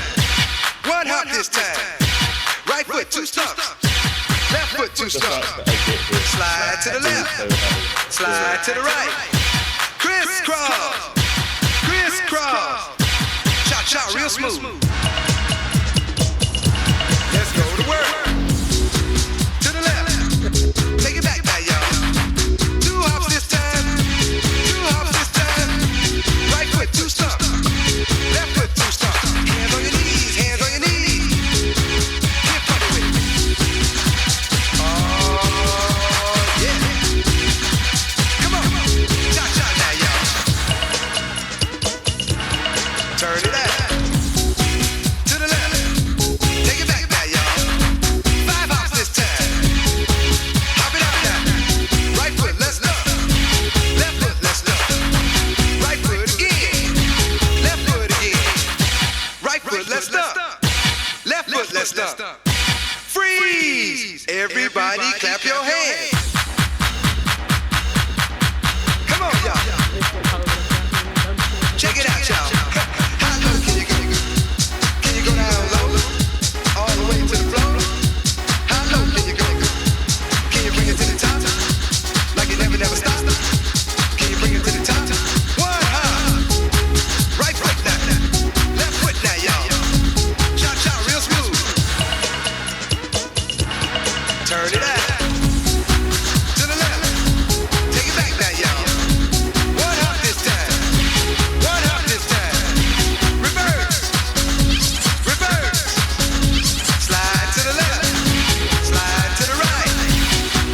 One hop this time. Right foot, two stumps. Left foot, two stumps. Slide to the left. Slide to the right. Crisscross. Crisscross. Cha cha, real smooth. Let's go to work. To the left. Take it back now, y'all. Two hops this time. Two hops this time. Right foot, two stumps. Left foot, two stumps. Hands on your knees. Hands on your knees. Get funky with it. Oh, yeah. Come on. Cha cha now, y'all. Turn it out. To the left. Take it back now, y'all. Five hops this time. Hop it out now. Right foot, let's up. Left foot, let's up. Right foot again. Left foot again. Right foot, let's up. Left foot, let's up. Freeze! Everybody clap your hands. Come on, y'all. Check it out, y'all. How low can you go? Can you go down low? All the way to the floor? How low can you go? Can you bring it to the top? Like it never, never stops? Can you bring it to the top? One hop. Right foot now. Left foot now, y'all. Cha cha, real smooth. Turn it out. To the left. Take it back now, y'all. One hop this time. One hop this time. Reverse. Reverse. Slide to the left. Slide to the right.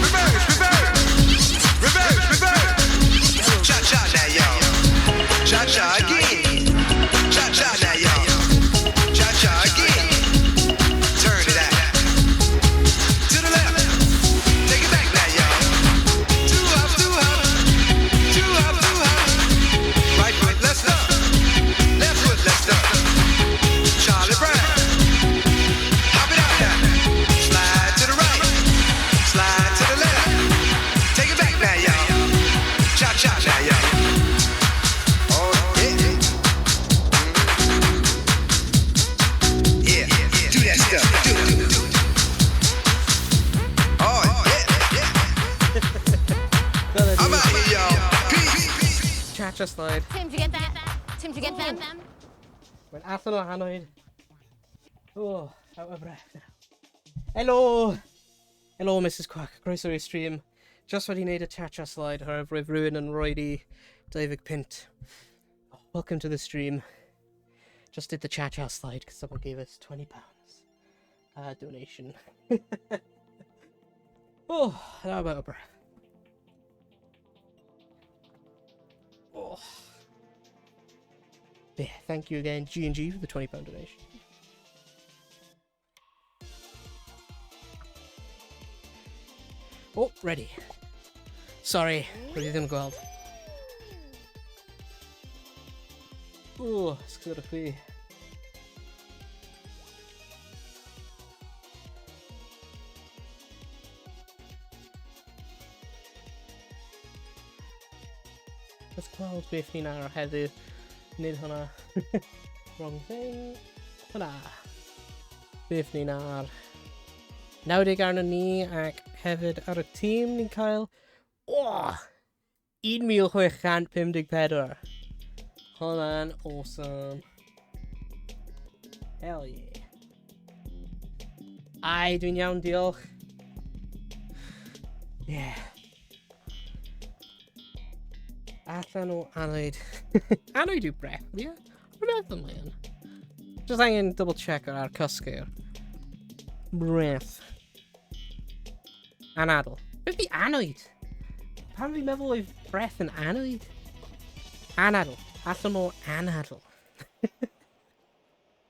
Reverse, reverse. Reverse, reverse. Cha cha now, y'all. Cha cha again. Cha cha now, y'all. Cha cha again. Turn it out. To the left. Take it back now, y'all. Two hops, two hops. Two hops, two hops. Right foot, let's up. Left foot, let's up. Charlie Brown. Hop it out now. Slide to the right. Slide to the left. Take it back now, y'all. Cha cha now, y'all. Oh, yeah. Yeah, do that stuff. Do it. Oh, yeah, yeah. I'm out here, y'all. Peace. Cha-cha slide. Tim, did you get that? Tim, did you get that? Mae'n allan o anoed. Oh, out of breath now. Hello! Hello, Mrs Quack. Croeso i'r stream. Just wedi wneud y cha-cha slide oherwydd roedd rhywun yn rhoi i 20 punt. Oh, welcome to the stream. Just did the cha-cha slide because someone gave us £20 donation. Oh, now I'm out of breath. Oh. Yeah, thank you again, G&G, for the £20 donation. Oh, ready. Sorry, rwy ddim yn gweld. O, sgwrdd chwi. Let's gweld beth ni'n ar heddiw. Nid hwnna. Wrong thing. Hwnna. Beth ni'n ar. 90 arno ni ac hefyd ar y tîm ni'n cael... Oh! 1654. Hwnna'n awesome. Hell yeah. Ai, dwi'n iawn, diolch. Yeah. Allan o anoed. Anoed yw breath, ie? Yeah? Rwy'n meddwl mae yn. Just angen double check ar cysgu. Breath. Anadl. Beth di anoed? Pam fi'n meddwl oedd breath yn anoed? Anadl. Allan o anadl.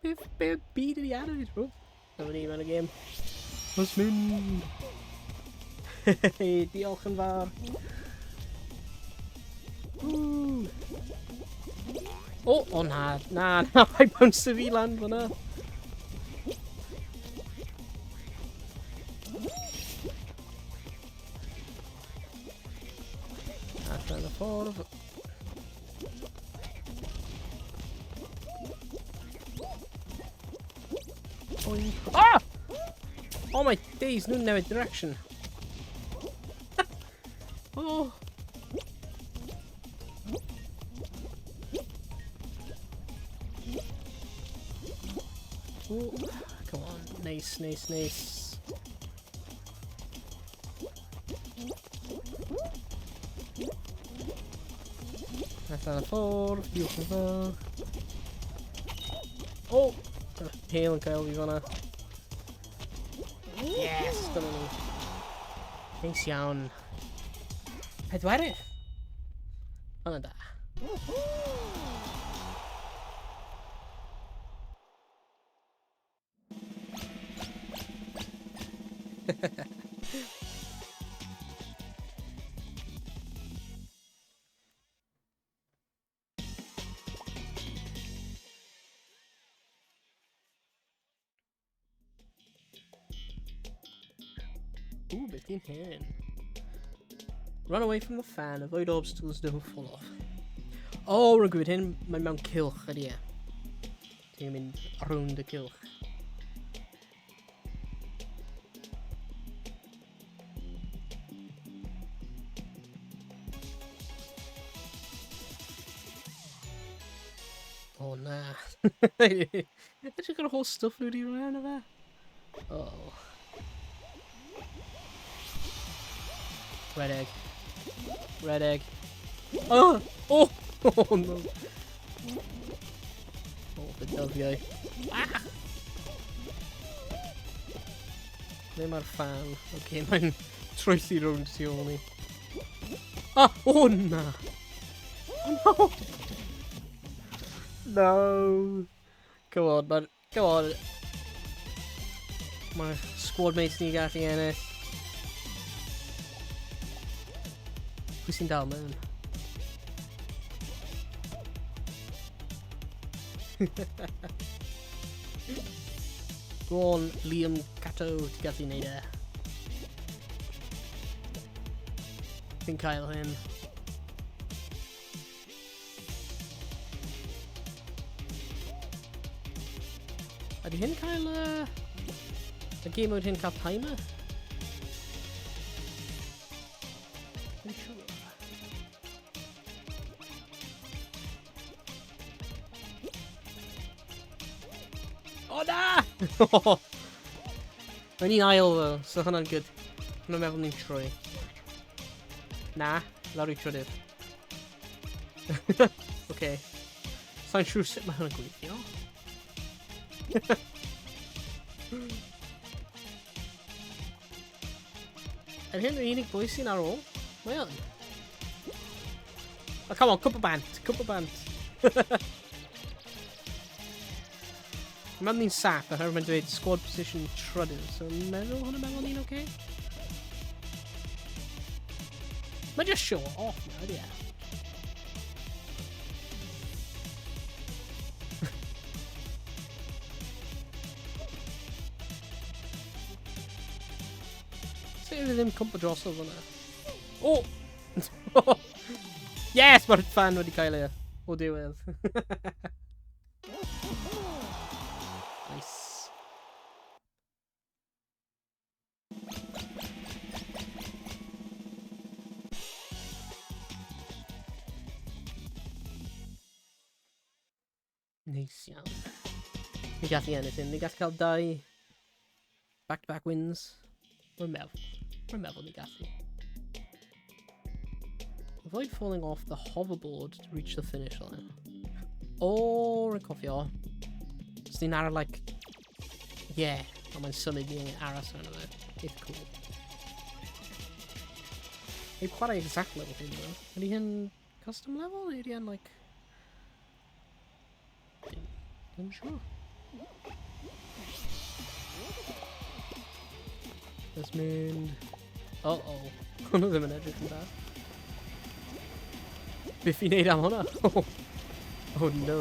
Beth be byd ydi anoed, bro? Dyma ni mewn y gêm. Os mynd. Diolch yn fawr. Woo. O, oh, o na, na, na, mae bounce fi lan fyna. Allan y ffordd. Oink. Ah! Oh my days, nhw'n newid direction. Oh. Oh, come on. Nice, nice, nice. Allan y ffordd, diolch yn fawr. O! Oh, pêl yn cael fi fanna. Yes, dyma ni. Neis iawn. Pedwerydd! Hwnna'n da. Ooh, beth yw'n hyn? Run away from the fan, avoid obstacles, don't fall off. Oh, rwy'n gwybod hyn, mae mewn cylch ydy e. Ti'n mynd rownd y cylch. O na. Edrych ar y holl stwff nhw wedi rhoi arno fe. Oh. Red egg. Red egg. Oh! Oh! Oh no. Oh, the dyddiau. Ah! Ble mae'r fan? Oce, okay, mae'n troelli rownd tu ôl ni. Ah! Oh na! Oh no! No! Come on, man. Come on. Mae squad mates ni gallu ennill. Pwy sy'n dal mewn? Go on, Liam Cato, ti'n gallu neud e. Fi'n cael hyn. Ydy hyn cael... Y game mode hyn cael timer? Pretty sure. O na! Mae'n ni'n ail ddo, so hwnna'n good. Hwnna'n meddwl ni'n troi. Na, lawr i trydydd. Okay. Sa'n siŵr sut mae hwnna'n gweithio. Er hyn yr unig bwy sy'n ar ôl? Mae o'n. Oh, come on, cwpl bant, cwpl bant. Mae'n ni'n saff, oherwydd mae'n dweud squad position trydydd, so meddwl hwnna'n meddwl ni'n oce? Okay? Mae'n just show off now, ydy e? Sut yw e ddim cwmpa drosodd fyna? O! Oh! Yes! Mae'r fan wedi cael ei o diwedd. Nice. Neis iawn. Ni gallu ennill hyn. Ni gallu cael dau back-to-back wins. Rwy'n meddwl. Rwy'n meddwl ni gallu. Avoid falling off the hoverboard to reach the finish line. O, oh, rwy'n cofio. Os ni'n ar, like... Yeah, ond mae'n symud ni angen aros arno fe. Eitha cool. Heb chwarae exact level hyn, though. Ydy hyn custom level? Neu ydy hyn, like... Ddim siŵr. Let's mynd... Uh-oh. Hwnnw ddim yn edrych yn dda. Beth fi'n neud am hwnna? Oh no.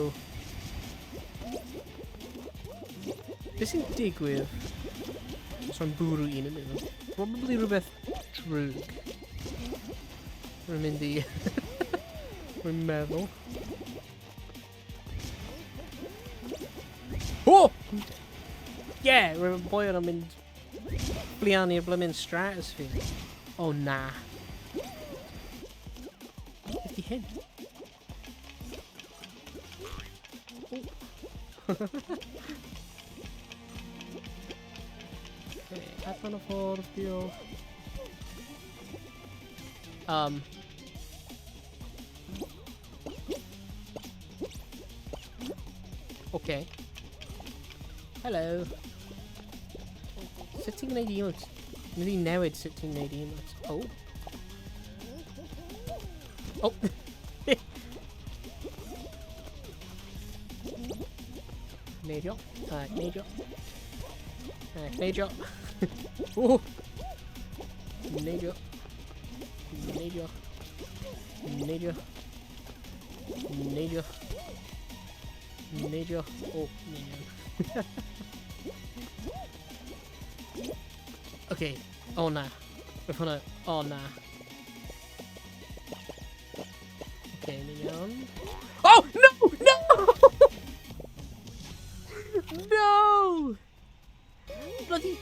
Beth sy'n digwydd os rwy'n bwrw un yn nhw? Probably rhywbeth drwg. Rwy'n mynd i... Rwy'n meddwl. Oh! Yeah, rwy'n boi yna'n mynd blian i'r blymyn stratosphere. Oh na. Beth di hyn? Oh. Okay, allan o ffordd, diolch. Okay. Hello. Sut ti'n gwneud emotes? Mynd i newid sut ti'n gwneud emotes. Oh. Oh. Neidio. Neidio. Neidio. Oh. Neidio. Neidio. Neidio. Neidio. Neidio. Oh, neidio. Okay. Oh na. Roedd hwnna... Oh na. Okay, ni'n iawn. Oh! No! No! No! Bloody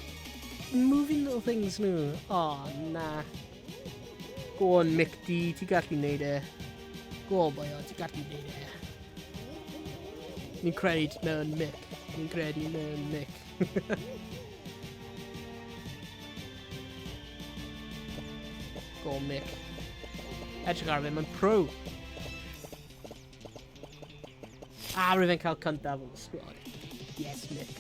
moving little things nhw. Oh, na. Go on, Mick D. Ti'n gallu neud e. Go on, boyo. Ti'n gallu neud e. Ni'n credu mewn Mick. Ni'n credu mewn Mick. Go on, Mick. Edrych ar fe, mae'n pro. Ah, rwy'n fe'n cael cyntaf yn y squad. Yes, Mick.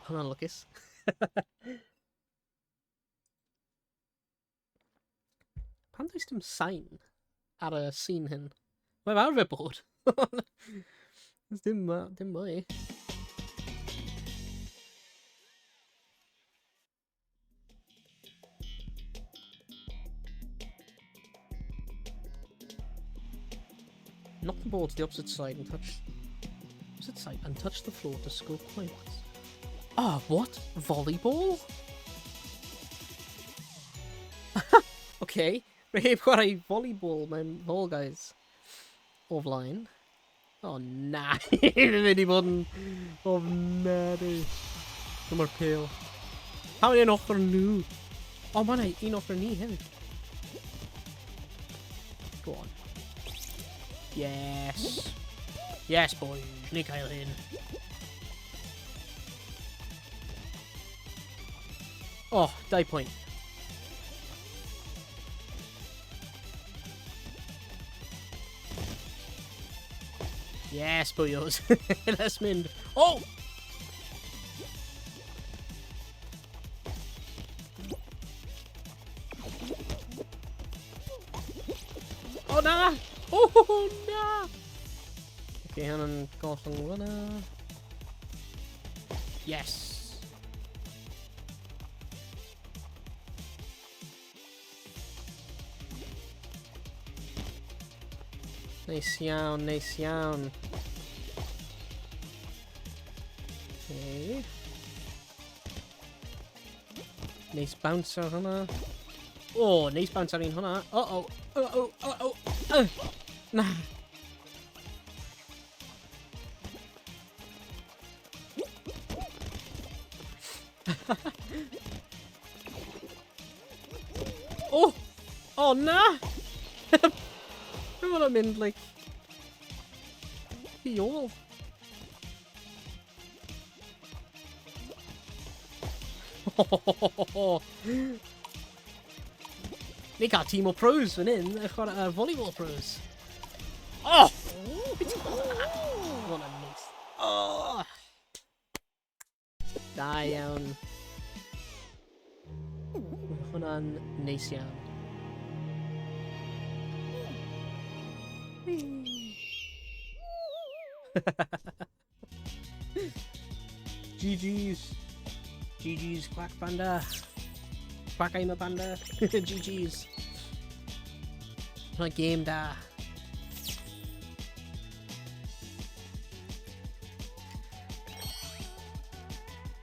Hwnna'n lwcus. Pan does dim sain ar y scene hyn? Mae'n arfer bod. Does dim, dim mwy. Knock the ball to the opposite side and touch opposite side and touch the floor to score points. Ah, oh, what? Volleyball? Okay. Rwy heb chwarae volleyball mewn Fall Guys o flaen. O oh, na, ddim yn mynd i fod yn ofnadwy. Dyma'r pêl. Pam yn un ochr nhw? O, oh, mae'n un ochr ni hefyd. Go on. Yes. Yes, boys. Ni cael hyn. Oh, 2 pwynt. Yes, boyos. Let's mynd. Oh! Oh, na! Oh, na! Okay, hwnna'n gollwng fyna. Yes! Neis iawn, neis iawn. Okay. Neis bounce ar hwnna. O, oh, neis bounce ar un hwnna. Uh-oh, uh-oh, uh-oh. Na. Oh! Oh, na! Dwi'n fod yn mynd, like... Tu ôl. Ni cael tîm o pros fan hyn, y chwarae volleyball pros. Oh! Beth ti'n gweld hwnna? Hwnna'n neis. Oh! Da iawn. Mae hwnna'n neis iawn. GG's. GG's, Quack Panda. Quack I'm a panda. GG's. Hwnna game da.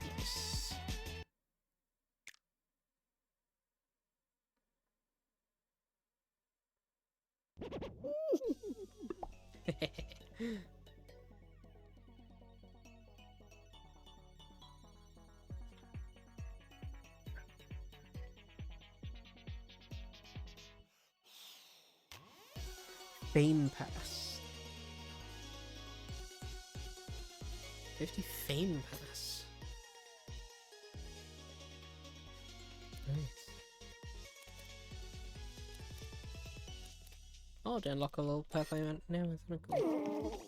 Nice. Fame Pass. 50 Fame Pass. Nice. Oh, to unlock a little path I went now, isn't it cool?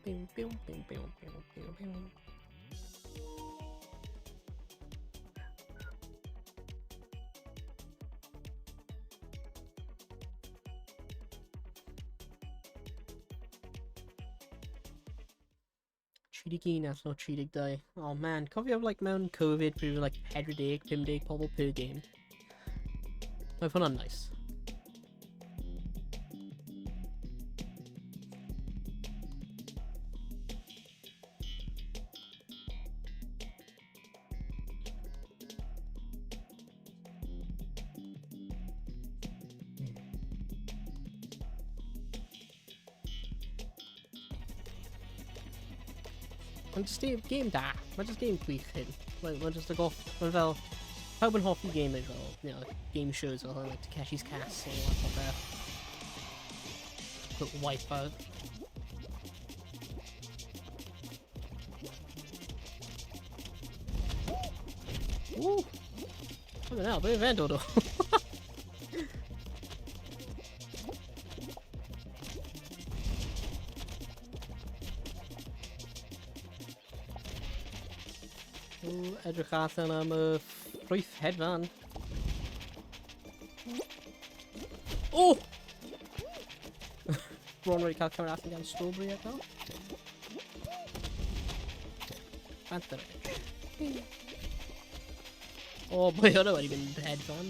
Bim, bim, bim, bim, bim, bim, bim. Tri deg un allan o 32. Oh man, cofio like mewn Covid pryd oedd like 40, 50 pobl per game. Mae hwnna'n nice. Mae'n just game da. Mae'n just game gwych hyn. Mae'n just like off... Mae'n fel... Pawb yn hoffi game fel, you know, game shows fel like Takeshi's Castle a popeth. Put Wipeout. Woo! Look at that, beth fe'n dod o? Ww, edrych allan am y ffrwyth hedfan. O! Bron wedi cael cymryd allan gan strawberry eto. Bant yr edge. O, bwy hwnna wedi mynd hedfan.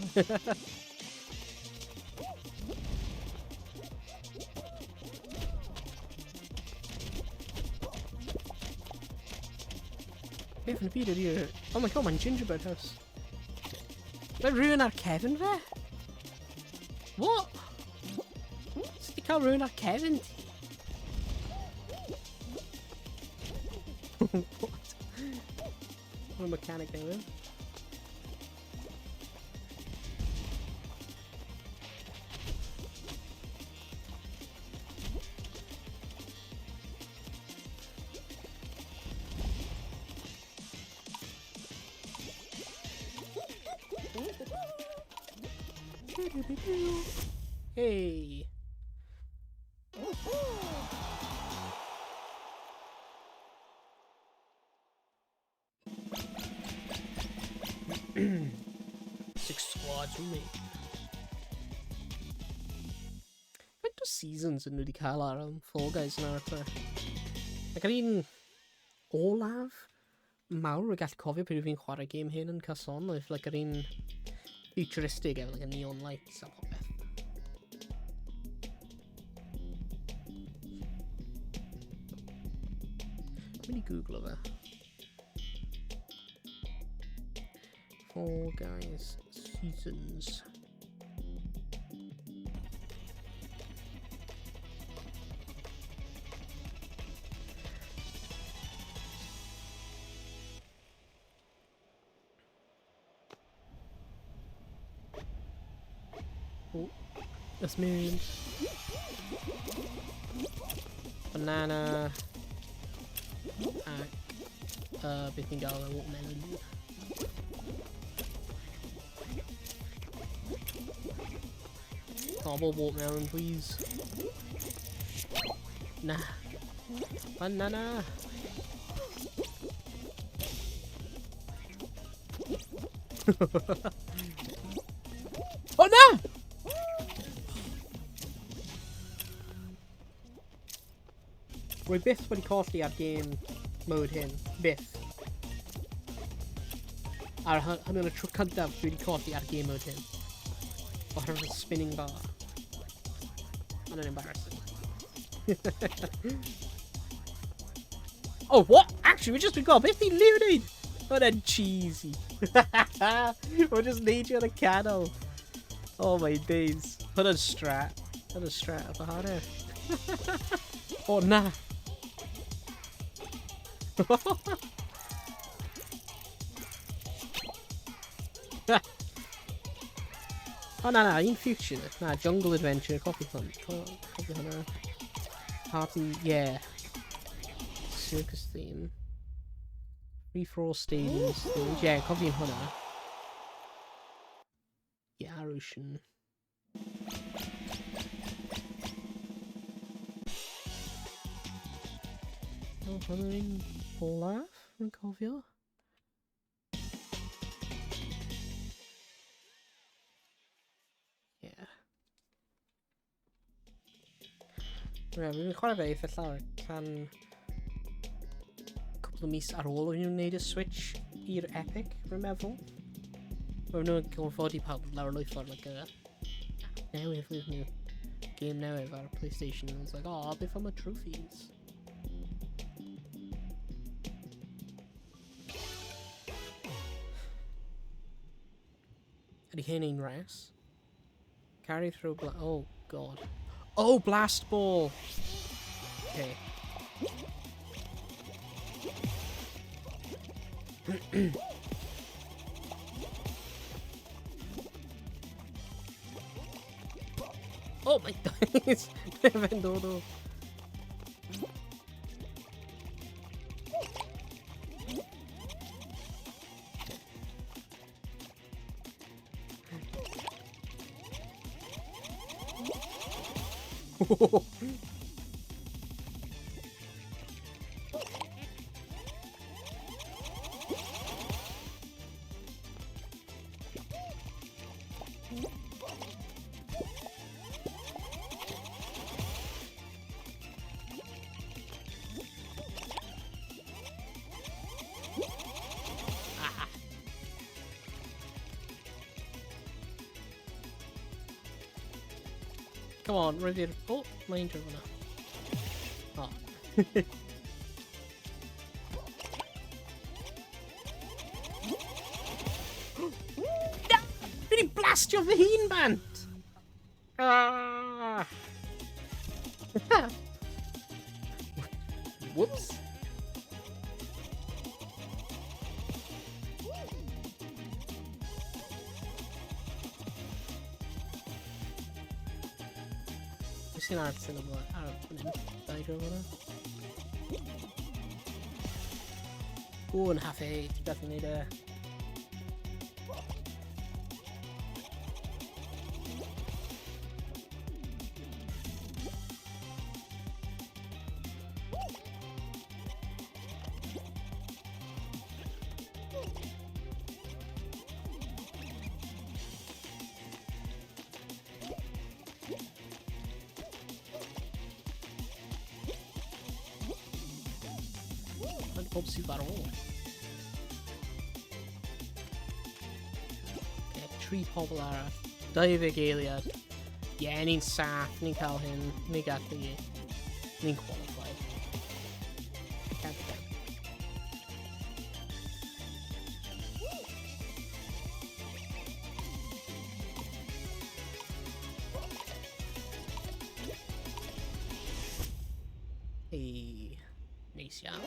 Beth yn y byd ydy'r... Oh my god, mae'n gingerbread house. Mae rhywun ar cefn fe? What? Sut i cael rhywun ar cefn ti? What? What a mechanic newydd. Hey! Six squads remain. Faint o seasons yn nhw wedi cael ar Fall Guys yn ar te? Ac yr un olaf mawr y gall cofio pryd fi'n chwarae game hyn yn cyson, oedd like, yr un futuristic efo like, a neon lights a popeth. Mynd i googlo fe. Fall Guys Seasons. Oh, that's moon. Banana. Ac, beth ni'n gael, watermelon. Cobble watermelon, please. Na. Banana. Oh na! Rwy byth wedi colli ar game mode hyn. Byth. Ar hynny'n y tro cyntaf dwi wedi colli ar game mode hyn. Oherwydd y spinning bar. Hynny'n embarrassing. Oh, what? Actually, we just got beth ni'n liw wneud? Hwnna'n cheesy. We're just neidio ar y canol. Oh my days. Hwnna'n strat. Hwnna'n strat of a hanner. Oh, na. Oh, na, na, un future. Na, Jungle Adventure, Coffee Hunt. Coffee Hunter. Party, yeah. Circus theme. Free for all stadium stage. Yeah, Coffee hwnna. Yeah, Ocean. Oh, hwnna'n un olaf, rwy'n cofio. Yeah. Right, fi'n chwarae fe eitha llawer tan cwpl o mis ar ôl o'n nhw'n gwneud y switch i'r Epic, rwy'n meddwl. Roedd nhw'n gorfodi pawb lawr lwytho'r like, newydd with nhw. Game newydd ar PlayStation. And it's like, oh, beth am y trophies? Ydy hyn un res? Carry through oh, God. Oh, blast ball! Okay. Oh my days! Fe'n dod o. Come on, rwyf i'r... Oh, mae'n drwy fyna. Oh. Na! Fi wedi blastio fy hun bant! Ah! Whoops. Sy'n ar sy'n ymlaen ar fan hyn? Dau dro fyna. O, yn haffe, ti beth yn neud e. Mae'n pob sydd ar ôl. Okay, tri pobl arall. 20 eiliad. Ie, yeah, ni'n saff, ni'n cael hyn, ni'n gallu. Ni'n qualified. Can't be. Hey, neis iawn.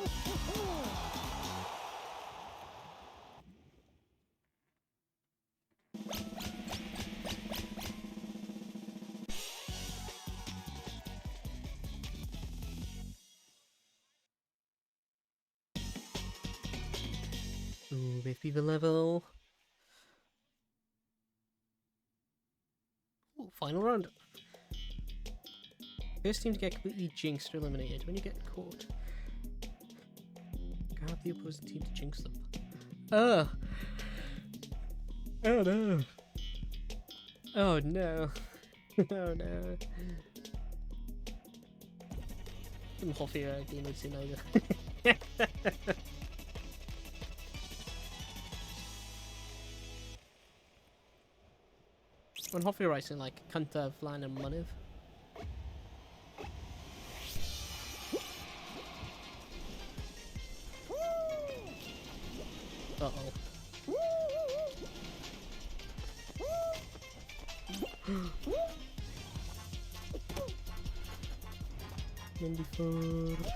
Ooh, beth bydd y lefel? Final round. First team to get completely jinxed or eliminated. When you get caught, grab the opposing team to jinx them. Ugh. Oh no. Oh no. Oh no. Ddim hoffi'r game mode sy'n either. Mae'n hoffi'r rai sy'n like, cyntaf lan y mynydd. Uh-oh. Mynd i ffwrdd.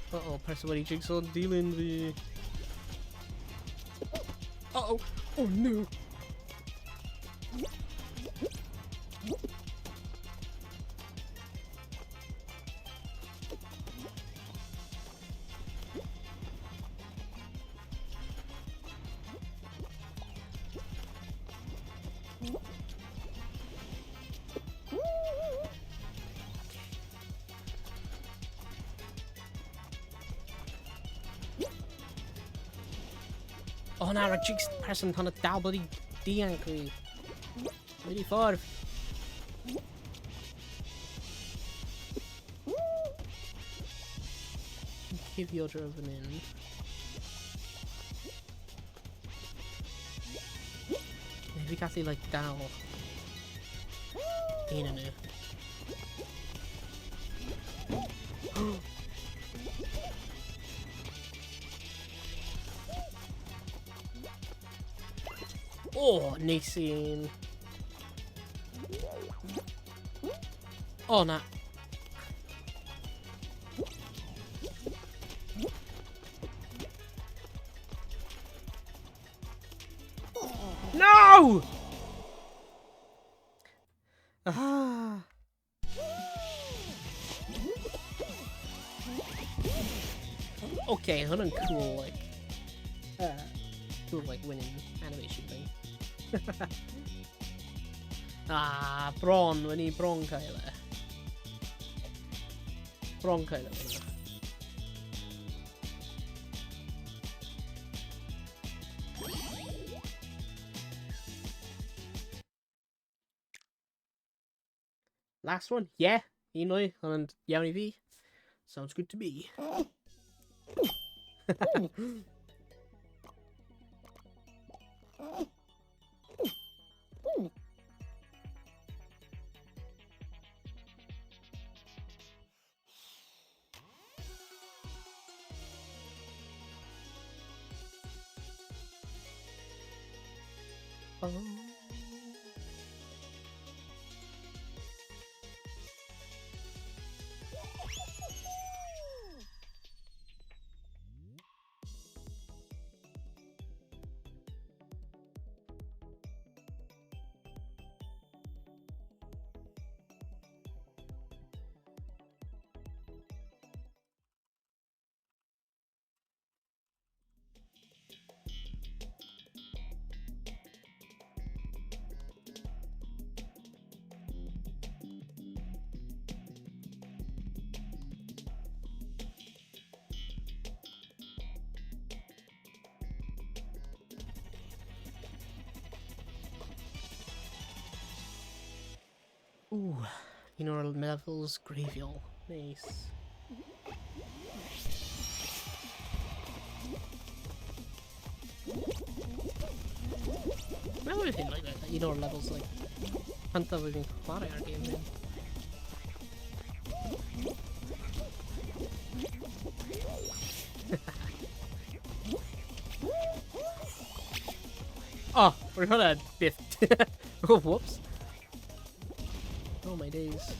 Uh-oh, person wedi jigsaw dilyn fi. Uh-oh! Oh no! Oh na, mae'r jinx person hwnna dal bloody dianc fi. Mynd i ffordd. Cuddio drwy fan hyn. Neu fi gallu, like, dal un yn nhw. Oh, neis un. Oh, na. No! Ah. Okay, hwn yn cool, like, cool, like, winning animation thing. Ah, bron, wen i bron cael e. Bron cael e fyna. Last one? Yeah, un mwy, ond iawn i fi. Sounds good to me. Oh. Ooh, un o'r levels greiddiol. Nice. Meddwl hyn, like, un o'r levels, like, cyntaf oedd fi'n chwarae ar game hyn. Oh, we're gonna biff. Oh, whoops. Oh my days.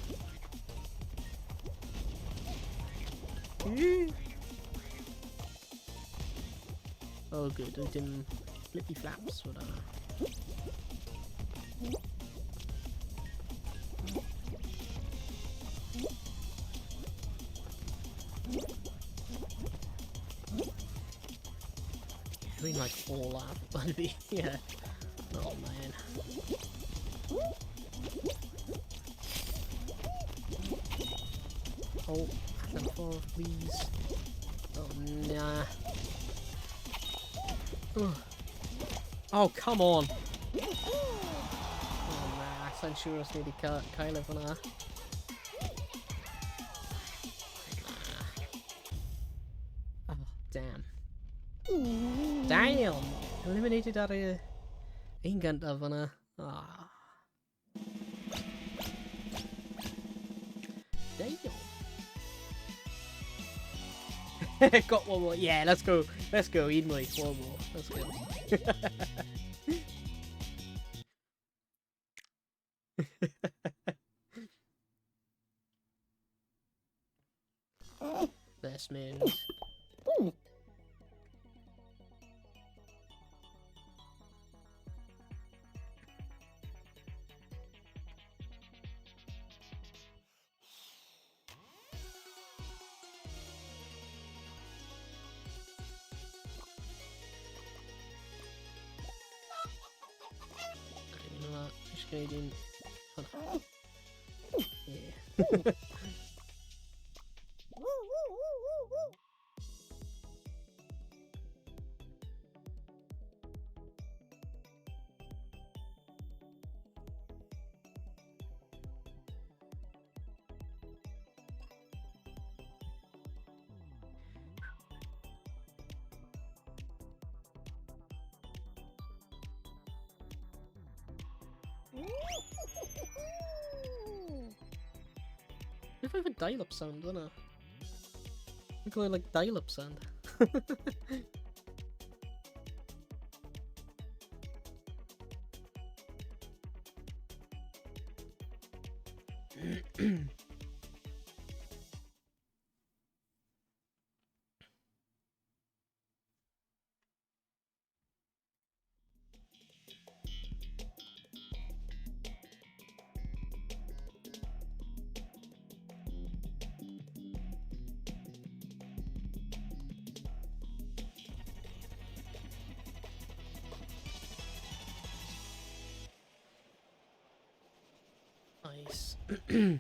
Oh good, I didn't flippy flaps for that. Dwi'n like olaf, but fi, yeah. Oh man. Oh, allan ffordd, please. Oh, nah. Ugh. Oh, come on! Oh, na, sa'n siŵr os ni wedi cael e fyna. Oh, damn. Damn! Eliminated ar y un gyntaf fyna. Ah. Damn. Got one more. Yeah, let's go. Let's go. Un mwy. One more. Let's go. Let's mynd. Just gwneud un hwnna. Yeah. Beth oedd y dial-up sound fyna? Dwi'n clywed like dial-up sound. Nice. Dwi'n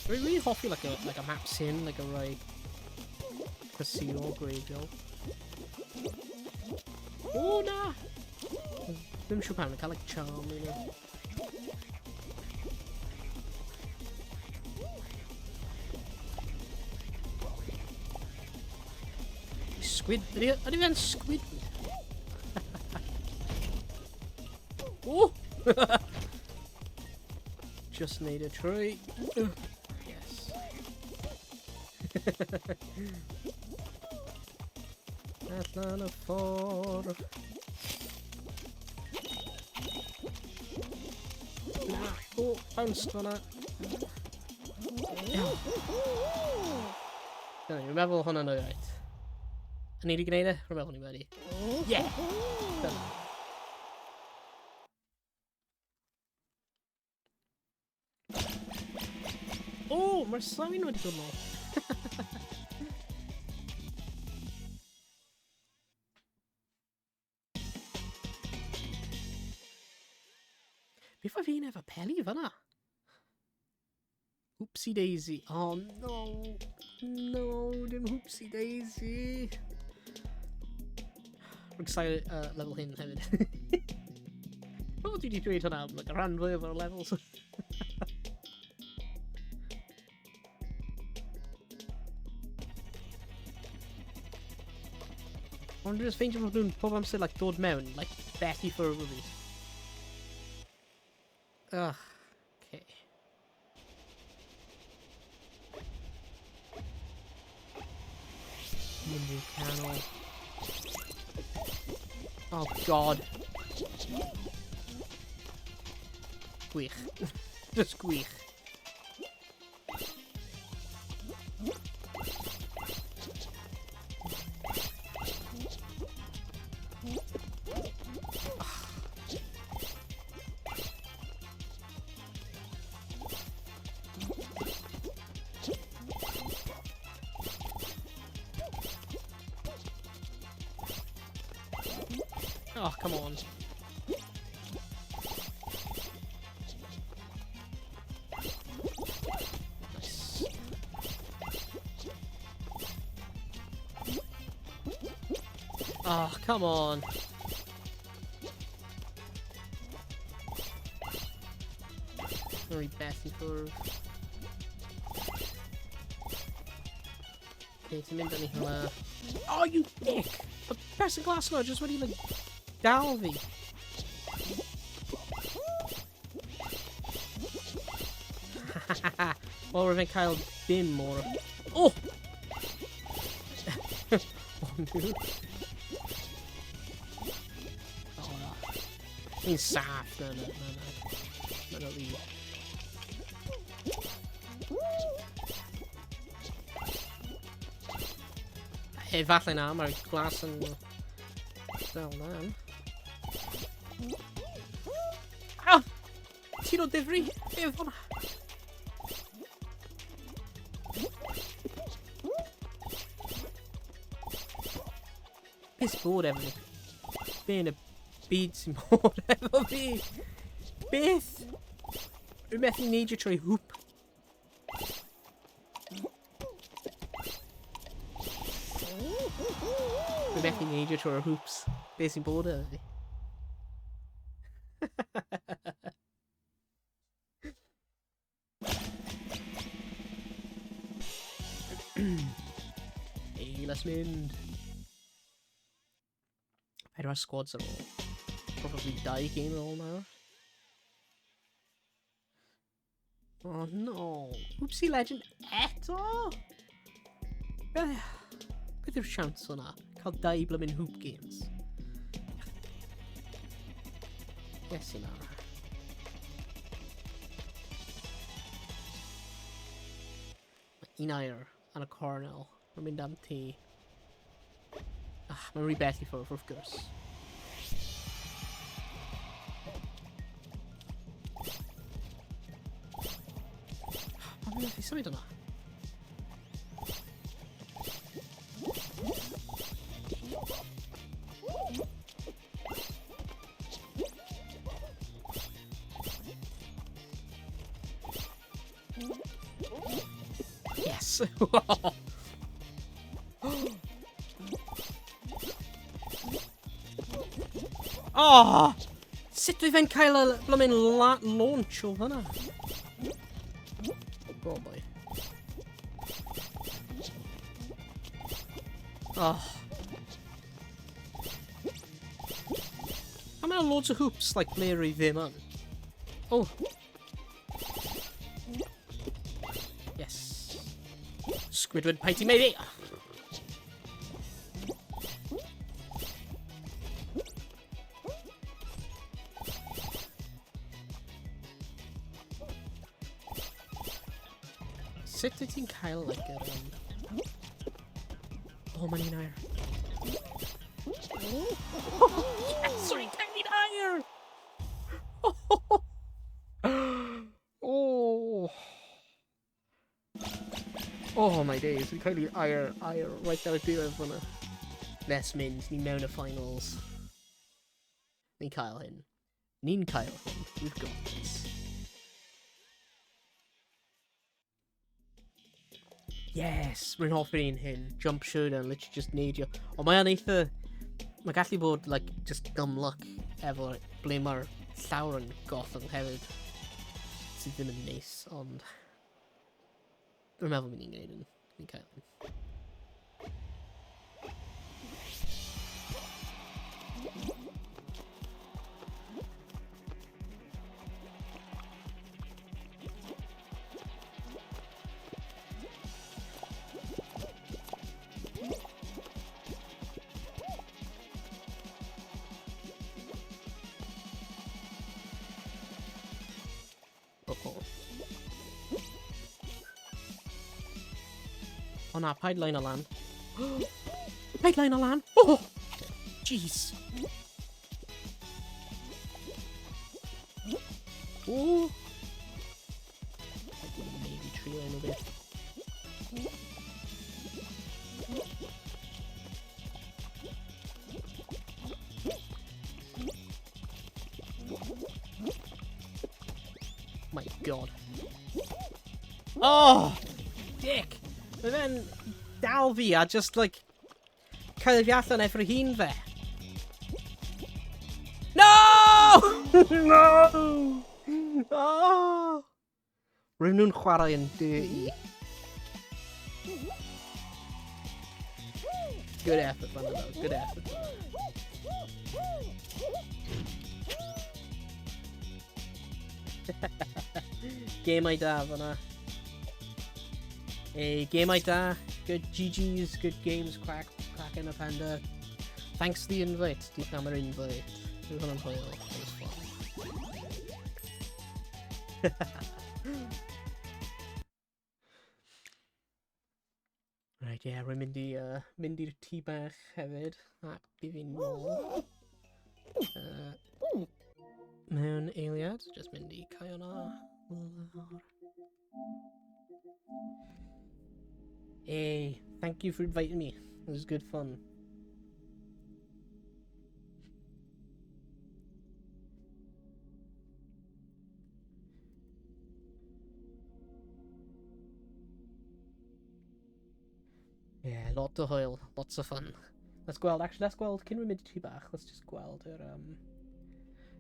really hoffi like a map sin, like a rai casino gwreiddiol. O na! Ddim siŵr pam, cael like charm, you know. Squid, ydy fe'n squid? Oh! Just need a tree. Yes. Allan y ffordd. Na. O, bounced fan'na. Dyna ni, rwy'n meddwl hwnna'n alright. Ni wedi gwneud e? Rwy'n meddwl ni wedi. Yeah! Dyna. O, mae'r sain wedi dod nôl. Beth oedd fi'n efo peli fan'na? Oopsie daisy. Oh no. No, dim oopsie daisy. Rwy'n excited level hyn hefyd. Wel, dwi wedi dweud hwnna am like, y rhan fwyaf o'r levels. Ond dwi'n just ffeindio bod nhw'n pob amser like, dod mewn, like, bell i ffwrdd o fi. Ugh, okay. Mynd i'r canol. Oh god. Gwych. Just gwych. Oh, come on. Nice. Oh, come on. Very best curve. Okay, ti'n mynd yn ei hwnna. Oh, you dick! Y person glas yna just wedi, like, dal fi. Wel, rwy'n cael dim o'r... Oh! Oh, no. Oh, na. Ni'n saff. Na, na, na, na. Na, na, fi. Efallai na, mae'r glas yn dal lan. Ah! Ti'n o difri? Be oedd hwnna? Beth sy'n bod efo fi? Be yn y byd sy'n bod efo fi? Beth? Rwy'n methu neidio trwy hwp. Rwy'n methu neidio trwy'r hoops. Be sy'n bod efo fi? Hey, let's mynd. Pedwar squads ar ôl. Probably dau game ar ôl nawr. Oh no. Oopsie Legend eto? Beth yw'r siawns o'na? Cael dau blymyn hoop games. Yes, yna. Mae un air ar y cornel. Mae'n mynd am ti. Ah, mae'n rhy bell i ffwrdd, wrth gwrs. Mae'n methu symud yna. Yes! Oh! Sut dwi fe'n cael y blymyn launch o fyna? Oh boy. Oh. Mae yna loads o hoops, like, ble rwy ddim yn. Oh. Yes. Squidward Pitey maybe! Sut wyt ti'n cael, like, yr... Oh, mae'n un air. Oh, yes, sorry, cael un air! Oh. Oh my days, fi'n cael un air, air, right ar y diwedd fyna. Let's mynd, ni mewn y finals. Ni'n cael hyn. Ni'n cael hyn. We've got this. Yes! Rwy'n hoffi'r un hyn. Jump showdown, literally just neidio. Ond mae o'n eitha... Mae gallu bod, like, just dumb luck efo ble mae'r llawr yn gollwng hefyd. Sydd ddim yn neis, ond... Rwy'n meddwl mynd i'n gwneud yn. Ni'n cael hyn. Uh-oh. O na, paid line o lan. Paid line o lan! Oh! Jeez. Oh! Maybe tree line o beth. God. Oh! Dick! Mae fe'n dal fi a just like cael fi allan efo'r hun fe. No! No! Oh! Rydyn nhw'n chwarae yn dirty. Good effort, fan though. Good effort. Gemau da fan'na. Hey, gemau da. Good GG's, good games, Quack, Quack and a Panda. Thanks for the invite. Diolch am yr invite. Roedd hwnna'n hwyl. That was fun. Right, yeah, rwy'n mynd i, mynd i'r tŷ bach hefyd. A bydd fi'n nôl. Mewn eiliad, just mynd i cael hwnna lawr. Hey, thank you for inviting me. It was good fun. Yeah, lot o hwyl, lots of fun. Let's gweld, actually, let's gweld, cyn rwy'n mynd i tŷ bach, let's just gweld yr,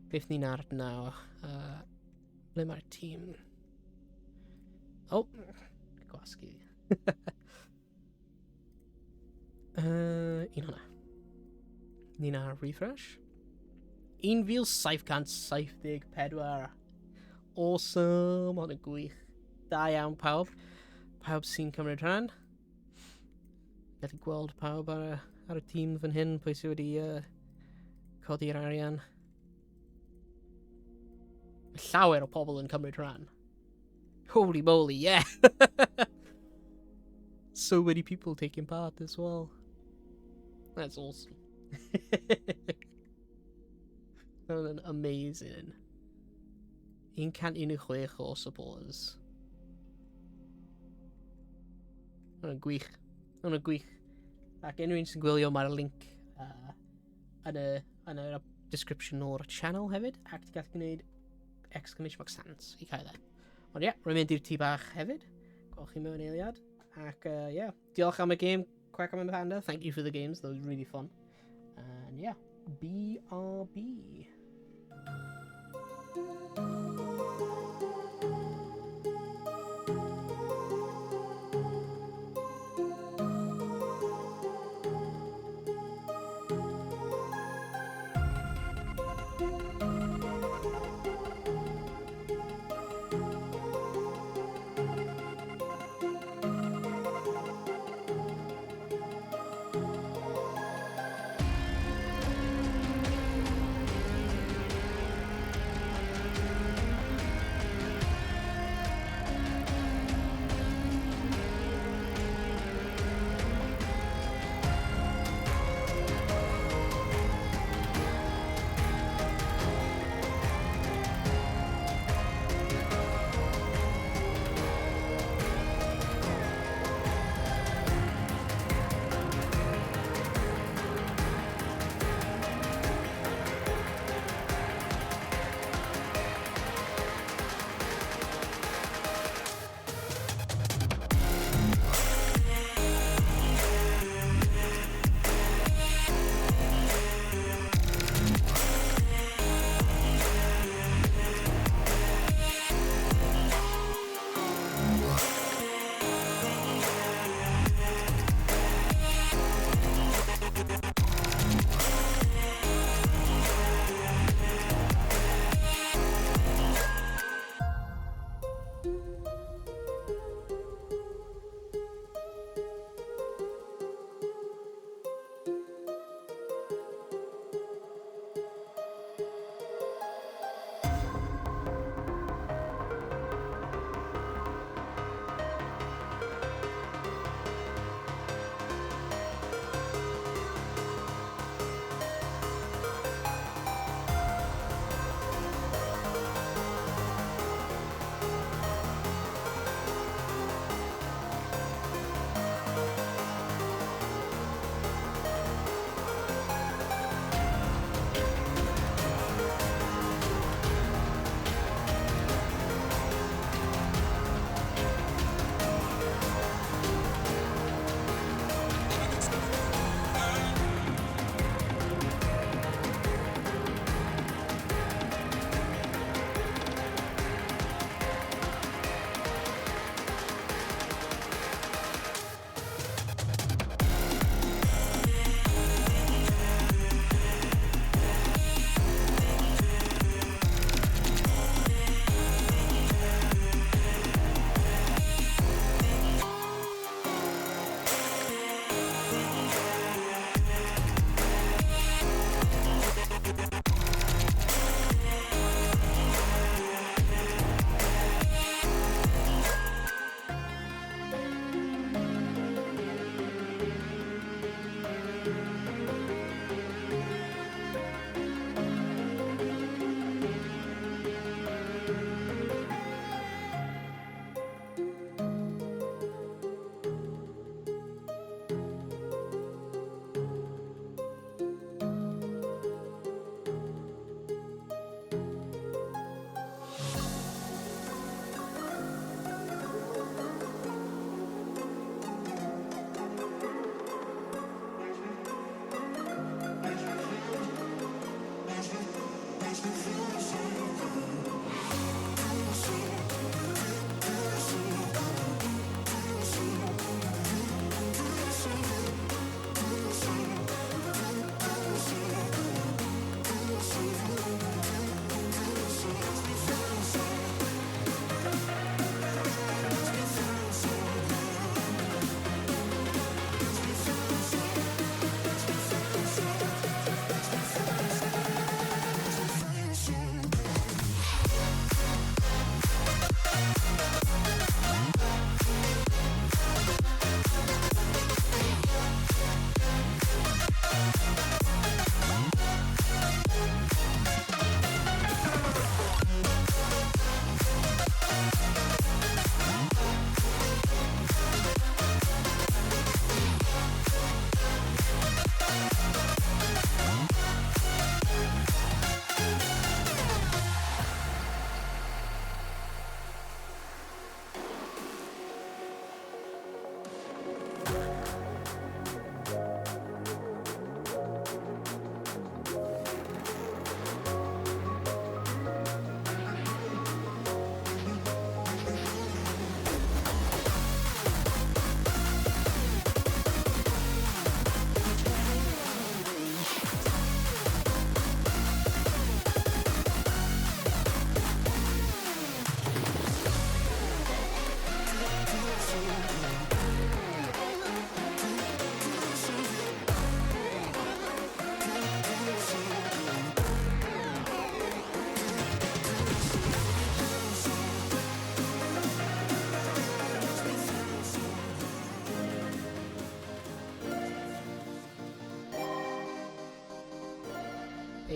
beth ni'n ar nawr. Ble mae'r tîm? Oh, gwasgu. Un hwnna. Ni'n ar refresh. 1774. Awesome, hwn yn gwych. Da iawn pawb. Pawb sy'n cymryd rhan. Gallu gweld pawb ar y tîm fan hyn, pwy sydd wedi codi'r arian. Llawer o pobl yn cymryd rhan. Holy moly, yeah! So many people taking part as well. That's awesome. That amazing. 116 o supporters. Hwna'n gwych. Hwna'n gwych. Ac unrhyw un sy'n gwylio, mae'r link yn y description o'r channel hefyd. Ac ti'n gallu gwneud exclamation mark sans i cael e. Ond ie, yeah, rwy'n mynd i'r tŷ bach hefyd. Gwelch chi mewn eiliad. Ac ie, yeah, diolch am y game, Quack am y Panda. Thank you for the games, that was really fun. And yeah, BRB.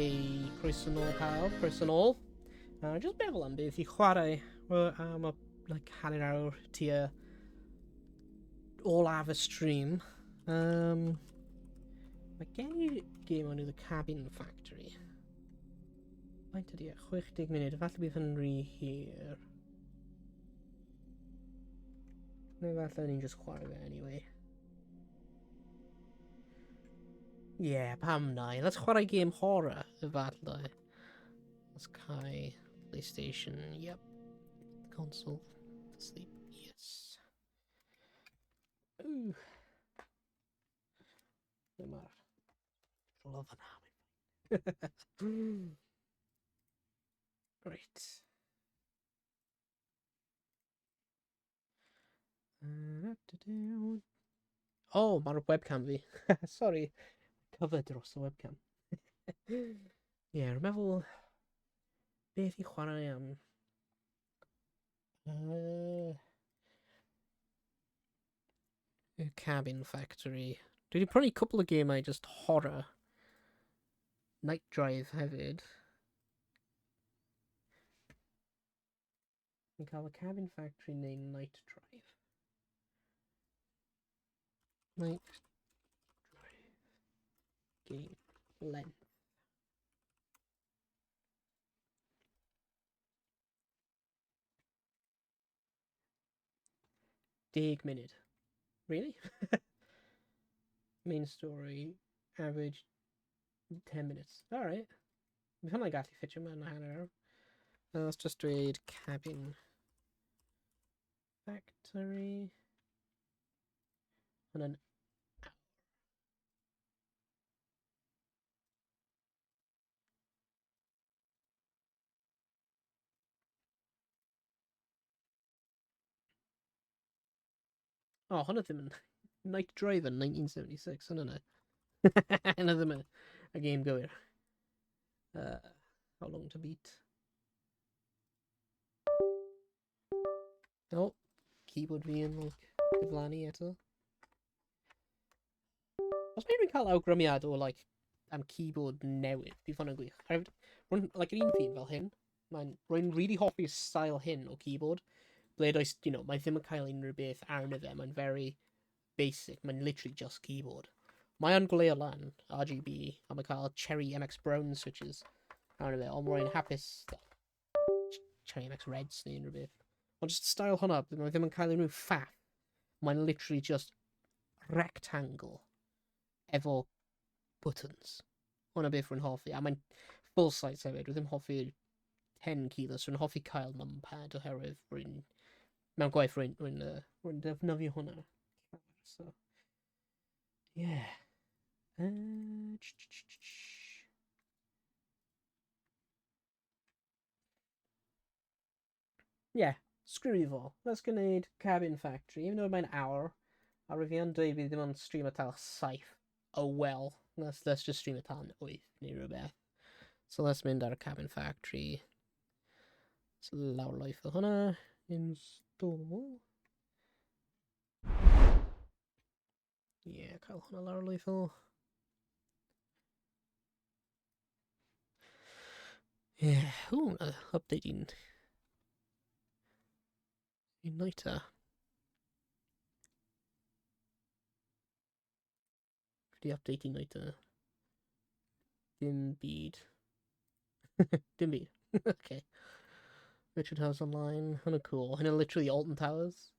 Hei, croeso nôl pawb, croeso nôl. Just meddwl am beth i chwarae well, am y like, hanner awr tua olaf y stream. Mae gen i gêm o'n The Cabin Factory. Faint ydi e? 60 munud, falle bydd hyn rhy hir. Neu falle ni'n just chwarae fe anyway. Yeah, pam na? Let's chwarae game horror, efallai. Let's cael PlayStation, yep. Console, sleep, yes. Ooh. Dyma'r love yna. Right. Oh, mae'r webcam fi. Sorry. Cover dros y webcam. Ie, yeah, rwy'n meddwl beth i chwarae am. Y Cabin Factory. Dwi wedi prynu cwpl o gemau just horror. Night Drive hefyd. Ni'n cael y Cabin Factory neu Night Drive. Night Drive. Game length. 10 munud. Really? Main story, average 10 minutes. Alright. Mae hwnna'n gallu ffitio mewn hanner awr. Let's just dweud Cabin Factory. Hwnna'n. Oh, hwnna ddim yn. Night Driver 1976, hwnna na. Hwnna ddim yn y game gywir. How long to beat? Oh, keyboard fi yn like, diflannu eto. Os mae rhywun cael awgrymiad o like, am keyboard newydd, bydd hwnna'n gwych. Hefyd, rwy'n, like, yr un fi'n fel hyn, mae'n, rwy'n really hoffi'r style hyn o keyboard, ble does, mae ddim yn cael unrhyw beth arno fe, mae'n very basic, mae'n literally just keyboard. Mae o'n goleuo lan, RGB, a mae'n cael Cherry MX Brown switches arno fe, ond rwy'n hapus, Cherry MX Reds neu unrhyw beth. Ond just style hwnna, mae ddim yn cael unrhyw faff. Mae'n literally just rectangle efo buttons. Hwna beth rwy'n hoffi. A mae'n full size hefyd. Rwy ddim hoffi'r 10 kilos. Rwy'n hoffi cael numpad oherwydd rwy'n mewn gwaith rwy'n defnyddio hwnna. So, yeah. Yeah, screw fo. Let's gwneud Cabin Factory. Even though mae'n awr, a rwy fi yn dweud bydd ddim ond stream o tal 7. Oh well, let's just stream o tan 8 neu rhywbeth. So let's mynd ar y Cabin Factory. So lawrlwytho hwnna. Install. Yeah, cael hwnna lawrlwytho. Yeah, ooh, updating Uniter. Wedi update Uniter. Dim byd. Dim byd. Okay. Richard House Online. Hwnna cool. Hwnna literally Alton Towers.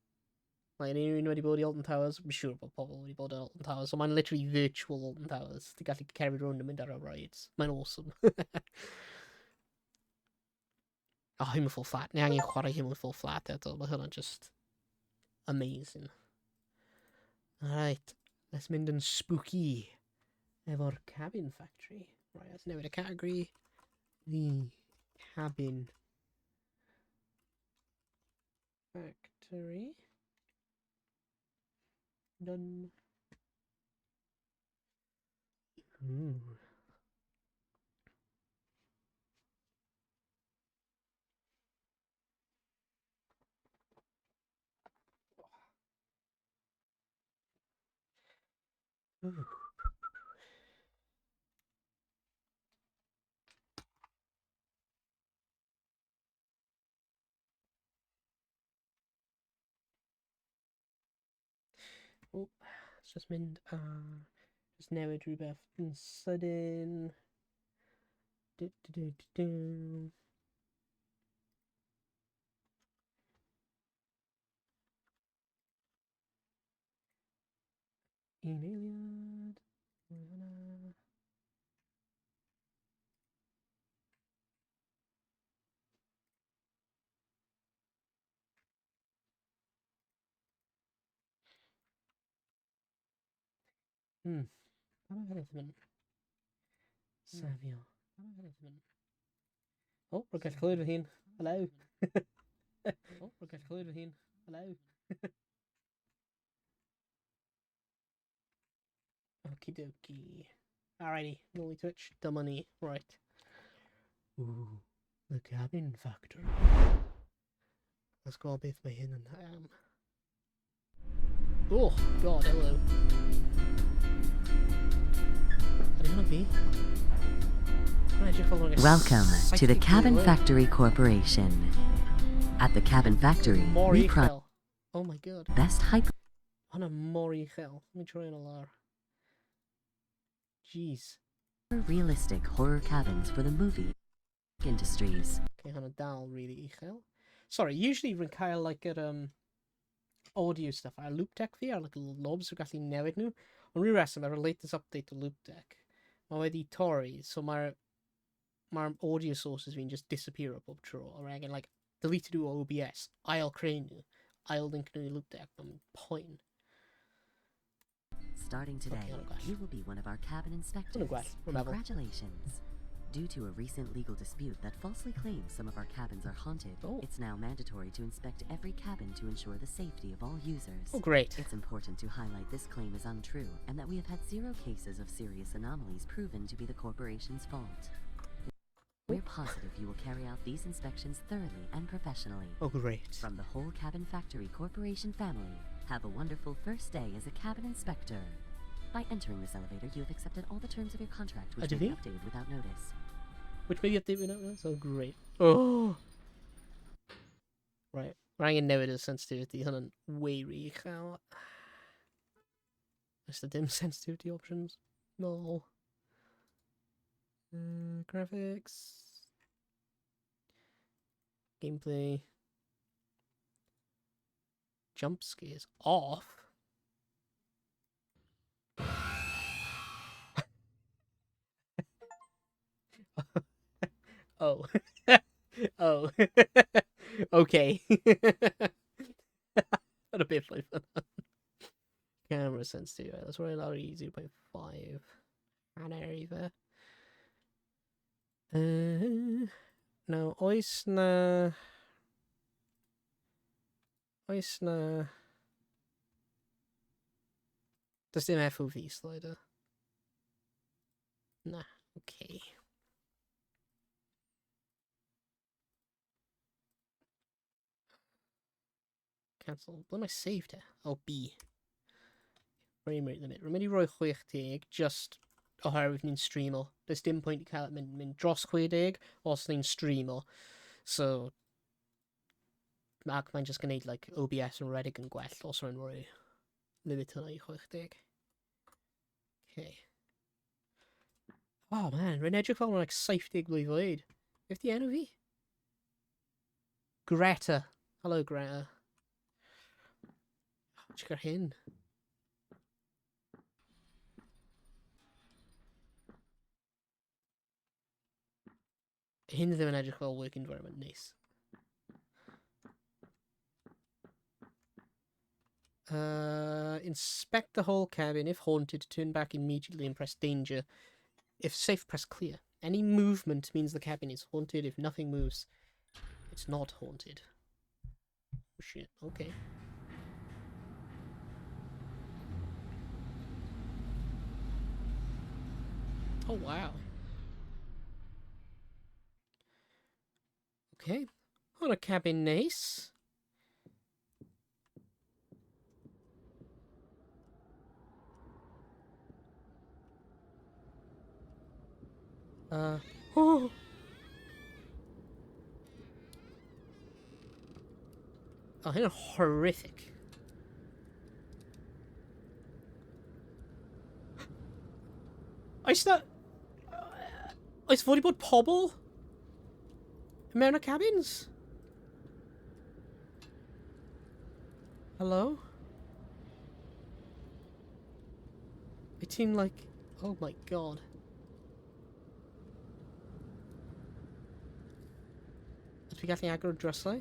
Mae unrhyw un wedi bod i Alton Towers. I'm siŵr bod pobl wedi bod i Alton Towers. So mae'n literally virtual Alton Towers. Ti'n gallu cerdded rownd yn mynd ar y rides. Mae'n awesome. Oh, Human Fall Flat. Ni angen chwarae Human Fall Flat eto. Mae hwnna'n just amazing. Alright. Let's mynd yn spooky efo'r Cabin Factory. Right, let's newid y category. The Cabin Factory. Done. Ooh. Ooh. Let's just mynd a just newid rhywbeth yn sydyn. Du, du, du, du, du. Un eiliad. Rhoi hwnna. Pam mae hynny ddim yn safio? Pam mae hynny ddim yn... Oh, rwy'n gallu clywed fy hun. Hello. Oh, rwy'n gallu clywed fy hun. Hello. Okie dokie. Alrighty, nôl i Twitch. Dyma ni. Right. Ooh, the cabin factory. Let's gweld beth mae hyn yn am. Oh, God, hello. Ydy hwnna fi? Mae'n edrych fel like a Welcome to the psychic Cabin blue. Factory Corporation. At the Cabin Factory, Mor we provide uchel. Oh my God. best hyper Hwnna mor uchel. Let me try yn lawr. Jeez. realistic horror cabins for the movie industries. Okay, hwnna dal really uchel. Sorry, usually rwy'n cael like yr audio stuff ar loop deck fi, ar like little knobs rwy'n gallu newid nhw. Ond rhyw reswm, ar y latest update o loop deck, mae wedi torri, so mae'r mae audio sources fi'n just disappear o bob tro. A rwy'n angen, like, delete nhw o OBS, ail creu nhw, ail link nhw i loop deck, mae'n poen. Starting today, hwnna'n gwell. you will be one of our cabin inspectors. Hwnna'n gwell, rwy'n meddwl. Congratulations. Due to a recent legal dispute that falsely claims some of our cabins are haunted, Oh. it's now mandatory to inspect every cabin to ensure the safety of all users. Oh, great. It's important to highlight this claim is untrue and that we have had zero cases of serious anomalies proven to be the corporation's fault. We're positive you will carry out these inspections thoroughly and professionally. Oh, great. From the whole Cabin Factory Corporation family, have a wonderful first day as a cabin inspector. By entering this elevator, you have accepted all the terms of your contract, which may be Ydw fi? updated without notice. Which maybe update we don't know, so great. Oh! Right. Mae angen newid y sensitivity hwnna'n way rhy uchel. Oes 'na dim sensitivity options? No. Graphics. Gameplay. Jump scares off. Oh. Oh. Okay. Not a bit funny for that. Camera sensitivity. Right, that's where I allow 0.5. Hanner either. Now, oes na. Does dim FOV slider. Na, okay. Cancel. Ble mae save te? Oh, B. Frame rate limit. Rwy'n mynd i roi 60 just oherwydd ni'n streamo. Does dim pwynt i cael it mynd dros 60 os ni'n streamo. So, ac mae'n just gwneud like, OBS yn rhedeg yn gwell os rwy'n rhoi limit hwnna i 60. Okay. Oh man, rwy'n edrych fel rwy'n like 70 blwydd oed. Beth di enw fi? Greta. Hello, Greta. Check ar hyn. Hyn ddim yn edrych fel work environment neis. Inspect the whole cabin. If haunted, turn back immediately and press danger. If safe, press clear. Any movement means the cabin is haunted. If nothing moves, it's not haunted. Oh shit, okay. Oh wow. Okay. On a cabin nice. Oh. Oh, hyn yn horrific. Oes na... Oes fod i bod pobl mewn y cabins? Hello? Wyt ti'n like... Oh my god. Ydw i gallu agor y drysau?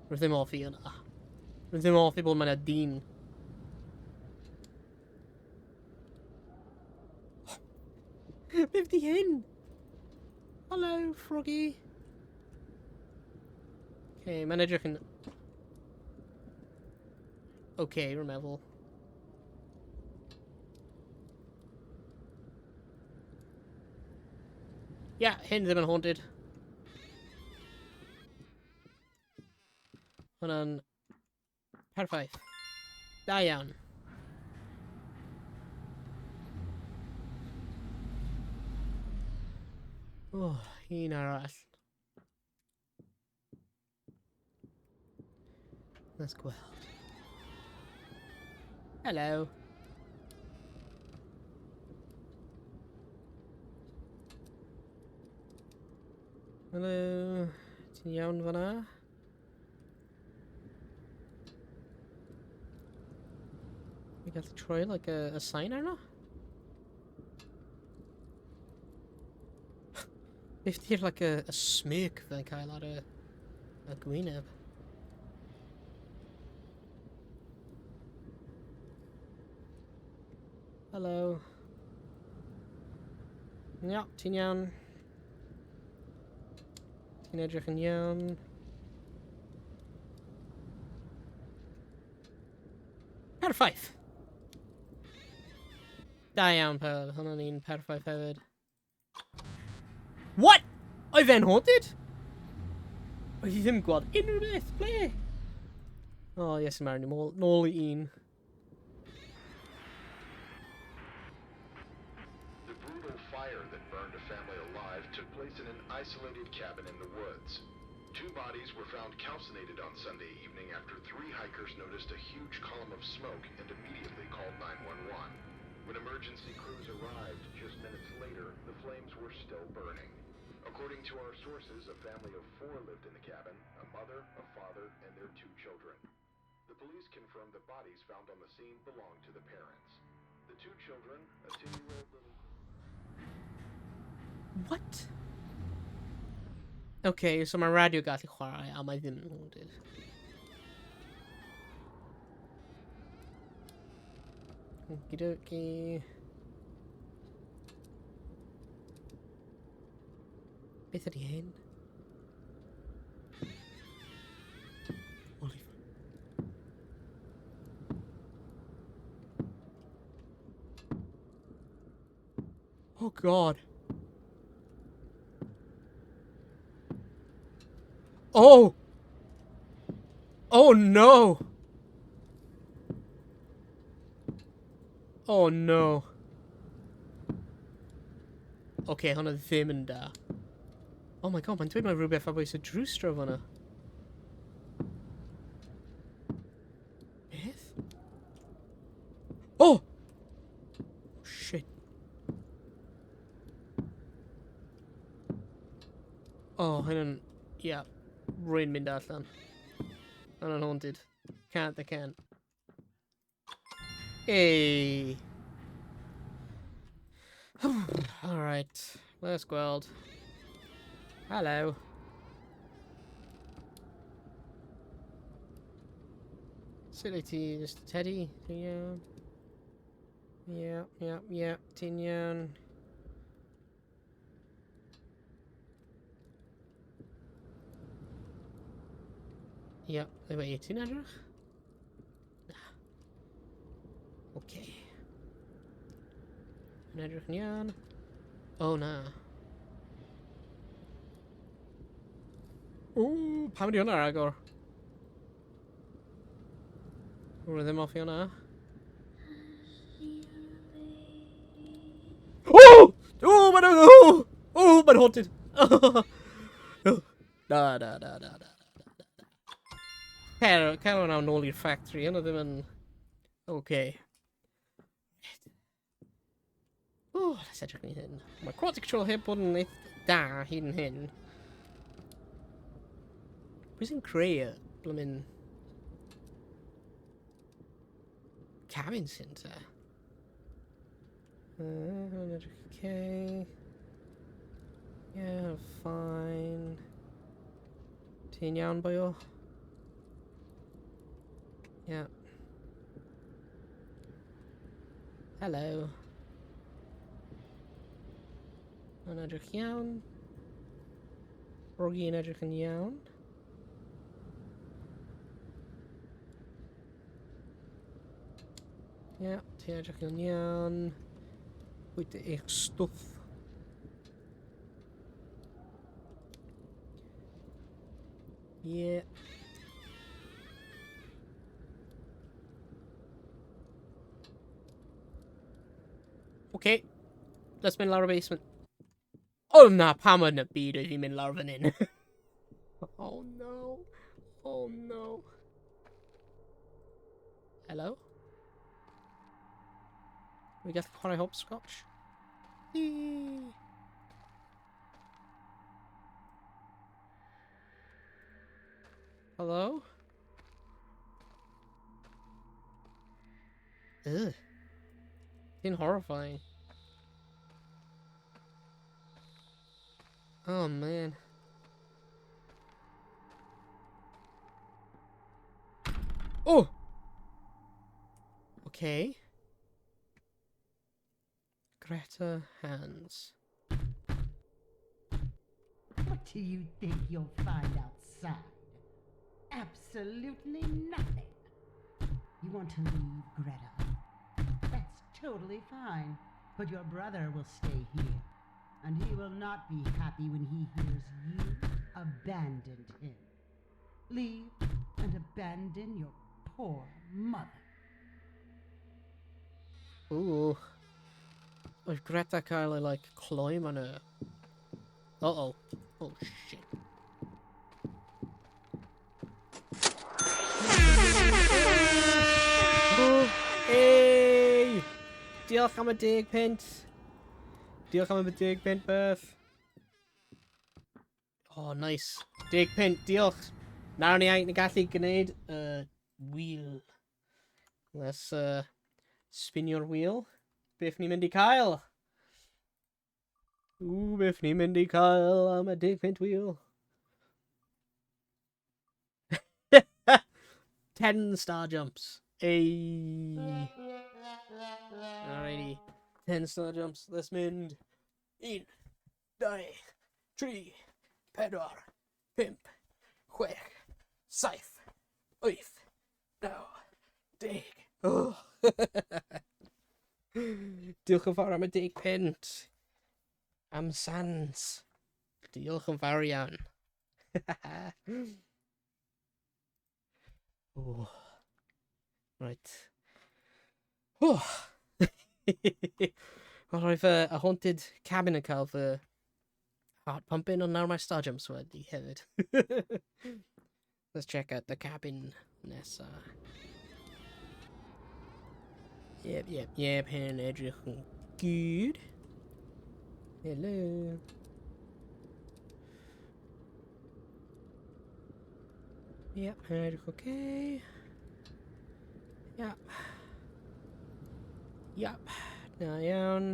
Rwy'n ddim off i yna. Rwy'n ddim off i bod mae'n dyn. Beth di hyn? Hello, froggy. Okay, mae'n edrych yn... Okay, rwy'n meddwl. Yeah, hyn ddim yn haunted. Hwna'n perffaith. Da iawn. Oh, un arall. Let's gweld. Hello. Hello. Ti'n iawn fan'na? Fi gallu troi like a sign arno? Beth di'r like a smirk fe'n cael ar y gwyneb? Hello. Ia, ti'n iawn. Ti'n edrych yn iawn. Perffaith! Da iawn, Pearl. Hwna'n un perffaith hefyd. What? Oedd e'n haunted? Oedd hi ddim gweld unrhyw beth, ble? Oh, yes, mae'r nôl, nôl i un. The brutal fire that burned a family alive took place in an isolated cabin in the woods. Two bodies were found calcinated on Sunday evening after three hikers noticed a huge column of smoke and immediately called 911. When emergency crews arrived just minutes later, the flames were still burning. According to our sources, a family of four lived in the cabin, a mother, a father, and their two children. The police confirmed the bodies found on the scene belonged to the parents. The two children, a 10-year-old little... What? Okay, so mae radio gallu chwarae a mae ddim yn haunted. Okie dokie. Beth ydy hyn? Oliver. Oh god. Oh! Oh no! Oh no. Okay, hwnna ddim yn da. Oh my god, mae'n dweud mae rhywbeth ar bwys y drws draw fanna. Beth? Oh! Shit. Oh, hynna'n... Yeah. Rwy'n mynd allan. Hynna'n haunted. Can't, I can't. Hey! Alright. Let's gweld. Hello. Sut wyt ti, Mr Teddy? Ti'n iawn? Ie, ie, ie, ti'n iawn. Ie, le mae ti'n edrych? Na. Oce. Yn edrych yn iawn. O, na. Ww, pam ydi hwnna ar agor? Rwy'n ddim off i hwnna. Oh! Oh, mae'n... Oh! Oh, mae'n haunted! Na, na, na, na, na. Cer, cer o'n nôl i'r factory, hwnna ddim yn... Okay. Oh, let's edrych ni hyn. Mae quality control heb bod yn eitha da hyd yn hyn. Pwy sy'n creu y blymyn cabin sy'n te? Hwnna'n edrych okay. Yeah, fine. Ti'n iawn, boyo? Yeah. Hello. Mae'n edrych iawn. Rogi yn edrych yn iawn. Ie, yeah, ti'n edrych yn iawn. Bwyta eich stwff. Ie. Yeah. Okay. Let's mynd lawr y basement. Oh na, pam yn y byd oedd hi'n mynd lawr fan hyn? Oh no. Oh no. Hello? We gallu chwarae hopscotch? Eee. Hello? Ugh. Ti'n horrifying. Oh man. Oh! Okay. Greta Hands. What do you think you'll find outside? Absolutely nothing. You want to leave, Greta? That's totally fine. But your brother will stay here. And he will not be happy when he hears you abandoned him. Leave and abandon your poor mother. Ooh. Oedd Greta cael ei, like, cloi mewn y... Uh-oh. Oh, shit. Oh, hey! Diolch am y 10 punt. Diolch am y 10 punt, Beth. Oh, nice. 10 punt, diolch. Nawr ni yn gallu gwneud y wheel. Let's spin your wheel. Beth ni'n mynd i cael? Ooh, beth ni'n mynd i cael am y 10 punt wheel? 10 star jumps. Hey. Alrighty. 10 star jumps. Let's mynd. 1, 2, 3, 4, 5, 6, 7, 8, 9, 10. Oh. Diolch yn fawr am y 10 punt. Am sans. Diolch yn fawr iawn. Oh. Right. Oh. Mae'n rhoi fy a haunted cabin yn cael fy heart pumping, ond nawr mae star jumps wedi hefyd. Let's check out the cabin nesa. Yep, hyn edrych yn good. Hello. Yep, hyn edrych okay. Yep. Yep, da iawn.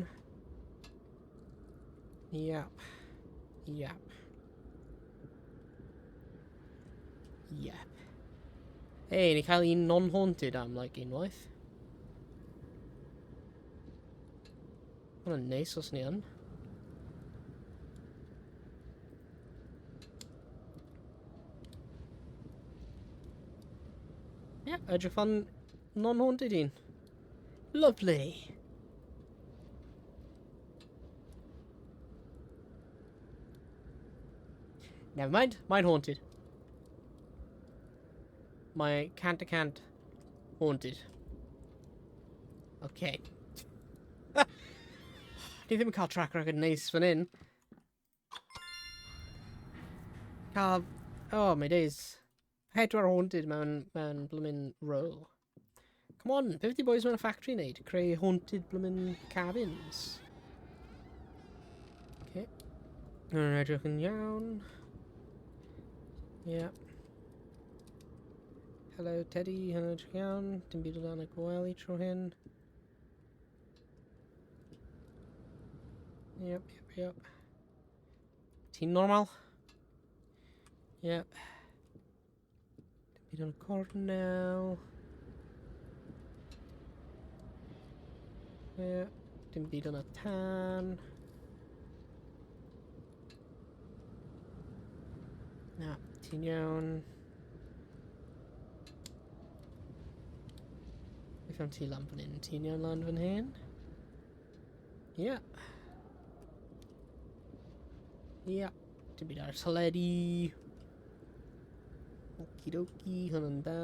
Yep. Yep. Yep. Hey, ni cael un non-haunted am, like, unwaith. Hwna'n neis os ni yn. Yeah, edrych fan non-haunted un. Lovely. Never mind, mine haunted. My cant to cant haunted. Okay. Ni ddim yn cael track record neis fan hyn. Cael... Oh, my days. Pedwar haunted mewn bloomin' row. Come on, beth ydy boys mewn y factory wneud? Creu haunted bloomin' cabins. Mae'n edrych yn iawn. Yeah. Hello Teddy, hynny'n edrych iawn. Dim byd o dan y gwely tro hyn. Yep. Ti'n normal? Yep. Dim byd yn y cornel. Yep. Dim byd yn y tan. Na, ti'n iawn. Beth am ti lan fan hyn? Ti'n iawn lan fan hyn? Ie. Ie. Dim byd ar y teledu. Okidoki, hwnna'n da.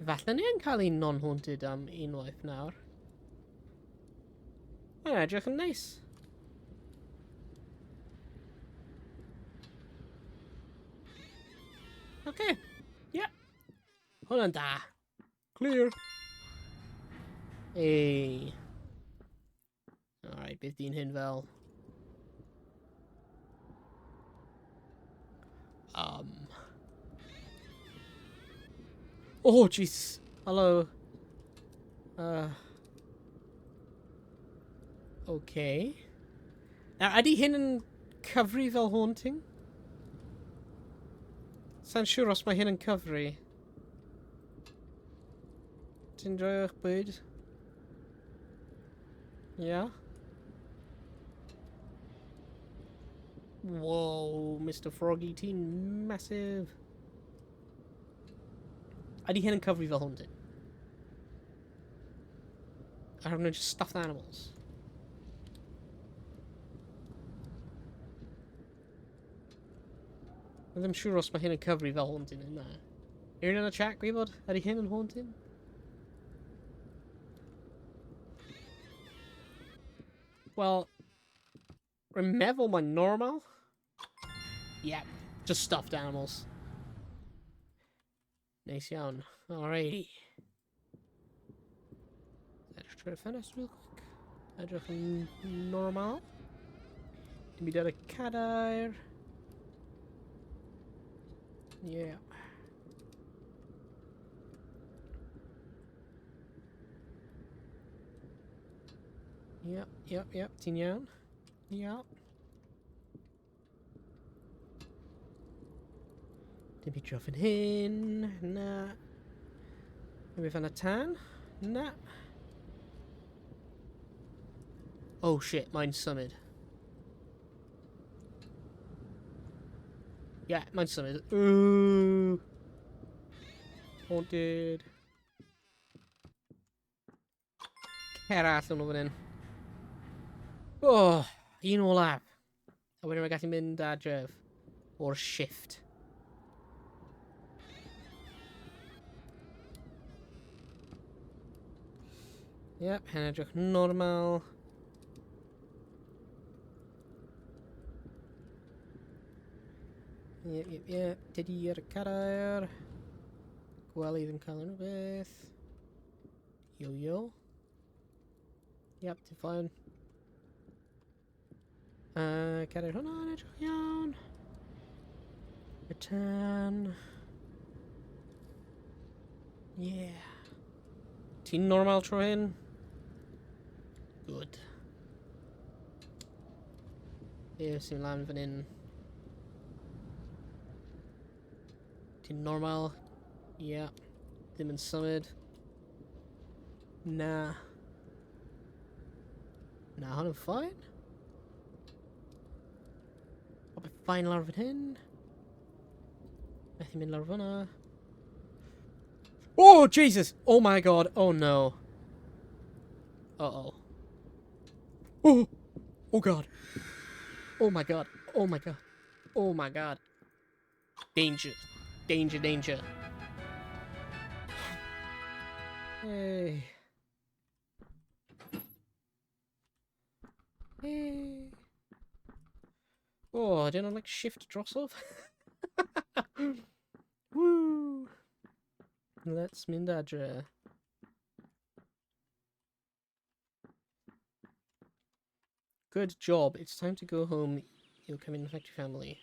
Falle ni yn cael un non-haunted am unwaith nawr. Mae'n edrych yn neis. Oce. Ie. Hwnna'n da. Clear. Ei. Alright, beth dyn hyn fel? Oh, jeez. Hello. Okay. Now, ydy hyn yn cyfri fel haunting? Sa'n siŵr os mae hyn yn cyfri. Ti'n joio eich bwyd? Yeah? Whoa, Mr Froggy, ti'n massive. Ydy hyn yn cyfri fel haunted? I have no just stuffed animals. Fi ddim siŵr os mae hyn yn cyfri fel haunting neu na. Rhywun yn y chat gwybod? Ydy hyn yn haunting? Wel, rwy'n meddwl mae'n normal. Yep, just stuffed animals. Neis iawn. Alrighty. Edrych trwy'r ffenest real quick. Edrych yn normal. Dim byd ar y cadair. Yeah. Yep, ti'n iawn? Yep. Dim byd draw fan hyn. Na. Dim byd fan y tan. Na. Oh shit, mae'n symud. Yeah, mae'n symud. Ooh. Haunted. Cer allan o fan hyn. Oh, un olaf. A wedyn mae'n gallu mynd adref. O'r shift. Yep, hen edrych normal. Yep. Teddy ar y cadair. Gwely ddim cael unrhyw beth. Yo, yo. Yep, ti'n fine. Cadair hwnna yn edrych iawn. Return. Yeah. Ti'n normal tro hyn? Good. Be sy'n lan fan hyn? Ti'n normal? Yeah. Ddim yn symud. Na. Na, hwn yn fine. Popeth fine lawr fan hyn. Methu mynd lawr fyna. Oh, Jesus! Oh my god. Oh no. Uh-oh. Oh! Oh god. Oh my god. Oh my god. Oh my god. Danger. Danger, danger. Hey. Hey. Oh, I didn't like shift drosodd. Let's mynd adre. Good job. It's time to go home. You'll come and infect your family.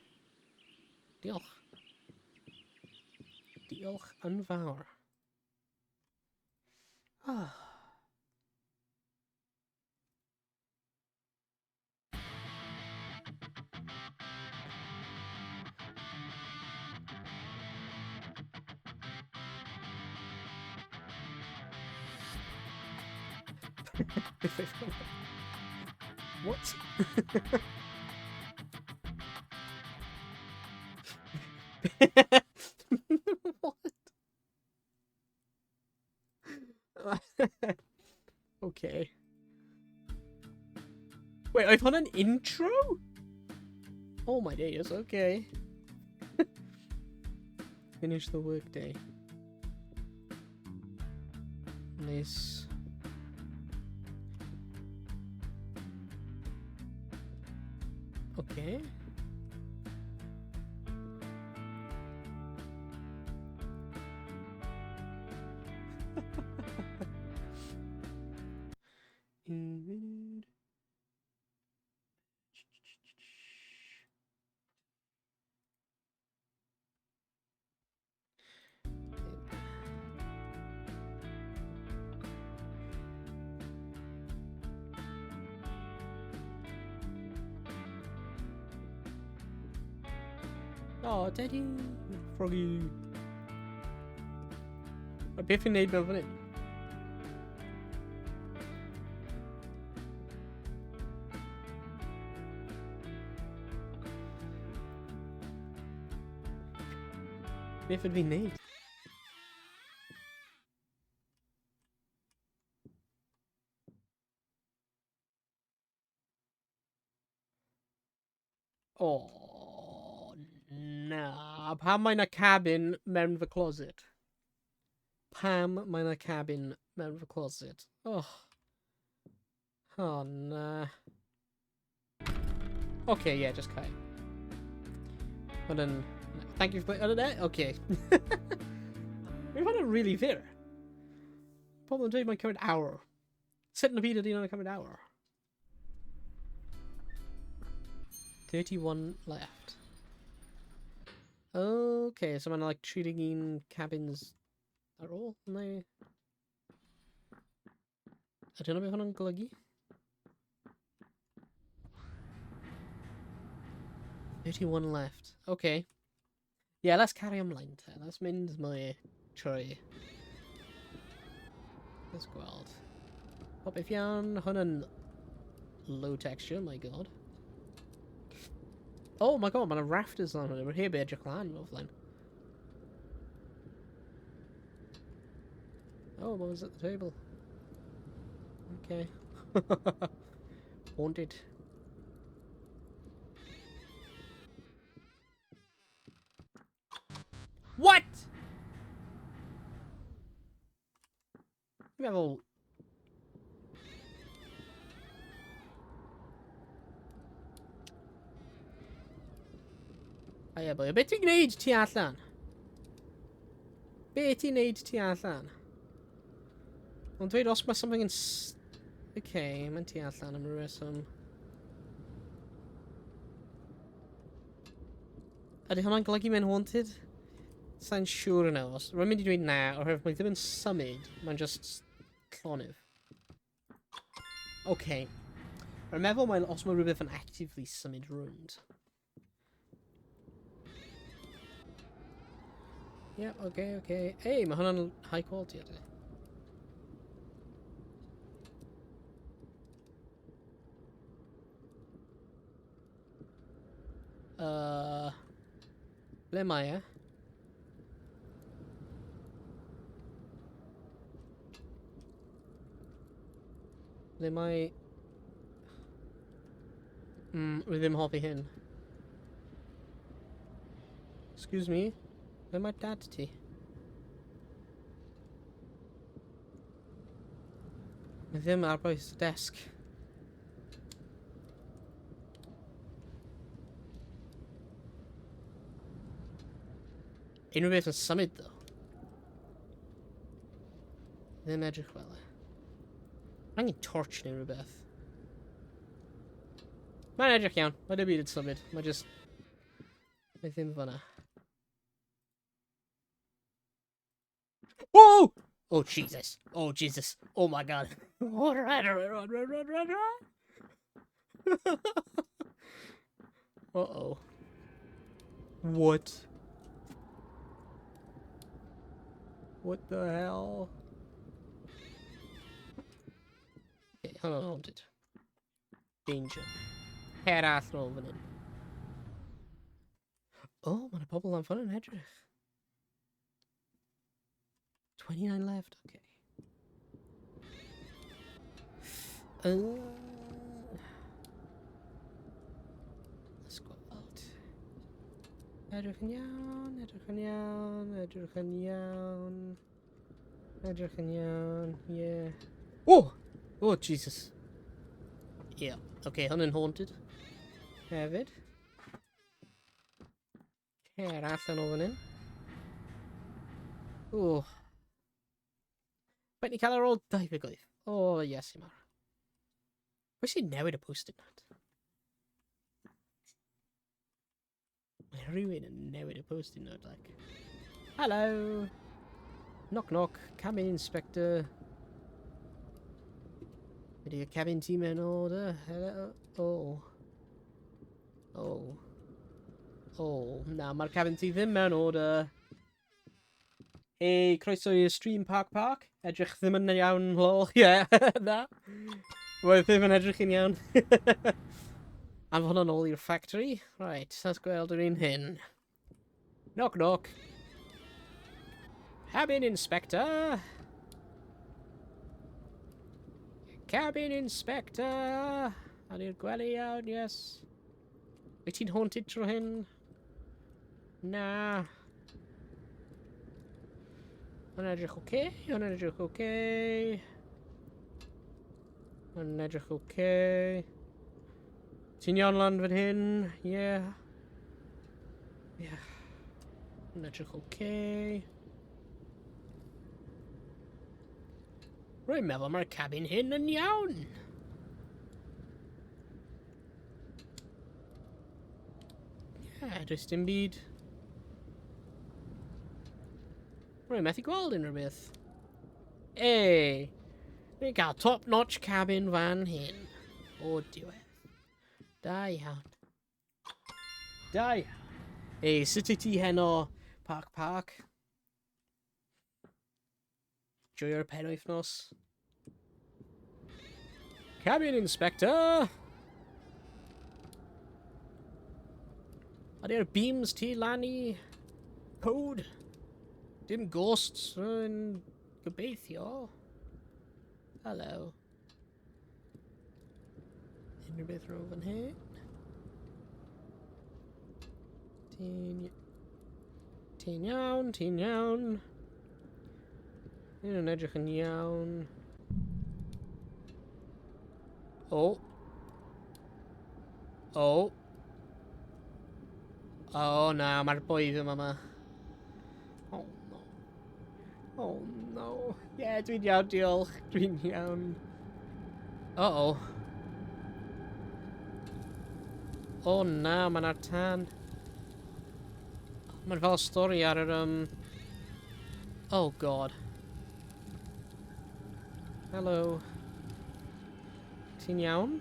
Diolch. Diolch yn fawr. Ah. What? What? Okay. Wait, I've on an intro? Oh my days, okay. Finish the workday. Nice. Okay. Oh, Daddy! Froggy! Mae beth fi'n neud mewn fan hyn? Beth ydw fi'n neud? O, na. Pam mae 'na cabin mewn fy closet? Pam mae 'na cabin mewn fy closet? Oh. Oh, na. Okay, yeah, just cau. Hwn yn... Thank you for playing... Okay. Mae hwn yn really fyr. Pobl yn dweud mae'n cymryd awr. Sut yn y byd ydy hwnna'n cymryd awr? 31 left. Okay, so mae'n like 31 cabins ar ôl, neu... Ydy hwnna beth hwnna'n golygu? 31 left. Okay. Yeah, let's carry ymlaen te. Let's mynd mwy trwy. Let's gweld. Popeth iawn. Hwn yn low texture, my god. Oh my god, mae'n rafters lan hwnna. Mae'n heb edrych lan o flaen. Oh, what was at the table? Okay. Haunted. What? Dwi'n meddwl... A ie, boi, beth ti'n gwneud tu allan? Be ti'n gwneud tu allan? Ond dweud os mae something yn... Okay, mae'n tu allan am rhywbeth. Ydy hwnna'n golygu mae'n haunted? Sa'n siŵr yna. Os rwy'n mynd i dweud na, oherwydd mae ddim yn symud, mae'n just llonydd. Okay. Rwy'n meddwl mae'n os mae rhywbeth yn actively symud rownd. Yep, okay, okay. Hey, mae hwnna'n high quality ydy. Ble mae e? Ble mae... Rwy ddim hoffi hyn. Excuse me? Ble mae dad ti? Mae ddim ar bwys y desk. Unrhyw beth yn symud, though. Ddim edrych fel e. Angen torch neu rhywbeth. Mae'n edrych iawn. Mae dim byd yn symud. Mae just... Mae ddim fyna. Oh! Oh, Jesus. Oh, Jesus. Oh, my God. Run, run, run, run, run, run, run. Uh-oh. What? What the hell? Okay, hold on, haunted. Danger. Cer allan o fan hyn. Oh, mae yna pobl lan fan yn edrych. 29 left, okay. Let's gweld. Edrych yn iawn, edrych yn iawn, edrych yn iawn. Edrych yn iawn, yeah. Oh! Oh, Jesus. Yeah, okay, hwn yn haunted. Hefyd. Cer allan o fan hyn. O. Faint ni cael ar ôl 28? O, oh, yes, i mawr. Pwy sy'n newid y post-it note? Mae rhywun yn newid y post-it note, like. Hello! Knock knock, cabin inspector. Ydy y cabin team in order? Hello? Oh. Oh. Oh, na, mae'r cabin ti ddim mewn order. Hey, croeso i'r stream Park Park. Edrych ddim yn iawn, lol. Ie, yeah, na. Roedd ddim yn edrych yn iawn. Am hwnna'n ôl i'r factory. Right, let's gweld yr un hyn. Knock, knock. Cabin inspector. Cabin inspector. Ydy'r gwely iawn, yes. Wyt ti'n haunted tro hyn? Na. Mae'n edrych oce, okay. Mae'n edrych oce. Okay. Mae'n edrych oce. Okay. Ti'n iawn lan fan hyn? Yeah. Yeah. Mae'n edrych oce. Okay. Rwy'n meddwl mae'r cabin hyn yn iawn. Yeah, does dim byd. Rwy'n methu gweld unrhyw beth. Ei! Ni'n cael top-notch cabin fan hyn. O diwedd. Da iawn. Da iawn. Ei, sut wyt ti heno, Park Park? Joio'r penwythnos. Cabin Inspector! Ydy'r beams ti lan i code? Dim ghosts yn gobeithio. Hello. Unrhyw beth rhwng fan hyn? Ti'n... Ti'n iawn, ti'n iawn. Hyn yn edrych yn iawn. O. O. O, na, mae'r boi ddim yma. Oh, no. Oh, no. Ie, yeah, dwi'n iawn, diolch. Dwi'n iawn. Uh-oh. Oh, na, mae'n ar tan. Mae'n fel stori ar yr. Oh, God. Hello. Ti'n iawn?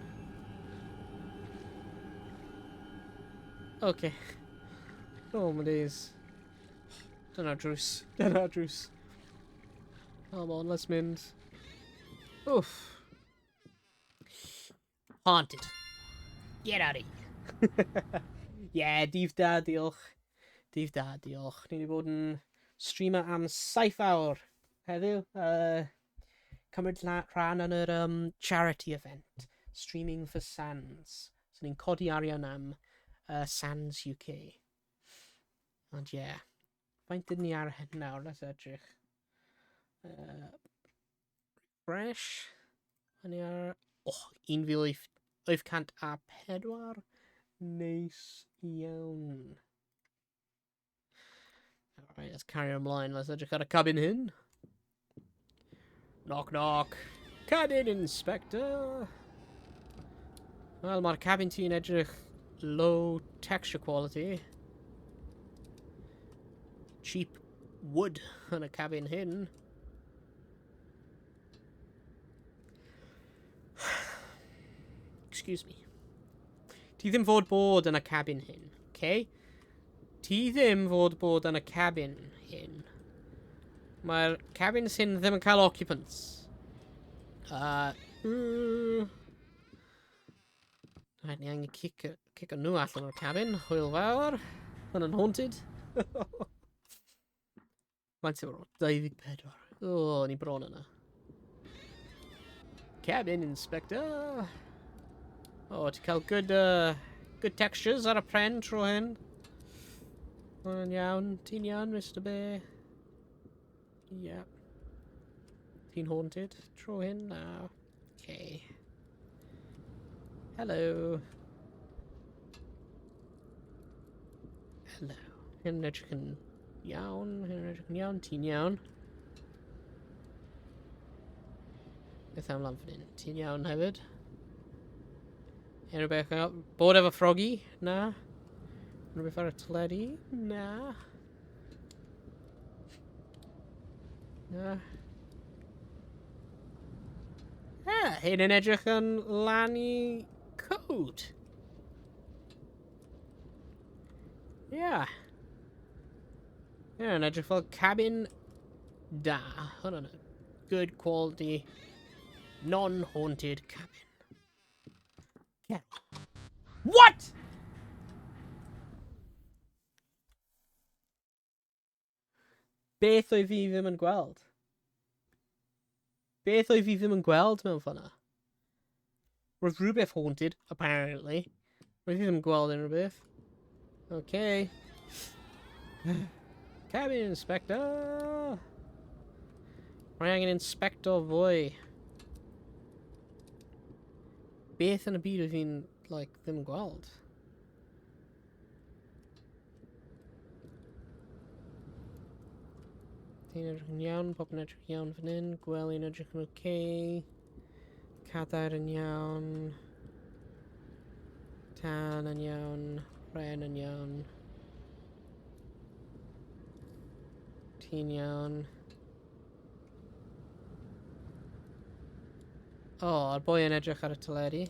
Okay. Oh, my days. Dyna drws. Dyna drws. Come on, let's mynd. Oof. Haunted. Get out of here. Yeah, dydd da, diolch. Dydd da, diolch. Ni wedi bod yn streamer am 7 awr heddiw. Cymryd rhan yn yr charity event. Streaming for Sands. So ni'n codi arian am Sands UK. Ond ie. Yeah. Faint dyn ni ar hyn nawr? Let's edrych. Refresh. Ni ar... Oh, 1804. Neis iawn. Alright, let's carry ymlaen. Let's edrych ar y cabin hyn. Knock knock. Cabin inspector. Wel, mae'r cabin ti'n edrych low texture quality. Cheap wood yn y cabin hyn. Excuse me. Ti ddim fod bod yn y cabin hyn, okay? Ti ddim fod bod yn y cabin hyn. Mae'r cabins hyn ddim yn cael occupants. Rhaid ni angen cicio, cicio nhw allan o'r cabin. Hwyl fawr. Hwn yn haunted. Faint yw 24. O, oh, ni bron yna. Cabin inspector. O, oh, ti'n cael good, good textures ar y pren tro hyn. Hwn yn iawn. Ti'n iawn, Mr Bear. Yeah. Ti'n haunted tro hyn? Na. Okay. Hello. Hello. Hyn yn edrych yn iawn. Hyn yn edrych yn iawn. Ti'n iawn. Beth am lan fan hyn? Ti'n iawn hefyd? Unrhyw beth bod efo Froggy? Na. Unrhyw beth ar y teledu? Na. Na. Ah, hyn yn edrych yn lan i code. Yeah. Yeah, yn edrych fel cabin da. Hwn yn a good quality, non-haunted cabin. Yeah. What? Beth oedd fi ddim yn gweld? Beth oedd fi ddim yn gweld mewn fanna? Roedd rhywbeth haunted, apparently. Roedd fi ddim yn gweld unrhyw beth. Okay. Cabin inspector! Mae angen inspector fwy. Beth yn y byd oedd fi'n, like, ddim yn gweld? Ti'n edrych yn iawn, pob yn edrych iawn fan hyn, gwely'n edrych yn oce. Okay. Cadair yn iawn. Tan yn iawn, pren yn iawn. Ti'n iawn. O, oh, a'r boi yn edrych ar y teledu.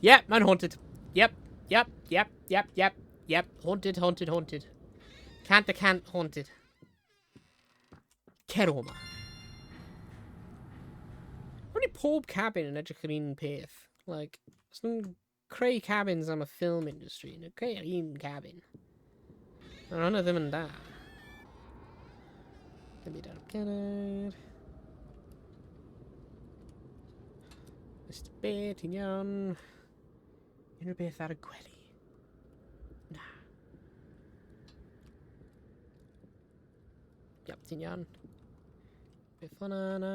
Yep, mae'n haunted. Yep, yep, yep, yep, yep, yep. Haunted, haunted, haunted. Cant y cant haunted. Cer o ma. Only pob cabin yn edrych yr un peth. Like, os nhw'n creu cabins am y film industry, nhw'n creu'r un cabin. Mae hwnna ddim yn da. Ddim byd ar cynnydd. Mr B, ti'n iawn. Unrhyw beth ar y gwely? Na. Yep, ti'n iawn. Beth hwnna na?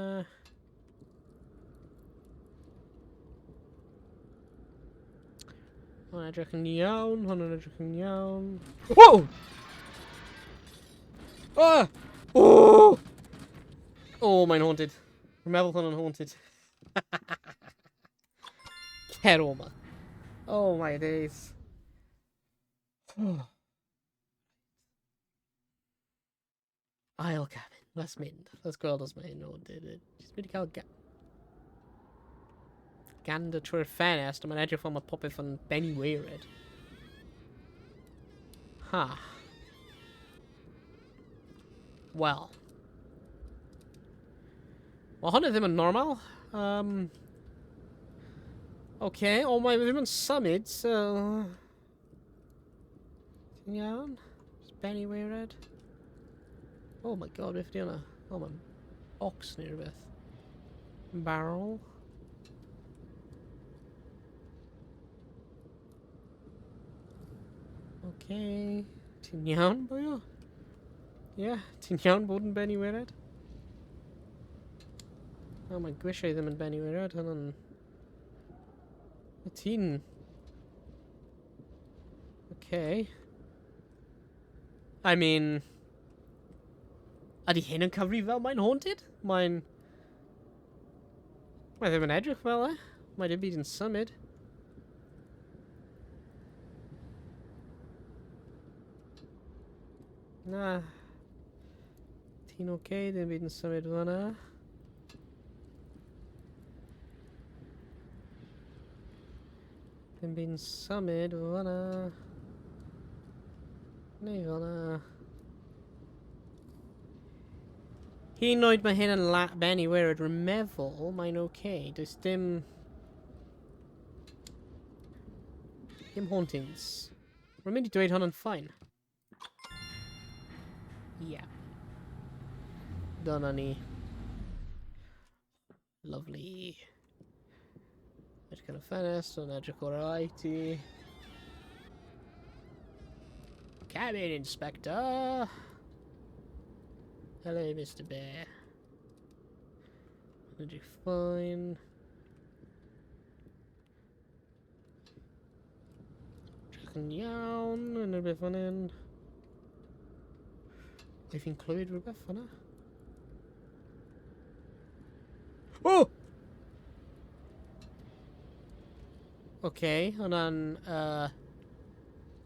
Hwnna'n edrych yn iawn, hwnna'n edrych yn iawn. Wow! Ah! Oh! Oh, mae'n haunted. Rwy'n meddwl hwnna'n haunted. Cer o ma. Oh my days. Ail cabin. Let's mynd. Let's gweld os mae hyn haunted. Jyst mynd i cael ga gander trwy'r ffenest, ond mae'n edrych fel mae popeth yn Benny Wared. Ha. Wel. Mae hwnna ddim yn normal. Okay, o mae ddim yn symud, so... Ti'n iawn? Just Benny Wared. Oh my god, beth ydi hwnna? Oh, mae'n box neu rhywbeth. Barrel. Okay. Ti'n iawn, boyo? Ie, yeah, ti'n iawn bod yn Benny Wared? Oh, mae gwisiau ddim yn Benny Wared, hwnna'n... Ti'n... Okay. I mean... Ydy hyn yn cyfri fel mae'n haunted? Mae'n... Mae ddim yn edrych fel e. Mae dim byd yn symud. Na. Ti'n oce, okay, dim byd yn symud fyna. Dim byd yn symud fyna. Neu fyna. Hyd yn oed mae hyn yn lap anywhere, rwy'n meddwl mae'n oce. Okay. Does dim... Dim hauntings. Rwy'n mynd i dweud hwn yn fine. Yeah. Dyna ni. Lovely. Edrych yn y ffenest, o'n edrych o'r IT. Cabin Inspector! Hello, Mr Bear. Edrych fine. Edrych yn iawn, yn rhywbeth fan hyn. Wyf fi'n clywed rhywbeth fanna? Oh! Oce, okay, hwnna'n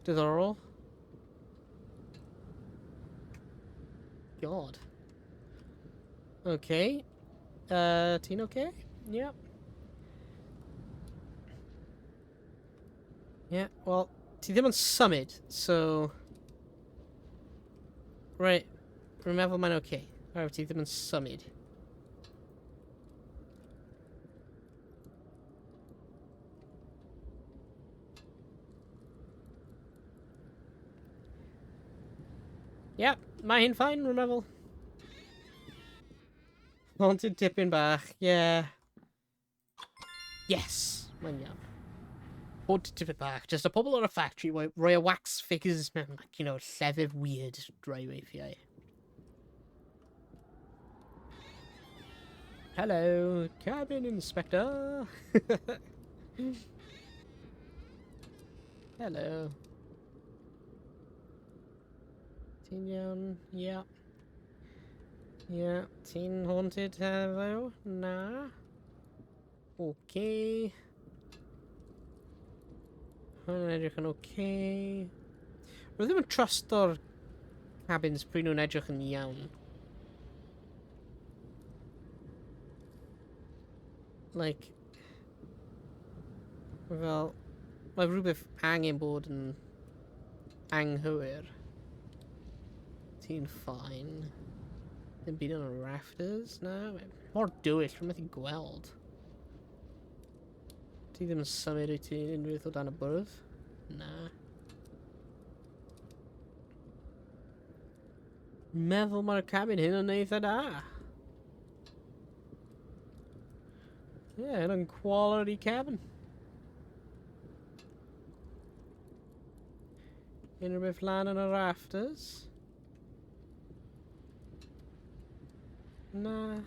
diddorol. God. Okay. Ti'n okay? Yep. Yeah, well, ti ddim yn symud, so... Right, rwy'n meddwl mae'n okay. Right, ti ddim yn symud. Yep, mae hi'n fine, rwy'n meddwl. Haunted tipyn bach, yeah. Yes! Mae'n iawn. Haunted tipyn bach. Just a pobl o'r factory roi y wax figures mewn, like, you know, llefydd weird dry weithiau. Hello, cabin inspector. Hello. Ti'n iawn? Yeah. Yeah, ti'n haunted heddiw? Na. Okay. Hwn yn edrych yn okay. Rwy ddim yn trusto'r cabins pryd nhw'n edrych yn iawn. Like, fel, mae rhywbeth angen bod yn anghywir. Ti'n fine. Ddim byd yn y rafters, na. Mor dywyll, rwy'n methu gweld. Ti ddim yn symud wyt ti unrhyw beth o dan y bwrdd? Na. Meddwl mae'r cabin hyn yn eitha da. Ie, yeah, hyn yn quality cabin. Unrhyw beth lan yn y rafters? Na.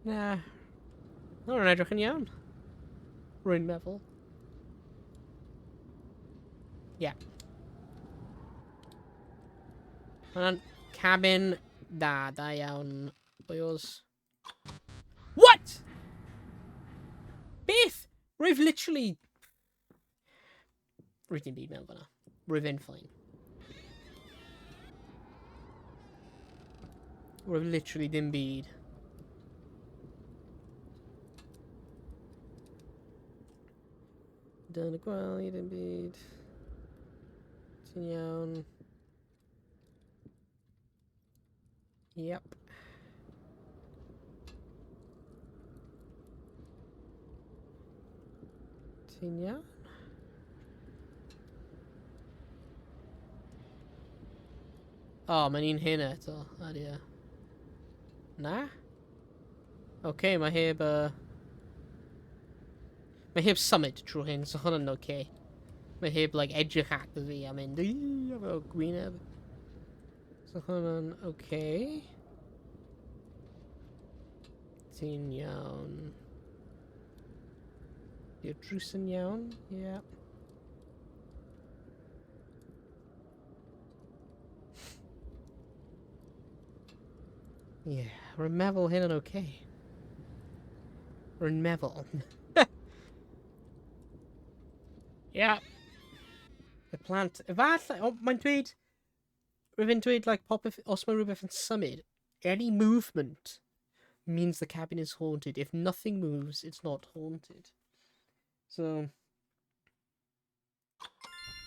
Na. Mae'n edrych yn iawn. Rwy'n meddwl. Ie. Yeah. Hwna'n cabin da, da iawn, boys. What? Beth? Rwyf literally... Rwyf dim byd mewn fyna. Rwyf yn fine. Rwyf literally dim byd. Dyna gwely, dim byd. Ti'n iawn. Yep. Ti'n iawn? O, oh, mae'n un hyn eto. Ydy e. Na? Oce, okay, mae heb... Mae heb symud trwy hyn, so hwnna'n oce. Okay. Mae heb, like, edrych at fi a mynd, efo gwyneb. So hwnna'n oce. Okay. Ti'n iawn. Di'r drws yn iawn? Ie. Yeah. Yeah, rwy'n meddwl hyn yn okay. Rwy'n meddwl. Yeah. Y plant. Efallai, oh, mae'n dweud... Rwy'n dweud, like, popeth, os mae rhywbeth yn symud, any movement means the cabin is haunted. If nothing moves, it's not haunted. So...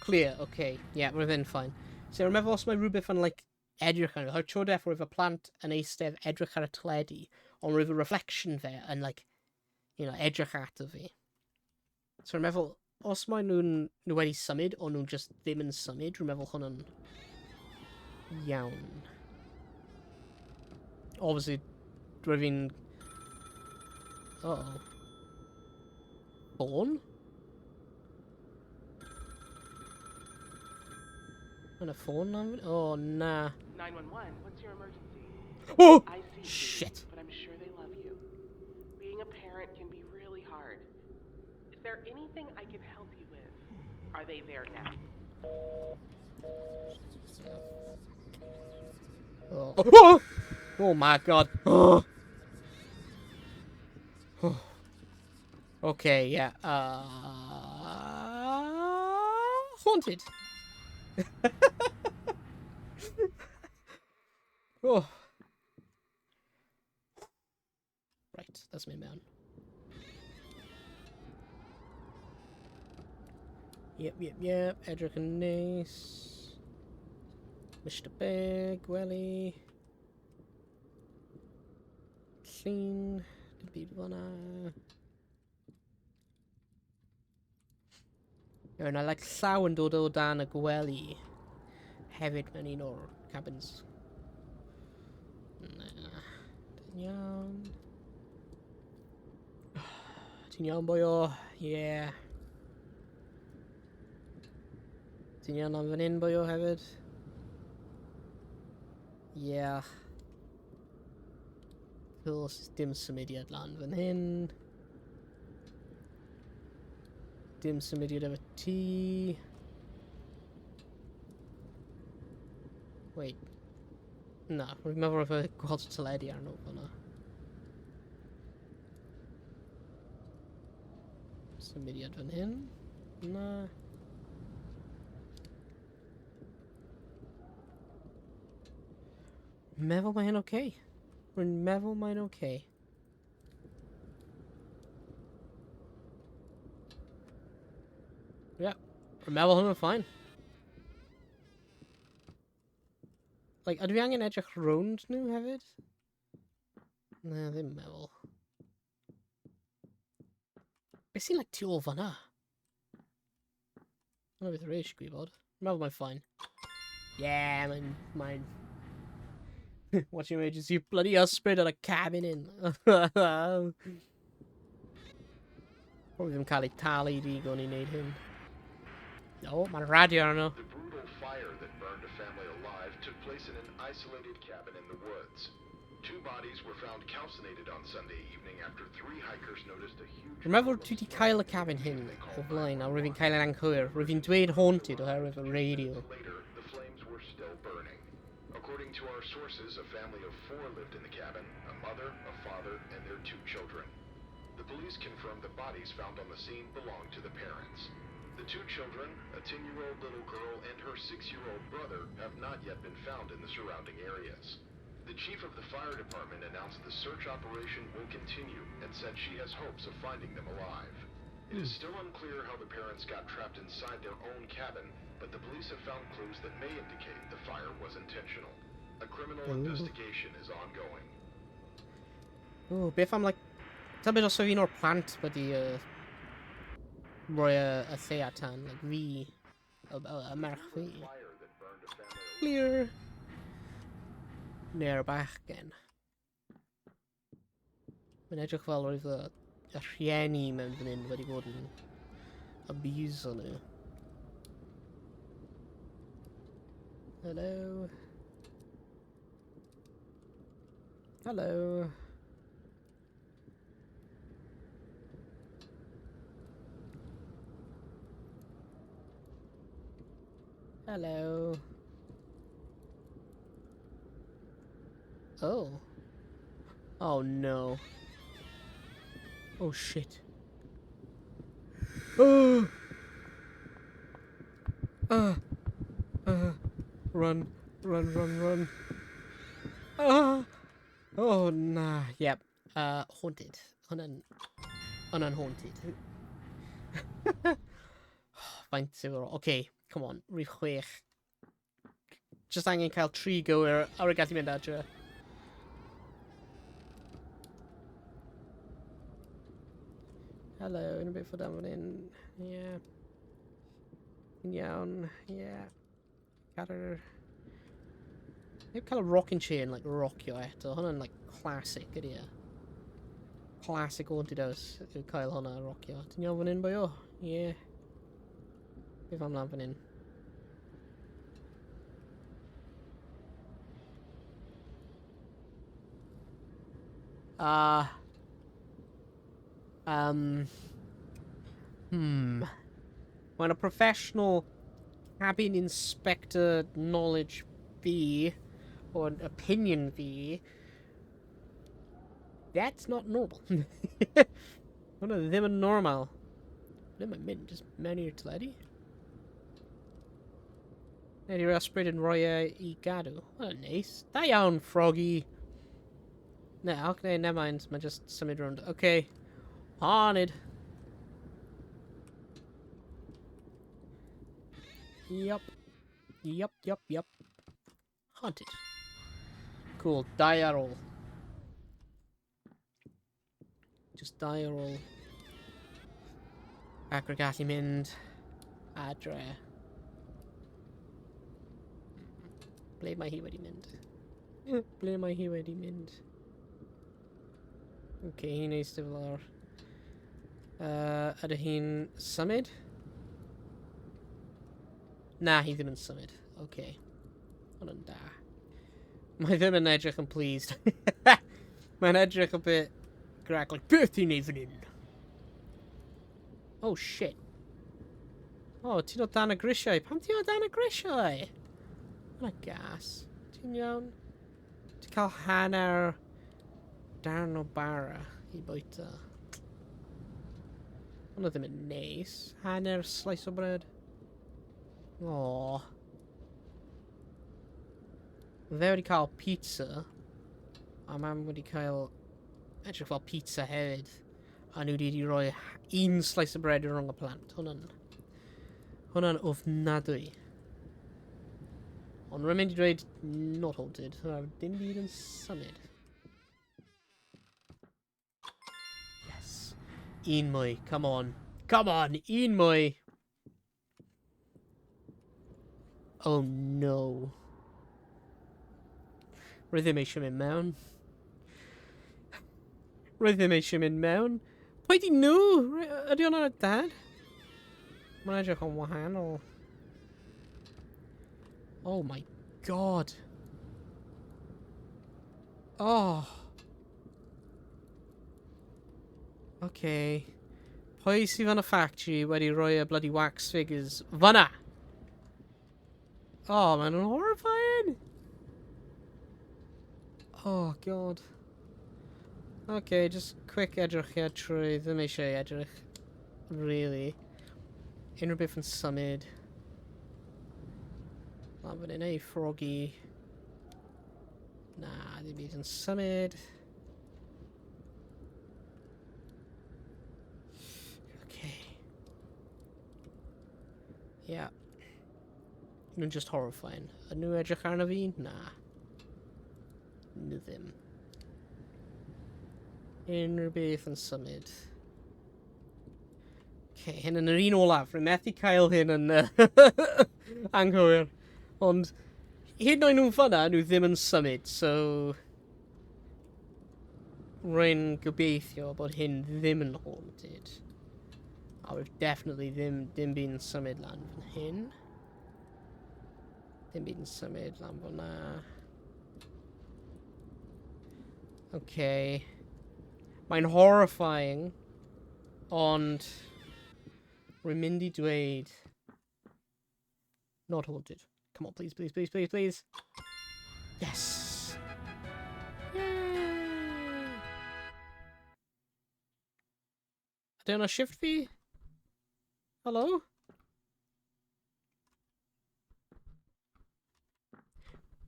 Clear, okay. Yeah, roedd e'n fine. So, rwy'n meddwl os mae rhywbeth yn, like, edrych arno. Oherwydd tro def roedd y plant yn eistedd edrych ar y teledu, ond roedd y reflection fe yn, like, edrych ato fi. So, rwy'n meddwl, os mae nhw wedi symud, o nhw just ddim yn symud, rwy'n meddwl hwnna'n iawn. Obviously, rwy'n fi'n... Uh-oh. Ffôn? Yn y ffôn am... Oh, na. 911, what's your emergency? Oh! I see you, Shit. But I'm sure they love you. Being a parent can be really hard. Is there anything I can help you with? Are they there now? Oh. Oh! Oh my god. Oh. Oh. Okay, yeah. Haunted. Oh. Right, that's me mewn. Yep. Edrych yn neis. Mr Bear, gwely. Llun. Dim byd fan'na. Iawn, a like llaw yn dod o dan y gwely. Hefyd mewn un o'r cabins. Na. Ti'n iawn. Ti'n iawn, boyo? Yeah. Ti'n iawn am fan hyn, boyo, hefyd? Yeah. Cool, dim symudiad lan fan hyn. Dim symudiad efo ti. Wait. Na, rwy'n meddwl roedd gweld teledu arno fan'na. Symudiad fan hyn. Na. Meddwl mae hyn oce. Okay. Rwy'n meddwl mae'n oce. Okay. Yeah. Rwy'n meddwl hwnna'n fine. Like, ydw i angen edrych rownd nhw hefyd? Na, ddim meddwl. Beth sy'n like tu ôl fan'na? Hwna beth rwy eisiau gwybod. Rwy'n meddwl mae'n fine. Yeah, mae'n... Watching emergency bloody ysbryd ar y cabin in. Probably ddim cael ei talu digon i wneud hyn. O, mae'n radio arno. The brutal fire that burned a family alive took place in an isolated cabin in the woods. Two bodies were found calcinated on Sunday evening after three hikers noticed a huge Dwi'n meddwl dwi wedi cael y cabin hyn o flaen, a rwy'n fi'n cael yn anghywir. Rwy'n fi'n dweud haunted oherwydd y radio. Later, the flames were still burning. According to our sources, a family of four lived in the cabin, a mother, a father, and their two children. The police confirmed the bodies found on the scene belonged to the parents. The two children, a 10-year-old little girl and her 6-year-old brother, have not yet been found in the surrounding areas. The chief of the fire department announced the search operation will continue and said she has hopes of finding them alive. It is still unclear how the parents got trapped inside their own cabin, but the police have found clues that may indicate the fire was intentional. A criminal Ooh. investigation is ongoing. O, beth am, like... Tybed os oedd un o'r plant wedi rhoi y lle ar tan, like fi, y merch fi. Clear. Neu'r bachgen. Mae'n edrych fel roedd y rhieni mewn fan hyn wedi bod yn abuse nhw. Hello. Hello. Hello. Oh. Oh no. Oh shit. Oh! Run, run, run, run. Ah! Oh na, yep. Haunted. Hwnna'n... Hwnna'n haunted. Faint yw... Okay, come on, rhif 6. Just angen cael 3 gywir ar y gallu mynd adre. Hello, unrhyw beth fod am fan hyn. Yeah. Yn iawn, yeah. Cael yr... Heb cael y rocking chair yn like, rocio eto. Hwnna'n like, classic, ydy e? Classic Haunted House yw cael hwnna rocio. Ti'n iawn fan hyn, boyo? Yeah. Beth am lan fan hyn? When a professional cabin inspector knowledge fi, or an opinion fi, that's not normal. Hwnna ddim yn normal. Ble mae'n mynd? Just mewn i'r teledu? Neu i'r ysbryd yn rhoi e i gadw. Hwnna'n neis. Da iawn, Froggy. Ne, okay, never mind. Mae just symud rownd. Okay. Haunted. Yup. Yup, yup, yup. Haunted. Cool. Dau ar ôl. Just dau ar ôl. Ac rwy'n gallu mynd adre. Ble mae hi wedi mynd? Ble mae hi wedi mynd? Oce, okay, hi'n eistedd fel ar. Ydy hi'n symud? Na, hi ddim yn symud. Oce. Okay. Hwnna'n da. Mae ddim yn edrych yn pleased. Mae'n edrych a bit grac, like, beth ti'n neud fan hyn? Oh, shit. Oh, ti'n o dan y grisiau. Pam ti'n o dan y grisiau? Hwnna gas. Ti'n iawn? Ti'n cael hanner darn o bara i bwyta. Hwnna ddim yn neis. Hanner slice o bread. Oh. Fe wedi cael pizza. A mam wedi cael edrych fel pizza hefyd. A nhw wedi rhoi un slice o bread rhwng y plant. Hwnna'n ofnadwy. Ond rwy'n mynd i dweud not haunted. Dim byd yn symud. Yes. Un mwy. Come on. Come on. Un mwy. Oh no. Rwy ddim eisiau mynd mewn. Rwy ddim eisiau mynd mewn. Pwy di nhw? Ydy hwnna'n dad? Mae'n edrych yn wahanol. Oh my god. Oh. Okay. Pwy sydd yn y factory wedi rhoi y bloody wax figures fyna? Oh, maen nhw'n horrifying! Oh, god. Okay, just quick edrychiad trwy, ddim eisiau edrych. Really. Unrhyw beth yn symud. Lan fan hyn, ei, froggy. Na, ddim byd yn symud. Okay. Yeah. Nhw'n just horrifying. Ydyn nhw edrych arno fi? Na. Nhw ddim. Unrhyw beth yn symud. Okay, hyn yn yr un olaf. Rwy'n methu cael hyn yn anghywir. Ond, hyd yn oed nhw'n fyna, nhw ddim yn symud, so... Rwy'n gobeithio bod hyn ddim yn haunted. A we've definitely ddim, dim byd yn symud lan fan hyn. Dim byd yn symud lan fan na. Okay. Mae'n horrifying, ond rwy'n mynd i dweud not haunted. Come on, please, please, please, please, please. Yes! Yay! Ydy hwnna shift fi? Hello?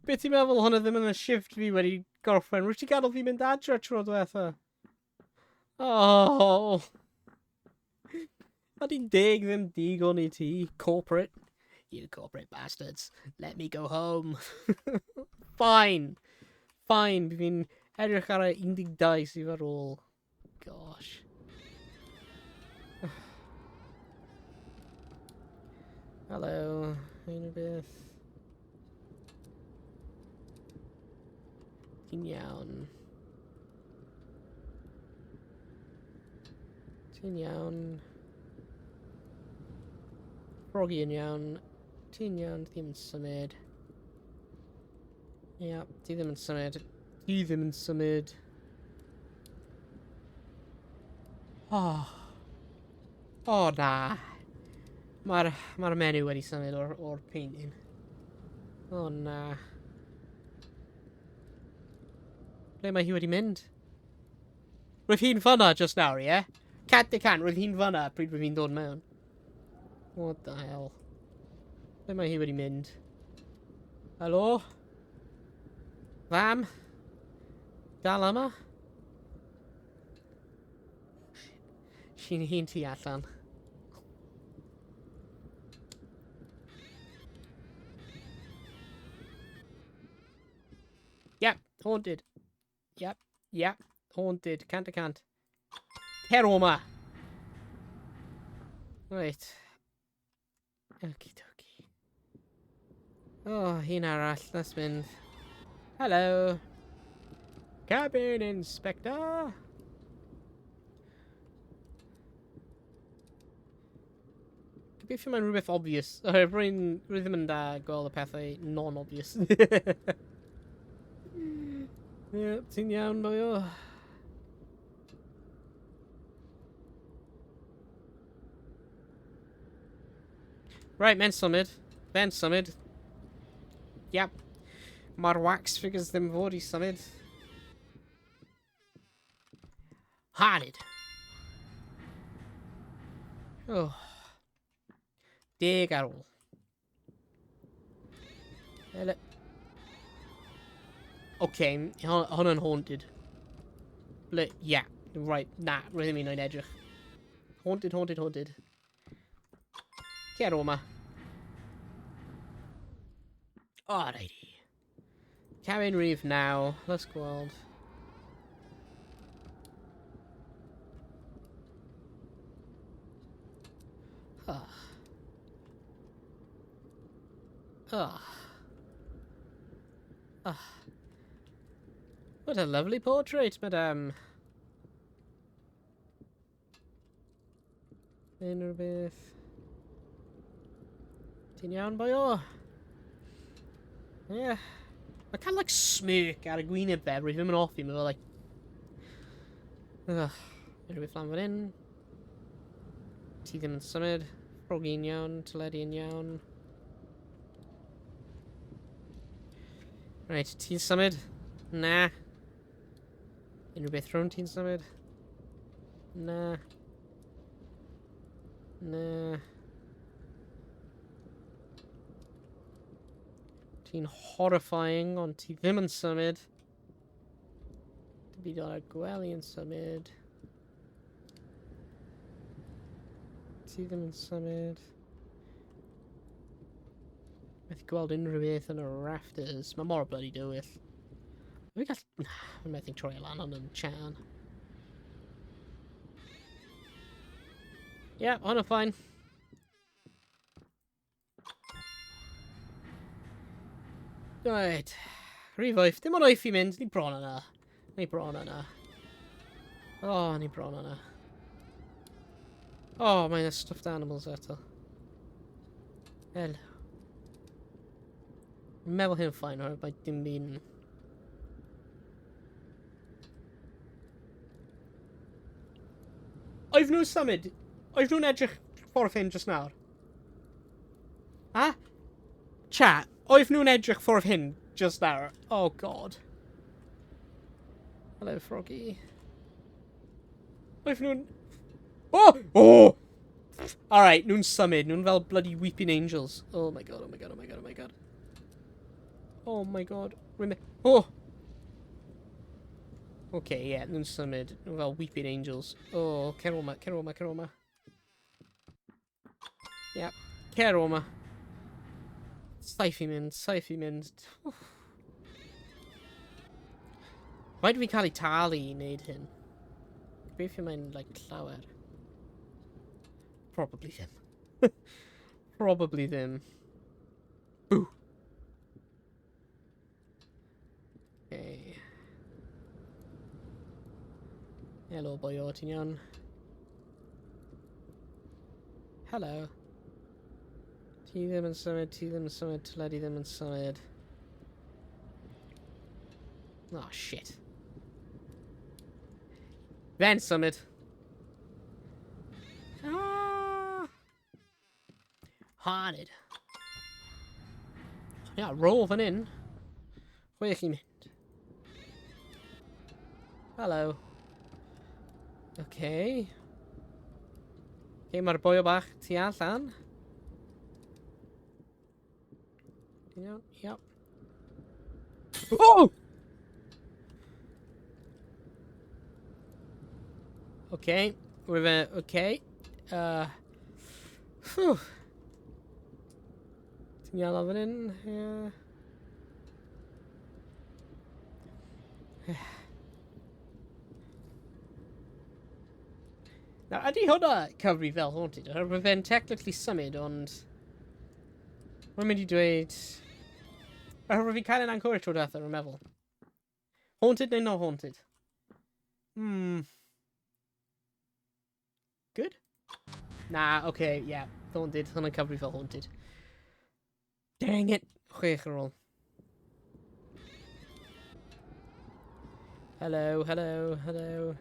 Be ti'n meddwl hwnna ddim yn y shift fi wedi gorffen? Rwyt ti'n gadael fi mynd adre tro diwetha? Oh. Ydy deg ddim digon i ti, corporate. You corporate bastards. Let me go home. Fine. Fine. Fi'n edrych ar y 12 sydd ar ôl. Gosh. Hello. Unrhyw beth? Ti'n iawn. Ti'n iawn. Froggy yn iawn. Ti'n iawn, ti ddim yn symud. Ia, yeah, ti ddim yn symud. Ti ddim yn symud. Oh. Oh, na. Mae'r ma menyw wedi symud o'r, or painting. Oh, na. Ble mae hi wedi mynd? Roedd hi'n fyna just nawr, ie? Yeah? Cant y cant, roedd hi'n fyna pryd roedd hi'n dod mewn. What the hell? Ble mae hi wedi mynd? Helo? Fam? Dal yma? Sy'n hi'n tu allan. Yep, haunted. Yep, yep, haunted, cant y cant. Cer o ma! Right. Okie dokie. Oh, un arall, let's mynd. Hello! Cabin Inspector! Gobeithio mae'n rhywbeth obvious. Rwy'n rwy ddim yn da gweld y pethau non-obvious. Ie, ti'n iawn, boyo. Right, men symud. Men symud. Yep. Mae'r wax figures ddim fod i symud. Haunted. Oh. Deg ar ôl. Hele. Okay, hwn yn haunted. Ble, yeah, right, na, roedd ddim un oed edrych. Haunted, haunted, haunted. Cer o ma. Alrighty. Cabin Reef now. Let's gweld. Ugh. Ugh. Ugh. What a lovely portrait, madame. Unrhyw beth. Ti'n iawn, boi o? Yeah. Mae cael, like, smirk ar y gwyneb fe, rwy'n ddim yn hoffi, mae fe, like... Ugh. Unrhyw beth lan fan hyn. Ti ddim yn symud. Frogi'n iawn, teledu yn iawn. Right, ti'n symud? Na. Unrhyw beth rhwng ti'n symud? Na. Na. Ti'n horrifying, ond ti ddim yn symud. Dim byd ar y gwely yn symud. Ti ddim yn symud. Methu gweld unrhyw beth yn y rafters. Mae mor bloody dywyll. Fi gall... Na, fi'n methu troi e lan ond yn chan. Yeah, hwnna fine. Right. Rhif wyth. Dim ond wyth i mynd. Ni bron yna. Ni bron yna. Oh, ni bron yna. Oh, mae'n stuffed animals eto. Hello. Meddwl hyn fine, oherwydd mae dim byd... Oedd nhw'n symud? Oedd nhw'n edrych ffordd hyn just nawr? Ha? Chat, oedd nhw'n edrych ffordd hyn just nawr? Oh god. Hello, Froggy. Oedd nhw'n... Oh! Oh! Alright, nhw'n symud. Nhw'n fel bloody weeping angels. Oh my god, oh my god, oh my god, oh my god. Oh my god. Rwy'n... Oh! Okay, yeah, nhw'n symud. Nhw'n fel weeping angels. Oh, cer oma, cer oma, cer oma. Yeah, cer oma. Saith i mynd, saith i mynd. Rhaid fi cael ei talu i wneud hyn. Gobeithio mae'n, like, llawer. Probably ddim. Probably ddim. Boo! Okay. Helo, boyo, ti'n iawn? Hello. Ti ddim yn symud, ti ddim yn symud, teledu ddim yn symud. Oh, shit. Fe'n symud. Ah! Haunted. Ia, roll fan hyn. Chwech i mynd. Hello. Okay. Okay, mae'r boi o bach tu allan. Ti'n iawn? Iawn. Oh! Okay, we're fe, okay. Phew. Ti'n iawn lawr fan hyn? Yeah. Nawr, ydy hwnna cyfri fel haunted? Oherwydd fe'n technically symud, ond... Rwy'n mynd i dweud... Oherwydd fi'n cael yn anghywir tro diwetha, rwy'n meddwl. Haunted neu not haunted? Good? Na, okay, yeah. Haunted. Hwnna'n cyfri fel haunted. Dang it! Chwech ar ôl. Hello, hello, hello.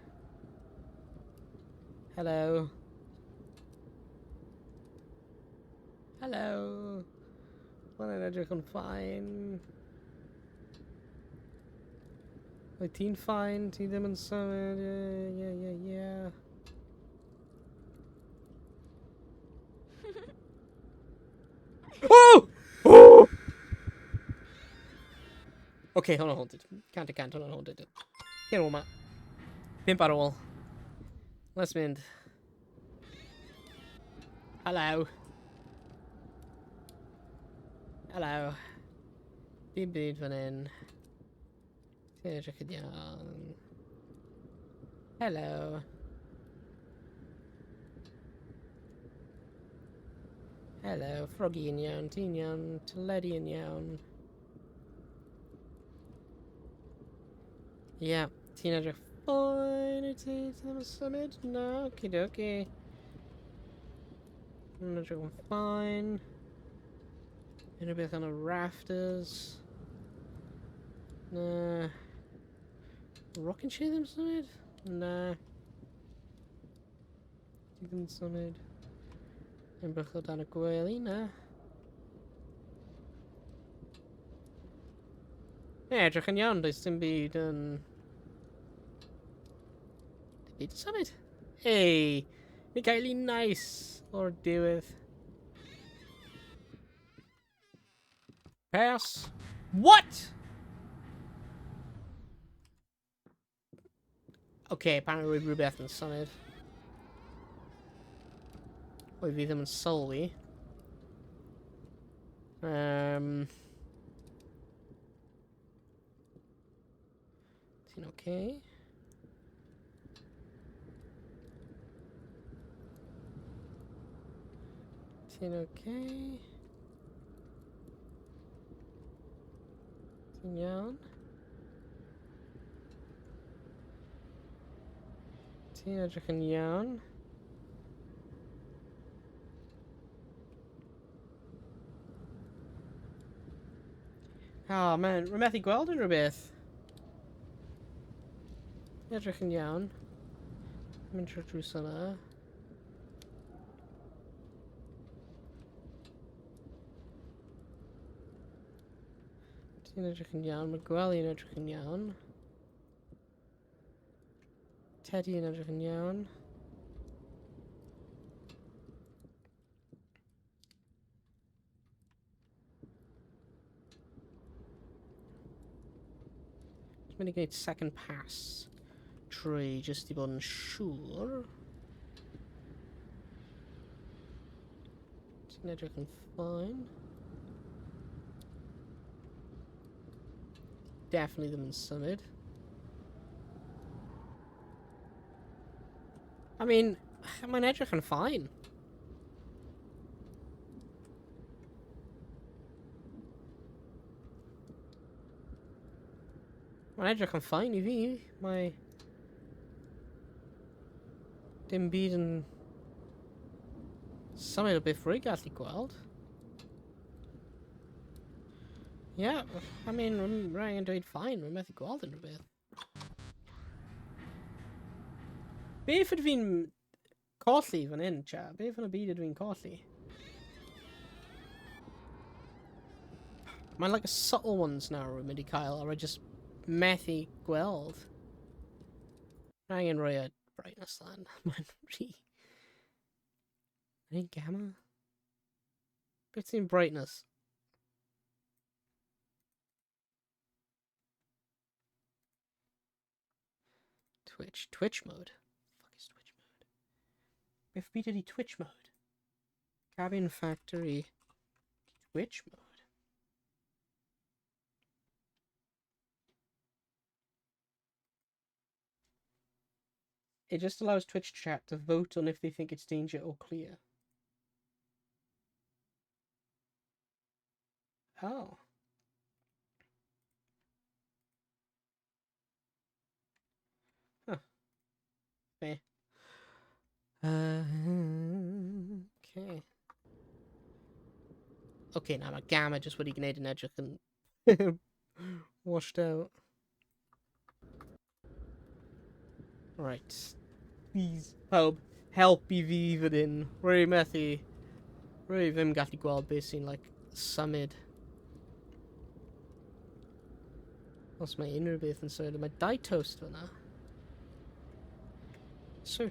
Hello. Hello. Hwnna'n edrych yn fine. Wyt ti'n fine? Ti ddim yn symud? Yeah, yeah, yeah, yeah. Oh! Oh! Okay, hwnna'n haunted. 100%, hwnna'n haunted. Cer o ma. Pimp ar ôl. Let's mynd. Hello. Hello. Dim byd fan hyn. Ti'n edrych yn iawn. Hello. Hello, Froggy yn iawn, ti'n iawn, Teledu yn iawn. Ie, yeah, ti'n edrych fine, wyt ti? Ti ddim yn symud? No, okie dokie. Yn edrych yn fine. Unrhyw beth yn y rafters? Na. Rocking chair ddim symud? Na. Ti ddim yn symud. Yn bych o dan y gwely, na. Ie, edrych yn iawn, does dim byd yn... Dim byd yn symud. Hey, ni gael un nice o'r diwedd. Pass. What? Okay, apparently roedd rhywbeth yn symud. Oedd fi ddim yn sylwi. Ti'n okay? Ti'n okay? Ti'n iawn? Ti'n edrych yn iawn? Oh man, rwy'n methu gweld unrhyw beth. Edrych yn iawn. Mynd trwy'r drws yna. Ti'n edrych yn iawn, mae gwely yn edrych yn iawn. Teddy yn edrych yn iawn. Mynd i gwneud second pass trwy jyst i bod yn siŵr. Ti'n edrych yn fine. Definitely ddim yn symud. I mean, mae'n edrych yn fine. Mae'n edrych yn fine i fi. Mae... Dim byd yn... Symud o beth rwy'n gallu gweld. Yeah, I mean, rwy'n angen dweud fine, rwy'n methu gweld unrhyw beth. Beth ydw fi'n colli fan hyn, cha? Beth yn y byd ydw i'n colli? Mae'n like a subtle ones nawr rwy'n mynd i cael, a rwy'n just methu gweld. Rwy'n angen rhoi y brightness lan. Mae'n rhy... Rhy gamma? Beth sy'n brightness? Twitch. Twitch mode. Fuck is Twitch mode? Beth byd ydi Twitch mode? Cabin Factory. Twitch mode. It just allows Twitch chat to vote on if they think it's danger or clear. Oh. Huh. Fair. Okay. Okay, na, mae Gamma jyst wedi gwneud yn edrych yn washed out. Right. Please, pawb, help i fi fan hyn. Rwy methu... Rwy ddim gallu gweld beth sy'n, like, symud. Os mae unrhyw beth yn symud, mae dau toast fyna. So...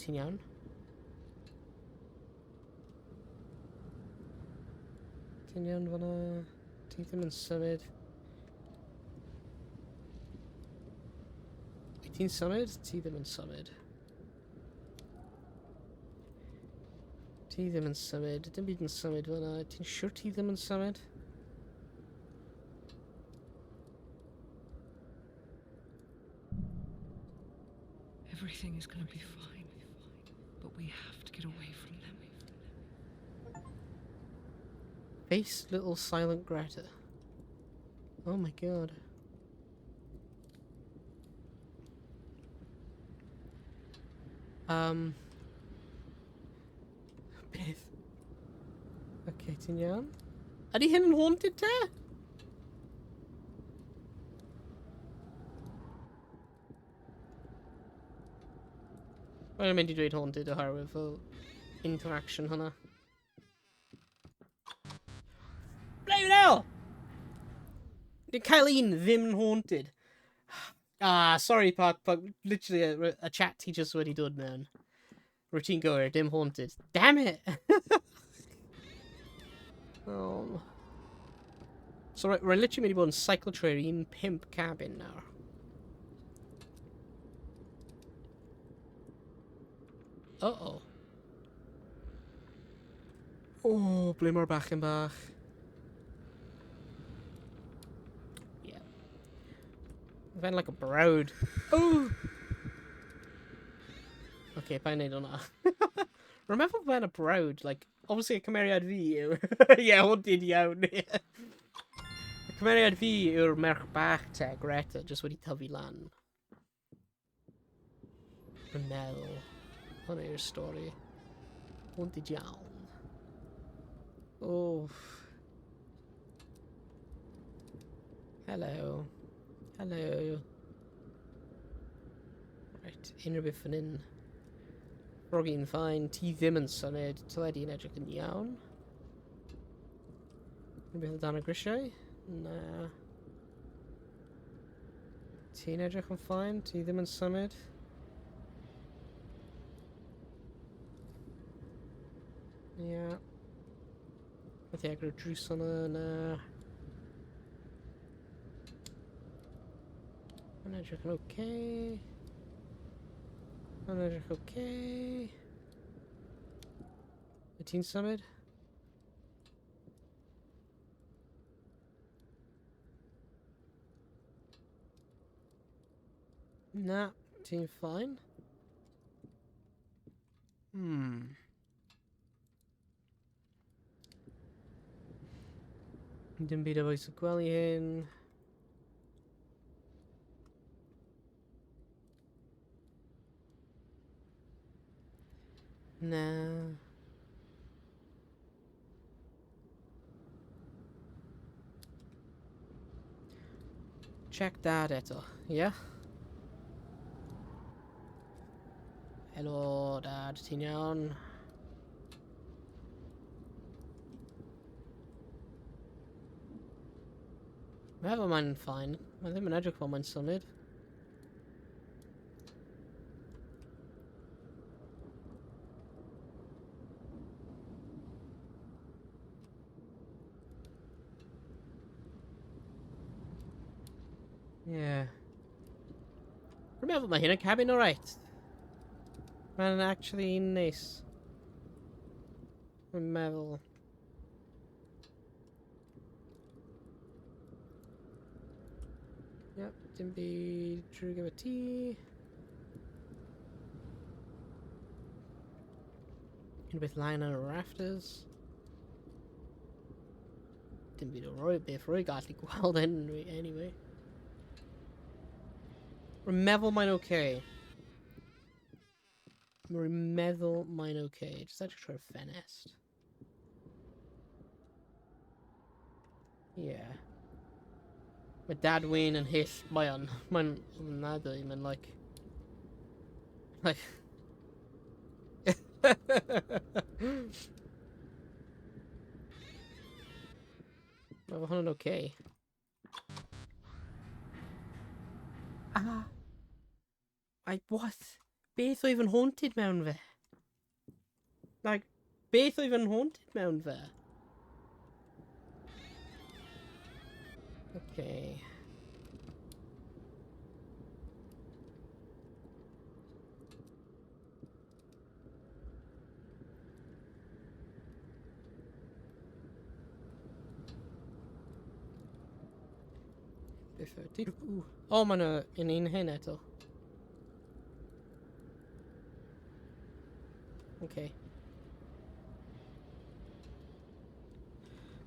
Ti'n iawn? Ti'n iawn fyna? Ti ddim yn symud. Wyt ti'n symud? Ti ddim yn symud. Ti ddim yn symud. Dim byd yn symud fyna. Ti'n siwr ti ddim yn symud? Everything is gonna be fine, but we have to get away from them. Face little silent Greta. Oh my god. Um. Beth? Okay, ti'n iawn? Ydy hyn yn haunted te? Mae'n mynd i dweud haunted oherwydd fel interaction hwnna. Bloody hell! Did cael un ddim yn haunted. Ah, sorry, Park, but literally a, a chat ti just wedi dod mewn. Routine goer, dim haunted. Damn it! oh. So, right, rwy'n literally mynd i bod yn cycle trwy'r un pimp cabin nawr. Uh-oh. Oh, ble mae'r bachgen bach? Yeah. Fe'n like a brawd. Oh! Okay, pa'n neud hwnna? Remember fe'n a brawd, like, obviously y cymeriad fi yw... yeah, haunted iawn. Y cymeriad fi yw'r merch bach te, Greta, just wedi tyfu lan. Rwy'n meddwl. Hwna yw'r stori. Haunted iawn. Oh. Hello. Hello. Right, unrhyw beth fan hyn. Froggy'n fine, ti ddim yn symud, teledu yn edrych yn iawn. Unrhyw beth o dan y grisiau? Na. Ti'n edrych yn fine, ti ddim yn symud. Ie. Yeah. Methu agor y drws yna, na. Mae'n edrych yn okay. Mae'n edrych okay. Wyt ti'n symud? Na, ti'n fine. Dim byd o bwys y gwely hyn. Na. Check dad eto, ie? Yeah? Helo, dad, ti'n iawn? Meddwl mae'n fine. Mae ddim yn edrych fel mae'n symud. Yeah. Rwy'n meddwl mae hyn yn cabin alright. Mae'n actually neis. Rwy'n meddwl. Yep, dim byd drwy gyda ti. Unrhyw beth lan ar y rafters. Dim byd o roi beth rwy gallu gweld anyway. Anyway. Rwy'n meddwl mae'n okay. Rwy'n meddwl mae'n okay. Just edrych trwy'r ffenest. Yeah. Mae Dad Wayne yn hyll. Mae o'n... Mae'n ofnadwy. Mae'n like... Like... Mae hwn yn okay. Ah. I, what? Beth oedd yn haunted mewn fe? Like, beth oedd yn haunted mewn fe? Okay. Beth ydy? O, mae yna un un hyn eto. Okay.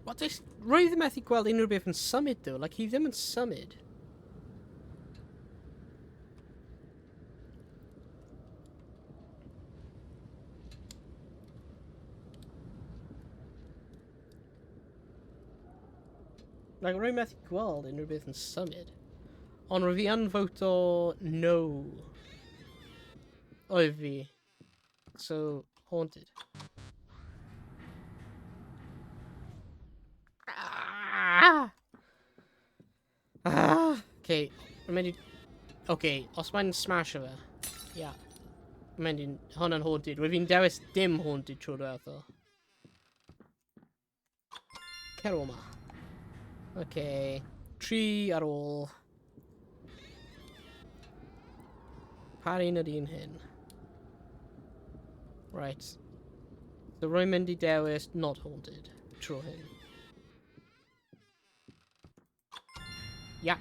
What is... Rwy ddim methu gweld unrhyw beth yn symud, though. Like, hi ddim yn symud. Like, rwy'n methu gweld unrhyw beth yn symud. Ond rwy fi yn voto no. Oedd fi. So, haunted. Ah! Ah! Okay, rwy'n mynd i... Okay, os mae'n smash o fe. Yeah. Rwy'n mynd i... Hwnna'n haunted. Rwy'n fi'n dewis dim haunted trwy'r diwethaf. Cer o ma. Okay. Tri ar ôl. Pa un ydy un hyn? Right. So rwy'n mynd i dewis not haunted tro hyn. Ia.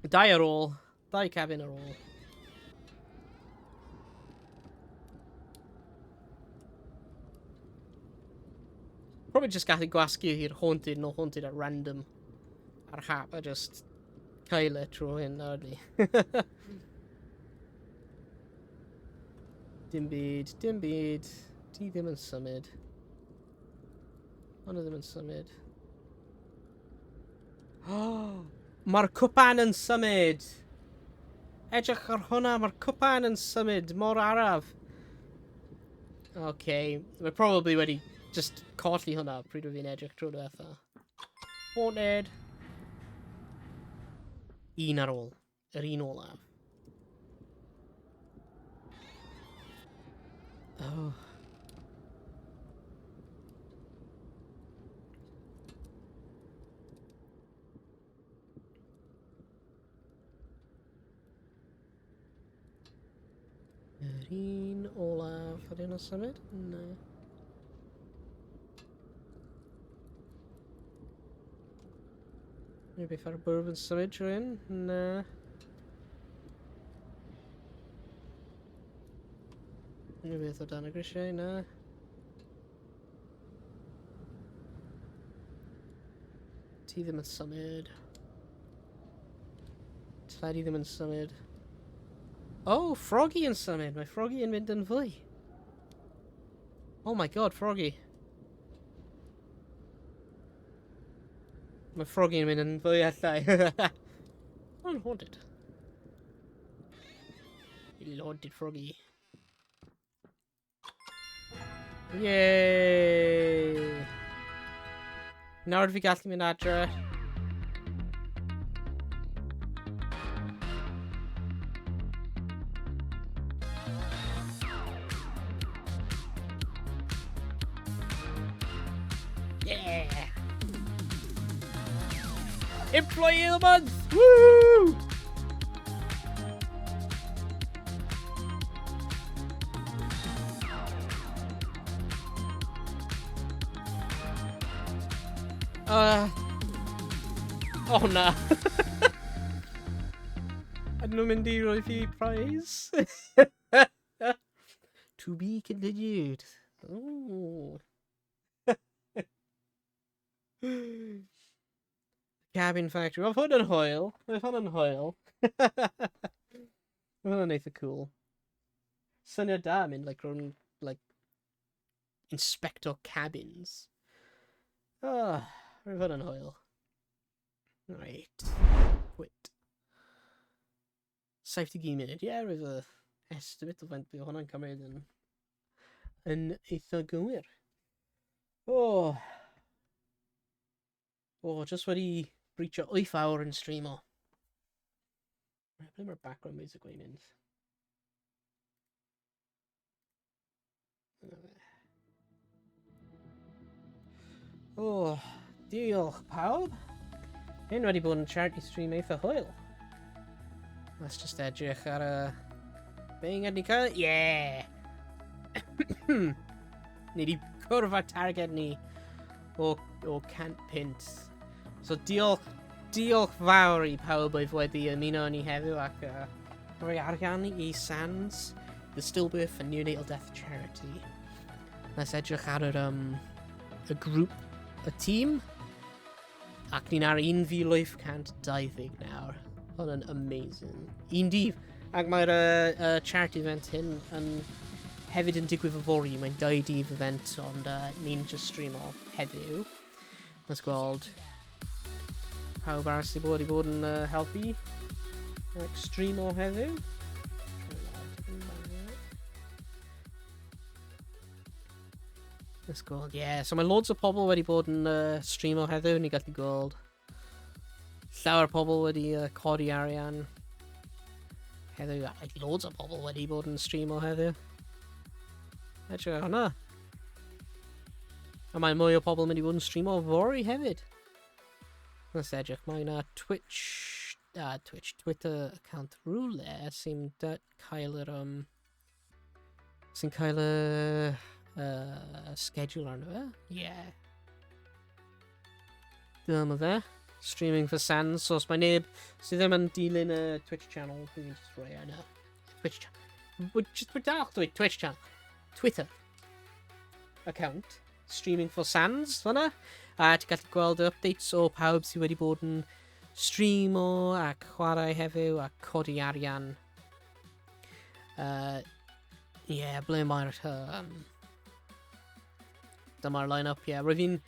Dau ar ôl. Dau cabin ar ôl. Probably just gallu gwasgu i'r haunted, no haunted at random ar hap a just cael e trwy hyn, hardly. Dim byd, dim byd. Ti ddim yn symud. Hwnnw ddim yn symud. Oh, mae'r cwpan yn symud! Edrych ar hwnna, mae'r cwpan yn symud mor araf. Okay, mae probably wedi just colli hwnna pryd oedd fi'n edrych trwy'r diwetha. Haunted. Un ar ôl. Yr un olaf. Oh. Yr un olaf, ydy hwnna'n symud? Na. Neu beth ar y bwrdd yn symud trwy hyn? Na. Neu beth o dan y grisiau? Na. Ti ddim yn symud. Teledu ddim yn symud. Oh, Froggy yn symud. Mae Froggy yn mynd yn fwy. Oh my god, Froggy. Mae Froggy yn mynd yn fwy allai. Mae'n haunted. Little haunted Froggy. Yay! Nawr fi gallu mynd adre. Yeah! Employee of the month! Woo! Oh na. Ydyn nhw'n mynd i roi fi prize? To be continued. Ooh. Cabin Factory. Mae hwn yn hwyl. Mae hwn yn hwyl. Mae hwn yn eitha cool. Syniad da mynd like rhwng like inspector cabins. Oh, mae hwn yn hwyl. Right. Quit. 71 munud. Ie, yeah, roedd y estimate o faint bydd hwnna'n cymryd yn, yn eitha gywir. Oh. Oh, just wedi breachio 8 awr yn streamo. Right, ble mae'r background music wedi mynd? Oh, diolch pawb. Hyn wedi bod yn charity stream eitha hwyl. Let's just edrych ar y... Be ni cael? Yeah! ni wedi cwrdd â targed ni o, o 100 pint. So diolch, diolch fawr i pawb oedd wedi ymuno ni heddiw ac uh, rhoi arian i Sands, the Stillbirth and Neonatal Death Charity. Let's edrych ar yr, um, y grŵp, y tîm. Ac ni'n ar 1,820 nawr. Hwn yn amazing. Un dydd. Ac mae'r uh, uh, charity event hyn yn hefyd yn digwydd yfory. Mae'n dau dydd event, ond uh, ni'n just streamo heddiw. Let's gweld pawb arall sydd wedi bod yn uh, helpu like, streamo heddiw. Let's gweld, yeah. So mae loads o pobl wedi bod yn uh, streamo heddiw, ni gallu gweld llawer o pobl wedi uh, codi arian heddiw. Like, loads o pobl wedi bod yn streamo heddiw. Edrych ar hwnna. A mae mwy o pobl yn mynd i fod yn streamo fory hefyd. Let's edrych, mae yna Twitch, Twitch, Twitter account rhywle sy'n cael yr, um, sy'n cael y schedule arno fe. Yeah. Dyma fe. Streaming for Sans, so os mae neb sydd ddim yn dilyn y Twitch channel, dwi'n just rhoi yna. Twitch channel. Just dal Twitch channel. Twitter account. Streaming for Sans, fyna. A ti'n gallu gweld y updates o pawb sydd wedi bod yn streamo ac chwarae heddiw a codi arian. Yeah, ble mae'r... dyma'r line-up, ie. Yeah. Roedd fi'n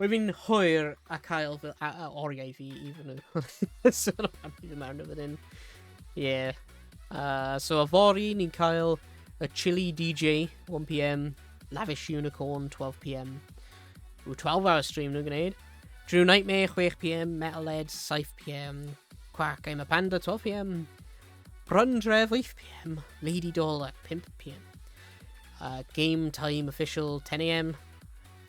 Roedd fi'n hwyr a cael fy a, a oriau fi i fy nhw. So yna pam fi ddim arno fan hyn. Yeah. So yfory ni'n cael y Chili DJ 1 p.m. Lavish Unicorn 12 p.m. Ooh, 12 hour stream nhw'n gwneud. Drew Nightmare 6 p.m. Metal Ed 7 p.m. Quack I'm a Panda 12 p.m. Brundrev 8 p.m. Lady Doll at 5 p.m. Game Time Official 10 a.m.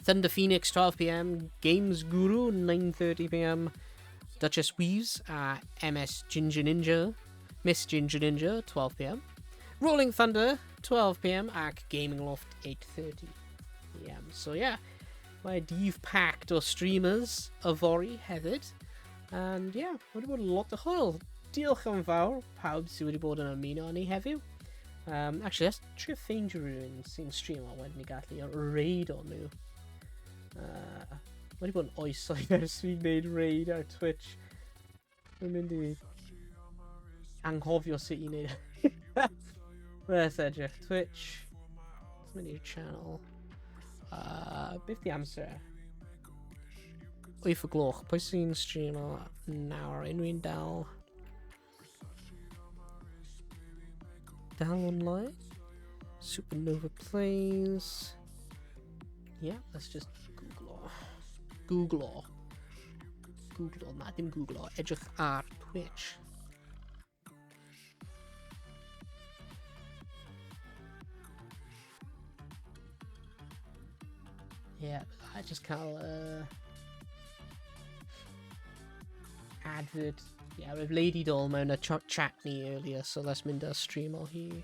Thunder Phoenix 12 p.m. Games Guru 9:30 p.m. Duchess Weaves, MS Ginger Ninja, Miss Ginger Ninja 12 p.m. Rolling Thunder, 12 p.m. ac Gaming Loft, 8:30 p.m. So yeah, mae dydd packed o streamers yfory hefyd. And yeah, wedi bod yn lot o hwyl. Diolch yn fawr pawb sydd wedi bod yn ymuno â ni heddiw. Actually, let's trio ffeindio rhywun sy'n streamo wedyn ni gallu raid o nhw. Wedi bod yn oesoedd ers fi wneud raid ar Twitch. Dwi'n mynd i anghofio sut i wneud. Let's edrych. Twitch. Let's mynd i'r channel. Beth di amser? 8 o gloch. Pwy sy'n streamo nawr? Unrhyw un dal online? Supernova Plays. Yeah, let's just Google. Google. Google. Na, dim Google. Edrych ar Twitch. Yeah, I just cael advert. Yeah, with Lady Doll mewn a chat ni earlier, so let's mynd ar stream o hi.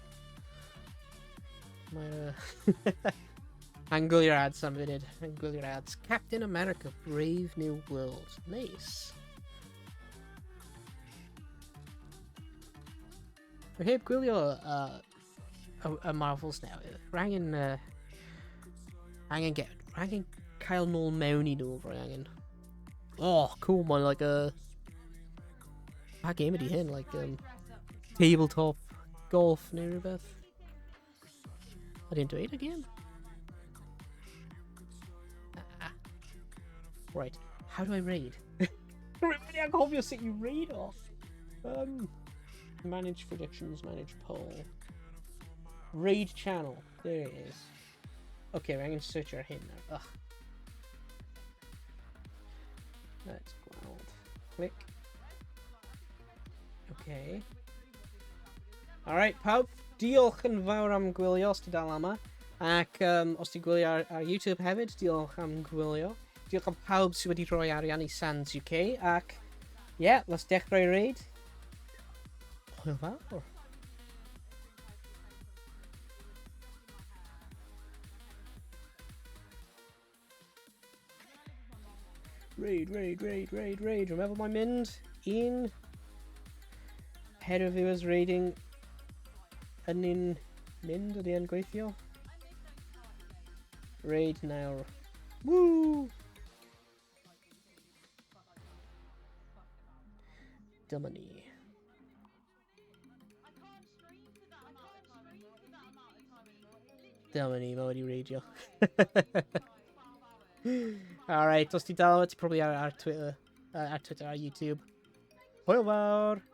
Mae'r... Yn gwylio'r ads am funud. Yn gwylio'r ads. Captain America, Brave New World. Nice. Rwy heb gwylio y Marvels newydd. Rwy angen... Rwy angen cael nôl mewn i nhw. Rwy angen... Oh, cool. Mae'n like a... Pa game ydi hyn? Like, tabletop golf neu rhywbeth? Ydy'n dweud y game? Ah. Right. How do I raid? Rwy'n mynd i anghofio sut i raid o. Manage predictions, manage poll. Raid channel. There it is. Okay, rwy angen search ar hyn nawr. Ugh. Let's gweld. Click. Okay. Alright, pawb, diolch yn fawr am gwylio os ti dal yma. Ac os ti'n gwylio ar YouTube hefyd, diolch am gwylio. Diolch am pawb sydd wedi rhoi arian i Sans UK. Ac, yeah, let's dechrau raid. Hwyl fawr. Raid, raid, raid, raid, raid. Remember mae'n mynd un head of viewers raiding yn un mynd ydy yn gweithio. Raid nawr. Woo! Dyma ni. Dyma ni, mae wedi reidio. Alright, os ti dal, ti probably ar Twitter, ar Twitter, ar YouTube. Hwyl fawr!